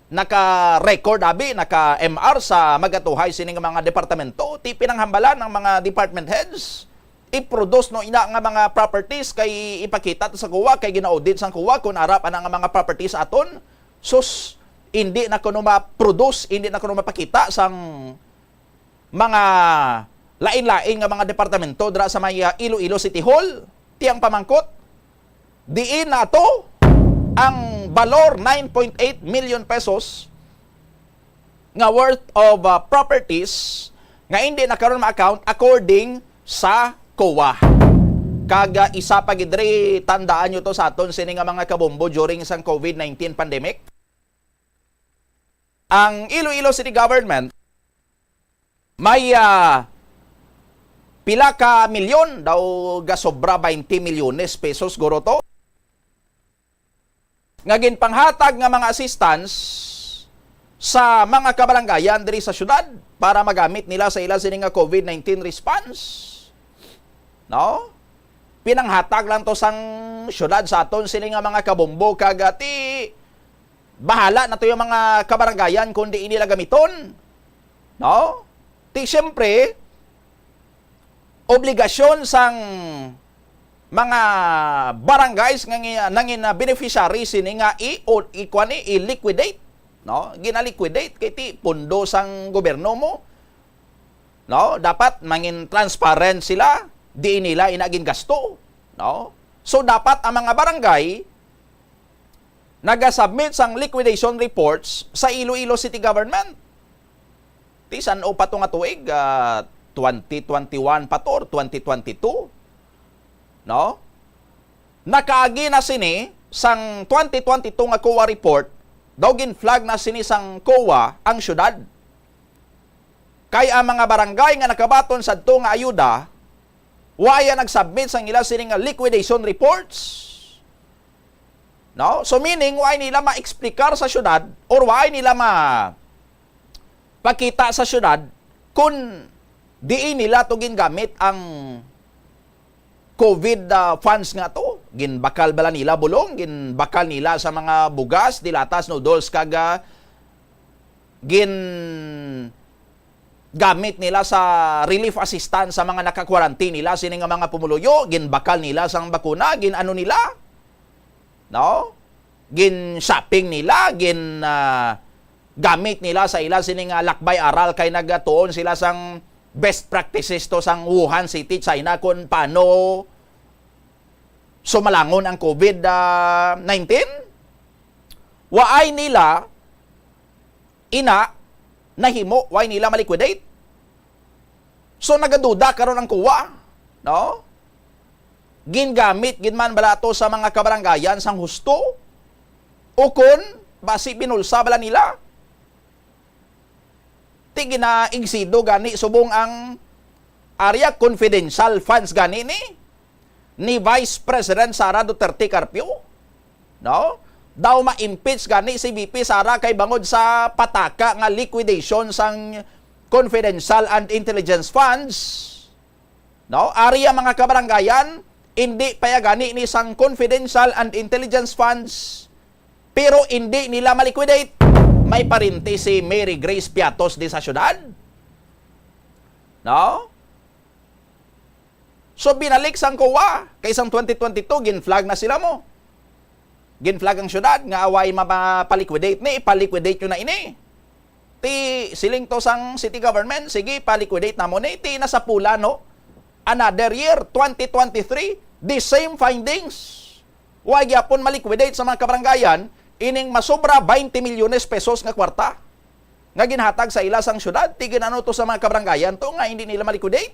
naka-record abi, naka-M R sa magatuhay sini nga mga departamento, ti pinanghambalan ang mga department heads i-produce no ina nga mga properties kay ipakita to sa COA kay gina-audit sang COA kung ara pa na nga mga properties aton. Sus, hindi na kuno ma-produce, hindi na kuno mapakita sang mga lain-lain nga mga departamento dira sa may, ah, Iloilo City Hall. Ti ang pamangkot, diin na ato ang balor nine point eight million pesos nga worth of, ah, properties nga hindi na karon ma-account according sa COA. Kag, ah, isa pa gid diri, tandaan nyo to sa aton sini nga mga kabombo during sang COVID nineteen pandemic. Ang Iloilo City Government may, ah, pila ka milyon, daw gasobra twenty milyones pesos guro to, nga ginpanghatag nga mga assistance sa mga kabarangayan diri sa syudad para magamit nila sa ila sini nga COVID nineteen response. No? Pinanghatag lang to sang syudad sa aton sini nga mga kabombo kag, ah, ti bahala na to yung mga kabarangayan kung di nila gamiton. No? Ti siyempre, obligasyon sang mga barangays nga ngi-, nangin, ah, beneficiary sini nga i-, o, ikuan ni, i-liquidate, no? Gina-liquidate kay ti pundo sang gobyerno mo, no? Dapat mangin transparent sila, di nila ina gingasto, no? So, dapat ang mga barangay nagasubmit sang liquidation reports sa Iloilo City Government. Ti san-o pa to nga tuig, ah, twenty twenty-one pa to or twenty twenty-two, no? Nakaagi na sini sang twenty twenty-two nga COA report, daw gin-flag na sini sang COA ang syudad. Kay ang mga barangay nga nakabaton sadto nga ayuda, wa iya nag-submit sang ila sini nga liquidation reports. No? So meaning, wa nila ma-explicar sa syudad or wa nila ma-, pakita sa syudad kung diin nila to gingamit ang COVID, ah, funds nga to. Ginbakal bala nila bulong, ginbakal nila sa mga bugas, dilatas, noodles, kag, ah, gin gamit nila sa relief assistance sa mga naka-quarantine nila sini nga mga pumuluyo, ginbakal nila sang bakuna, gin-ano nila, no? Gin-shopping nila, gin, ah, gamit nila sa ila sini nga lakbay aral kay nagatuon sila sang best practices to sang Wuhan City, China, kung paano sumalangon ang COVID, ah, nineteen. Waay nila ina nahimo, way nila ma-liquidate. So, nagaduda karon ang COA, no? Gingamit gid man bala to sa mga kabarangayan sang husto? O kon basi binulsa bala nila? Ti ginaigsido gani subong ang area confidential funds gani ni, ni Vice President Sara Duterte Carpio, no? Daw ma-impeach gani si V P Sara kay bangod sa pataka nga liquidation sang confidential and intelligence funds. No? Ari ang mga kabarangayan, indi pa ya gani ni sang confidential and intelligence funds, pero indi nila ma-liquidate. May parinti si Mary Grace Piatos di sa syudad. No? So, binalik sang COA, kay sang twenty twenty-two, gin-flag na sila mo. Gin-flag ang syudad nga away mapaliquidate ni, ipaliquidate nyo na ini. Ti siling to sang city government, sige, paliquidate namo ni. Ti nasa pula, no? Another year, twenty twenty-three, the same findings. Wa gyapon maliquidate sa mga kabarangayan ining masobra twenty milyones pesos nga kwarta nga ginhatag sa ila sang syudad. Ti ginano to sa mga kabarangayan to nga hindi nila maliquidate?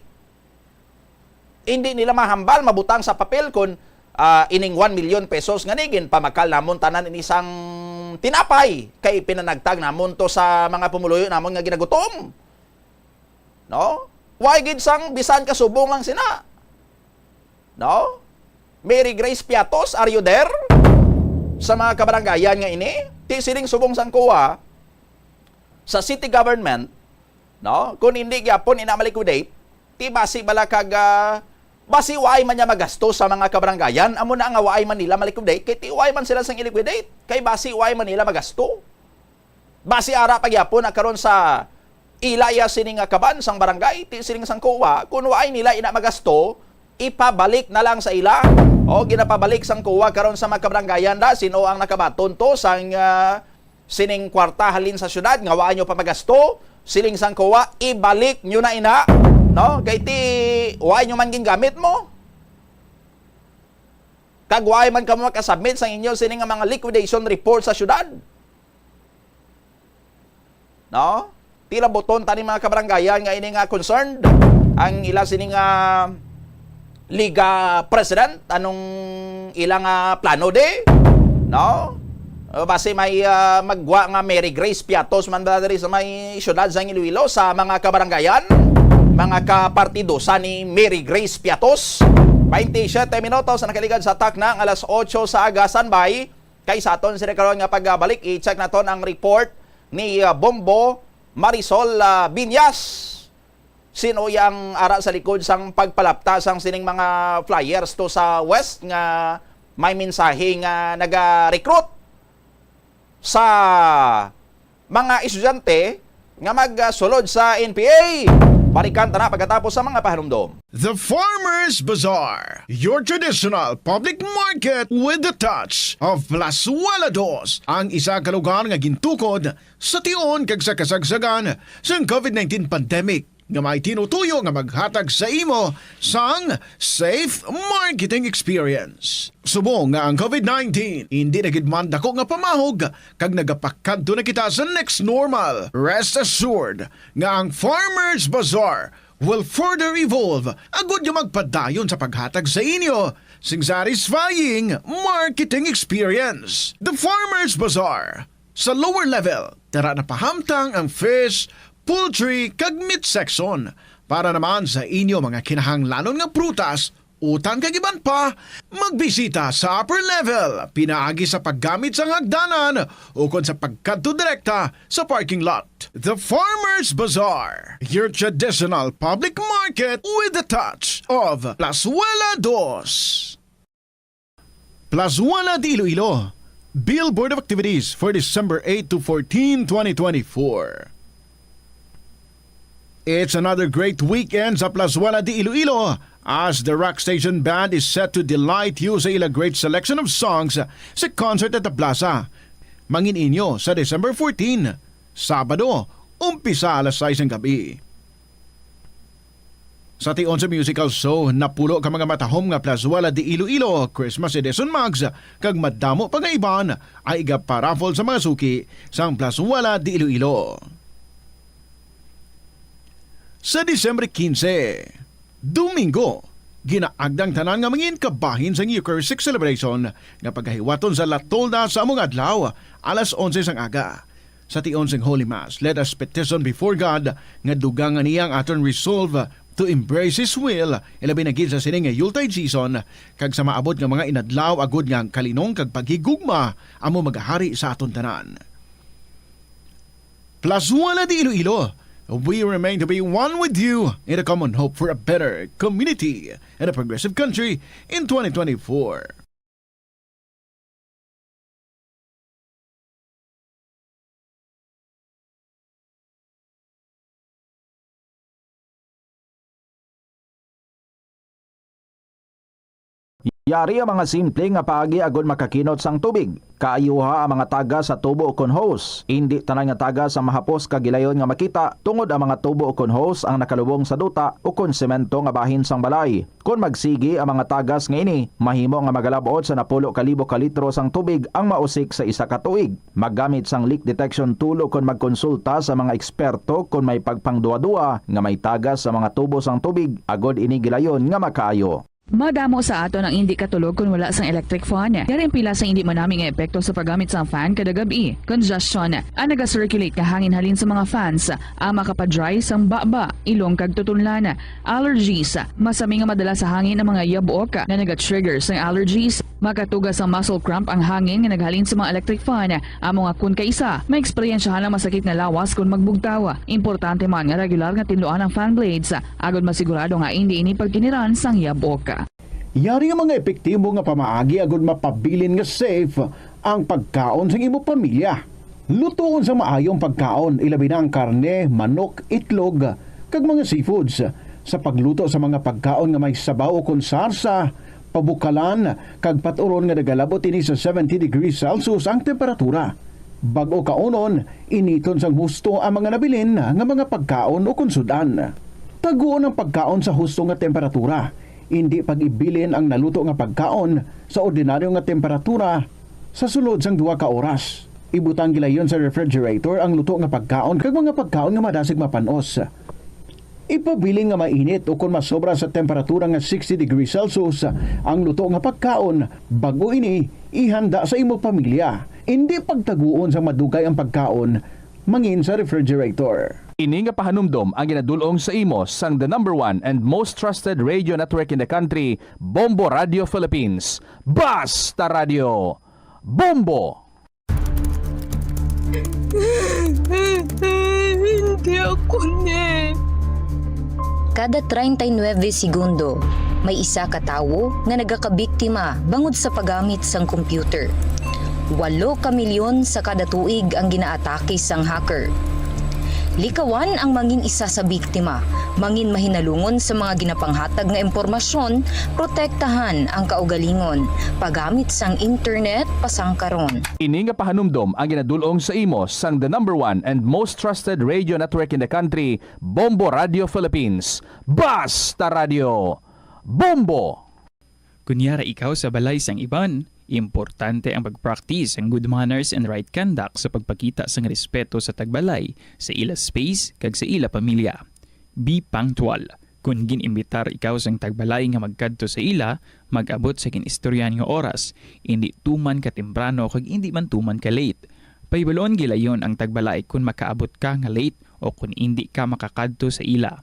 Hindi nila mahambal, mabutang sa papel kon, ah, ining one million pesos nga ni ginpamakal namon tanan ini sang tinapay kay pinanagtag namon to sa mga pumuluyo namon nga ginagutom. No? Why gid sang bisan kasubong lang sina? No? Mary Grace Piatos, are you there? Sa mga kabarangayan nga ini, ti siling subong sang COA, sa city government, no? Kung hindi gyapon ina ma-liquidate, ti basi bala kag, ah, basi waay man niya magasto sa mga kabarangayan, amo na nga waay man nila ma-liquidate, kay ti waay man sila sang i-liquidate, kay basi waay man nila magasto. Basi ara pa gyapon na karon sa ila iya sini nga kaban sang barangay, ti siling sang COA, kung waay nila ina magasto, ipabalik na lang sa ila. O, ginapabalik sang COA karon sa mga kabarangayan da, sin-o ang nakabaton to sang, ah, sining kwarta halin sa syudad nga wa nyo pa magasto, siling sang COA, ibalik nyo na ina, no? Kay ti wa nyo man gingamit mo. Kag wa man kamo makasubmit sang inyo sini nga mga liquidation report sa syudad. No? Tila buton tani mga kabarangayan nga ini nga concerned ang ila sini nga Liga President, anong ilang, ah, plano di? No? O, basi may, ah, maggwa nga Mary Grace Piatos man ba diri sa may siyudad sang Iloilo sa mga kabaranggayan, mga kapartidosa ni Mary Grace Piatos. Twenty-seven minutos ang nakaligad sa takna nga alas otso sa aga. Standby kay sa aton sini karon nga pagbalik, i-check naton ang report ni, ah, Bombo Marisol, ah, Binyas. Sino ang ara sa likod sang pagpalapta sang sining mga flyers to sa West nga may mensahe nga naga-recruit sa mga estudyante nga magsulod sa N P A? Balikan ta na pagkatapos sa mga pahanumdom. The Farmers Bazaar, your traditional public market with the touch of Plazuela Dos, ang isa ka lugar nga gintukod sa tion kag sa kasagsagan sang covid nineteen pandemic, nga may tinutuyo nga maghatag sa imo sang safe marketing experience. Subong nga ang covid nineteen indi na gid man dako nga pamahog kag nagapakadto na kita sa next normal, rest assured nga ang Farmers Bazaar will further evolve agud nga magpadayon sa paghatag sa inyo sing satisfying marketing experience. The Farmers Bazaar, sa lower level, tara na pahamtang ang fish, poultry, kag meat section. Para naman sa inyo mga kinahanglanon nga prutas, utan kag iban pa, magbisita sa upper level pinaagi sa paggamit sang hagdanan ukon sa pagkadto direkta sa parking lot. The Farmers Bazaar, your traditional public market with the touch of Plazuela Dos. Plazuela de Iloilo. Billboard of activities for December eight to fourteen, twenty twenty-four. It's another great weekend sa Plazuela de Iloilo, as the Rock Station Band is set to delight you sa ila great selection of songs sa concert at the plaza. Mangin-inyo sa December fourteen, Sabado, umpisa alas sais sang gabi. Sa tion sa musical show, napulo ka mga matahom nga Plazuela de Iloilo Christmas Edition mugs, kag madamo pa nga iban ang iga-paraffle sa mga suki sang Plazuela de Iloilo. Sa Disyembre quince, Domingo, ginaagda ang tanan nga mangin kabahin sang Eucharistic celebration nga pagahiwaton sa La Tolda sa amo nga adlaw, alas onse sang aga. Sa tion sing Holy Mass, let us petition before God nga dugangan niya ang aton resolve to embrace His will, ilabi na gid sa sini nga Yuletide season, kag sa maabot nga mga inadlaw, agud nga ang kalinong kag paghigugma amo magahari sa aton tanan. Plazuela de Iloilo, we remain to be one with you in a common hope for a better community and a progressive country in twenty twenty-four. Yari ang mga simple nga paagi agud makakinot sang tubig. Kaayuha ang mga tagas sa tubo ukon hose. Indi tanan nga tagas ang mahapos kag gilayon nga makita, tungod ang mga tubo ukon hose ang nakalubong sa duta ukon semento nga bahin sang balay. Kon magsigi ang mga tagas nga ini, mahimo nga magalab-ot sa napulo ka libo ka litro sang tubig ang mausik sa isa ka tuig. Maggamit sang leak detection tool ukon magkonsulta sa mga eksperto kon may pagpangduha-duha nga may tagas sa mga tubo sang tubig, agud ini gilayon nga makaayo. Madamo sa aton ang indi katulog kon wala sang electric fan. Yari ang pila sang indi manami nga epekto sa paggamit sang fan kada gab-i. Congestion, ang naga-circulate nga hangin halin sa mga fans, ang makapa-dry sang baba, ilong kag tutunlan. Allergies, masami nga madala sa hangin ang mga yabok nga naga-trigger sang allergies. Makatuga sang muscle cramp ang hangin nga naghalin sa mga electric fan. Amo nga kon kaisa, maeksperiensyahan ang masakit nga lawas kon magbugtaw. Importante man nga regular nga tinluan ang fan blades, agud masigurado nga indi ini pagkiniran sang yabok. Yari ang mga epektibo nga pamaagi agud mapabilin nga safe ang pagkaon sang imo pamilya. Lutoon sang maayo ang pagkaon, ilabi na ang karne, manok, itlog, kag mga seafoods. Sa pagluto sa mga pagkaon nga may sabaw ukon sarsa, pabukalan, kag pat-uron nga nagalab-ot ini sa seventy degrees Celsius ang temperatura. Bag-o kaunon, initon sang husto ang mga nabilin nga mga pagkaon ukon sud-an. Taguon ang pagkaon sa husto nga temperatura. Indi pag-ibilin ang naluto nga pagkaon sa ordinaryo nga temperatura sa sulod sang duha ka oras. Ibutang gilayon sa refrigerator ang luto nga pagkaon kag mga pagkaon nga madasig mapan-os. Ipabilin nga mainit ukon masobra sa temperatura nga sixty degrees Celsius ang luto nga pagkaon, bag-o ini ihanda sa imo pamilya. Indi pagtaguon sang madugay ang pagkaon mangin sa refrigerator. Ini nga pahanumdom ang ginadul-ong sa imo sang the number one and most trusted radio network in the country, Bombo Radio Philippines. Basta Radio! Bombo! Hindi ako ni. Kada treinta y nueve segundo, may isa ka tawo nga nagakabiktima bangod sa paggamit sang computer. Walo ka milyon sa kada tuig ang ginaatake sang hacker. Likawan ang mangin isa sa biktima, mangin mahinalungon sa mga ginapanghatag nga impormasyon, protektahan ang kaugalingon, paggamit sang internet pasangkaron. Ini nga pahanumdom ang ginadul-ong sa imo sang the number one and most trusted radio network in the country, Bombo Radio Philippines. Basta Radio! Bombo! Kon yara ikaw sa balay sang iban, importante ang pag-practice sang good manners and right conduct sa pagpakita sang respeto sa tagbalay, sa ila space, kag sa ila pamilya. Be punctual. Kon gin-imbitar ikaw sang tagbalay nga magkadto sa ila, mag-abot sa gin-istoryahan nga oras, indi tuman ka temprano kag indi man tuman ka late. Pahibaluon gilayon ang tagbalay kon makaabot ka nga late o kon indi ka makakadto sa ila.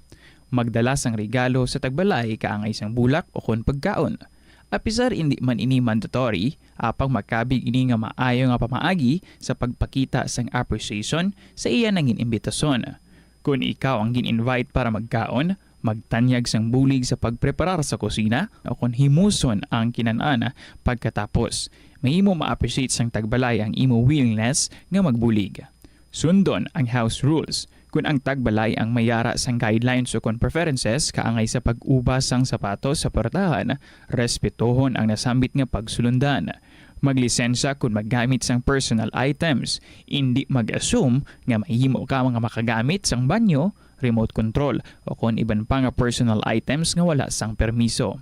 Magdala sang regalo sa tagbalay kaangay sang bulak o kon pagkaon. Apisar indi man ini mandatory, apang makabig ini nga maayo nga pamaagi sa pagpakita sang appreciation sa iya nangin imbitason. Kon ikaw ang gin-invite para magkaon, magtanyag sang bulig sa pagpreparar sa kusina, o kon himuson ang kinan-an pagkatapos. Mahimo ma-appreciate sang tagbalay ang imo willingness nga magbulig. Sundon ang house rules. Kon ang tagbalay ang mayara sang guidelines o kon preferences kaangay sa pag-ubas sang sapatos sa puertahan, respetohon ang nasambit nga pagsulundan. Maglisensya kon maggamit sang personal items. Indi mag-assume nga mahimo ka nga makagamit sang banyo, remote control, o kon iban pa nga personal items nga wala sang permiso.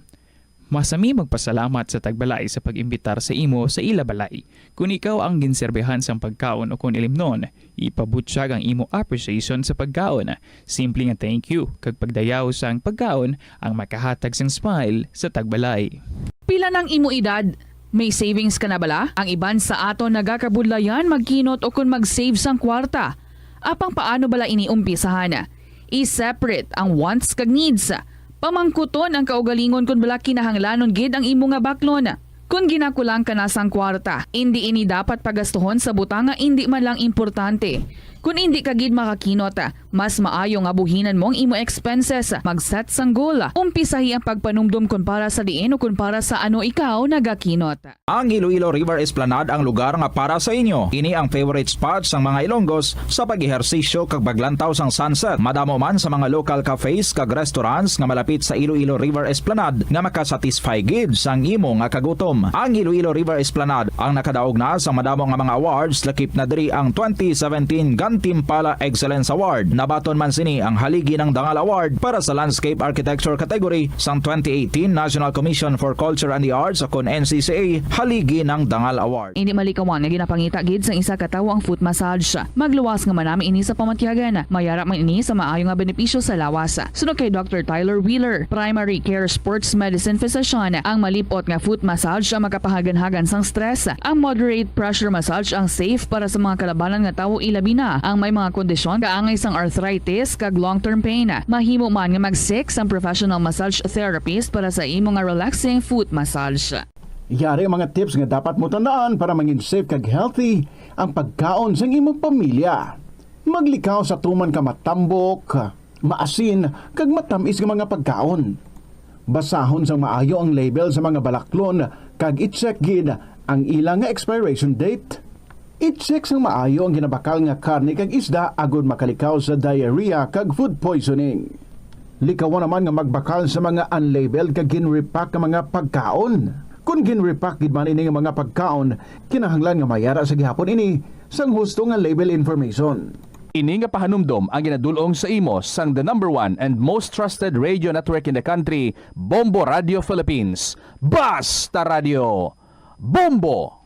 Masami magpasalamat sa tagbalay sa pag-imbitar sa imo sa ila balay. Kon ikaw ang ginserbihan sang pagkaon o kon ilimnon, ipabutyag ang imo appreciation sa pagkaon. Simple nga thank you kag pagdayaw sang pagkaon ang makahatag sang smile sa tagbalay. Pila nang imo edad? May savings ka na bala? Ang iban sa aton nagakabudlayan magkinot o kon mag-save sang kwarta. Apang paano bala ini umpisahan? I-separate ang wants kag needs. Pamangkuton ang kaugalingon kon bala kinahanglanon gid ang imo nga baklon. Kon ginakulang ka na sang kwarta, indi ini dapat pagastuhon sa butang nga indi man lang importante. Kon indi ka gid makakinot, mas maayo nga buhinan mo ang imo expenses. Mag-set sang goal. Umpisahi ang pagpanumdom kon para sa diin o kon para sa ano ikaw nagakinot. Ang Iloilo River Esplanade ang lugar nga para sa inyo. Ini ang favorite spot sang mga Ilonggos sa pag-ehersisyo kag paglantaw sang sunset. Madamo man sa mga local cafes kag restaurants nga malapit sa Iloilo River Esplanade nga makasatisfy gid sang imo nga kagutom. Ang Iloilo River Esplanade ang nakadaog na sa madamo nga mga awards, lakip na diri ang twenty seventeen Gantimpala Excellence Award. Nabaton man sini ang Haligi ng Dangal Award para sa Landscape Architecture category sang twenty eighteen National Commission for Culture and the Arts o kon N C C A Haligi ng Dangal Award. Indi malikawan nga ginapangita gid sang isa ka tawo ang foot massage. Magluwas nga manami ini sa pamatyagan. Mayara man ini sa maayo nga benepisyo sa lawas. Suno kay Doctor Tyler Wheeler, primary care sports medicine physician, ang malip-ot nga foot massage ang makapahaganhagan sang stress. Ang moderate pressure massage ang safe para sa mga kalabanan nga tawo, ilabi na ang may mga kondisyon kaangay sang arthritis kag long-term pain. Mahimo man nga mag-seek sang professional massage therapist para sa imo nga relaxing foot massage. Yari ang mga tips nga dapat mo tandaan para mangin safe kag healthy ang pagkaon sang imong pamilya. Maglikaw sa tuman ka matambok, maasin, kag matamis nga mga pagkaon. Basahon sang maayo ang label sa mga balaklon kag i-check gid ang ila nga expiration date. I-check sang maayo ang ginabakal nga karne kag isda agod makalikaw sa diarrhea kag food poisoning. Likawan naman nga magbakal sa mga unlabeled kag gin-repack nga mga pagkaon. Kon gin-repack gid man ini nga mga pagkaon, kinahanglan nga mayara sa gihapon ini sang husto nga label information. Ini nga pahanumdom ang ginadul-ong sa imo sang the number one and most trusted radio network in the country, Bombo Radio Philippines. Basta Radio! Bombo!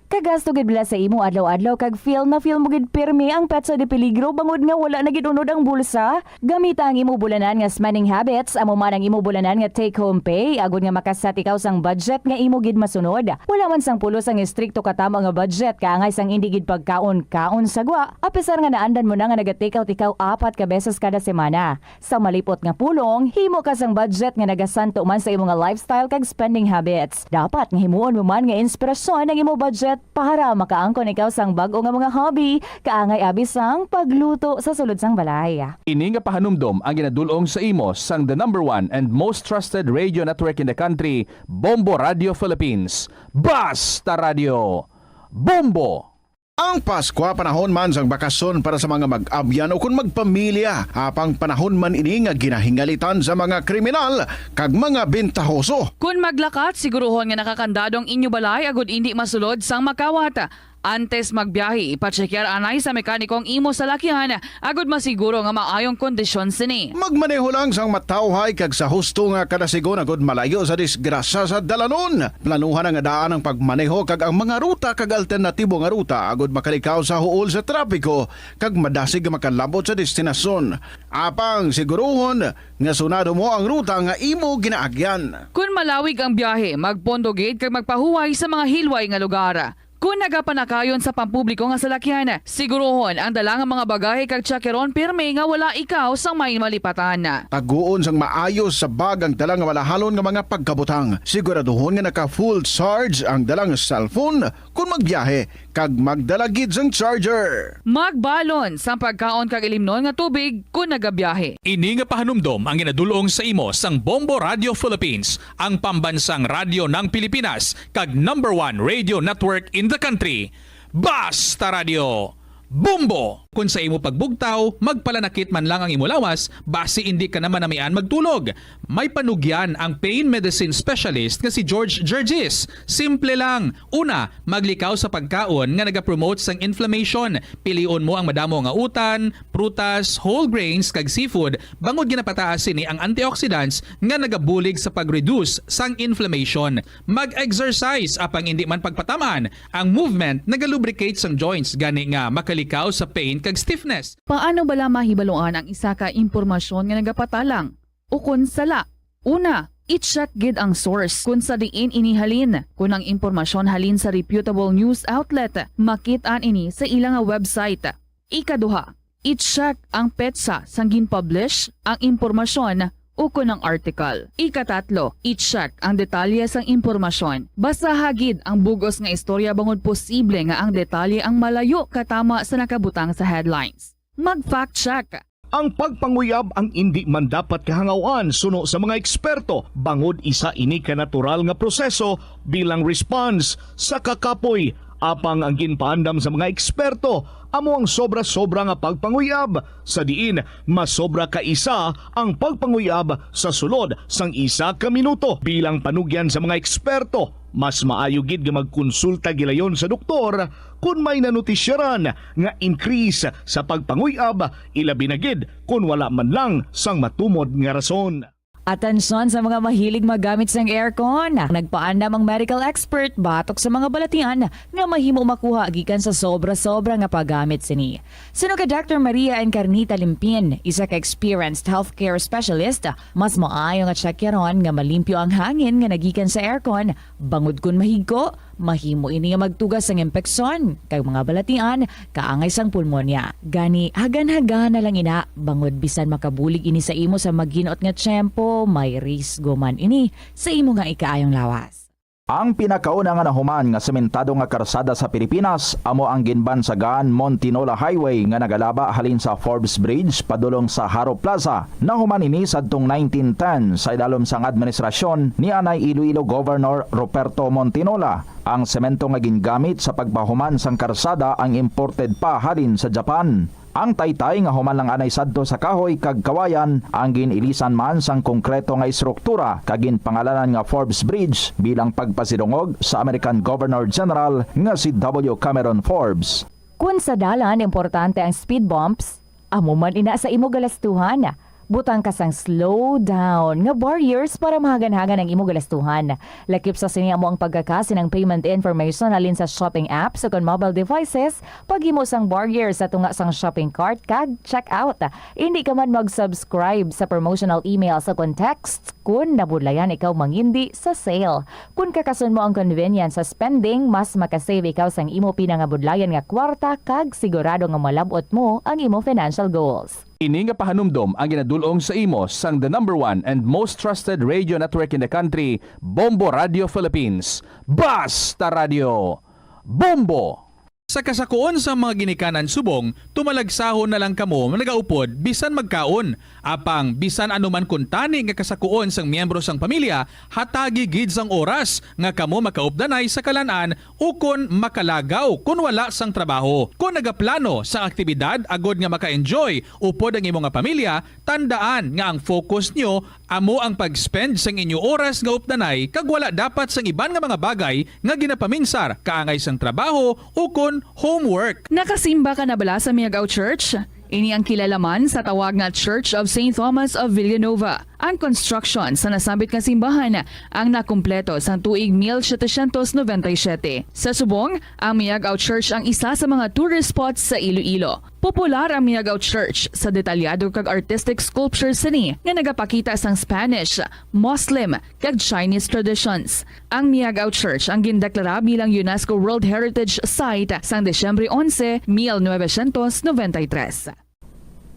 Kagasto gid bala sa imo adlaw-adlaw kag feel na feel mo gid pirmi ang petsa de peligro bangod nga wala na gid unod ang bulsa? Gamita ang imo bulanan nga spending habits, amo man ang imo bulanan nga take-home pay, agod nga makaset ikaw sang budget nga imo gid masunod. Wala man sang pulos ang estrikto katamo nga budget, kaangay sang indi gid pagkaon-kaon sa gwa, apisar nga naandan mo na nga naga-take out ikaw apat ka beses kada semana. Sa malipot nga pulong, himo ka sang budget nga nagasanto man sa imo nga lifestyle kag spending habits. Dapat nga himuon mo man nga inspirasyon ang imo budget para makaangkon ikaw sang bag-o nga mga hobby, kaangay abi sang pagluto sa sulod sang balay. Ini nga pahanumdom ang ginadul-ong sa imo sang the number one and most trusted radio network in the country, Bombo Radio Philippines. Basta Radio, Bombo! Ang Paskwa panahon man sang bakasyon para sa mga mag-abyan ukon magpamilya, apang panahon man ini nga ginahingalitan sa mga kriminal kag mga bentahoso. Kon maglakat, siguruhon nga nakakandado ang inyo balay agod indi masulod sang makawat. Antes magbiyahe, ipatsekyar anay sa mekaniko ang imo salakyan agod masiguro nga maayong kondisyon sini. Magmaneho lang sang matawhay kag sa husto nga kadasigon agod malayo sa disgrasya sa dalanon. Planuhan nga daan ang pagmaneho kag ang mga ruta kag alternatibo nga ruta agud makalikaw sa huol sa trapiko kag madasig nga makalabot sa destinasyon. Apang siguruhon nga sunado mo ang ruta nga imo ginaagyan. Kon malawig ang biyahe, magpondo gid kag magpahuway sa mga hilway nga lugar. Kon nagapanakayon sa pampubliko nga salakyan, siguruhon ang dala nga mga bagahe kag tsakyaron pirme nga wala ikaw sang may malipatan. Taguon sang maayos sa bag ang dala nga malahalon nga mga pagkabutang. Siguraduhon nga naka full charge ang dala nga cellphone kon magbiyahe, kag magdala gid sang charger. Magbalon sang pagkaon kag ilimnon nga tubig kon nagabiyahe. Ini nga pahanumdom ang ginadul-ong sa imo sang Bombo Radio Philippines, ang pambansang radyo ng Pilipinas, kag number one radio network in the country. Basta Radio, Bombo! Kung sa imo pagbugtaw, magpalanakit man lang ang imo lawas, basi indi ka na manamian magtulog. May panugyan ang pain medicine specialist nga si George Gergis. Simple lang. Una, maglikaw sa pagkaon nga nagapromote sang inflammation. Pilion mo ang madamo nga utan, prutas, whole grains, kag seafood, bangod ginapataas sini ang antioxidants nga nagabulig sa pag-reduce sang inflammation. Mag-exercise, apang indi man pagpataman, ang movement nagalubricate sang joints, gani nga makalikaw sa pain kag stiffness. Paano bala mahibaluan ang isa ka impormasyon nga nagapatalang ukon sala? Una, i-check gid ang source kon sa diin ini halin. Kon ang impormasyon halin sa reputable news outlet, makit-an ini sa ila nga website. Ikaduha, i-check ang petsa sang gin-publish ang impormasyon ukon ang article. Ikatatlo, i-check ang detalye sang impormasyon. Basaha gid ang bug-os nga istorya bangod posible nga ang detalye ang malayo katama sa nakabutang sa headlines. Mag-fact check. Ang pagpanguyab ang indi man dapat kahangaw-an suno sa mga eksperto, bangod isa ini ka natural nga proseso bilang response sa kakapoy. Apang ang ginpaandam sa mga eksperto amo ang sobra-sobra nga pagpanguyab, sa diin masobra ka isa ang pagpanguyab sa sulod sang isa ka minuto. Bilang panugyan sa mga eksperto, mas maayo gid nga magkonsulta gilayon sa doktor kon may nanutisyaran nga increase sa pagpanguyab, ilabi na gid kon wala man lang sang matumod nga rason. Atensyon sa mga mahilig maggamit sang aircon. Nagpaandam ang medical expert batok sa mga balatian nga mahimo makuha gikan sa sobra-sobra nga paggamit sini. Suno kay Doctor Maria Encarnita Limpin, isa ka experienced healthcare specialist, mas maayo nga tsakyaron nga malimpyo ang hangin nga nagikan sa aircon, bangod kon mahigko, mahimo ini nga magtuga sang impeksyon kag mga balatian kaangay sang pulmonya. Gani, hagan-hagan na lang ina, bangod bisan makabulig ini sa imo sa maginot nga tiyempo, may risgo man ini sa imo nga ikaayong lawas. Ang pinakauna nga nahuman nga sementado nga karsada sa Pilipinas amo ang ginbansagan Montinola Highway nga nagalaba halin sa Forbes Bridge padulong sa Jaro Plaza. Nahuman ini sadtong nineteen ten sa idalom sang administrasyon ni anay Iloilo Governor Ruperto Montinola. Ang semento nga gingamit sa pagpahuman sang karsada ang imported pa halin sa Japan. Ang taytay nga human lang anay sadto sa kahoy kag kawayan ang gin-ilisan man sang konkreto nga estruktura kag ginpangalanan nga Forbes Bridge bilang pagpasidungog sa American Governor General nga si W. Cameron Forbes. Kun sa dalan importante ang speed bumps, amo man ina sa imo galastuhan. Butang ka sang slow down nga barriers para mahaganhagan ang imo galastuhan. Lakip sa sini amo ang pagkakasin ang payment information halin sa shopping apps o kon mobile devices, paghimo sang barrier sa tunga sang shopping cart kag checkout. Hindi ka man mag-subscribe sa promotional emails o kon texts kon nabudlayan ikaw mangindi sa sale. Kon kakason mo ang convenience sa spending, mas makasave ikaw sang imo pinangabudlayan nga kwarta kag sigurado nga malab-ot mo ang imo financial goals. Ini nga pahanumdom ang ginadul-ong sa imo sang the number one and most trusted radio network in the country, Bombo Radio Philippines. Basta Radio, Bombo! Sa kasakuon sang mga ginikanan subong, tumalagsahon na lang kamo nagaupod bisan magkaon. Apang bisan ano man kuntani nga kasakuon sang miyembro sang pamilya, hatagi gid sang oras nga kamo makaupdanay sa kalan-an ukon makalagaw kon wala sang trabaho. Kon nagaplano sang aktibidad agod nga maka-enjoy upod ang imo nga pamilya, tandaan nga ang focus nyo amo ang pag-spend sang inyo oras nga updanay kag wala dapat sang iban nga mga bagay nga ginapaminsar kaangay sang trabaho ukon homework. Nakasimba ka na bala sa Miagao Church? Ini ang kilala man sa tawag nga Church of Saint Thomas of Villanova. Ang construction sa nasambit nga simbahan ang nakumpleto sang tuig mil setecientos noventa y siete. Sa subong, ang Miagao Church ang isa sa mga tourist spots sa Iloilo. Popular ang Miagao Church sa detalyado kag artistic sculptures sini nga nagapakita sang Spanish, Muslim, kag Chinese traditions. Ang Miagao Church ang gindeklara bilang UNESCO World Heritage Site sang Disyembre onse, mil novecientos noventa y tres.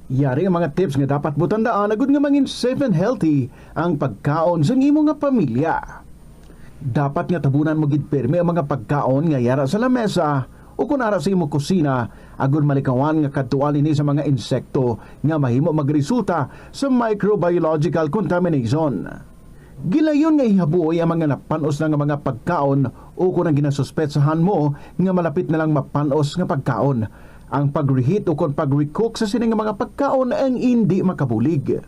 Yari ang mga tips nga dapat mo tandaan agud nga mangin safe and healthy ang pagkaon sang imo nga pamilya. Dapat nga tabunan mo gid pirme ang mga pagkaon nga yara sa lamesa o kon ara sa imo kusina, agud malikawan nga kadtuan ini sa mga insekto nga mahimo magresulta sa microbiological contamination. Gilayon nga ihabuoy ang mga napan-os na nga mga pagkaon o kon ang ginasuspetsahan mo nga malapit na lang mapan-os nga pagkaon. Ang pag-reheat o kon pag-recook sa sini nga mga pagkaon ang indi makabulig.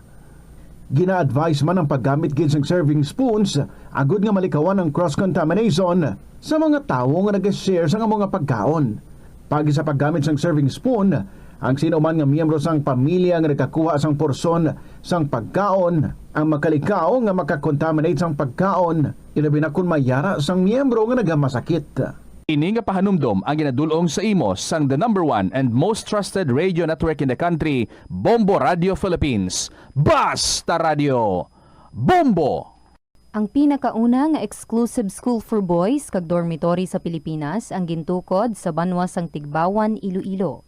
Gina-advise man ang paggamit gid sang serving spoons agud nga malikawan ang cross-contamination sa mga tawo nga nag-share sang amo nga pagkaon. Paagi sa paggamit sang serving spoon, ang sino man nga miyembro sang pamilya nga nagkakuha sang porsyon sang pagkaon ang makalikaw nga makakontaminate sang pagkaon, ilabi na kon mayara sang miyembro nga nagamasakit. Ini nga pahanumdom ang ginadul-ong sa imo sang the number one and most trusted radio network in the country, Bombo Radio Philippines. Basta Radio, Bombo! Ang pinakauna nga exclusive school for boys kag dormitory sa Pilipinas ang gintukod sa banwa sang Tigbawan, Iloilo.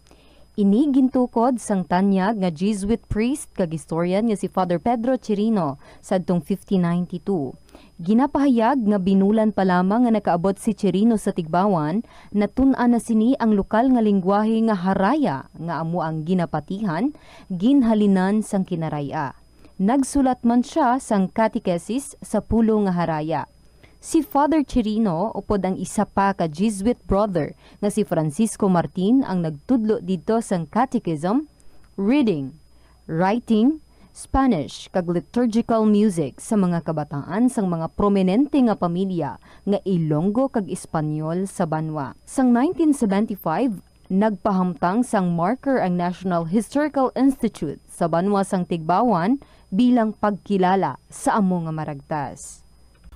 Ini gintukod sang tanyag nga Jesuit priest kag historian nga si Father Pedro Chirino sadtong fifteen ninety-two. Ginapahayag nga binulan pa lamang nga nakaabot si Chirino sa Tigbawan, natun-an na sini ang lokal nga linggwahe nga Haraya, nga amo ang ginapatihan, ginhalinan sang Kinaray-a. Nagsulat man sia sang catechesis sa pulo nga Haraya. Si Father Chirino upod ang isa pa ka Jesuit brother nga si Francisco Martin ang nagtudlo didto sang catechism, reading, writing, Spanish, kag liturgical music sa mga kabataan sang mga prominente nga pamilya nga Ilonggo kag Espanyol sa banwa. Sang nineteen seventy-five, nagpahamtang sang marker ang National Historical Institute sa banwa sang Tigbawan bilang pagkilala sa amo nga maragtas.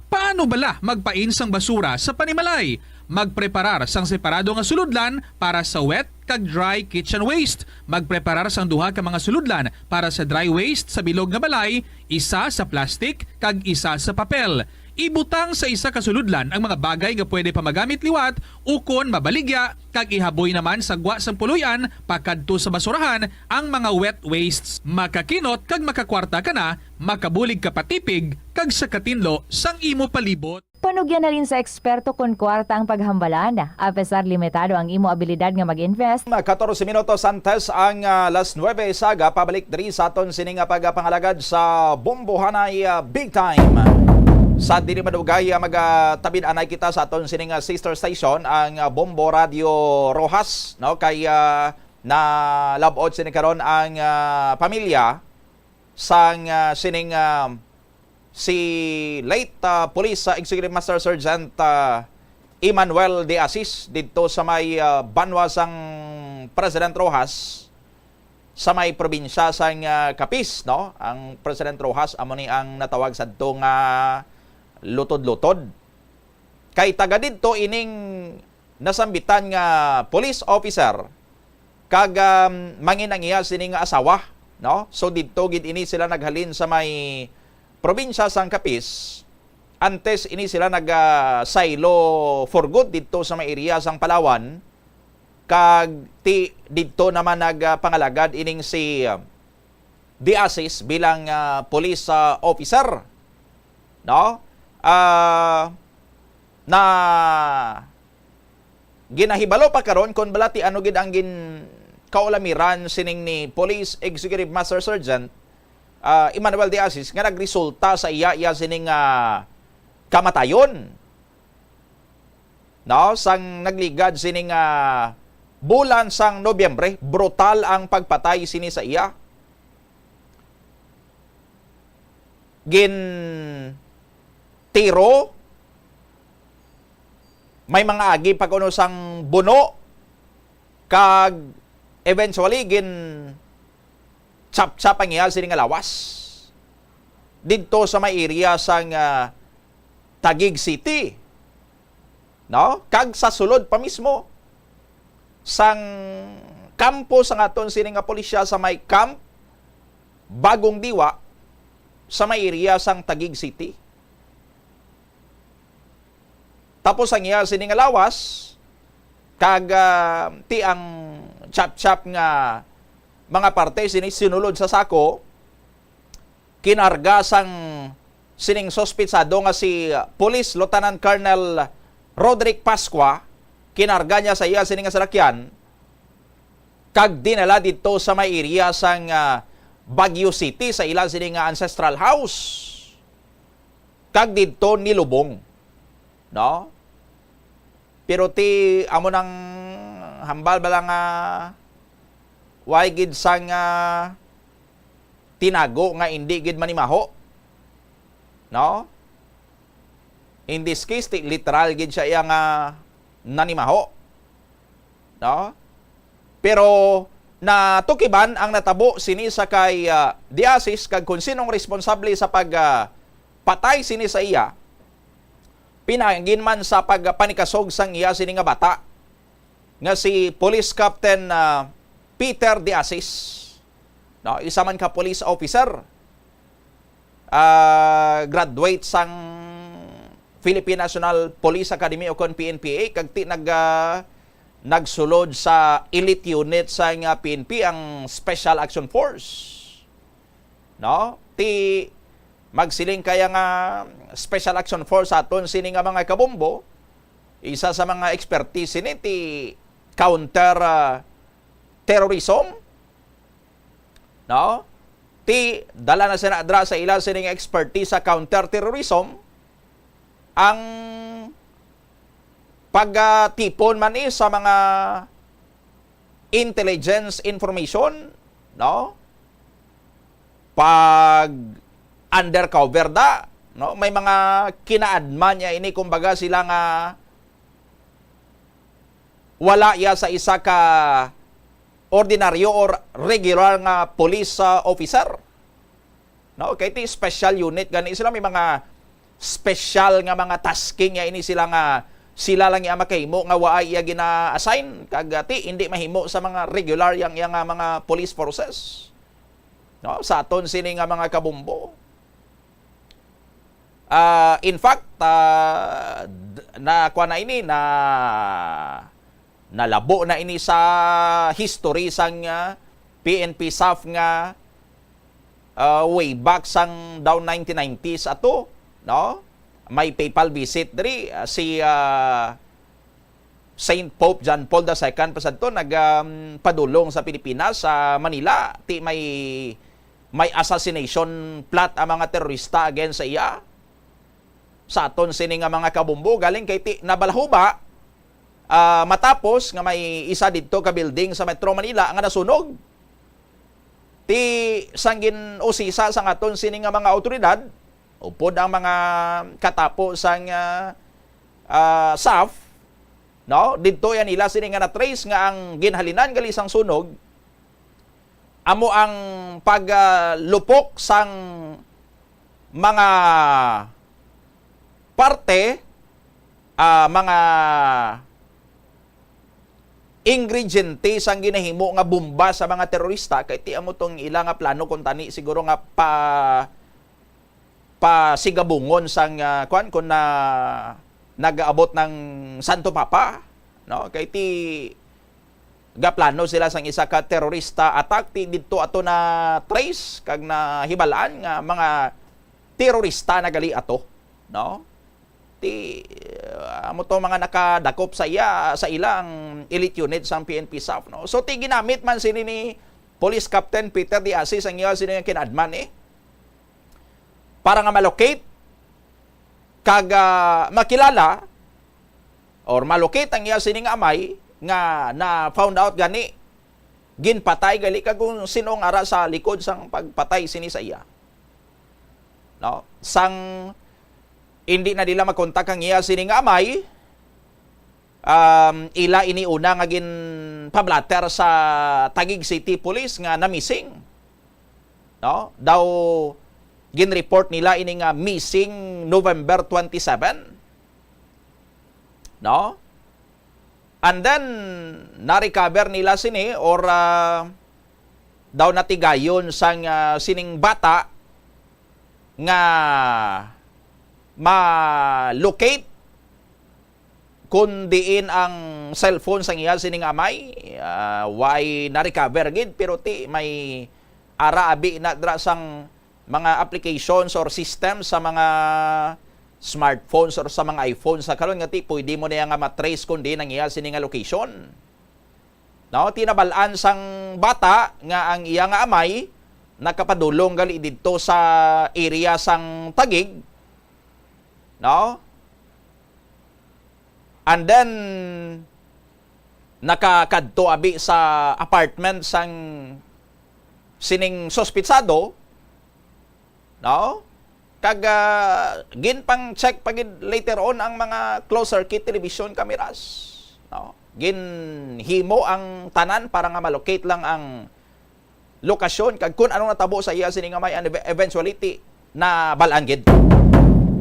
Paano bala magpain sang basura sa panimalay? Magpreparar sang separado nga sulodlan para sa wet kag dry kitchen waste. Magpreparar sang duha ka mga sulodlan para sa dry waste sa bilog nga balay, isa sa plastic kag isa sa papel. Ibutang sa isa ka sulodlan ang mga bagay nga pwede pa magamit liwat ukon mabaligya, kag ihaboy naman sa gwa sang puloy-an pakadto sa basurahan ang mga wet wastes. Makakinot kag makakwarta ka na, makabulig ka pa tipig kag sa katinlo sang imo palibot. Panugyan halin sa eksperto kon kwarta ang paghambalan. Apesar limitado ang imo abilidad nga mag-invest, Katorse minutos antes ang, ah, las nuebe, saga pabalik diri sa aton sini nga pagapangalagad sa Bombohanay, ah, Big Time. Sa dili madugay, ah, magatabid anay kita sa aton sini nga sister station, ang, ah, Bombo Radio Roxas, no? Kay, ah, nalab-ot sini karon ang, ah, pamilya sang, ah, sining, ah, si late, ah, Police, ah, Executive Master Sergeant, ah, Emmanuel De Asis didto sa may, ah, banwa sang President Roxas. sa may probinsya sang, ah, Capiz, no? Ang President Roxas amo ni ang natawag sadto nga lutod-lutod. Kay taga didto ining nasambitan nga police officer kag, um, mangin ang iya sini nga asawa, no? So didto gid ini sila naghalin sa may probinsya sang Capiz. Antes ini sila nag, ah, saylo for good didto sa may area sang Palawan. Kag ti didto naman nagpangalagad ining si, ah, De Asis bilang, ah, police, ah, officer, no? Ah, na ginahibalo pa karon kon bala ti ano gid ang gin kaulamiran sining ni Police Executive Master Sergeant, ah, Emmanuel De Asis nga nagresulta sa iya, iya sining, ah, kamatayon. No, sang nagligad sining, ah, bulan sang Nobyembre, brutal ang pagpatay sini sa iya. Gin tiro, may mga agi pa kuno sang buno, kag eventually gin chap-chap ang iya sini nga lawas didto sa may area sang, ah, Taguig City, no? Kag sa sulod pa mismo sang kampo sang aton sini nga pulisya sa may Camp Bagong Diwa sa may area sang Taguig City. Tapos ang iya sini nga lawas, kag, ah, ti ang chap-chap nga mga parte sini sinulod sa sako, kinarga sang sining suspitsado nga si Police Lieutenant Colonel Roderick Pascua, kinarga niya sa iya sini nga salakyan, kag dinala didto sa may area sang, ah, Baguio City, sa ila sini nga ancestral house. Kag didto nilubong, no? Pero ti amo nang hambal bala nga way gid sang, ah, tinago nga indi gid manimaho, no? In this case, ti literal gid siya iya nga nanimaho, no? Pero natukiban ang natabo sini sa kay, ah, De Asis kag kon sinong responsable sa pag, ah, patay sini sa iya, pinagin man sa pagpanikasog sang iya sini nga bata nga si Police Captain, ah, Peter De Asis, no, isa man ka police officer, ah, graduate sang Philippine National Police Academy o kon P N P A, kag ti nag, ah, nagsulod sa elite unit sang, ah, P N P, ang Special Action Force. No? Ti magsiling kaya nga Special Action Force sa aton sini nga mga kabombo, isa sa mga expertise sini ti counter, ah, terrorism, no? Ti dala na sina dra sa ila sining expertise sa counter terrorism ang pagatipon man ni sa mga intelligence information, no? Pag undercover da, no? May mga kinaadman niya ini, kumbaga, sila nga wala ya sa isa ka ordinaryo or regular nga police, ah, officer. No, kay ti special unit gani sila, may mga special nga mga tasking ya ini sila nga sila lang ya makahimo nga waay iya gina-assign, kag, ah, ti hindi mahimo sa mga regular yang, yang, ah, mga police forces. No, sa aton sini nga mga kabombo. Ah, in fact, ah, d-, na kuwan na ini, na nalabo na ini sa history sang, ah, P N P SAF nga, ah, way back sang daw nineteen nineties ato, no? May papal visit diri, ah, si, ah, Saint Pope John Paul the Second pa sadto nag, um, padulong sa Pilipinas, sa Manila. Ti may, may assassination plot ang mga terorista against sa iya. Sa aton sini nga mga kabombo, galing kay ti nabalahuba, ah, matapos nga may isa didto ka building sa Metro Manila nga nasunog. Ti sang gin-usisa sang aton sini nga mga awtoridad, upod ang mga katapo sang, ah, ah, SAF, no? Didto yan nila sini nga na-trace nga ang ginhalinan gali sang sunog amo ang paglupok sang mga parte, ah, mga ingrediente sang ginahimo nga bomba sa mga terorista, kay ti amo tong ila nga plano kuntani siguro nga pa pasigabungon sang, ah, kuan, kun na nagaabot ng Santo Papa, no? Kay ti gaplano sila sang isa ka terorista attack, ti didto ato na trace kag nahibalaan nga mga terorista na gali ato, no? Ti, ah, amo to mga nakadakop sa iya, sa ilang elite unit sang P N P SAF, no? So, ti ginamit man sini ni Police Captain Peter De Asis ang iya sini nga kinadman, eh, para nga ma-locate kag, ah, makilala or ma-locate ang iya sining amay nga na-found out gani ginpatay gali kag kung sino nga ara sa likod sang pagpatay sini sa iya. No? Sang hindi na nila makontak ang iya sining amay, um, ila ini una nga ginpablatter sa Taguig City Police nga na-missing. No? Daw gin-report nila ini nga missing November twenty-seven. No? And then, na-recover nila sini or, ah, daw natigayon sang, ah, sining bata nga ma-locate kun diin ang cellphone sang iya sining amay, ah, way na-recover gid, pero ti may ara abi na dra sang mga applications or system sa mga smartphones or sa mga iPhones sa karon nga ti pwede mo niya nga ma-trace kun diin ang iya sini nga location. No, tinabal-an sang bata nga ang iya nga amay nakapadulong gali didto sa area sang Taguig, no? And then, nakakadto abi sa apartment sang sining suspitsado, no? Kag, ah, ginpang-check pa gid later on ang mga closed circuit television cameras, no? Ginhimo ang tanan para nga ma-locate lang ang lokasyon kag kun anong natabo sa iya sini nga may an-, eventuality na bal-an gid.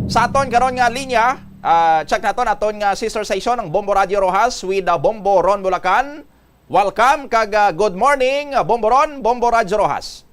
Sa aton karon nga linya, ah, check naton aton nga sister station, ang Bombo Radio Rojas with, ah, Bombo Ron Bulacan. Welcome kag, ah, good morning, ah, Bombo Ron, Bombo Radio Rojas.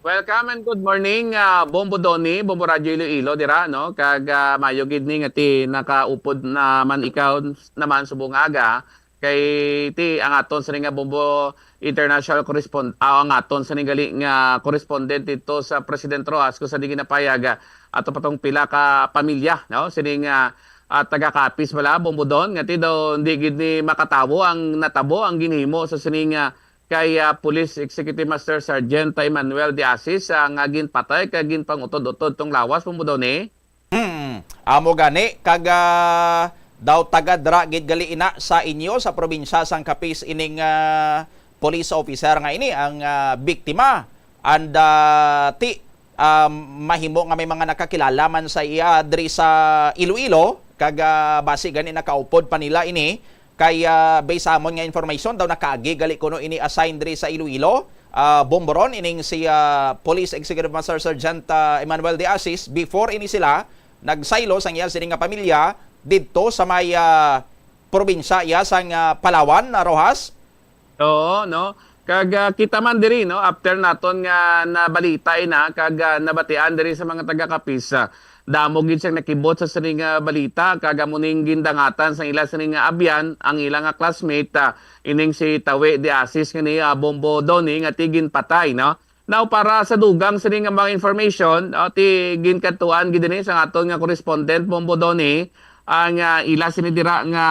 Welcome and good morning, ah, Bombo Donny, Bombo Radyo Iloilo dira, no? Kag, ah, mayo gid ni nga ti nakaupod naman ikaw naman subong aga. Kay ti ang aton sini nga Bombo International correspond-, ah, ang aton sini gali nga correspondent dito sa President Rojas, kung sa di ginapayag, ah, ato pa tong pila ka pamilya, no? Sini nga, ah, taga Capiz bala, Bombo Don, nga ti daw hindi gid ni makatawo ang natabo, ang ginhimo sa sini nga kay, ah, Police Executive Master Sergeant Emmanuel De Asis, ah, nga ginpatay kag ginpangutod-utod tong lawas, Bombo Don, eh. Hmm, amo gani, kag, ah, daw taga dra gid gali ina sa inyo sa probinsya sang Capiz ining, ah, police officer nga ini ang, ah, biktima. And, ah, ti, ah, mahimo nga may mga nakakilala man sa iya diri sa Iloilo, kag, ah, basi gani nakaupod pa nila ini. Kay, ah, based sa amon nga information, daw nakaagi gali kuno ini assign diri sa Iloilo, ah, Bombo Ron, ining si, ah, Police Executive Master Sergeant, ah, Emmanuel De Asis. Before ini sila nagsaylo sang iya sini nga pamilya didto sa may, ah, probinsya iya sang, ah, Palawan, ah, Rojas. Oo, no? Kag, ah, kita man diri, no, after naton nga nabalita ina, kag, ah, nabatian diri sa mga taga Capiz, ah, damo gid siyang nakibot sa sining, ah, balita, kag amo ning gindangatan sang ila sining nga abyan, ang ila nga classmate, ah, ining si Tawi De Asis nga ni, ah, Bombo Donny nga ti ginpatay, no? Now, para sa dugang sini nga mga information, ah, ti ginkadtuan gid ini sa aton nga correspondent, Bombo Donny, ang, ah, ila sini dira nga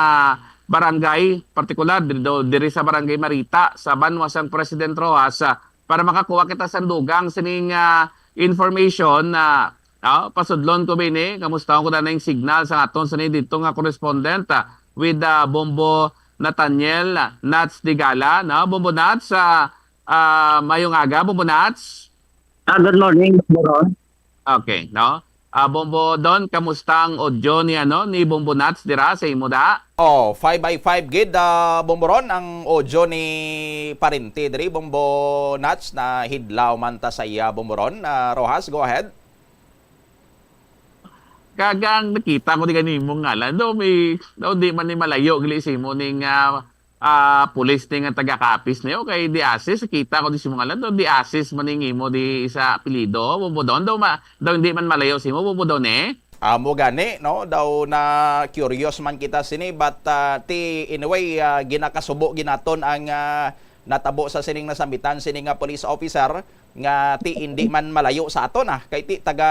barangay, partikular diri, diri sa Barangay Marita, sa banwa sang President Rojas, ah, para makakuha kita sang dugang sining, ah, information na, ah, pasudlon ko bini, kamusta ko na yung signal sa aton sini dito nga correspondent, ah, with, ah, Bombo Nathaniel, ah, Nats Digala, no? Bombo Nats, ah, ah, mayong aga, Bombo Nats. Ah, good morning, Bombo Ron. Okay, no? Ah, Bombo Don, kamusta ang audio ni, ano, ni Bombo Nats dira sa imo da? Oh, five by five gid, ah, Bombo Ron, ang audio ni parente diri, Bombo Nats, na hidlaw man ta sa iya, Bombo Ron. Ah, Rojas, go ahead. Kag ang nakita ko di kanimo ngalan, daw may, daw di man ni malayo gali sa imo ning, ah, ah, pulis ni nga taga-Capiz na yun, kay di asis, kita ko di sa imo ngalan, daw di asis man ning imo di sa apelyido, Bombo Don, daw ma-, daw hindi man malayo sa imo, Bombo Don, eh. Amo gani, no? Daw na curious man kita sini, but, ah, ti, anyway, ah, ginakasubo ginaton ang, ah, natabo sa sining nasambitan sini nga police officer nga ti hindi man malayo sa aton, ah, kay ti taga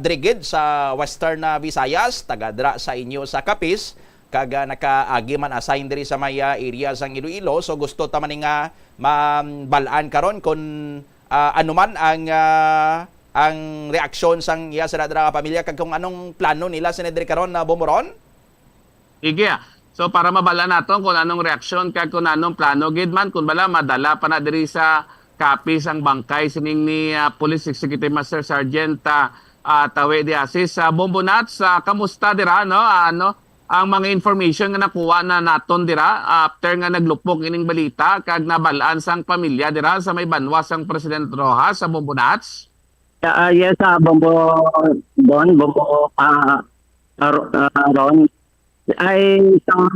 diri gid sa Western, ah, Visayas, taga dira sa inyo sa Capiz, kag, ah, nakaagi man assign diri sa may, ah, area sang Iloilo. So gusto ta man ni nga mabal-an karon kung, ah, ano man ang, ah, ang reaksyon sang iya sa dira nga pamilya kag kung anong plano nila sini diri karon na Bombo Ron? Sige, ah. So, para mabal-an naton kung anong reaksyon kag kung anong plano gid man, kung bala madala pa na diri sa Capiz ang bangkay sining ni, ah, Police Executive Master Sergeant, ah, ah, Tawi de Asis. Ah, Bombo Nats, ah, kamusta dira, no? Ah, ano ang mga information nga nakuha na naton dira after nga naglupok ining balita kag nabal-an sang pamilya dira sa may banwa sang President Rojas sa Bombo Nats? Ah, yes, ah, Bombo Don, Bombo, ah, Ro-, ah, Ron. Ay, sa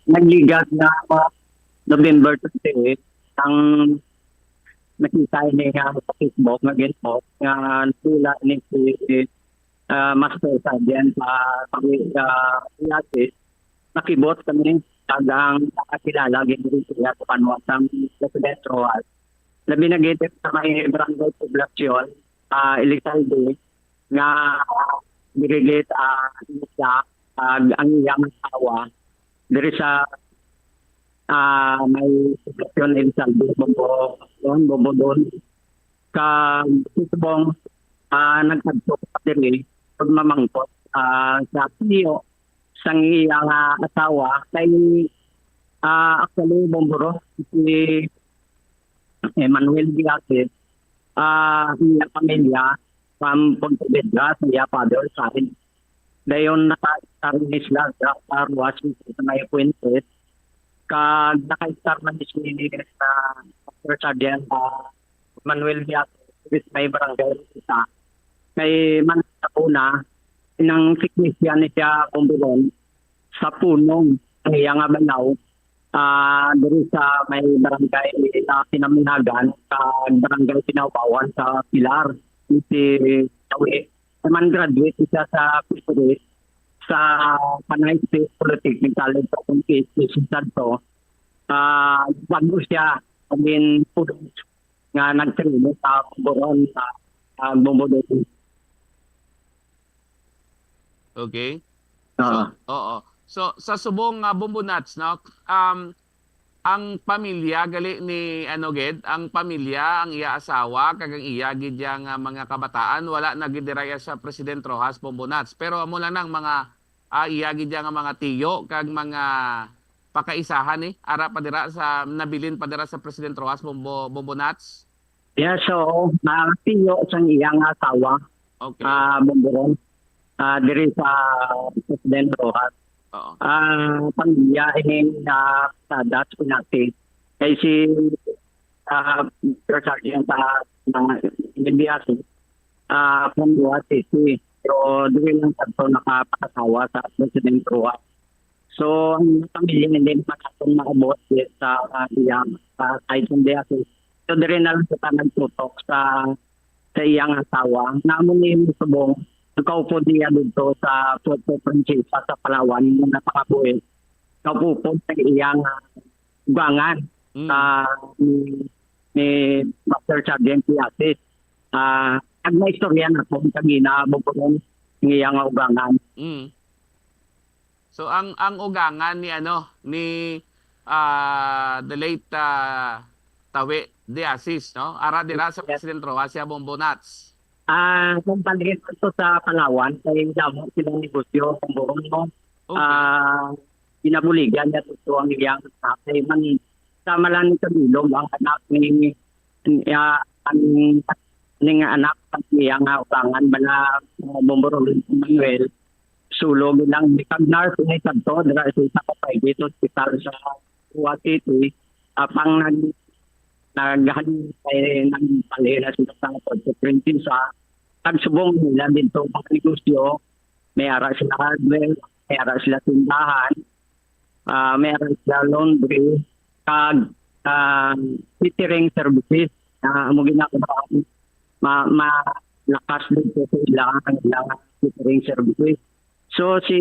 nagligas na November twenty-eight, ang nakita ini nga sa Facebook nga gin-post nga nadula ni si, ah, Master Sergeant sa, sa, sa Pilates, nakibot kami kag ang nakakilala gid diri siya sa banwa sang President Rojas. Labi na gid sa may barangay Poblacion, ah, Elizalde, nga diri gid, ah, isla, ah, ang iyang asawa diri sa, ah, may Poblacion Elizalde, Bombo, Bombo Don. Kag subong, ah, nagkadto pa diri pag mamangkot, ah, sa tiyo sang iya nga asawa kay, ah, actually, Bombo Ron, si Emmanuel Diaze, ah, ang iya pamilya from Pontevedra, sa iya father side. Dayon naka-start ni sila sa, sa Roxas, sa may Fuentes. Kag naka-start man si, ah, Master Sergeant, ah, Manuel Diaz, which may barangay sa kay man sa una, nang siklisyan ni siya Bombo Ron sa punong ang iya nga banaw, ah, diri sa may barangay sa Sinaminagan, sa barangay Pinawbawan sa Pilar, si Tawi. Naman graduate siya sa fisheries sa Panay State Polytechnic College sa Ponce, Santo. Ah, bago siya maging pulis nga nagtraining sa Bombo Ron, sa, sa Bombo Don. Okay. So, Ah. oo. So, sa subong nga Bombo Nats, no, um, ang pamilya gali ni, ano gid, ang pamilya, ang iya asawa, kag ang iya gid ya nga mga kabataan, wala na gid dira ya sa President Roxas, Bombo Nats. Pero amo lang nang mga, ah, iya gid ya nga mga tiyo kag mga pakaisahan ni ara pa dira sa, nabilin pa dira sa President Roxas, Bombo, Bombo Nats. Yes, so, mga tiyo sang iya nga asawa, Okay. ah, Bombo Ron, ah, diri sa President Roxas. Oo. Ah, pamilya ini, ah, sa Dutch Pinati. Kay si, ah, Sir Sergeant, ah, ng N B S, ah, from Roxas City. Pero dili lang sa to nakapakasawa sa President Roxas. So, ang pamilya hindi naman atong maabot sa, ah, iya, sa side ng Diasis. So, diri na lang kita nagtutok sa, sa iyang asawa. Namo ni subong, nagkaupod niya dito sa Puerto Princesa sa Palawan, yung napangabuhi. Kaupod sa iyang, ah, ugangan Mm. sa ni, ni Master Sergeant Diasis. Ah, ang naistorya na po, kanina, bukod ng iyang ugangan. Mm. So, ang, ang ugangan ni, ano, ni, ah, the late, ah, Tawi de Asis, no? Ara dira sa Yes. President Roxas, siya Bombo Nats. Ah, kung paligid ko sa Palawan, kay damo silang negosyo, kung buron mo. Okay. Ah, ginabuligan niya to ang iyang tatay man. Sama lang ni Camilo, ang anak ni, ah, ang ning anak sa iya nga utangan bala, uh, Bomborol Manuel, sulo lang ni kag nurse ni kadto dira sa isa ka private hospital sa Rua City. Apang nag naghalin kay nagpalihila sila sa pagkumprensiya, nagsubong nila dito mga negosyo, may ara sila hardware, may ara sila tindahan, ah, may ara sila laundry, kag, ah, catering services. Ah, amo ginagawa ma malakas dito sa ila ang ilang catering services. So, si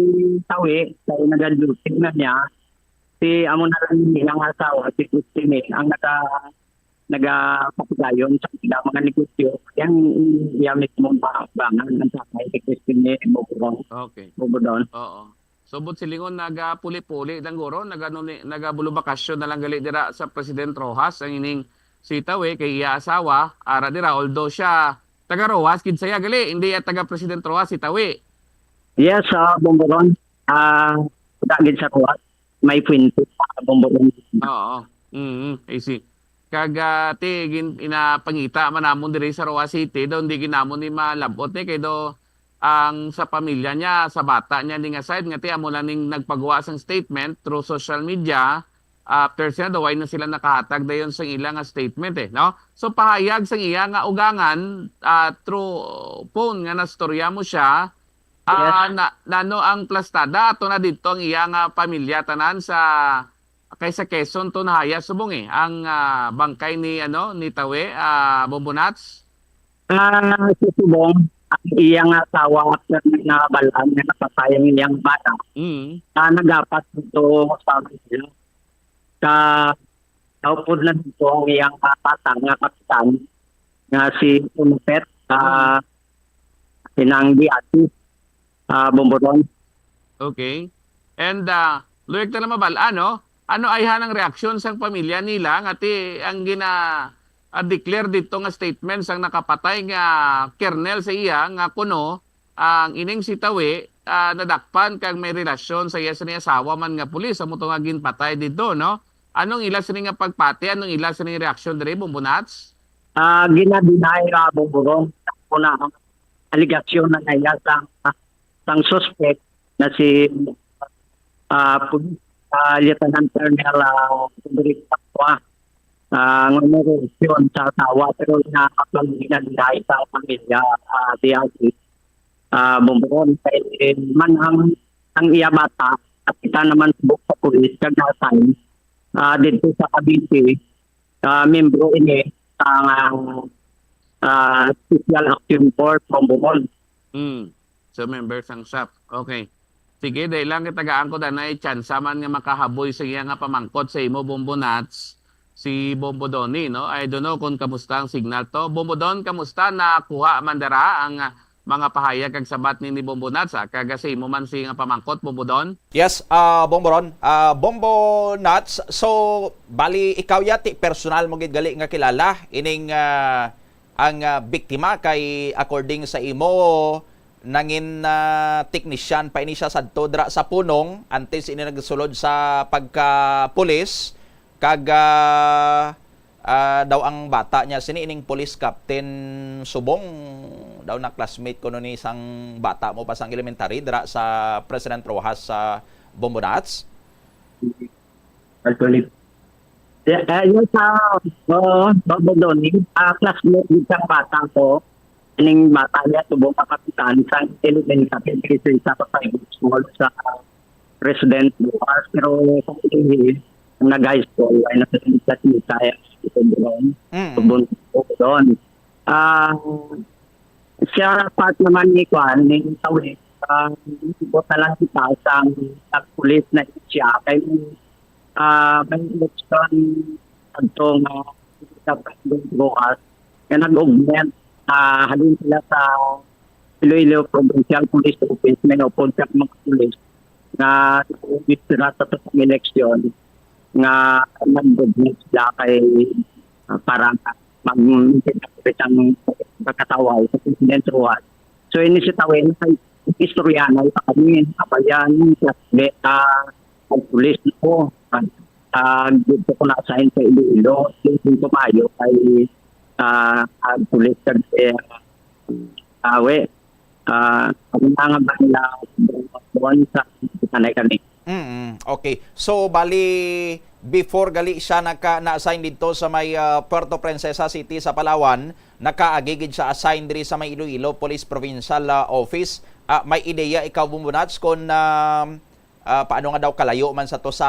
Tawi, kay nagaduty na niya, si amo na lang nilang asawa, si Christine, ang naga nagapatigayon sa ilang mga negosyo. Yang iya mismo maabangan ang sakay ni Christine Bobodon. Okay. Bobodon. Oo. So, but silingon nagapuli-puli lang guro, nagano ni nagabulubakasyon na lang gali dira sa President Roxas ang ining sitaw eh, kay iya asawa, ara dira, although siya taga Roxas gid saya gali, hindi iya taga President Roxas si Tawi. Yes, sa Bomboron, ah, wala gid sa Roxas, may Fuente sa Bomboron. Oo. Mm, I see. Kag ah, ti gin inapangita man namon diri sa Roxas City, daw hindi gid namon ni malab-ot ni kay daw ang sa pamilya niya, sa bata niya ning aside nga ti amo lang ning nagpagawa sang statement through social media. After sila daw, why na sila nakahatag dayon sang ila nga statement eh, no? So pahayag sang iya nga ugangan ah, through phone nga nastorya mo siya, ah, Yes. na, nano ang plastada ato na dito ang iya nga pamilya tanan sa kay sa Quezon to nahaya subong eh ang ah, bangkay ni ano ni Tawi, ah, Bombonats. Ah, si Subong, ang iya nga asawa, after na nabalaan nga napatay ang iyang bata, Mm. ah, nagapas dito sa Manila. Sa naupod na dito ang iyang ah, bata nga kapitan, nga si Unipet, ah, inang Diati, ah, Bomboron. Okay. And ah, luyag ta na mabal-an, no? Ano ayhan ang reaksyon sang pamilya nila nga ti ang gina ah, declare dito nga statement sang nakapatay nga kernel sa iya nga kuno ang ining si Tawi ah, nadakpan kag may relasyon sa iya sa asawa man nga pulis amo to nga ginpatay dito, no? Anong ila sini nga pagpati? Anong ila sini reaksyon diri, Bumbunats? Ah, ginadinay nga Bomboron, una ang aligasyon na naya sang sang suspect na si ah, Police ah, Lieutenant Colonel ah, Roderick Pacua. Ah, nga may relasyon sa asawa, pero nakapanghinagday sa pamilya ah, di agi ah, Bomboron kay man ang ang iya bata at kita naman subok sa pulis kag nasan ah, dito sa Cavite ah, membro ini sa ah, Special Action Force Bomboron. Mm. So member sang sap. Okay. Sige, dahil lang kita gaangkod anay tsansa man nga makahaboy sa iya nga pamangkot sa imo Bombo Nats, si Bombo Donny, no? I don't know kung kamusta ang signal to. Bombo Don, kamusta? Nakuha man dara ang ah, mga pahayag kag sabat ni ni Bombo Nats, ah? Kaga sa imo man si nga pamangkot, Bombo Don? Yes, ah Bombo Ron, ah Bombo Nats. So bali ikaw yati personal mo gid gali nga kilala ining ah, ang ah, biktima kay according sa imo nangin ah, teknisyan pa ini siya sadto dira sa punong antes ini nagsulod sa pagka pulis kag ah, ah, daw ang bata niya sini ining police captain subong daw na classmate kuno ni sang bata mo pa sang elementary dira sa President Roxas sa Bombonats. Actually, yeah, uh, yung sa uh, Babadoni, uh, classmate din sa bata ko, ining bata niya subong ka kapitan sa elementary sa private school sa President Bukas, pero sa Pilipinas, nag-high school, ay nasa sa Tita, sa Buron, Mm. Subon, Buron. Ah, siya part naman ni Kwan, ni Tawid, ah, ibot na lang kita sa sa pulis na siya. Kay ah, may election adto nga sa President Roxas nga nag-augment ah, halin sila sa Iloilo Provincial Police Office, may naupod sa mga pulis nga nag-augment sila sa tutong eleksyon nga nag-augment sila kay ah, para mag-, ang pagkatawag sa President Roxas. So, ini si Tawin, kay istorya na ito kami, abayan, sa ah, ang pulis ko, ah, dito ko na-assign sa Iloilo, yung kumayo kay ah, ah, pulis kag, eh, awe, ah, ang mga ba nila doon sa kanay kami. Mm, okay. So, bali, before gali siya naka, na-assign dito sa may ah, Puerto Princesa City sa Palawan, nakaagi gid siya assign diri sa may Iloilo Police Provincial ah, Office. Ah, may ideya ikaw, Bumbunats, kung ah, ah, paano nga daw kalayo man sa to sa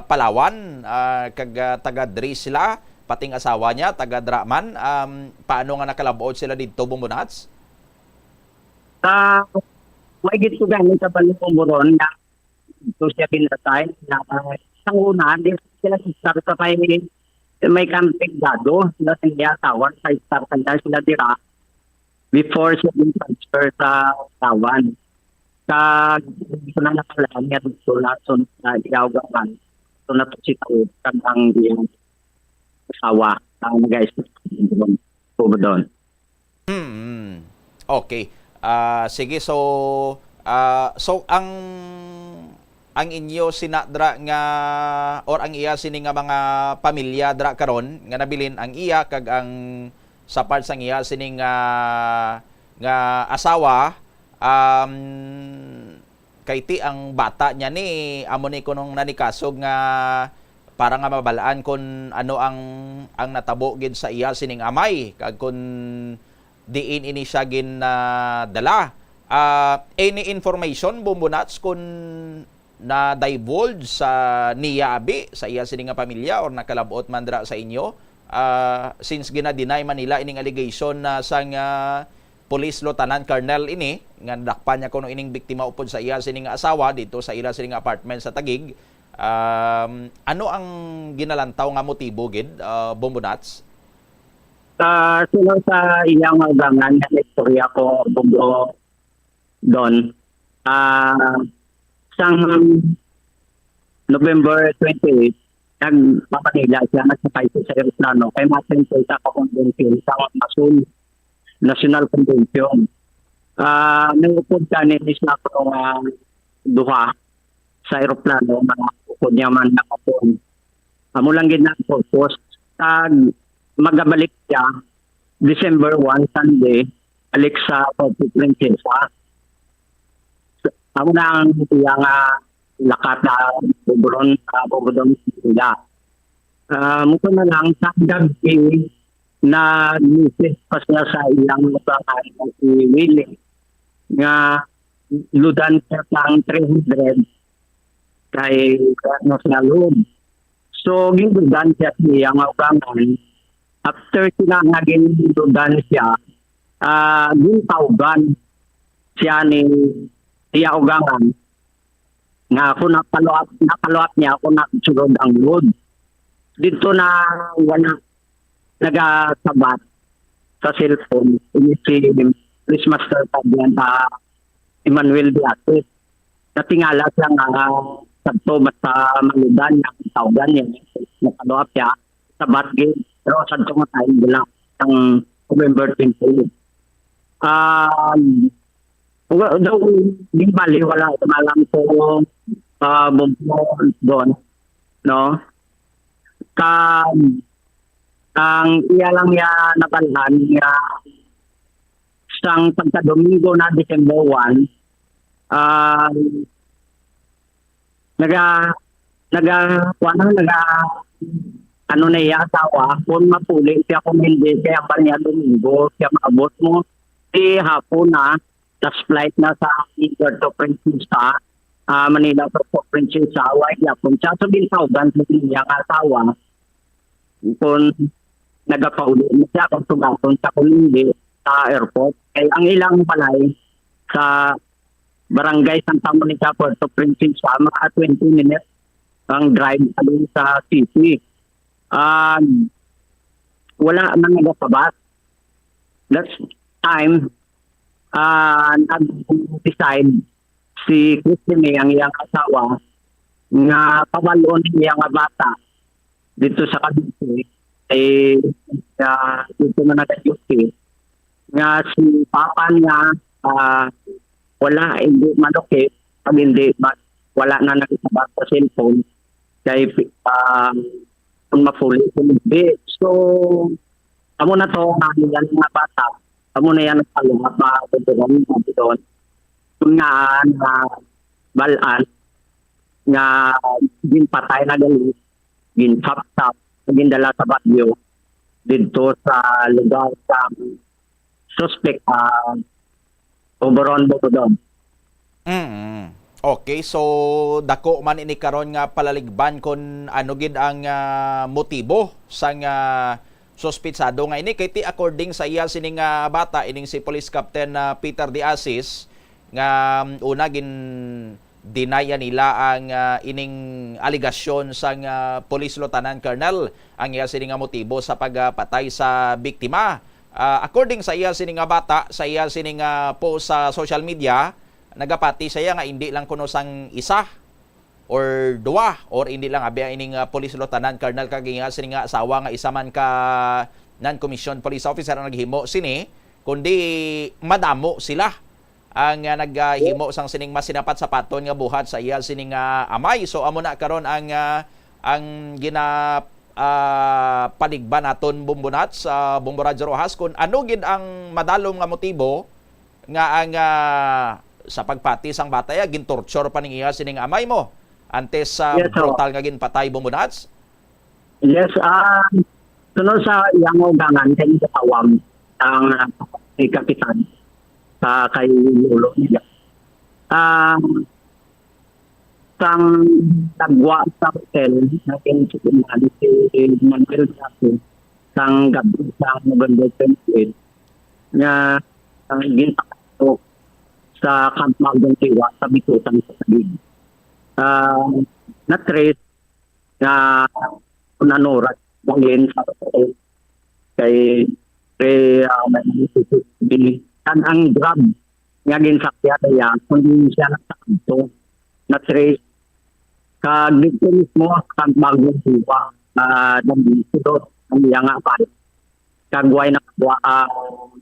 Palawan, ah, kag ah, taga diri sila, pating asawa niya, taga dira man, um, paano nga nakalabot sila didto, Bumbunats? Ah, may gid ko gani sa Balong Buron na ito siya pinatay na ah, sa una, di sila sa may, may camping gado, sila sa iya asawa, sa star kanya sila dira before siya din transfer sa Tawan. Sa gusto na nakalahan niya dito na sun sa Igawgawan. So na to si Tawid kag ang iyang asawa ang nag-aisip doon. Mm. Okay. Ah, sige, so ah, so ang ang inyo sinadra nga or ang iya sini nga mga pamilya dra karon nga nabilin ang iya kag ang sa part sang iya sini nga nga asawa um kay ti ang bata niya ni amo ni kunong nanikasog nga para nga mabalaan kung ano ang ang natabo gid sa iya sining amay kag kung diin ini siya gin ah, dala. Ah, any information, Bumbunats, kung na-divulge sa niya abi sa iya sini nga pamilya or nakalabot man dira sa inyo? Ah, since gina-deny man nila ining allegation na sang ah, police lieutenant colonel ini nga nadakpan niya kuno ining biktima upod sa iya sini nga asawa dito sa ila sini nga apartment sa Taguig. Um, ano ang ginalantaw nga motibo gid, ah, Bumbunats? Ah, sino sa iyang ugangan nga istorya ko, Bugdo, Don? Ah, sang November twenty-eight, nagpamanila siya, nagsakay siya sa eroplano kay ma-attend siya sa convention sa Masol National Convention. Ah, may upod ka ni Miss Macro nga duha sa eroplano nga upod niya man nakapon. Amo lang gid na ang purpose. Tag magabalik siya December one, Sunday, balik sa Puerto Princesa. Amo na ang iya nga lakat na Bubron, ah, Bubron nila. Ah, mo na lang sa gabi na message pa siya sa ilang mga pangalan si Willie nga ludan siya sang three hundred kay ano sa loob. So, gindudan siya sa iya nga ugangan. After sila nga gindudan siya, ah, gintawgan siya ni iya ugangan nga kung napaluat, napaluat niya kung nagsulod ang load. Dito na wala nagasabat sa cellphone. Ini si Police Master Fabian, ah, Emmanuel Diatis. Natingala siya nga sakto basta maludan niya ang tawgan niya. Nakaluap siya sa batgate. Pero sa itong time, wala. Ang November twenty. Um, wa- daw, di bali, wala ko alam ko uh, doon. No? Ka, ang iya lang niya nabalhan nga sang pagka-Domingo na December one, ah, naga, naga, kuwan na, naga, ano na iya asawa, kung mapuli siya, kung hindi, kaya pa niya Domingo, siya maabot mo, si hapon na, last flight na sa Puerto Princesa, ah, Manila, Puerto Princesa, why hapon siya, so, gintawgan sa niya nga asawa, kung nagapauli na siya, kung tugaton siya, kung hindi, sa airport. Kay ang ilang balay sa Barangay Santa Monica, Puerto Princesa, mga twenty minutes ang drive sa sa city. Um, wala na nagasabat. That time, ah, nag-decide si Christine, ang iyang asawa, nga pawalon niya nga bata dito sa Cavite, eh, ah, dito na nag-duty, nga si papa niya, ah, wala, hindi malukit, pag hindi, ma- wala na nagsabat sa cellphone, kay ah, kung mapuli, kung hindi. So, Amo na to, ang yan nga bata, amo na yan ang palungat, mga kabuntugon, mga kabuntugon. Kung nga, nga balaan, nga ginpatay na gali, ginsapsap, gindala sa Baguio, didto sa lugar sa suspek, ah, Oboron, Bogdon. Mm. Okay, so dako man ini karon nga palaligban kon ano gid ang, ah, motibo sang, ah, suspitsado nga ini. Kay ti according sa iya sining, ah, bata, ining si Police Captain, ah, Peter De Asis, nga, um, una gin-deny nila ang, ah, ining alegasyon sang, ah, Police Lieutenant Colonel ang iya sini nga motibo sa pagpatay sa biktima. Ah, according sa iya sini nga bata, sa iya sini nga post sa social media, nagapati siya nga hindi lang kuno sang isa or duwa, or hindi lang abi ining, ah, Police Lieutenant Colonel kag iya sini nga asawa nga isa man ka non-commissioned police officer ang naghimo sini, kundi madamo sila ang, ah, naghimo sang sining masinapat-sapaton nga buhat sa iya sining, ah, amay. So amo na karon ang, ah, ang gina, ah, paligban naton, Bumbunats, ah, Bumbo Radyo Rojas, kung ano gid ang madalom nga motibo nga ang, ah, sa pagpati sang bata, ya, gintorture pa ning iya sining amay mo antes sa Yes, sir. brutal nga ginpatay, Bumbunats. Yes, ah, sunod sa iyang ugangan, kay katawag ang, ah, si Kapitan sa kay Lolo niya. Ah, sang tagwa sa hotel, naging si Manuel Jackson, sang gabi sa November twenty-eight, nga, ah, ginpakatok sa Camp Magong Tiwa sa Bikutan sa Taguig. Ah, na-trace nga kung ano ra, dahil sa kay, kay, ah, may, ang, ang grab nga ginsakyan niya, kundi siya nagsakanto, na-trace. Kag dito mismo, sa Camp Magong Tiwa, ah, nagsulod ang iya nga amay. Kag way nakakuha ang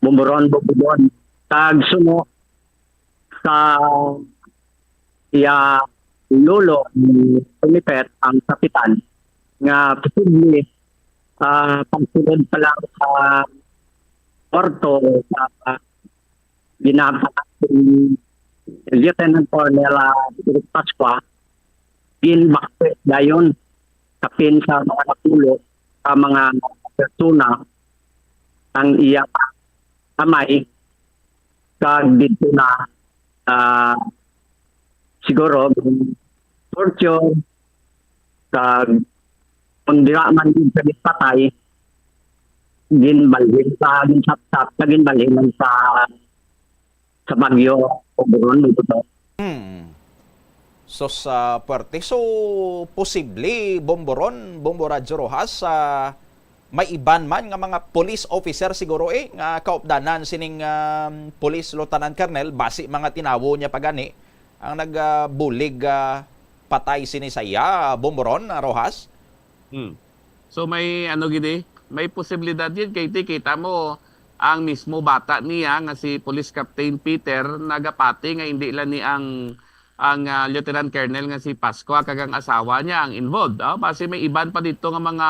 Bumburon, Bubudon. Kag suno sa iya lolo ni Tumipet, ang kapitan, nga posible, ah, pagsulod pa lang sa kwarto sa ginapatay ni Lieutenant Colonel, ah, Eric Pascua, ginbakpe dayon kapin sa mga napulo ka mga persona ang iya amay, kag didto na, ah, siguro torture, kag kung dira man gid siya gipatay, ginbalhin sa, ginsapsap, kag ginbalhin man sa, sa Baguio, Oboron, dito to. Hmm. So sa puwerte. So, posible, Bomboron, Bombo Radyo Rojas, sa may iban man nga mga police officer siguro, eh, nga kaupdanan sining, um, Police Lieutenant Colonel, basi mga tinawo niya pa gani ang nag, ah, bulig, ah, patay sini sa iya, Bomboron, ah, Rojas? Hmm. So may ano gid eh, may posibilidad gid kay ti kita mo ang mismo bata niya nga si Police Captain Peter nagapati nga hindi lang ni ang ang, ah, Lieutenant Colonel nga si Pascua kag ang asawa niya ang involved. Oh, basi may iban pa dito nga mga,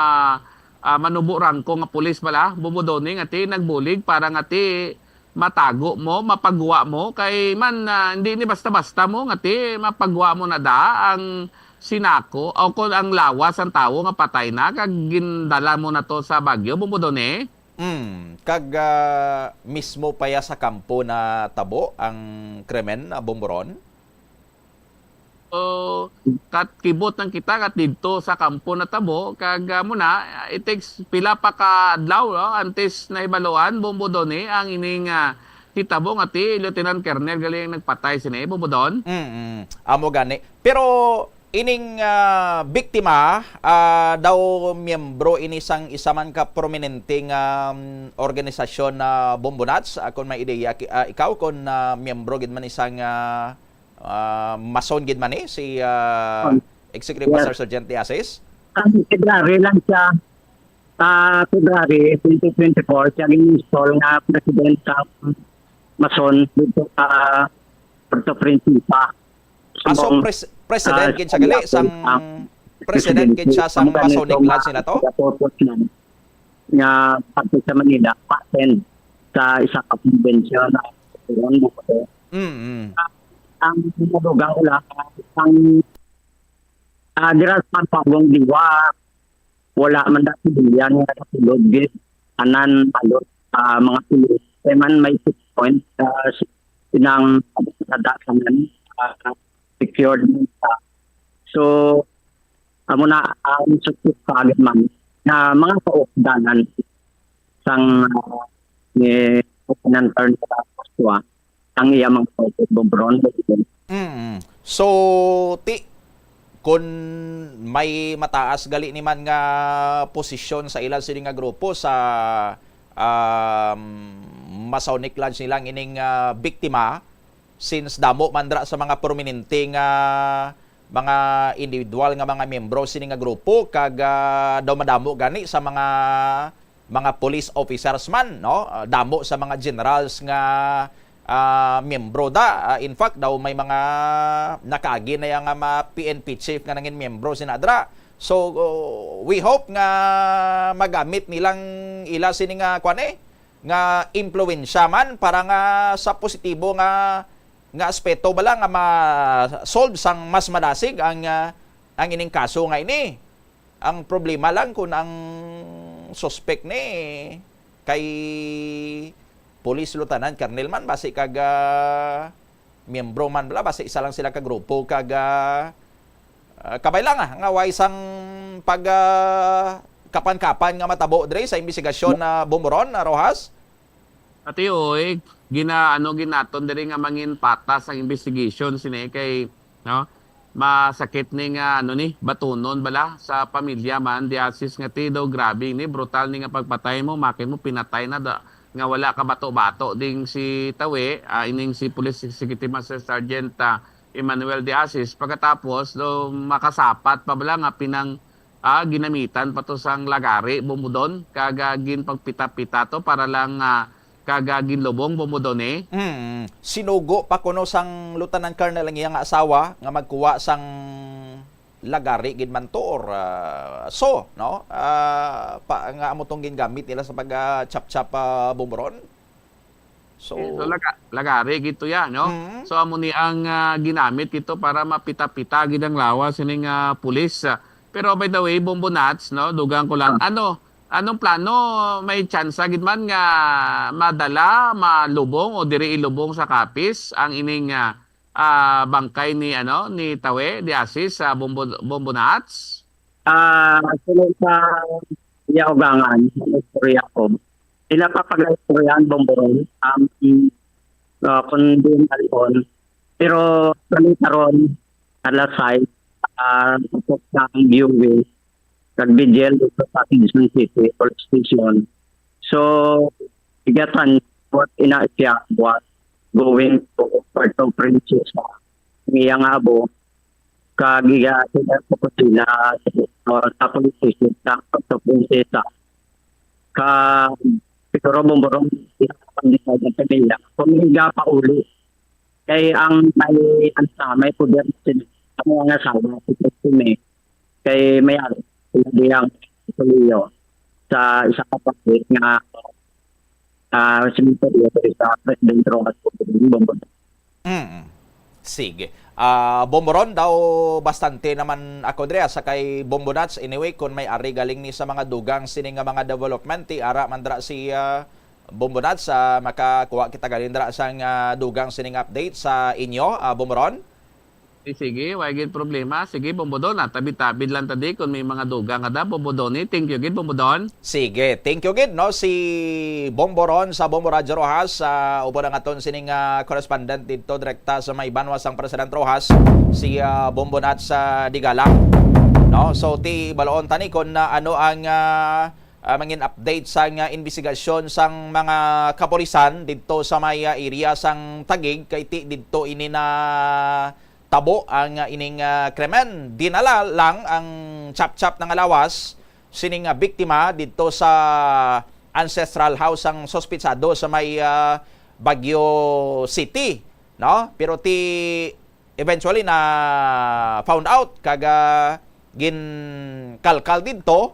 ah, manubo rangko nga pulis bala, Bumudoni nga ti nagbulig para nga ti matago mo, mapagwa mo, kay man, ah, hindi ni basta-basta mo nga ti mapagwa mo na da ang sinako o kon ang lawas sang tawo nga patay na kag gindala mo na to sa Baguio, Bumudoni. Mm, kag, ah, mismo pa ya sa kampo natabo ang krimen, ah, Bomboron? So, kat kibot lang kita kat didto sa kampo natabo kag, ah, muna, it takes pila pa ka adlaw, no, antes nahibaluan, Bombo Doni, ang ining, ah, hitabo nga ti Lieutenant Colonel gali ang nagpatay sini, Bombo Don. Mm, amo gani. Pero ining, ah, biktima, ah, daw miyembro ini sang isa man ka prominente nga, mm, organisasyon na Bombo Nats. Ah, kung may ideya ki-, ah, ikaw kung, ah, miyembro gid man ni sang, ah, ah, mason gid man ni si, ah, Um, Executive yes. Master Sergeant Diasis? Ang February lang siya, sa February twenty twenty-four, siya gin-install nga president sa Mason dito sa Puerto Princesa. Ah, so Sambong, pres- president ah, gid siya gali sa sang ah, president gid siya sang Ang Masonic ganito, Lodge nila to? Purpose lang. nga parte sa Manila, pa-attend sa isa ka convention na doon. Mm. Ang nadugang ko lang, ang uh, dira sa Pagong Diwa, wala man na civilian nga kasulod gid. Anan halos uh, mga pulis. Kaya man may checkpoint uh, sinang nadakanan uh, secured man sa. So, amo na ang success pa man na mga kaupdanan sang uh, ni Lieutenant Colonel Joshua ang iya mga pagkubron. Mm. So, ti kun may mataas gali ni man nga posisyon sa ilang sini nga grupo sa um, Masonic Lodge nilang ining uh, biktima, since damo man dra sa mga prominente nga mga individual nga mga miyembro sini nga grupo kag uh, daw madamo gani sa mga mga police officers man, no? Uh, damo sa mga generals nga uh, miyembro da. Uh, in fact, daw may mga nakaagi na yang uh, P N P chief nga nangin miyembro sina dra. So uh, we hope nga magamit nilang ila sini nga kwan eh, nga impluwensya man para nga sa positibo nga nga aspeto bala nga ma-solve sang mas madasig ang uh, ang ining kaso nga ini. Ang problema lang kung ang suspect ni kay Police Lieutenant Colonel man basi kag uh, miyembro man bala basi isa lang sila ka grupo kag uh, uh, kabay lang ah, nga way sang pag uh, kapan-kapan nga matabo dre sa imbestigasyon na uh, Bumuron na uh, Rojas. Ati oy, gina ano ginaton diri nga mangin patas ang investigation sini kay no masakit ni nga ano ni batunon bala sa pamilya man diasis nga ti daw grabe ni brutal ni nga pagpatay mo makin mo pinatay na da, nga wala ka bato-bato ding si Tawi uh, ining si Police Executive Master Sergeant uh, Emmanuel Diasis pagkatapos do makasapat pa bala nga pinang ah, ginamitan pa to sang lagari bumudon kag ah, ginpagpita-pita to para lang ah, kag ah, ginlubong bumudon eh. Mm. Sinugo pa kuno sang Lieutenant Colonel ang iya nga asawa nga magkuha sang lagari gid man to or ah, so no ah, pa, nga amo tong gingamit nila sa pag ah, chap-chap ah, bumuron. So, so laga, lagari gito ya, no? Mm-hmm. So amo ni ang uh, ginamit gito para mapita-pita gid ang lawas sining uh, pulis. Pero by the way, Bombo Nats, no, dugang ko lang. Ano, anong plano may tsansa gid man nga madala, malubong o diri ilubong sa Capiz ang ining uh, uh, bangkay ni ano ni Tawe Diasis sa uh, Bombo Bombo Nats? Ah, uh, sunod sa iya ugangan, istorya ko. Sila pa pag-istoryahan bumburol ang uh, kung diin alon. Pero kami karon alas sais uh, tapos na ang viewing kag vigil dito sa Quezon City Police Station. So, igatan what ina siya what going to Puerto Princesa. Ang iyang abo, kag iya sila sa kusina sa police station sa Puerto Princesa. Ka siguro bumburong ang pamilya kung higa pa uli. Kay ang may ang sa may poder sila ang mga asawa sa Pilipinas kay may ari sila diyang tuliyo sa isa ka pagkit nga uh, cemetery sa President Rojas Bongbong. Mm. Sige. Ah, Bomboron daw bastante naman ako dre sa kay Bombonats. Anyway, kung may ari galing ni sa mga dugang sini nga mga development, ti ara man dra si ah, Bombonats, ah, makakuha kita galing dra sang ah, dugang sining update sa inyo, ah, Bomboron. Eh, sige, wala gid problema. Sige, Bombodon, ah, tabi-tabi lang ta di kung may mga dugang nga da, Bombodon, eh. Thank you gid, Bombodon. Sige, thank you gid, no, si Bomboron sa Bombo Radyo Rojas, uh, upod ang aton sining uh, correspondent dito direkta sa may banwa sang President Rojas, si uh, Bombo Nats uh, Digalang. No? So, ti baloon tani kung uh, ano ang uh, uh, mangin update sang uh, investigasyon sang mga kapulisan dito sa may uh, area sang Taguig kay ti dito ini na tabo ang uh, ining uh, krimen. Dinala lang ang chap-chap nga lawas sining uh, biktima didto sa ancestral house sang suspitsado sa may uh, Baguio City, no? Pero ti eventually na found out kag uh, ginkalkal didto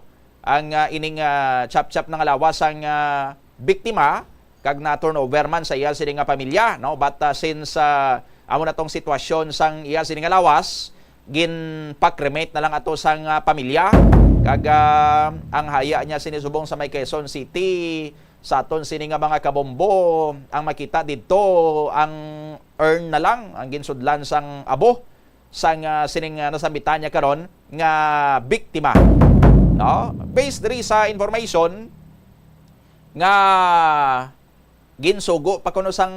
ang, ah, ining, ah, chapchap na nga lawas sang, ah, biktima, kag na-turnover man sa iya sini nga pamilya, no? But, ah, since, ah, amo na tong sitwasyon sang iya sini nga lawas, ginpa-cremate na lang ato sang, ah, pamilya, kag, ah, ang haya niya sini subong sa may Quezon City, sa aton sini nga mga kabombo, ang makita didto, ang urn na lang ang ginsudlan sang abo sang, ah, sining, ah, nasambitan niya karon nga biktima, no? Based diri sa information nga ginsugo pa kuno sang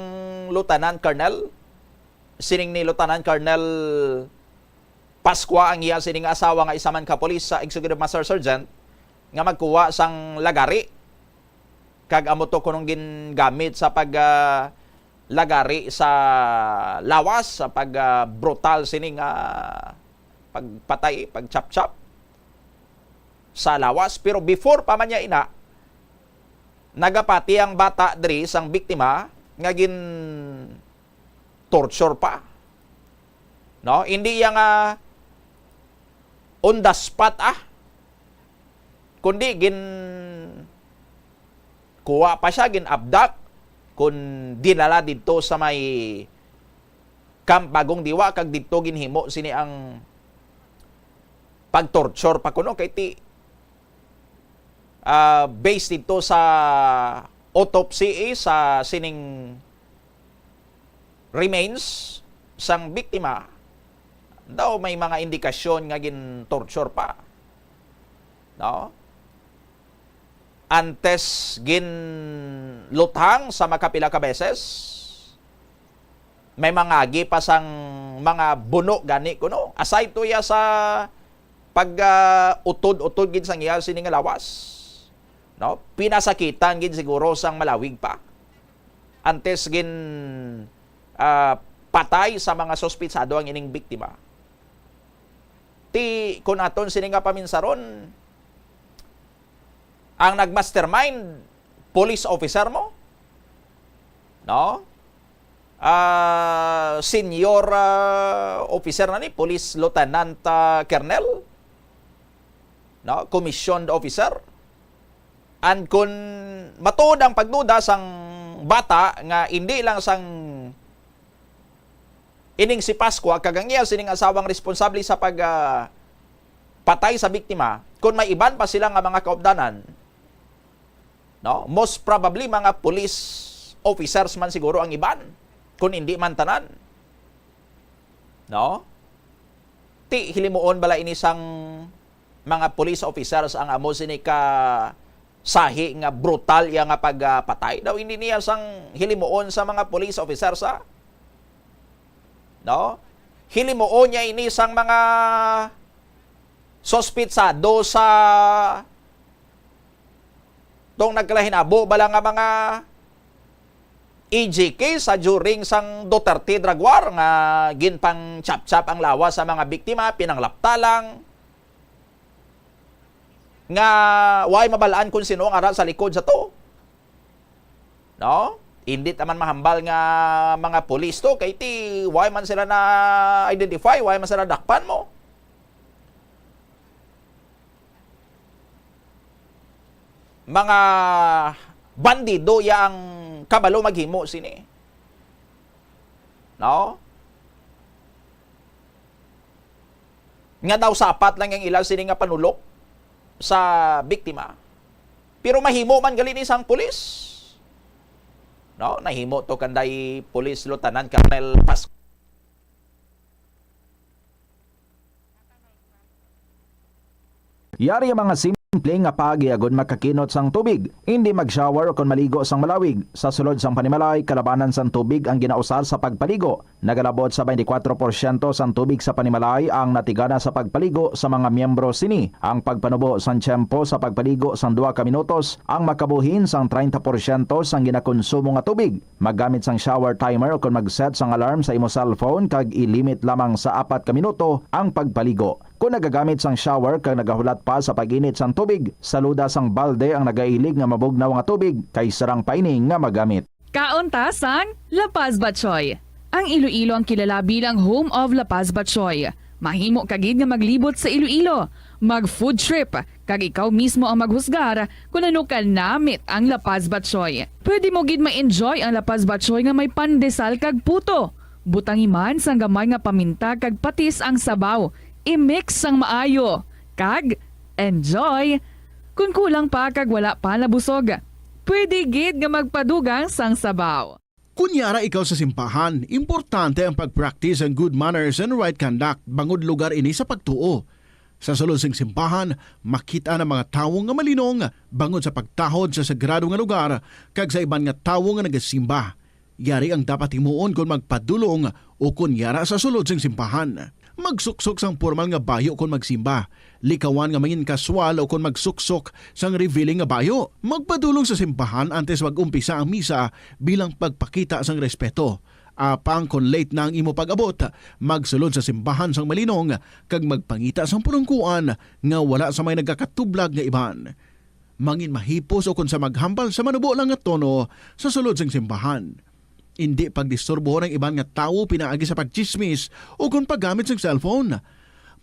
Lieutenant Colonel, sining ni Lieutenant Colonel Pascua ang iya sining asawa nga isa man ka pulis sa Executive Master Sergeant nga magkuha sang lagari, kag amo to kunong gingamit sa pag, ah, lagari sa lawas, sa pag, ah, brutal sining, ah, pagpatay, pagchapchap sa lawas. Pero before pa man niya ina, nagapati ang bata diri sang biktima nga gin-torture pa. No? Hindi iya nga on the spot, ah. Kundi gin-, kuha pa siya, gin-abduct, kun dinala didto sa may Camp Bagong Diwa, kag didto ginhimo sini ang pag-torture pa kuno, kay ti, ah, based didto sa autopsy, eh, sa sining remains sang biktima, daw may mga indikasyon nga gin-torture pa. No? Antes ginluthang sa makapila ka beses, may mangagi pa sang mga buno gani kuno. Aside to iya sa pag, ah, utod-utod gid sang iya sini nga lawas, no? Pinasakitan gid siguro sang malawig pa. Antes gin, ah, patay sa mga suspitsado ang ining biktima. Ti, kun aton sini nga paminsaron, ang nag-mastermind, police officer mo? No? Ah, senior, ah, officer na ni, police lieutenant, ah, colonel? No? Commissioned officer? And kun matuod ang pagduda sang bata nga hindi lang sang ining si Pascua kag ang iya sining asawang responsable sa pag, ah, patay sa biktima, kun may iban pa sila nga mga kaupdanan, no? Most probably, mga police officers man siguro ang iban, kun hindi man tanan. No? Ti, hilimuon bala ini sang mga police officers ang amo sini ka sahi nga brutal iya nga pagpatay? Daw hindi niya sang hilimuon sa mga police officers, ha? No? Hilimuon niya ini sang mga suspitsado sa tong nagkalahinabo bala nga mga E J K sa during sang Duterte drug war nga ginpang-chapchap ang lawas sa mga biktima, pinanglapta lang, nga way mabal-an kung sino ang ara sa likod sa to. No? Hindi ta man mahambal nga mga pulis to, kay ti way man sila na-identify, way man sila dakpan mo. Mga bandido ya ang kabalo maghimo sini. No? Nga daw sapat lang ang ila sini nga panulok sa biktima. Pero mahimo man gali ni sang pulis. No? Nahimo to kanday Police Lieutenant Colonel Pasco. Yari ang mga simple nga paagi agod makakinot sang tubig. Indi mag-shower ukon maligo sang malawig. Sa sulod sang panimalay, kalabanan sang tubig ang ginausar sa pagpaligo. Nagalabot sa twenty-four porsyento sang tubig sa panimalay ang natigana sa pagpaligo sa mga miyembro sini. Ang pagpanubo sang tiyempo sa pagpaligo sang duha ka minutos ang makabuhin sang treinta porsyento sang ginakonsumo nga tubig. Maggamit sang shower timer ukon mag-set sang alarm sa imo cellphone kag i-limit lamang sa apat ka minuto ang pagpaligo. Kon nagagamit sang shower kag nagahulat pa sa pag-init sang tubig, saluda sang balde ang nagailig nga mabugnaw nga tubig kay sarang pa ini nga magamit. Kaon ta sang La Paz Batchoy. Ang Iloilo ang kilala bilang home of La Paz Batchoy. Mahimo ka gid nga maglibot sa Iloilo, mag-food trip, kag ikaw mismo ang maghusgar kon ano kanamit ang La Paz Batchoy. Pwede mo gid ma-enjoy ang La Paz Batchoy nga may pandesal kag puto. Butangi man sang gamay nga paminta kag patis ang sabaw. I-mix sang maayo. Kag enjoy! Kon kulang pa kag wala pa nabusog, pwede gid nga magpadugang sang sabaw. Kon yara ikaw sa simbahan, importante ang pag-practice ang good manners and right conduct bangod lugar ini sa pagtuo. Sa sulod sing simbahan, makit-an ang mga tawo nga malinong bangod sa pagtahod sa sagrado nga lugar kag sa iban nga tawo nga nagasimba. Yari ang dapat himuon kon magpadulong o kon yara sa sulod sing simbahan. Magsuksok sang pormal nga bayo kon magsimba. Likawan nga mangin-kaswal o kon magsuksok sang revealing nga bayo. Magpadulong sa simbahan antes mag-umpisa ang misa bilang pagpakita sang respeto. Apang kon late na ang imo pag-abot, magsulod sa simbahan sang malinong kag magpangita sang pulungkuan nga wala sa may nagakatublag nga iban. Mangin mahipos o kon sa maghambal sa manubo lang nga tono sa sulod sang simbahan. Indi pagdisturbohon ang iban nga tawo pinaagi sa pagtsismis o kon paggamit sang cellphone.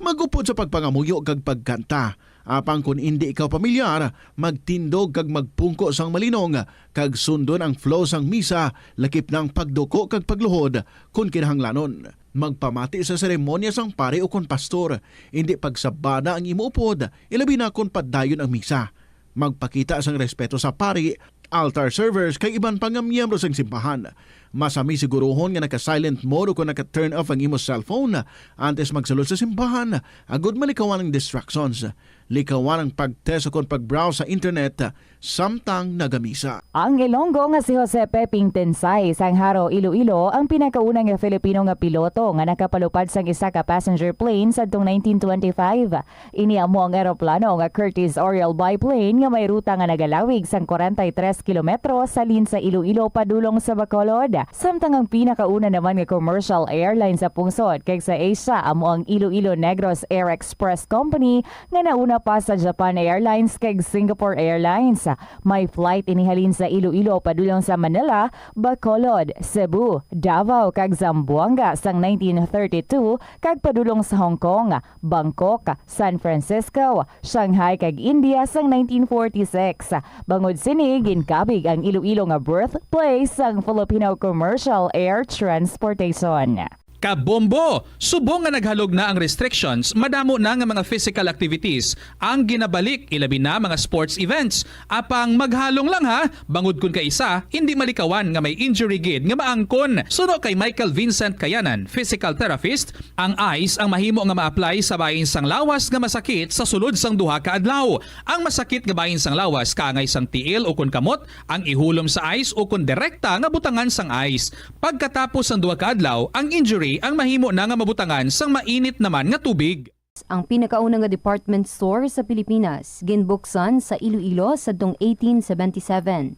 Mag-upod sa pagpangamuyo kag pagkanta. Apang kon indi ikaw pamilyar, magtindog kag magpungko sang malinong kag sundon ang flow sang misa, lakip na ang pagduko kag pagluhod kon kinahanglanon. Magpamati sa seremonya sang pari ukon pastor. Indi pagsabada ang imo upod, ilabi na kon padayon ang misa. Magpakita sang respeto sa pari, altar servers, kag iban pa nga miyembro sang simbahan. Masami siguruhon nga naka-silent mode o kon naka-turn off ang imo cellphone antes magsulod sa simbahan, agud malikawan ang distractions. Likawan ang pag-text o kon pag-browse sa internet samtang nagamisa. Ang Ilonggo nga si Jose Peping Tensay sang Jaro, Iloilo, ang pinakauna nga Filipino nga piloto nga nakapalupad sang isa ka passenger plane sadtong nineteen twenty-five. Ini amo ang eroplano nga Curtiss Oriole biplane nga may ruta nga nagalawig sang kwarenta y tres kilometro halin sa Iloilo padulong sa Bacolod. Samtang ang pinakauna naman nga commercial airline sa pungsod kag sa Asia amo ang Iloilo Negros Air Express Company nga nauna pa sa Japan Airlines kag Singapore Airlines. May flight ini halin sa Iloilo padulong sa Manila, Bacolod, Cebu, Davao, kag Zamboanga sang nineteen thirty-two, kag padulong sa Hong Kong, Bangkok, San Francisco, Shanghai, kag India sang nineteen forty-six. Bangod sini, ginkabig ang Iloilo nga birthplace sang Filipino commercial air transportation. Kabombo! Subong nga naghalog na ang restrictions, madamo na nga mga physical activities ang ginabalik, ilabi na mga sports events. Apang maghalong lang ha, bangod kun kaisa, indi malikawan nga may injury gid nga maangkon. Suno kay Michael Vincent Kayanan, physical therapist, ang ice ang mahimo nga ma-apply sa bahin sang lawas nga masakit sa sulod sang duha ka adlaw. Ang masakit nga bahin sang lawas kaangay sang tiil ukon kamot ang ihulom sa ice ukon direkta nga butangan sang ice. Pagkatapos sang duha ka adlaw, ang injury ang mahimo na nga mabutangan sang mainit naman nga tubig. Ang pinakauna nga department store sa Pilipinas, ginbuksan sa Iloilo sadtong eighteen seventy-seven.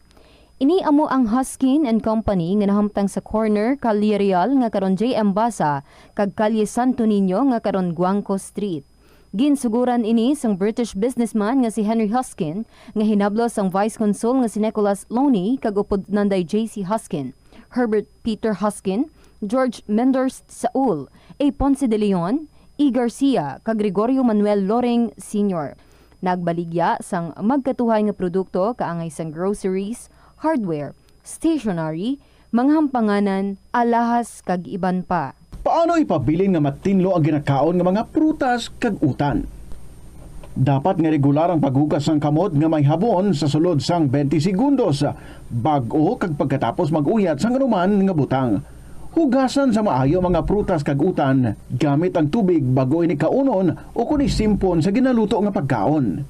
Ini amo ang Hoskin and Company nga nahamtang sa corner Calle Real nga karon J M Basa kag Calle Santo Niño nga karon Guangco Street. Ginsuguran ini sang British businessman nga si Henry Hoskin, nga hinablos sang Vice Consul nga si Nicholas Loney kag upod nanday J C Hoskin, Herbert Peter Hoskin, George Menders Saul, A. Ponce de Leon, E. Garcia, kag Gregorio Manuel Loring Senior. Nagbaligya sang magkatuhay nga produkto kaangay sang groceries, hardware, stationery, mga hampanganan, alahas, kag iban pa. Paano ipabilin nga matinlo ang ginakaon nga mga prutas kag utan? Dapat nga regular ang paghugas sang kamot nga may habon sa sulod sang twenty segundos, bag-o kag pagkatapos mag-uyat sang anuman nga butang. Hugasan sa maayo ang mga prutas kag utan gamit ang tubig bag-o ini kaunon o kon isimpon sa ginaluto nga pagkaon.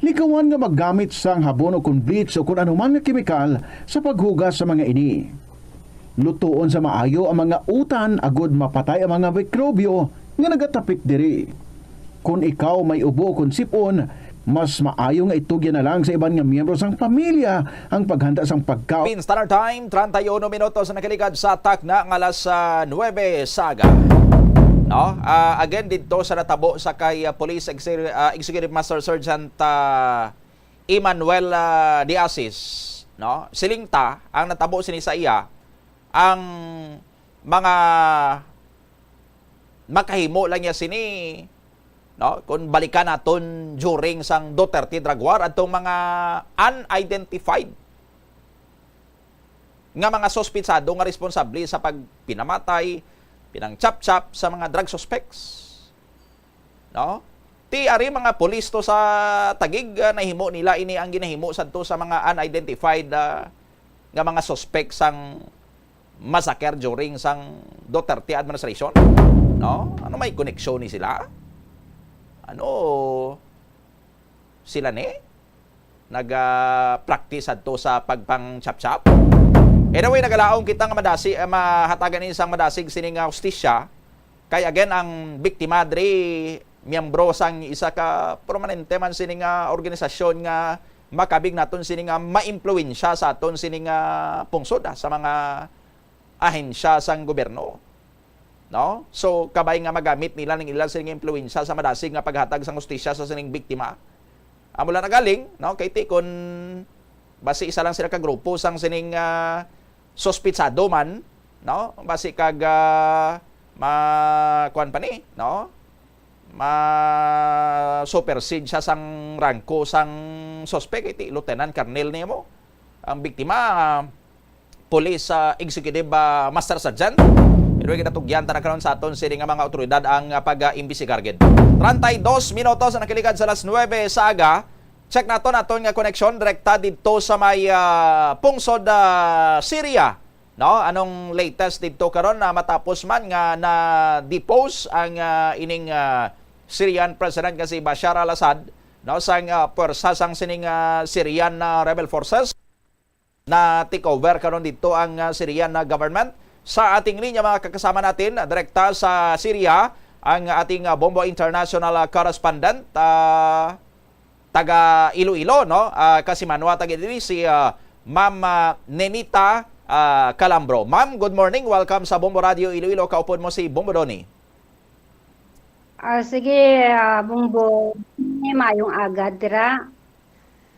Likawan nga maggamit sang habon o kon bleach o kon anuman nga kemikal sa paghugas sa mga ini. Lutoon sa maayo ang mga utan agod mapatay ang mga mikrobyo nga nagatapik diri. Kon ikaw may ubo o kon sip-on, mas maayo nga itugyan na lang sa iban nga miyembro sang pamilya ang paghanda sang pagkaon. Pin Standard Time, treinta y uno minutos na nakaligad sa takna nga alas, ah, nuebe sa aga. No? Ah, again, dito sa natabo sa kay, ah, Police Exer-, ah, Executive Master Sergeant, ah, Emmanuel, ah, De Asis, no? Siling ta, ang natabo sini sa iya, ang mga makahimo lang niya sini, no? Kung balikan naton during sang Duterte drug war, adtong mga unidentified nga mga suspitsado nga responsable sa pagpinamatay, pinangchapchap sa mga drug suspects, no? Ti ari mga pulis to sa Taguig, ah, nahimo nila ini ang ginahimo sadto sa mga unidentified, ah, nga mga suspect sang massacre during sang Duterte administration, no? Ano, may koneksyon ni sila? Ano sila ni? Nag, ah, practice adto sa pagpang-chop-chop? Anyway, nagalaom kita nga madasi-, ah, mahatagan ini sang madasig sining, ah, hustisya. Kay again, ang biktima diri miyembro sang isa ka permanente man sining, ah, organisasyon nga makabig naton sini nga maimpluwensya sa aton sini nga pungsod, ah, sa mga ahensya sang gobyerno, no? So, kabay nga magamit nila ning ila sining impluwensya sa madasig nga paghatag sang hustisya sa sining biktima. Amo lang nagaling, no? Kay ti kon basi isa lang sila ka grupo sang sining, ah, suspitsado man, no? Basi kag, ah, ma-, kuwan pa ni, no? Ma-supersede siya sang rangko sang suspek, kay ti Lieutenant Colonel nimo. Ang biktima, ah, Police, ah, Executive, ah, Master Sergeant. Pero ginatugyan ta na karon sa aton sini nga mga awtoridad ang, ah, pag-imbestigar gid. Treinta y dos minutos ang nakaligad sa alas nuebe sa aga. Check naton aton nga koneksyon direkta didto sa may, ah, pungsod, ah, Syria, no? Anong latest didto karon na matapos man nga na-depose ang, ah, ining, ah, Syrian President nga si Bashar al-Assad, no, sang, ah, pwersa sang sining, ah, Syrian, ah, rebel forces? Na-take over karon didto ang, ah, Syrian, ah, government. Sa ating linya, mga kakasama natin, ah, direkta sa Syria, ang ating, ah, Bombo International, ah, correspondent, ah, taga Iloilo, no? Ah, kasimanwa taga diri si, ah, Ma'am, ah, Nenita, ah, Calambro. Ma'am, good morning. Welcome sa Bombo Radio Iloilo. Kaupod mo si Bombo Donny. Ah, sige, ah, Bombo. Maayong aga dira.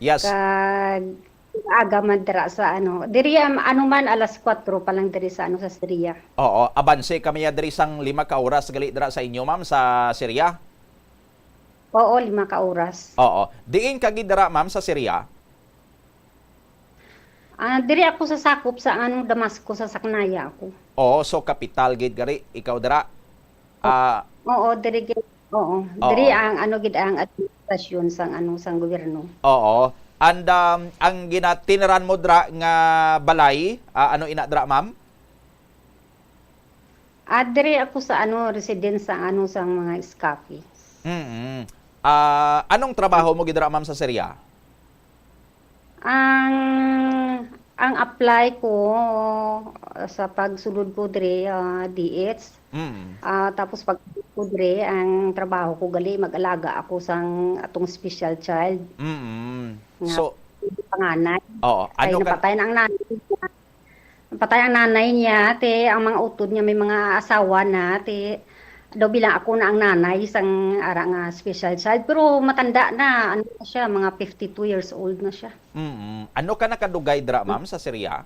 Yes. Kag aga man dira sa ano. Diri, am, ano man, alas kuwatro pa lang diri sa ano, sa Syria. Oo, abanse kami ya diri sang lima ka oras gali dira sa inyo, ma'am, sa Syria. Oo, lima ka oras. Oo. Diin ka gid dira, ma'am, sa Syria? Ah, diri ako sa sakop sa, ano, Damascus, sa Saknaya ako. Oo, so kapital gid gari ikaw dira. Ah, Oo, diri gid. Oo, diri Oo. ang, ano gid, ang administrasyon sang, ano, sang gobyerno. Oo. And, um, ang ginatiniran mo dira nga balay, ah, ano ina dira, ma'am? Ah, diri ako sa, ano, residence sa, ano, sa mga Scafi. Mm. Ah, anong trabaho mo gid dira, ma'am, sa Syria? Ang, ang apply ko, ah, sa pagsulod ko diri, ah, D H. Mm. Ah, tapos pag ko diri, ang trabaho ko gali, mag-alaga ako sang atong special child. Mm. Nga So, panganay. Oo. Ay, Ano ka napatay na ang nanay. Patay ang nanay niya, te, ang mga utod niya may mga asawa na, te. Daw bilang ako na ang nanay sang ara nga special child, pero matanda na, ano na siya, mga fifty-two years old na siya. Mm. Ano ka nakadugay dira, ma'am, sa Syria?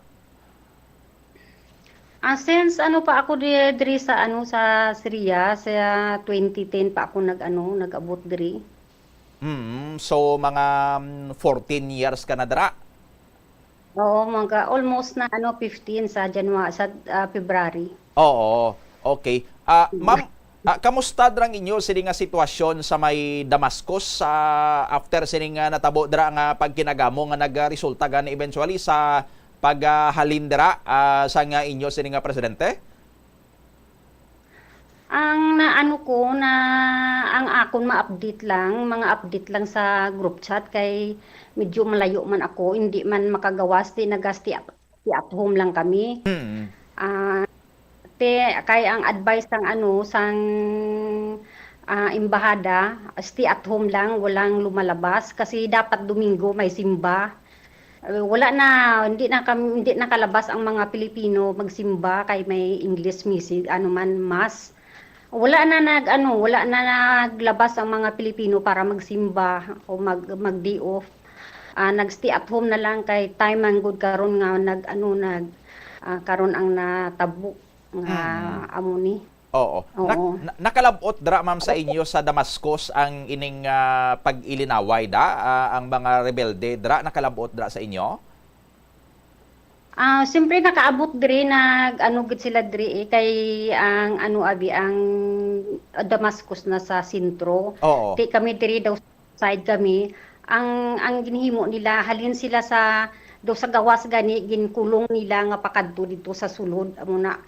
Ah, since ano pa ako di-, diri sa, ano, sa Syria, sa twenty ten pa ako nag-, ano, nag-abot diri. Mm. So, mga, mm, fourteen years ka na dira? Oo, mga almost na, ano, fifteen sa Janua-, sa, ah, February. Oo, okay. Ah, ma'am, ah, kamusta dira ang inyo sini nga sitwasyon sa may Damascus, ah, after sini nga natabo dira nga pagkinagamo nga nagresulta gani eventually sa paghalin dira, ah, sa nga inyo sini nga presidente? Ang naano ko na, ang akon ma-update lang, mga update lang sa group chat kay medyo malayo man ako, hindi man makagawas, di naga-stay at, stay at home lang kami. Mm. Ah, te, kay ang advice sang ano, sang, ah, embahada, stay at home lang, walang lumalabas kasi dapat Domingo may simba. Eh, wala na, hindi na kam-, hindi nakalabas ang mga Pilipino magsimba kay may English message, ano man, mass. Wala na nag-, ano, wala na naglabas ang mga Pilipino para magsimba o mag-, mag-day off. Ah, nag-stay at home na lang kay time man gud karon nga nag-, ano, nag-, ah, karon ang natabo nga Mm. amo ni. Oo. Nak-, Oo. na-, nakalab-ot dra, ma'am, sa inyo sa Damascus ang ining, ah, pag-ilinaway da, ah, ang mga rebelde dra, nakalab-ot dra sa inyo? Ah, siyempre nakaabot diri, nag-ano gid sila diri, eh, kay ang ano, abi, ang Damascus na sa sentro. Oo. Ti kami diri daw side kami. Ang, ang ginhimo nila, halin sila sa, daw sa gawas gani, ginkulong nila nga pakadto didto sa sulod. Amo na,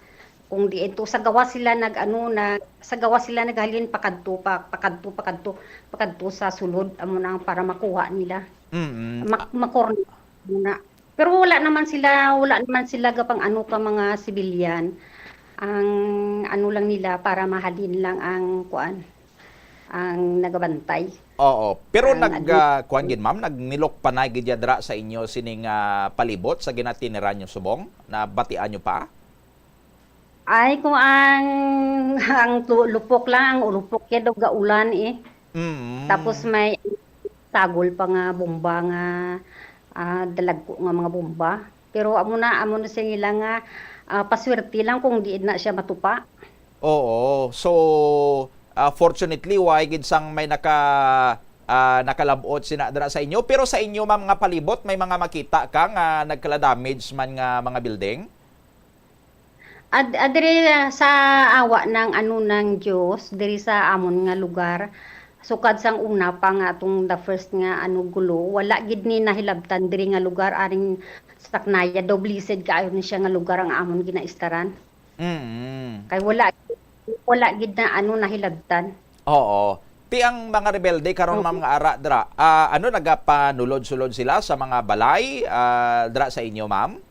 kung diin to sa gawas sila nag-ano, na, sa gawas sila naghalin pakadto, pa, pakadto, pakadto, pakadto sa sulod. Amo na ang para makuha nila. Mm. Mak-, makorner. Muna. Pero wala naman sila, wala naman sila gapang ano ka mga civilian. Ang ano lang nila, para mahalin lang ang kuan, ang nagabantay. Oo. Pero Ang nag, admin- ah, kuan gid, ma'am, nagmilok panay gid ya dira sa inyo sining, ah, palibot sa ginatiniran nyo subong? Nabatian nyo pa? Ay, kung ang, ang tu-, lupok lang, ang ulupok kaya daw gaulan eh. Mm. Tapos may sagol pa nga bomba nga, ah, dalagko nga mga bomba. Pero amo na, amo na siya nila nga, ah, paswerte lang kung di na siya matupa. Oo. So, ah, fortunately, way gid sang may naka-, ah, nakalab-ot sina dira sa inyo. Pero sa inyo, ma'am, nga palibot, may mga makita ka nga nagkala-damage man nga mga building? Ad-, adiri sa awa ng ano, ng Dios, diri sa amon nga lugar, sukad sang una pa nga atong the first nga ano, gulo, wala gid ni nahilabtan diri nga lugar, aring Saknaya, daw blessed kaayo ni siya nga lugar ang amon ginaistaran. Mm. Kay wala, wala gid na ano, nahilabtan. Oo. Ti ang mga rebelde karon, Oo. ma'am, nga ara dra, ah, ano, nagapanulod-sulod sila sa mga balay, ah, dra sa inyo, ma'am?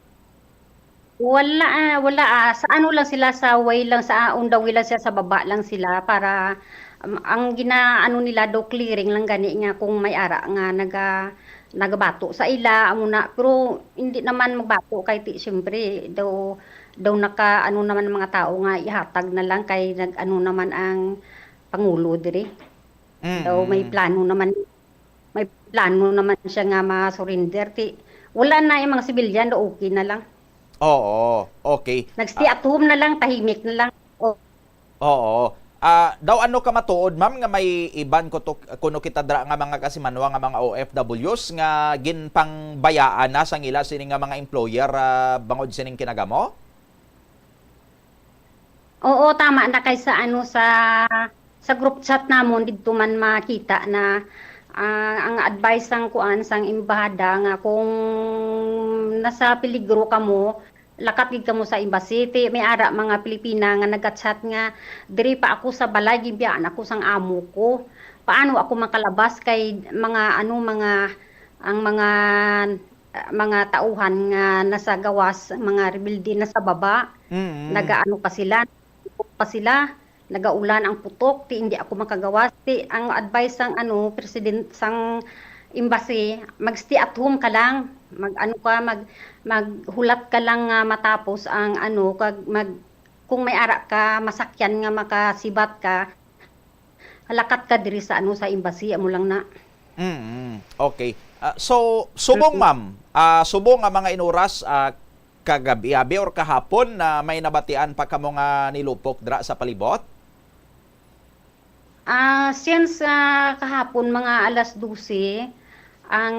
Wala, ah, wala, ah. Sa ano lang sila, sa way lang, sa, ah, on the way lang sila, sa baba lang sila para, um, ang ginaano nila daw clearing lang gani nga kung may ara nga naga-, nagabato sa ila, amo na. Pero hindi naman magbato kay ti, siyempre, daw, daw naka, ano naman ang mga tao nga ihatag na lang kay nag-ano naman ang pangulo diri. Daw may Mm. plano naman, may plano naman siya nga ma-surrender. Ti, wala na yung mga civilian, daw okay na lang. Oo, okay. Nag-stay Ah. at home na lang, tahimik na lang. O, Oo. Ah, daw ano ka matuod, ma'am, nga may iban kuto-, kuno kita dira nga mga kasimanwa nga mga O F Ws nga ginpangbayaan na sang ila sini nga mga employer, ah, bangod sining kinagamo? Oo, tama na kay sa ano, sa, sa group chat namon didto man makita na, ah, ang advice sang kuan, sang embahada nga kung nasa peligro kamo, lakat gid kamo sa embassy. Ti may ara mga Pilipina nga nagachat nga, "Diri pa ako sa balay, ginbiyaan ako sang amo ko. Paano ako makalabas kay mga, ano, mga, ang mga, ah, mga tauhan nga nasa gawas, mga rebelde nasa baba, Mm. nagaano pa sila, pa sila." Nagaulan ang putok, ti hindi ako makagawas. Ti ang advice sang, ano, president sang embassy, mag-stay at home ka lang. Mag-ano ka, mag-, maghulat ka lang nga matapos ang, ano, kag mag-, kung may ara ka masakyan nga makasibat ka, lakat ka diri sa, ano, sa embassy, amo lang na. Mm, okay. Ah, so, subong, Mm. ma'am, ah, subong nga mga inuras, ah, kagab-i, abi, or kahapon na may nabatian pa kamo nga nilupok dra sa palibot? Ah, since, ah, kahapon mga alas dose, ang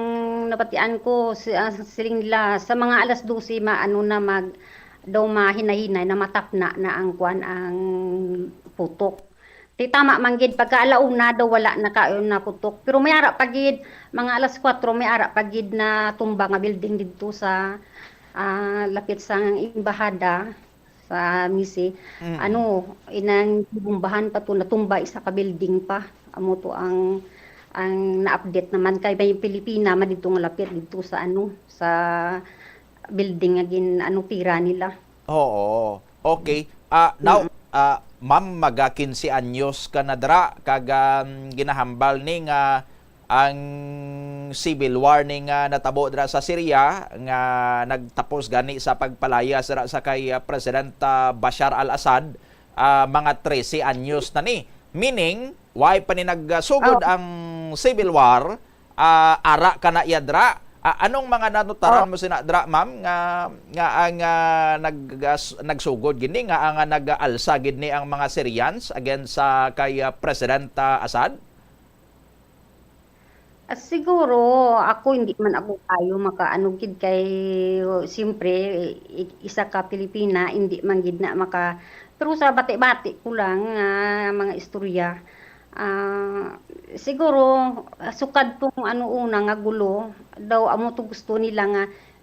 nabatian ko, si, ah, siling nila, sa mga alas dose, maano na mag-, daw mahinahinay na matapna na ang kwan, ang putok. Ti tama man gid, pagka ala una daw wala na kayo naputok. Pero may ara pa gid, mga alas kwatro, may ara pa gid na tumba nga building didto sa, ah, lapit sa embahada sa Misi. Mm. Ano, inang bombahan pa to, natumba isa ka building pa. Amo to ang, ang na-update naman kay may Pilipina man didto nga lapit didto sa ano, sa building nga gin-, ano, tira nila. Oo. Okay. Ah, now, Mm. ah, ma'am, maga quince anyos ka na dira, kag, um, ginahambal ni nga ang civil war ni nga natabo dira sa Syria, nga nagtapos gani sa pagpalayas dira sa kay, ah, President, ah, Bashar al-Assad, ah, mga trese anyos na ni. Meaning, way pa ni nagsugod Oh. ang civil war, ah, ara ka na iya dira, Ah, anong mga nanotaran Oh. mo sina dra, ma'am, nga, nga ang, ah, nag-, as-, nagsugod gid ni, nga ang, ah, nag-aalsa gid ni ang mga Syrians against sa kay, ah, President, ah, Assad? Ah, siguro, ako, hindi man ako kayo makaano gid kay, siyempre, i-, isa ka Pilipina, hindi man gid na maka-, pero sa bati-bati ko lang nga mga istorya, ah, siguro, ah, sukad tong ano, una nga gulo, daw amo to gusto nila nga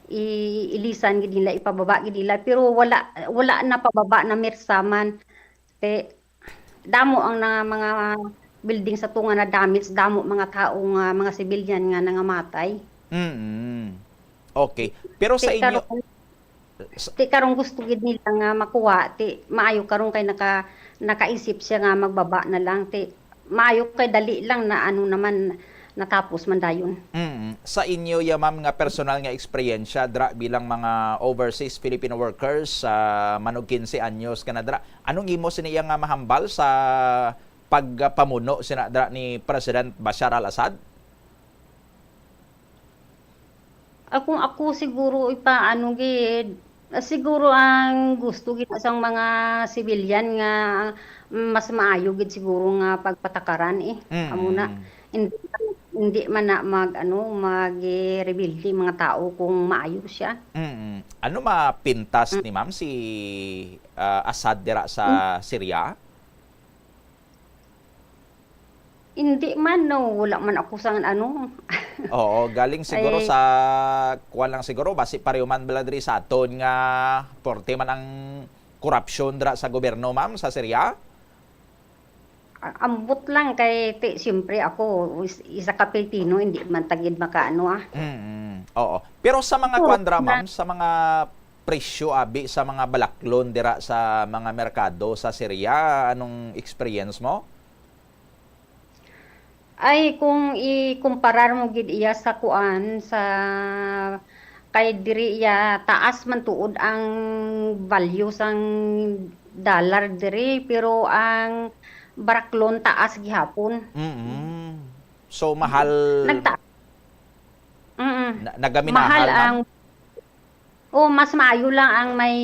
i-, ilisan gid nila, ipababa gid nila, pero wala, wala na pababa na mersa man. Te, damo ang na, mga building sa to nga na-damage, damo mga tao nga, mga civilian nga nangamatay. Mm. Okay. Pero sa Te, inyo, karon, sa te, karon gusto gid nila nga makuha, te, maayo karon kay naka-, nakaisip siya nga magbaba na lang, te, maayo kay dali lang na ano naman, natapos man dayon. Mm. Sa inyo, ya, ma'am, nga personal nga eksperyensya dra bilang mga overseas Filipino workers, ah, manog quince anyos ka na dra, anong imo sini iya nga mahambal sa pagpamuno sina dra ni President Bashar al-Assad? Ah, kung ako siguro ipaano gid, ah, siguro ang gusto gid sang mga civilian nga mas maayo gid siguro nga pagpatakaran, eh. Amo na. Mm. Hindi, hindi man na mag, ano, mag, eh, rebelde mga tao kung maayo siya. Mm. Ano mapintas Mm. ni ma'am si, ah, Assad dira sa Mm. Syria? Hindi man, no, wala man ako sang ano. Oo, galing siguro Ay. sa, kuwan lang siguro, basi pareho man bala diri sa aton nga porte man ang korupsyon dira sa gobyerno, ma'am, sa Syria? A-, ambot lang kay, ti-, siyempre ako, is-, isa ka Pilipino, hindi man ta gid makaano, ah. Mm, oo. Pero sa mga Oo, kuwan dira, na- ma'am, sa mga presyo abi sa mga balaklon dira sa mga merkado sa Syria, anong experience mo? Ay, kung ikumparar mo gid iya sa kuan, sa, kay diri iya, taas man tuod ang value sang dollar diri, pero ang baraklon taas gihapon. Mm. So, mahal, Nagta-, mm. na, nagaminahal, Mahal ma'am? ang Oh, mas maayo lang ang may,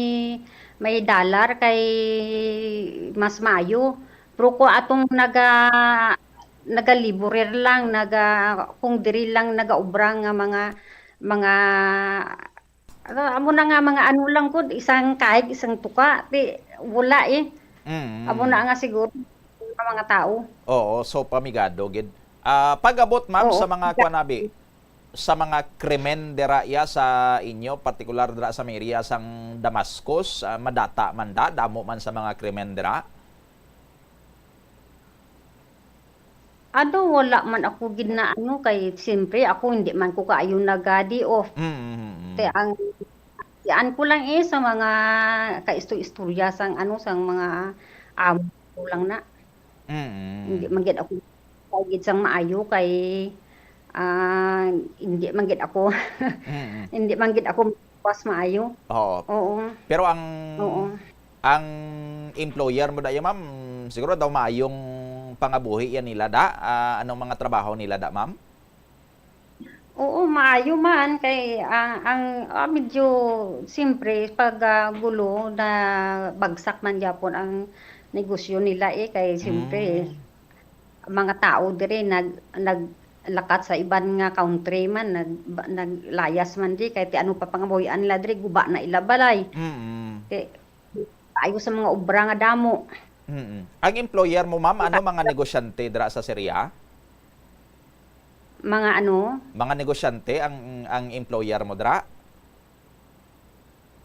may dollar kay mas maayo. Pero kung atong naga-, nagaliburir lang, naga-, kung diri lang nagaubra nga mga, mga, ano, amo na nga mga ano lang gud, isang kahig, isang tuka, ti, wala eh. Mm. Amo na nga siguro ang mga tao. Oo, so pamigado gid. Ah, pag-abot, ma'am, Oo. sa mga kuan abi, sa mga krimen dira iya sa inyo, partikular dira sa may area sang Damascus, ah, madata man da, damo man sa mga krimen dira? Ano, wala man ako gid na ano, kay siyempre ako hindi man ko kaayo naga-day off. Mm, mm, mm. Kaya ang, yan ko lang eh, sa mga kaisto-istorya sang ano, sang mga amo ko lang na. Mm. Hindi man gid ako gid sang maayo kay, ah, hindi man gid ako, Mm. hindi man gid ako mas maayo. Oo. Oo. Pero ang, Oo. ang employer mo da, ya, ma'am, siguro daw maayong pangabuhi yan nila da. Ah, anong mga trabaho nila da, ma'am? Oo, maayo man kay, ah, ang, ah, medyo, siyempre, pag, ah, gulo na bagsak man gyapon ang negosyo nila, eh, kay siyempre, Mm. ang mga tao diri nag-, naglakat sa iban nga country man, nag-, ba-, naglayas man di, kay ti ano pa pangabuhian nila diri, guba na ila balay. Mm. Kay, ayo sa mga obra nga damo. Mm. Ang employer mo, ma'am, ano Kita- mga negosyante dira sa Syria? Mga ano? Mga negosyante ang, ang employer mo dira?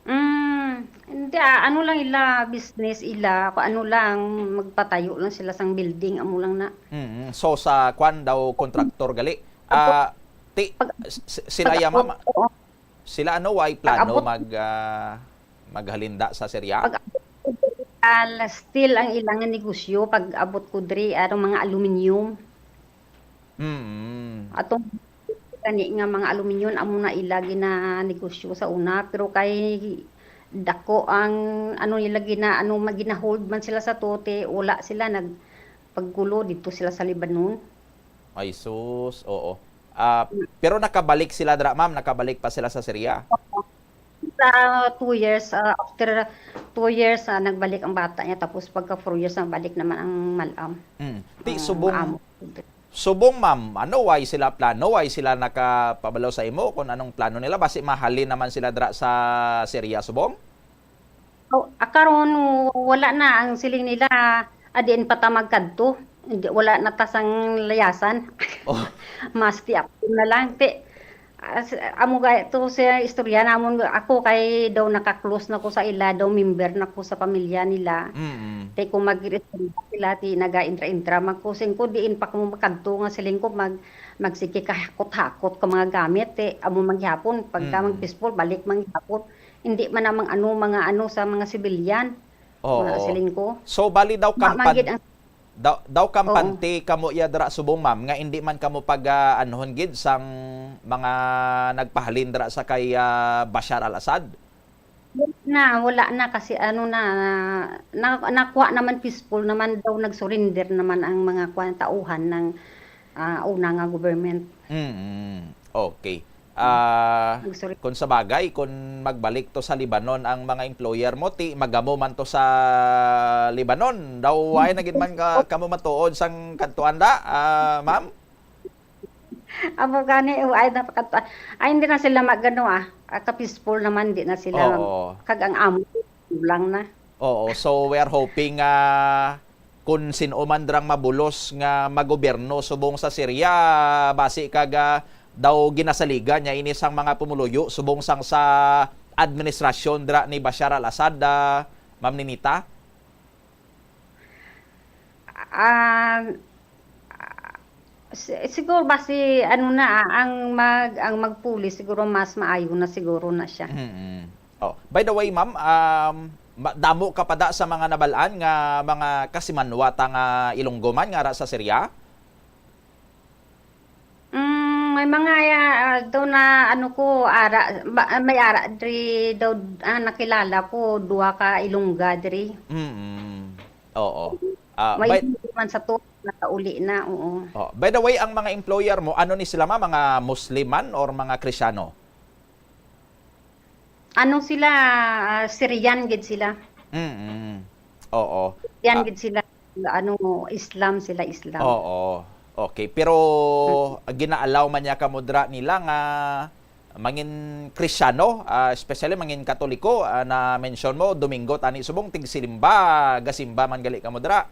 Mm, hindi, ah, ano lang ila, business ila, kung ano lang, magpatayo lang sila sang building, amo lang na. Mm, so, sa kwan daw, contractor gali. Pag-, Ah, ti-, pag-, s-, s-, sila ya, pag-abot, ma'am, oo. sila ano, way plano Pag-abot. mag, ah, maghalinda sa Syria? Pag-abot ko diri, ah, steel ang ilang negosyo, pag-abot ko diri, arong mga aluminium. Mm. Atong gani nga mga aluminyon, amo na ila ginanegosyo sa una, pero kay dako ang ano nila gina-, ano, ma-, gina-hold man sila sa tote, wala sila, nagpaggulo dito sila sa Lebanon. Ay, sus, oo. Ah, pero nakabalik sila dira, ma'am? Nakabalik pa sila sa Syria? Sa two years, ah, after two years, ah, nagbalik ang bata niya, tapos pagka four years, nagbalik naman ang malam. Mm. Ti, Ang subong, maamo. subong, ma'am, ano, way sila plano, way sila nakapabalo sa imo kung anong plano nila? Basi mahalin naman sila dira sa Syria, subong? Oh, ah, karon, wala na ang siling nila, ah, diin pa ta magkadto. Hindi, wala na ta sang layasan. Oh. Mas ti ako na lang, ti, ah, s-, amo ga to sa istorya namon, ako kay daw naka-close na ko sa ila, daw member na ko sa pamilya nila. Mm. Ti kung mag-iristorya sila, ti naga-intra-intra man ko, sing ko, diin pa kamo makadto nga siling ko, mag-, magsige ka hakot-hakot ka mga gamit, ti amo man gihapon, pagka Mm. mag-peaceful, balik man gihapon. Hindi man namang ano, mga ano sa mga civilian, Oo. mga siling ko. So, bali daw Ma-, kampan-, magid ang daw, daw Oo. kampante kamo iya dira subong, ma'am, nga hindi man kamo pag, ah, anuhon gid sang mga nagpahalin dira sa kay, ah, Bashar al-Assad? Na, wala na kasi ano na, na, nakuha naman, peaceful naman daw, nag-surrender naman ang mga kwan, tauhan ng, ah, una nga government. Mm, okay. Ah, Ang suri- kung sa bagay, kung magbalik to sa Lebanon ang mga employer mo, ti magamo man to sa Lebanon. Daw, ay na gid man ka, kamo matuod sang kadtuan da, ah, ma'am? Amo gani, oh, ay, napakadtuan. Ay, hindi na sila magano, ah. Ah, ka-peaceful naman, di na sila mag-, Oo. kag ang amo, kulang na. Oo, so we are hoping, ah, kung sin-o man drang mabulos nga magobyerno subong sa Syria, basi kag, ah, daw ginasaligan niya ini sang mga pumuluyo subong sang sa administrasyon dira ni Bashar al-Assad, ah, Ma'am Ninita? Ah, si-, siguro basi ano na, ah, ang mag-, ang magpuli siguro mas maayo na siguro na siya. Mm. Oh, by the way, ma'am, um, ma-, damo ka pa da sa mga nabal-an nga mga kasimanwa ta nga Ilonggo man nga ara sa Syria? Mm, may mga, ah, daw na ano ko, ara, ba, may ara diri daw, ah, nakilala ko, duha ka Ilongga diri. Mm. Oo. Ah, May by hindi man sa to, nakauli na, oo. Oh, by the way, ang mga employer mo, ano ni sila, ma-, mga Muslim man or mga Kristiyano? Ano sila, ah, Syrian gid sila. Mm. Oo. Syrian Ah. gid sila. Ano, Islam sila, Islam. Oo. Okay. Pero Mm. gina-allow man niya kamo dira nila nga mangin Kristiyano, ah, especially mangin Katoliko, ah, na-mention mo, Domingo tani subong tigsilimba, gasimba man gali kamo dira?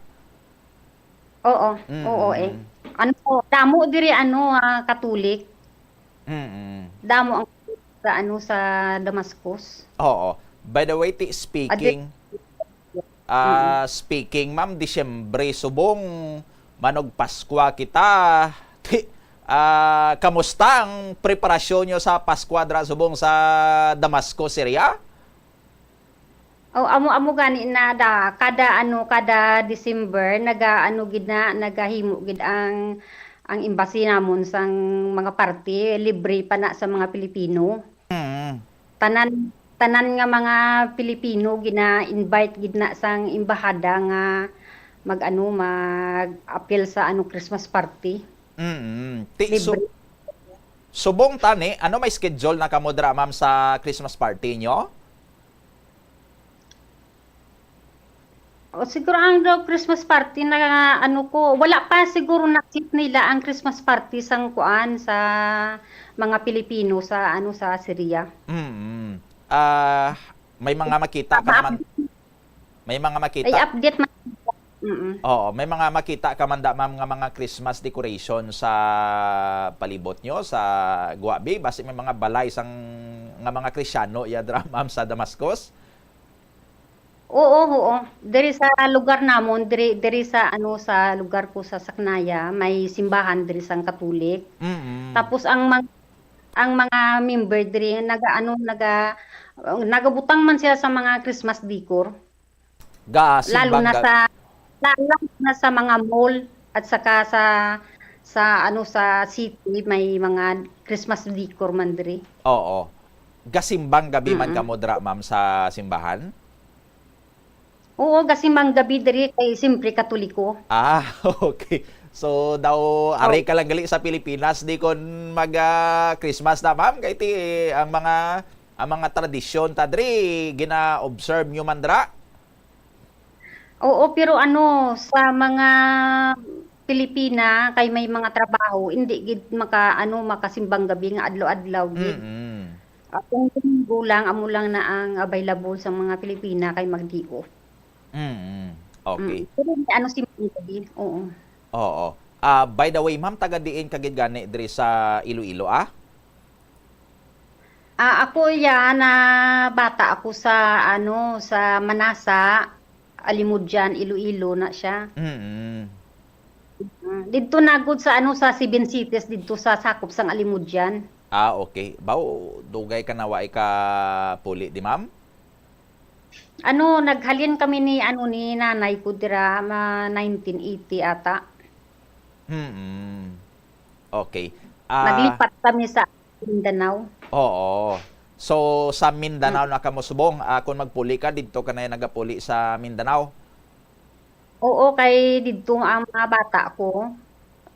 Oo, Mm. oo, eh. Ano, damo diri, ano, ah, Katolik. Mm. Damo ang sa, ano, sa Damascus. Oo. By the way, ti, Adi- speaking, ah, Mm. speaking, ma'am, Disyembre subong, manog Paskwa kita. Ti, ah, kamusta ang preparasyon nyo sa Paskwa dira subong sa Damascus, Syria? Oh, amo, amo gani na da, kada, ano, kada December, naga, ano gid na, nagahimo gid ang, ang embassy namon sang mga party, libre pa na sa mga Pilipino. Mm. Tanan, tanan nga mga Pilipino gina-invite gid na sang embahada nga mag, ano, mag-appeal sa, ano, Christmas party. Mm. Ti-, su-, Libre. Subong tani, ano, may schedule na kamo dira, ma'am, sa Christmas party nyo? O, siguro ang daw Christmas party na, ano ko, wala pa siguro na-set nila ang Christmas party sang kuan sa mga Pilipino sa, ano, sa Syria. Mm. Ah, may mga makita ka Ma-, naman, may mga makita. Ay, update man. Mm. Oo, may mga makita ka man da, ma'am, nga mga Christmas decoration sa palibot nyo, sa Guabi? Basi may mga balay sang, nga mga Kristiyano, iya dira, ma'am, sa Damascus? Oo, oo. Diri sa lugar namon, diri, diri sa, ano, sa lugar ko sa Saknaya, may simbahan diri sang Katolik. Mm. Tapos ang mga, ang mga member diri, naga-, ano, naga-, nagabutang man sila sa mga Christmas decor. Ga Lalo simbang na ga- sa, la-, lalo na sa mga mall at saka sa, sa, ano, sa city, may mga Christmas decor man diri. Oo. Gasimbang gabi man Mm. kamo dira, ma'am, sa simbahan? Oo, gasimbang gabi diri kay siyempre Katoliko. Ah, okay. So, daw, ari ka lang gali sa Pilipinas, di kon mag, ah, Christmas na, ma'am, kay ti, ang mga, ang mga tradisyon ta diri, gina-observe nyo man dira? Oo, pero ano, sa mga Pilipina, kay may mga trabaho, hindi gid maka, ano, makasimbang gabi nga adlaw-adlaw gid. Mm-mm. Ah, kung Domingo lang, amo lang na ang available sa mga Pilipina kay mag-day off. Mm-mm. Okay. Mm. Pero may ano, simbang gabi, oo. Oo. Ah, by the way, ma'am, taga diin ka gid gani diri sa Iloilo, ah? Ah, ako, ya, na bata ako sa, ano, sa Manasa, Alimodian, Iloilo na siya. Mm. Ah, didto na gud sa, ano, sa Seven Cities, didto sa sakop sang Alimodian. Ah, okay. Baw, dugay ka na wa ka puli di, ma'am? Ano, naghalin kami ni, ano, ni nanay ko dira, ma nineteen eighty ata. Mm. Okay. Ah, Naglipat kami sa Mindanao. Oo. So, sa Mindanao Mm. na kamo subong, ah, kung magpuli ka, didto ka na nagapuli sa Mindanao? Oo, kay didto ang mga bata ko.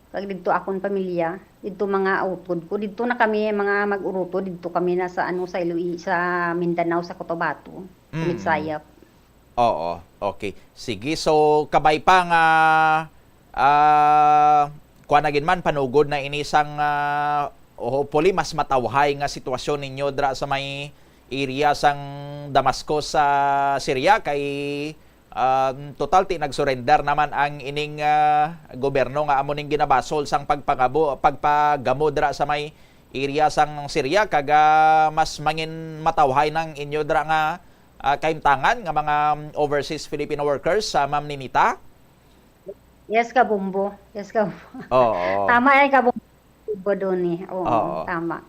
Kag didto akon pamilya. Didto mga utod ko. Didto na kami mga mag-urutod. Didto kami na sa, ano, sa Iloilo, sa Mindanao, sa Cotabato, sa Mm. Midsayap. Oo, okay. Sige, so kabay pa nga, ah, kuan na gid man, panugod na ini sang, ah, hopefully mas matawhay nga sitwasyon ninyo dira sa may area sang Damascus sa Syria kay, ah, total ti nag-surrender naman ang ining, ah, gobyerno nga amo ning ginabasol sang pagpangabo, pagpagamo dira sa may area sang Syria kag, ah, mas mangin matawhay nang inyo dira nga ah, kahimtangan nga mga, um, overseas Filipino workers, ah, Ma'am Ninita? Yes, kabumbo. Yes, kabumbo. Oo. Tama ay kabumbo, Donnie. Oo, Oo. tama.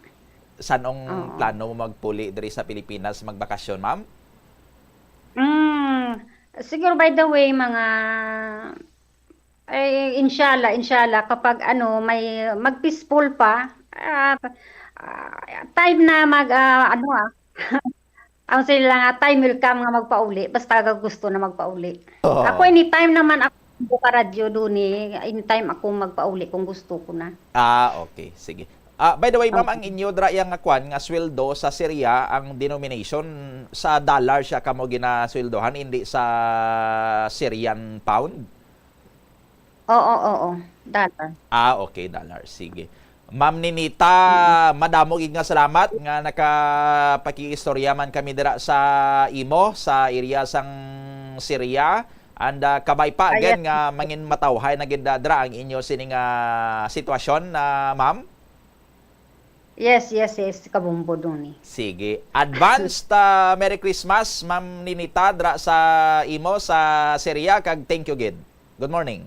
San ang Oo. plano mo magpuli diri sa Pilipinas, magbakasyon, ma'am? Mm, siguro, by the way, mga, ay, inshallah, inshallah, kapag, ano, may mag-peaceful pa, ah, ah, time na mag, ah, ano, ah, ang sila nga, time will come nga magpauli, basta ka gusto na magpauli. Oo. Ako, anytime naman ako, buka radyo dun eh, anytime ako magpauli kung gusto ko na. Ah, okay. Sige. Ah, by the way, ma'am, Okay. ang inyo dra yang nga kwan nga sweldo sa Syria, ang denomination sa dollar siya kamo ginasweldohan, hindi sa Syrian pound? Oo, oo. Dollar. Ah, okay, dollar. Sige. Ma'am Ninita, Mm. madamo gid nga salamat nga nakapakiistorya man kami dira sa imo, sa area sang Syria. And, ah, kabay pa Ah, again yes. nga mangin matawhay na gid, ah, dira ang inyo sining, ah, sitwasyon, ah, ma'am. Yes, yes, yes, kabumbo dun eh. Sige. Advanced, ah, Merry Christmas, Ma'am Ninita, dra sa imo sa Syria, kag thank you gid. Good morning.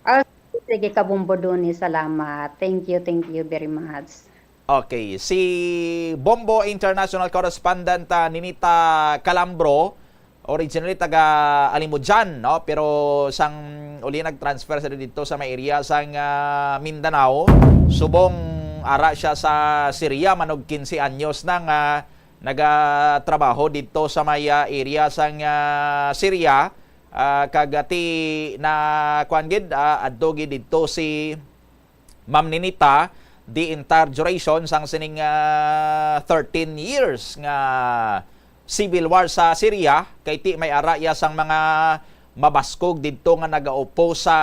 Ah, sige, kabumbo dun eh. Salamat. Thank you, thank you very much. Okay. Si Bombo International Correspondent, ah, Ninita Calambro, originally taga Alimodian, no? Pero sang uli nag-transfer sa dito sa may area sang, ah, Mindanao. Subong ara siya sa Syria, manog quince anyos na nga nagatrabaho dito sa may, ah, area sang, ah, Syria. Ah, kag ti na kuan gid, ah, adto gid dito si Ma'am Ninita, the entire duration sang sining, ah, thirteen years nga civil war sa Syria, kay ti may ara iya sang mga mabaskog didto nga nagaoppose sa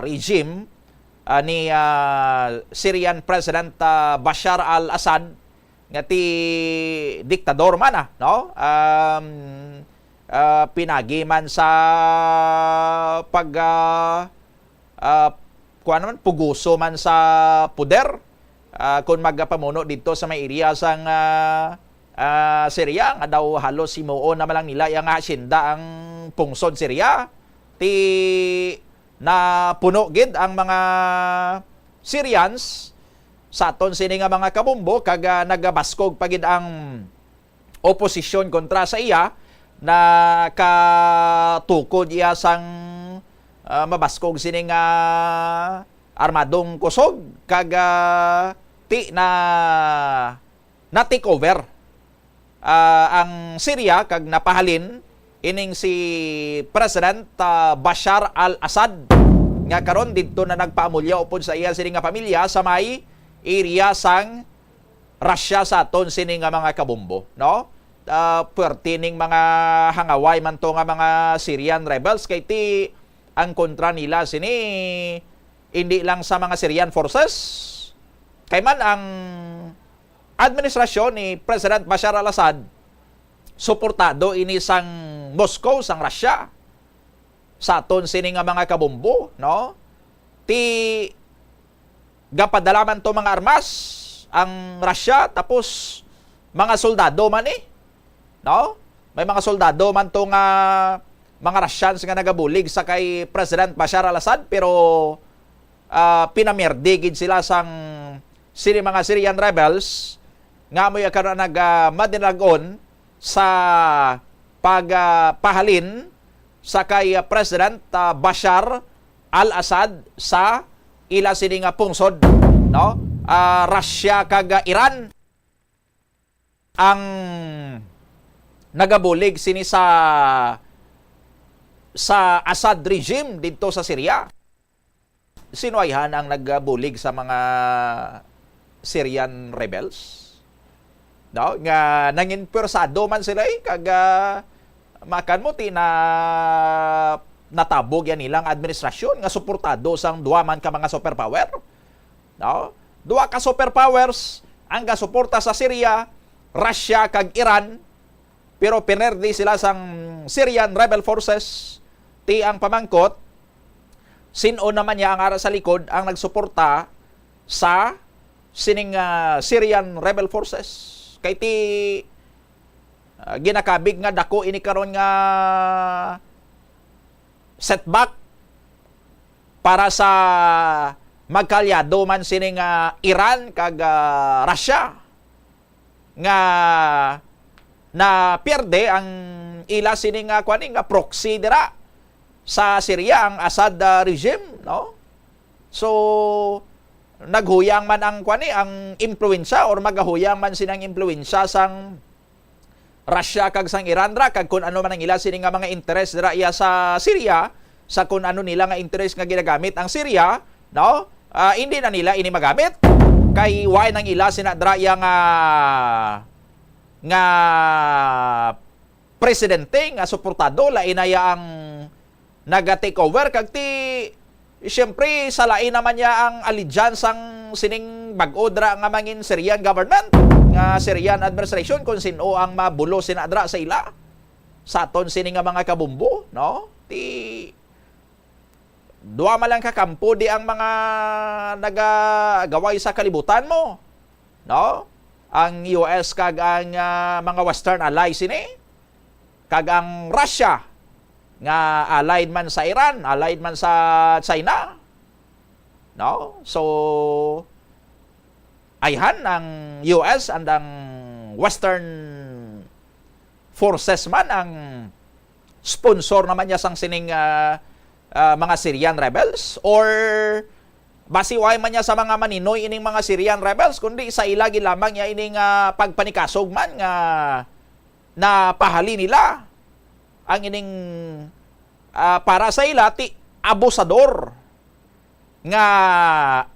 regime, ah, ni, ah, Syrian President, ah, Bashar al-Assad, nga ti diktador man, ah, no? Um, ah, pinagi man sa pag, ah, ah, kuwan naman, puguso man sa puder, ah, kung magapamuno dito sa may area sang, ah, ah, Syria, nga daw halos himuon naman lang nila iya nga hacienda ang pungsod Syria. Ti napuno gid ang mga Syrians sa aton sini nga mga kabumbo, kag, ah, nagabaskog pa gid ang oposisyon kontra sa iya, nakatukod iya sang, ah, mabaskog sini nga armadong kusog, kag, ah, ti na, na-take over, ah, ang Syria, kag napahalin ining si President, ah, Bashar al-Assad. nga karon didto na nagpaamulya upod sa iya sini nga pamilya sa may area sang Russia sa aton sini nga mga kabombo, no? Ah, puwerte ning mga hangaway man to nga mga Syrian rebels, kay ti ang kontra nila sini indi lang sa mga Syrian forces, kay man ang administrasyon ni President Bashar al-Assad suportado ini sang Moscow, sang Russia, sa aton sini nga mga kabombo, no? Ti gapadala man to mga armas ang Russia, tapos mga soldado man ni, no? May mga soldado man to nga mga Russians nga nagabulig sa kay President Bashar al-Assad, pero, ah, pinamerde gid sila sang sini mga Syrian rebels nga amoy karon nag, ah, madinagon sa pag, ah, pahalin sa kay, ah, President, ah, Bashar al-Assad sa ila sini nga pungsod, no? Ah, Russia kag, ah, Iran ang nagabulig sini sa, sa Assad regime didto sa Syria. Sino ayhan ang nagabulig sa mga Syrian rebels? No? Nga nangin pwersado man sila, eh, kag, ah, makan mo, ti na natabog yan nilang administrasyon nga suportado sang duha man ka mga superpower. No? Duha ka superpowers ang gasuporta sa Syria, Russia kag Iran, pero pinerdi sila sang Syrian rebel forces. Ti ang pamangkot, sin-o naman niya ang ara sa likod ang nagsuporta sa sining, ah, Syrian rebel forces? Kay ti, ah, ginakabig nga dako ini karon nga setback para sa magkaalyado man sini nga Iran kag, ah, Russia, nga napierde ang ila sini nga, kuwan ni, nga proxy dira sa Syria, ang Assad, ah, regime, no? So, naghuyang man ang, kuwan ni, ang impluwensya, or magahuyang man sini ang impluwensya sang Russia kag sang Iran ra, kag kun ano man ang ila sini nga mga interes dira iya sa Syria, sa kun ano nila nga interes nga ginagamit ang Syria, no? Ah, hindi na nila ini magamit. Kay wala nang ila sina dira iya nga, nga presidente nga suportado, lain na iya ang naga-take over, kag ti, siyempre, sa lain naman niya ang allegiance sang sining bag-o dira nga mangin Syrian government, nga Syrian administration, kung sin-o ang mabulos sina dira sa ila, sa aton sini nga mga kabombo, no? Ti, duha man lang ka kampo di ang mga nagagaway sa kalibutan mo, no? Ang U S kag ang, ah, mga Western allies sini, kag ang Russia, nga allied man sa Iran, allied man sa China, no? So, ayhan ang U S and ang Western forces man ang sponsor naman niya sang sining, ah, ah, mga Syrian rebels, or basi wala man niya sa mga maninoy ining mga Syrian rebels, kundi sa ila gid lamang niya ining, ah, pagpanikasog man nga napahalin nila ang ining, ah, para sa ila ti abusador nga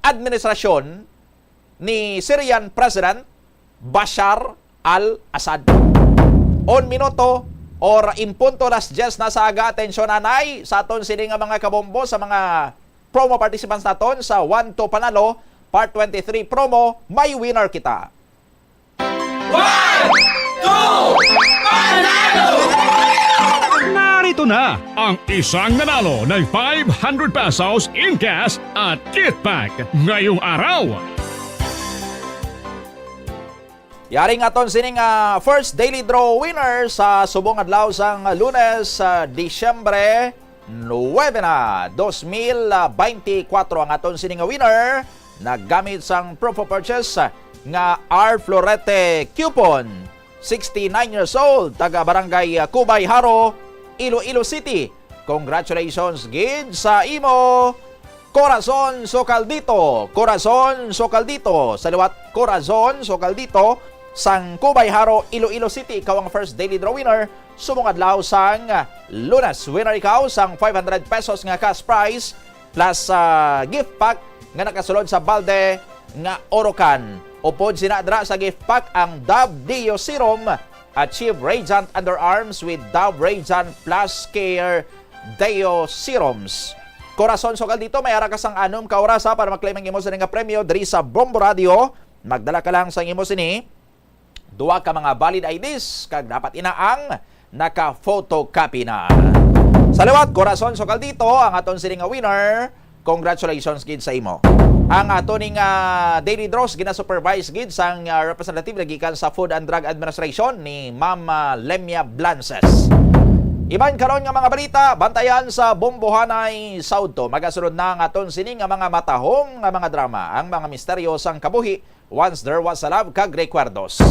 administrasyon ni Syrian President Bashar al-Assad. Un minuto or in punto las diyes na sa aga, atensyon anay sa aton sini nga mga kabombo sa mga promo participants naton sa One to Panalo Part twenty-three promo, may winner kita. One, two, panalo! Narito na ang isang nanalo ng five hundred pesos in cash at gift bag ngayong araw. Yari nga aton sining, ah, first daily draw winner sa subong adlaw sang Lunes, sa Disyembre nuwebe na, dos mil beintikwatro. Ang aton sini nga winner naggamit sang proof of purchase nga R Florete coupon, sixty-nine years old, taga Barangay Cubay Jaro, Iloilo City. Congratulations gid sa imo, Corazon Socaldito. Corazon Socaldito. Sa liwat, Corazon Socaldito, sang Cubay Jaro, Iloilo City. Ikaw ang first daily draw winner subong adlaw sang Lunes. Winner ikaw sang five hundred pesos nga cash prize plus sa gift pack nga nakasulod sa balde nga Orocan. Upod sina dira sa gift pack ang Dove Deo Serum, Achieve Radiant Underarms with Dove Radiant Plus Care Deo Serums. Korason, sugal dito, may ara ka sang anom ka oras, ha, para maklaim ang imo sini nga premyo diri sa Bombo Radio. Magdala ka lang sa imo sini, duha ka mga valid I Ds, kag dapat ina ang naka-photocopy na. Sa liwat, korason, sugal dito ang aton sini nga winner. Congratulations gid sa imo. Ang ato ning, ah, daily draws ginasupervise gid sang, ah, representative na gikan sa Food and Drug Administration ni Ma'am, ah, Lemia Blances. Iban karon nga mga balita, bantayan sa Bombohanay Saudto. Magasunod na ang aton sini nga mga matahom nga mga drama, ang mga misteryo sang kabuhi, Once There Was a Love, kag Recuerdos.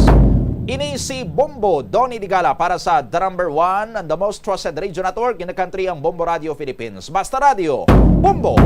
Ini si Bombo Donny Digala para sa The Number One and the Most Trusted Radio Network in the country, ang Bombo Radio Philippines. Basta Radio, Bombo!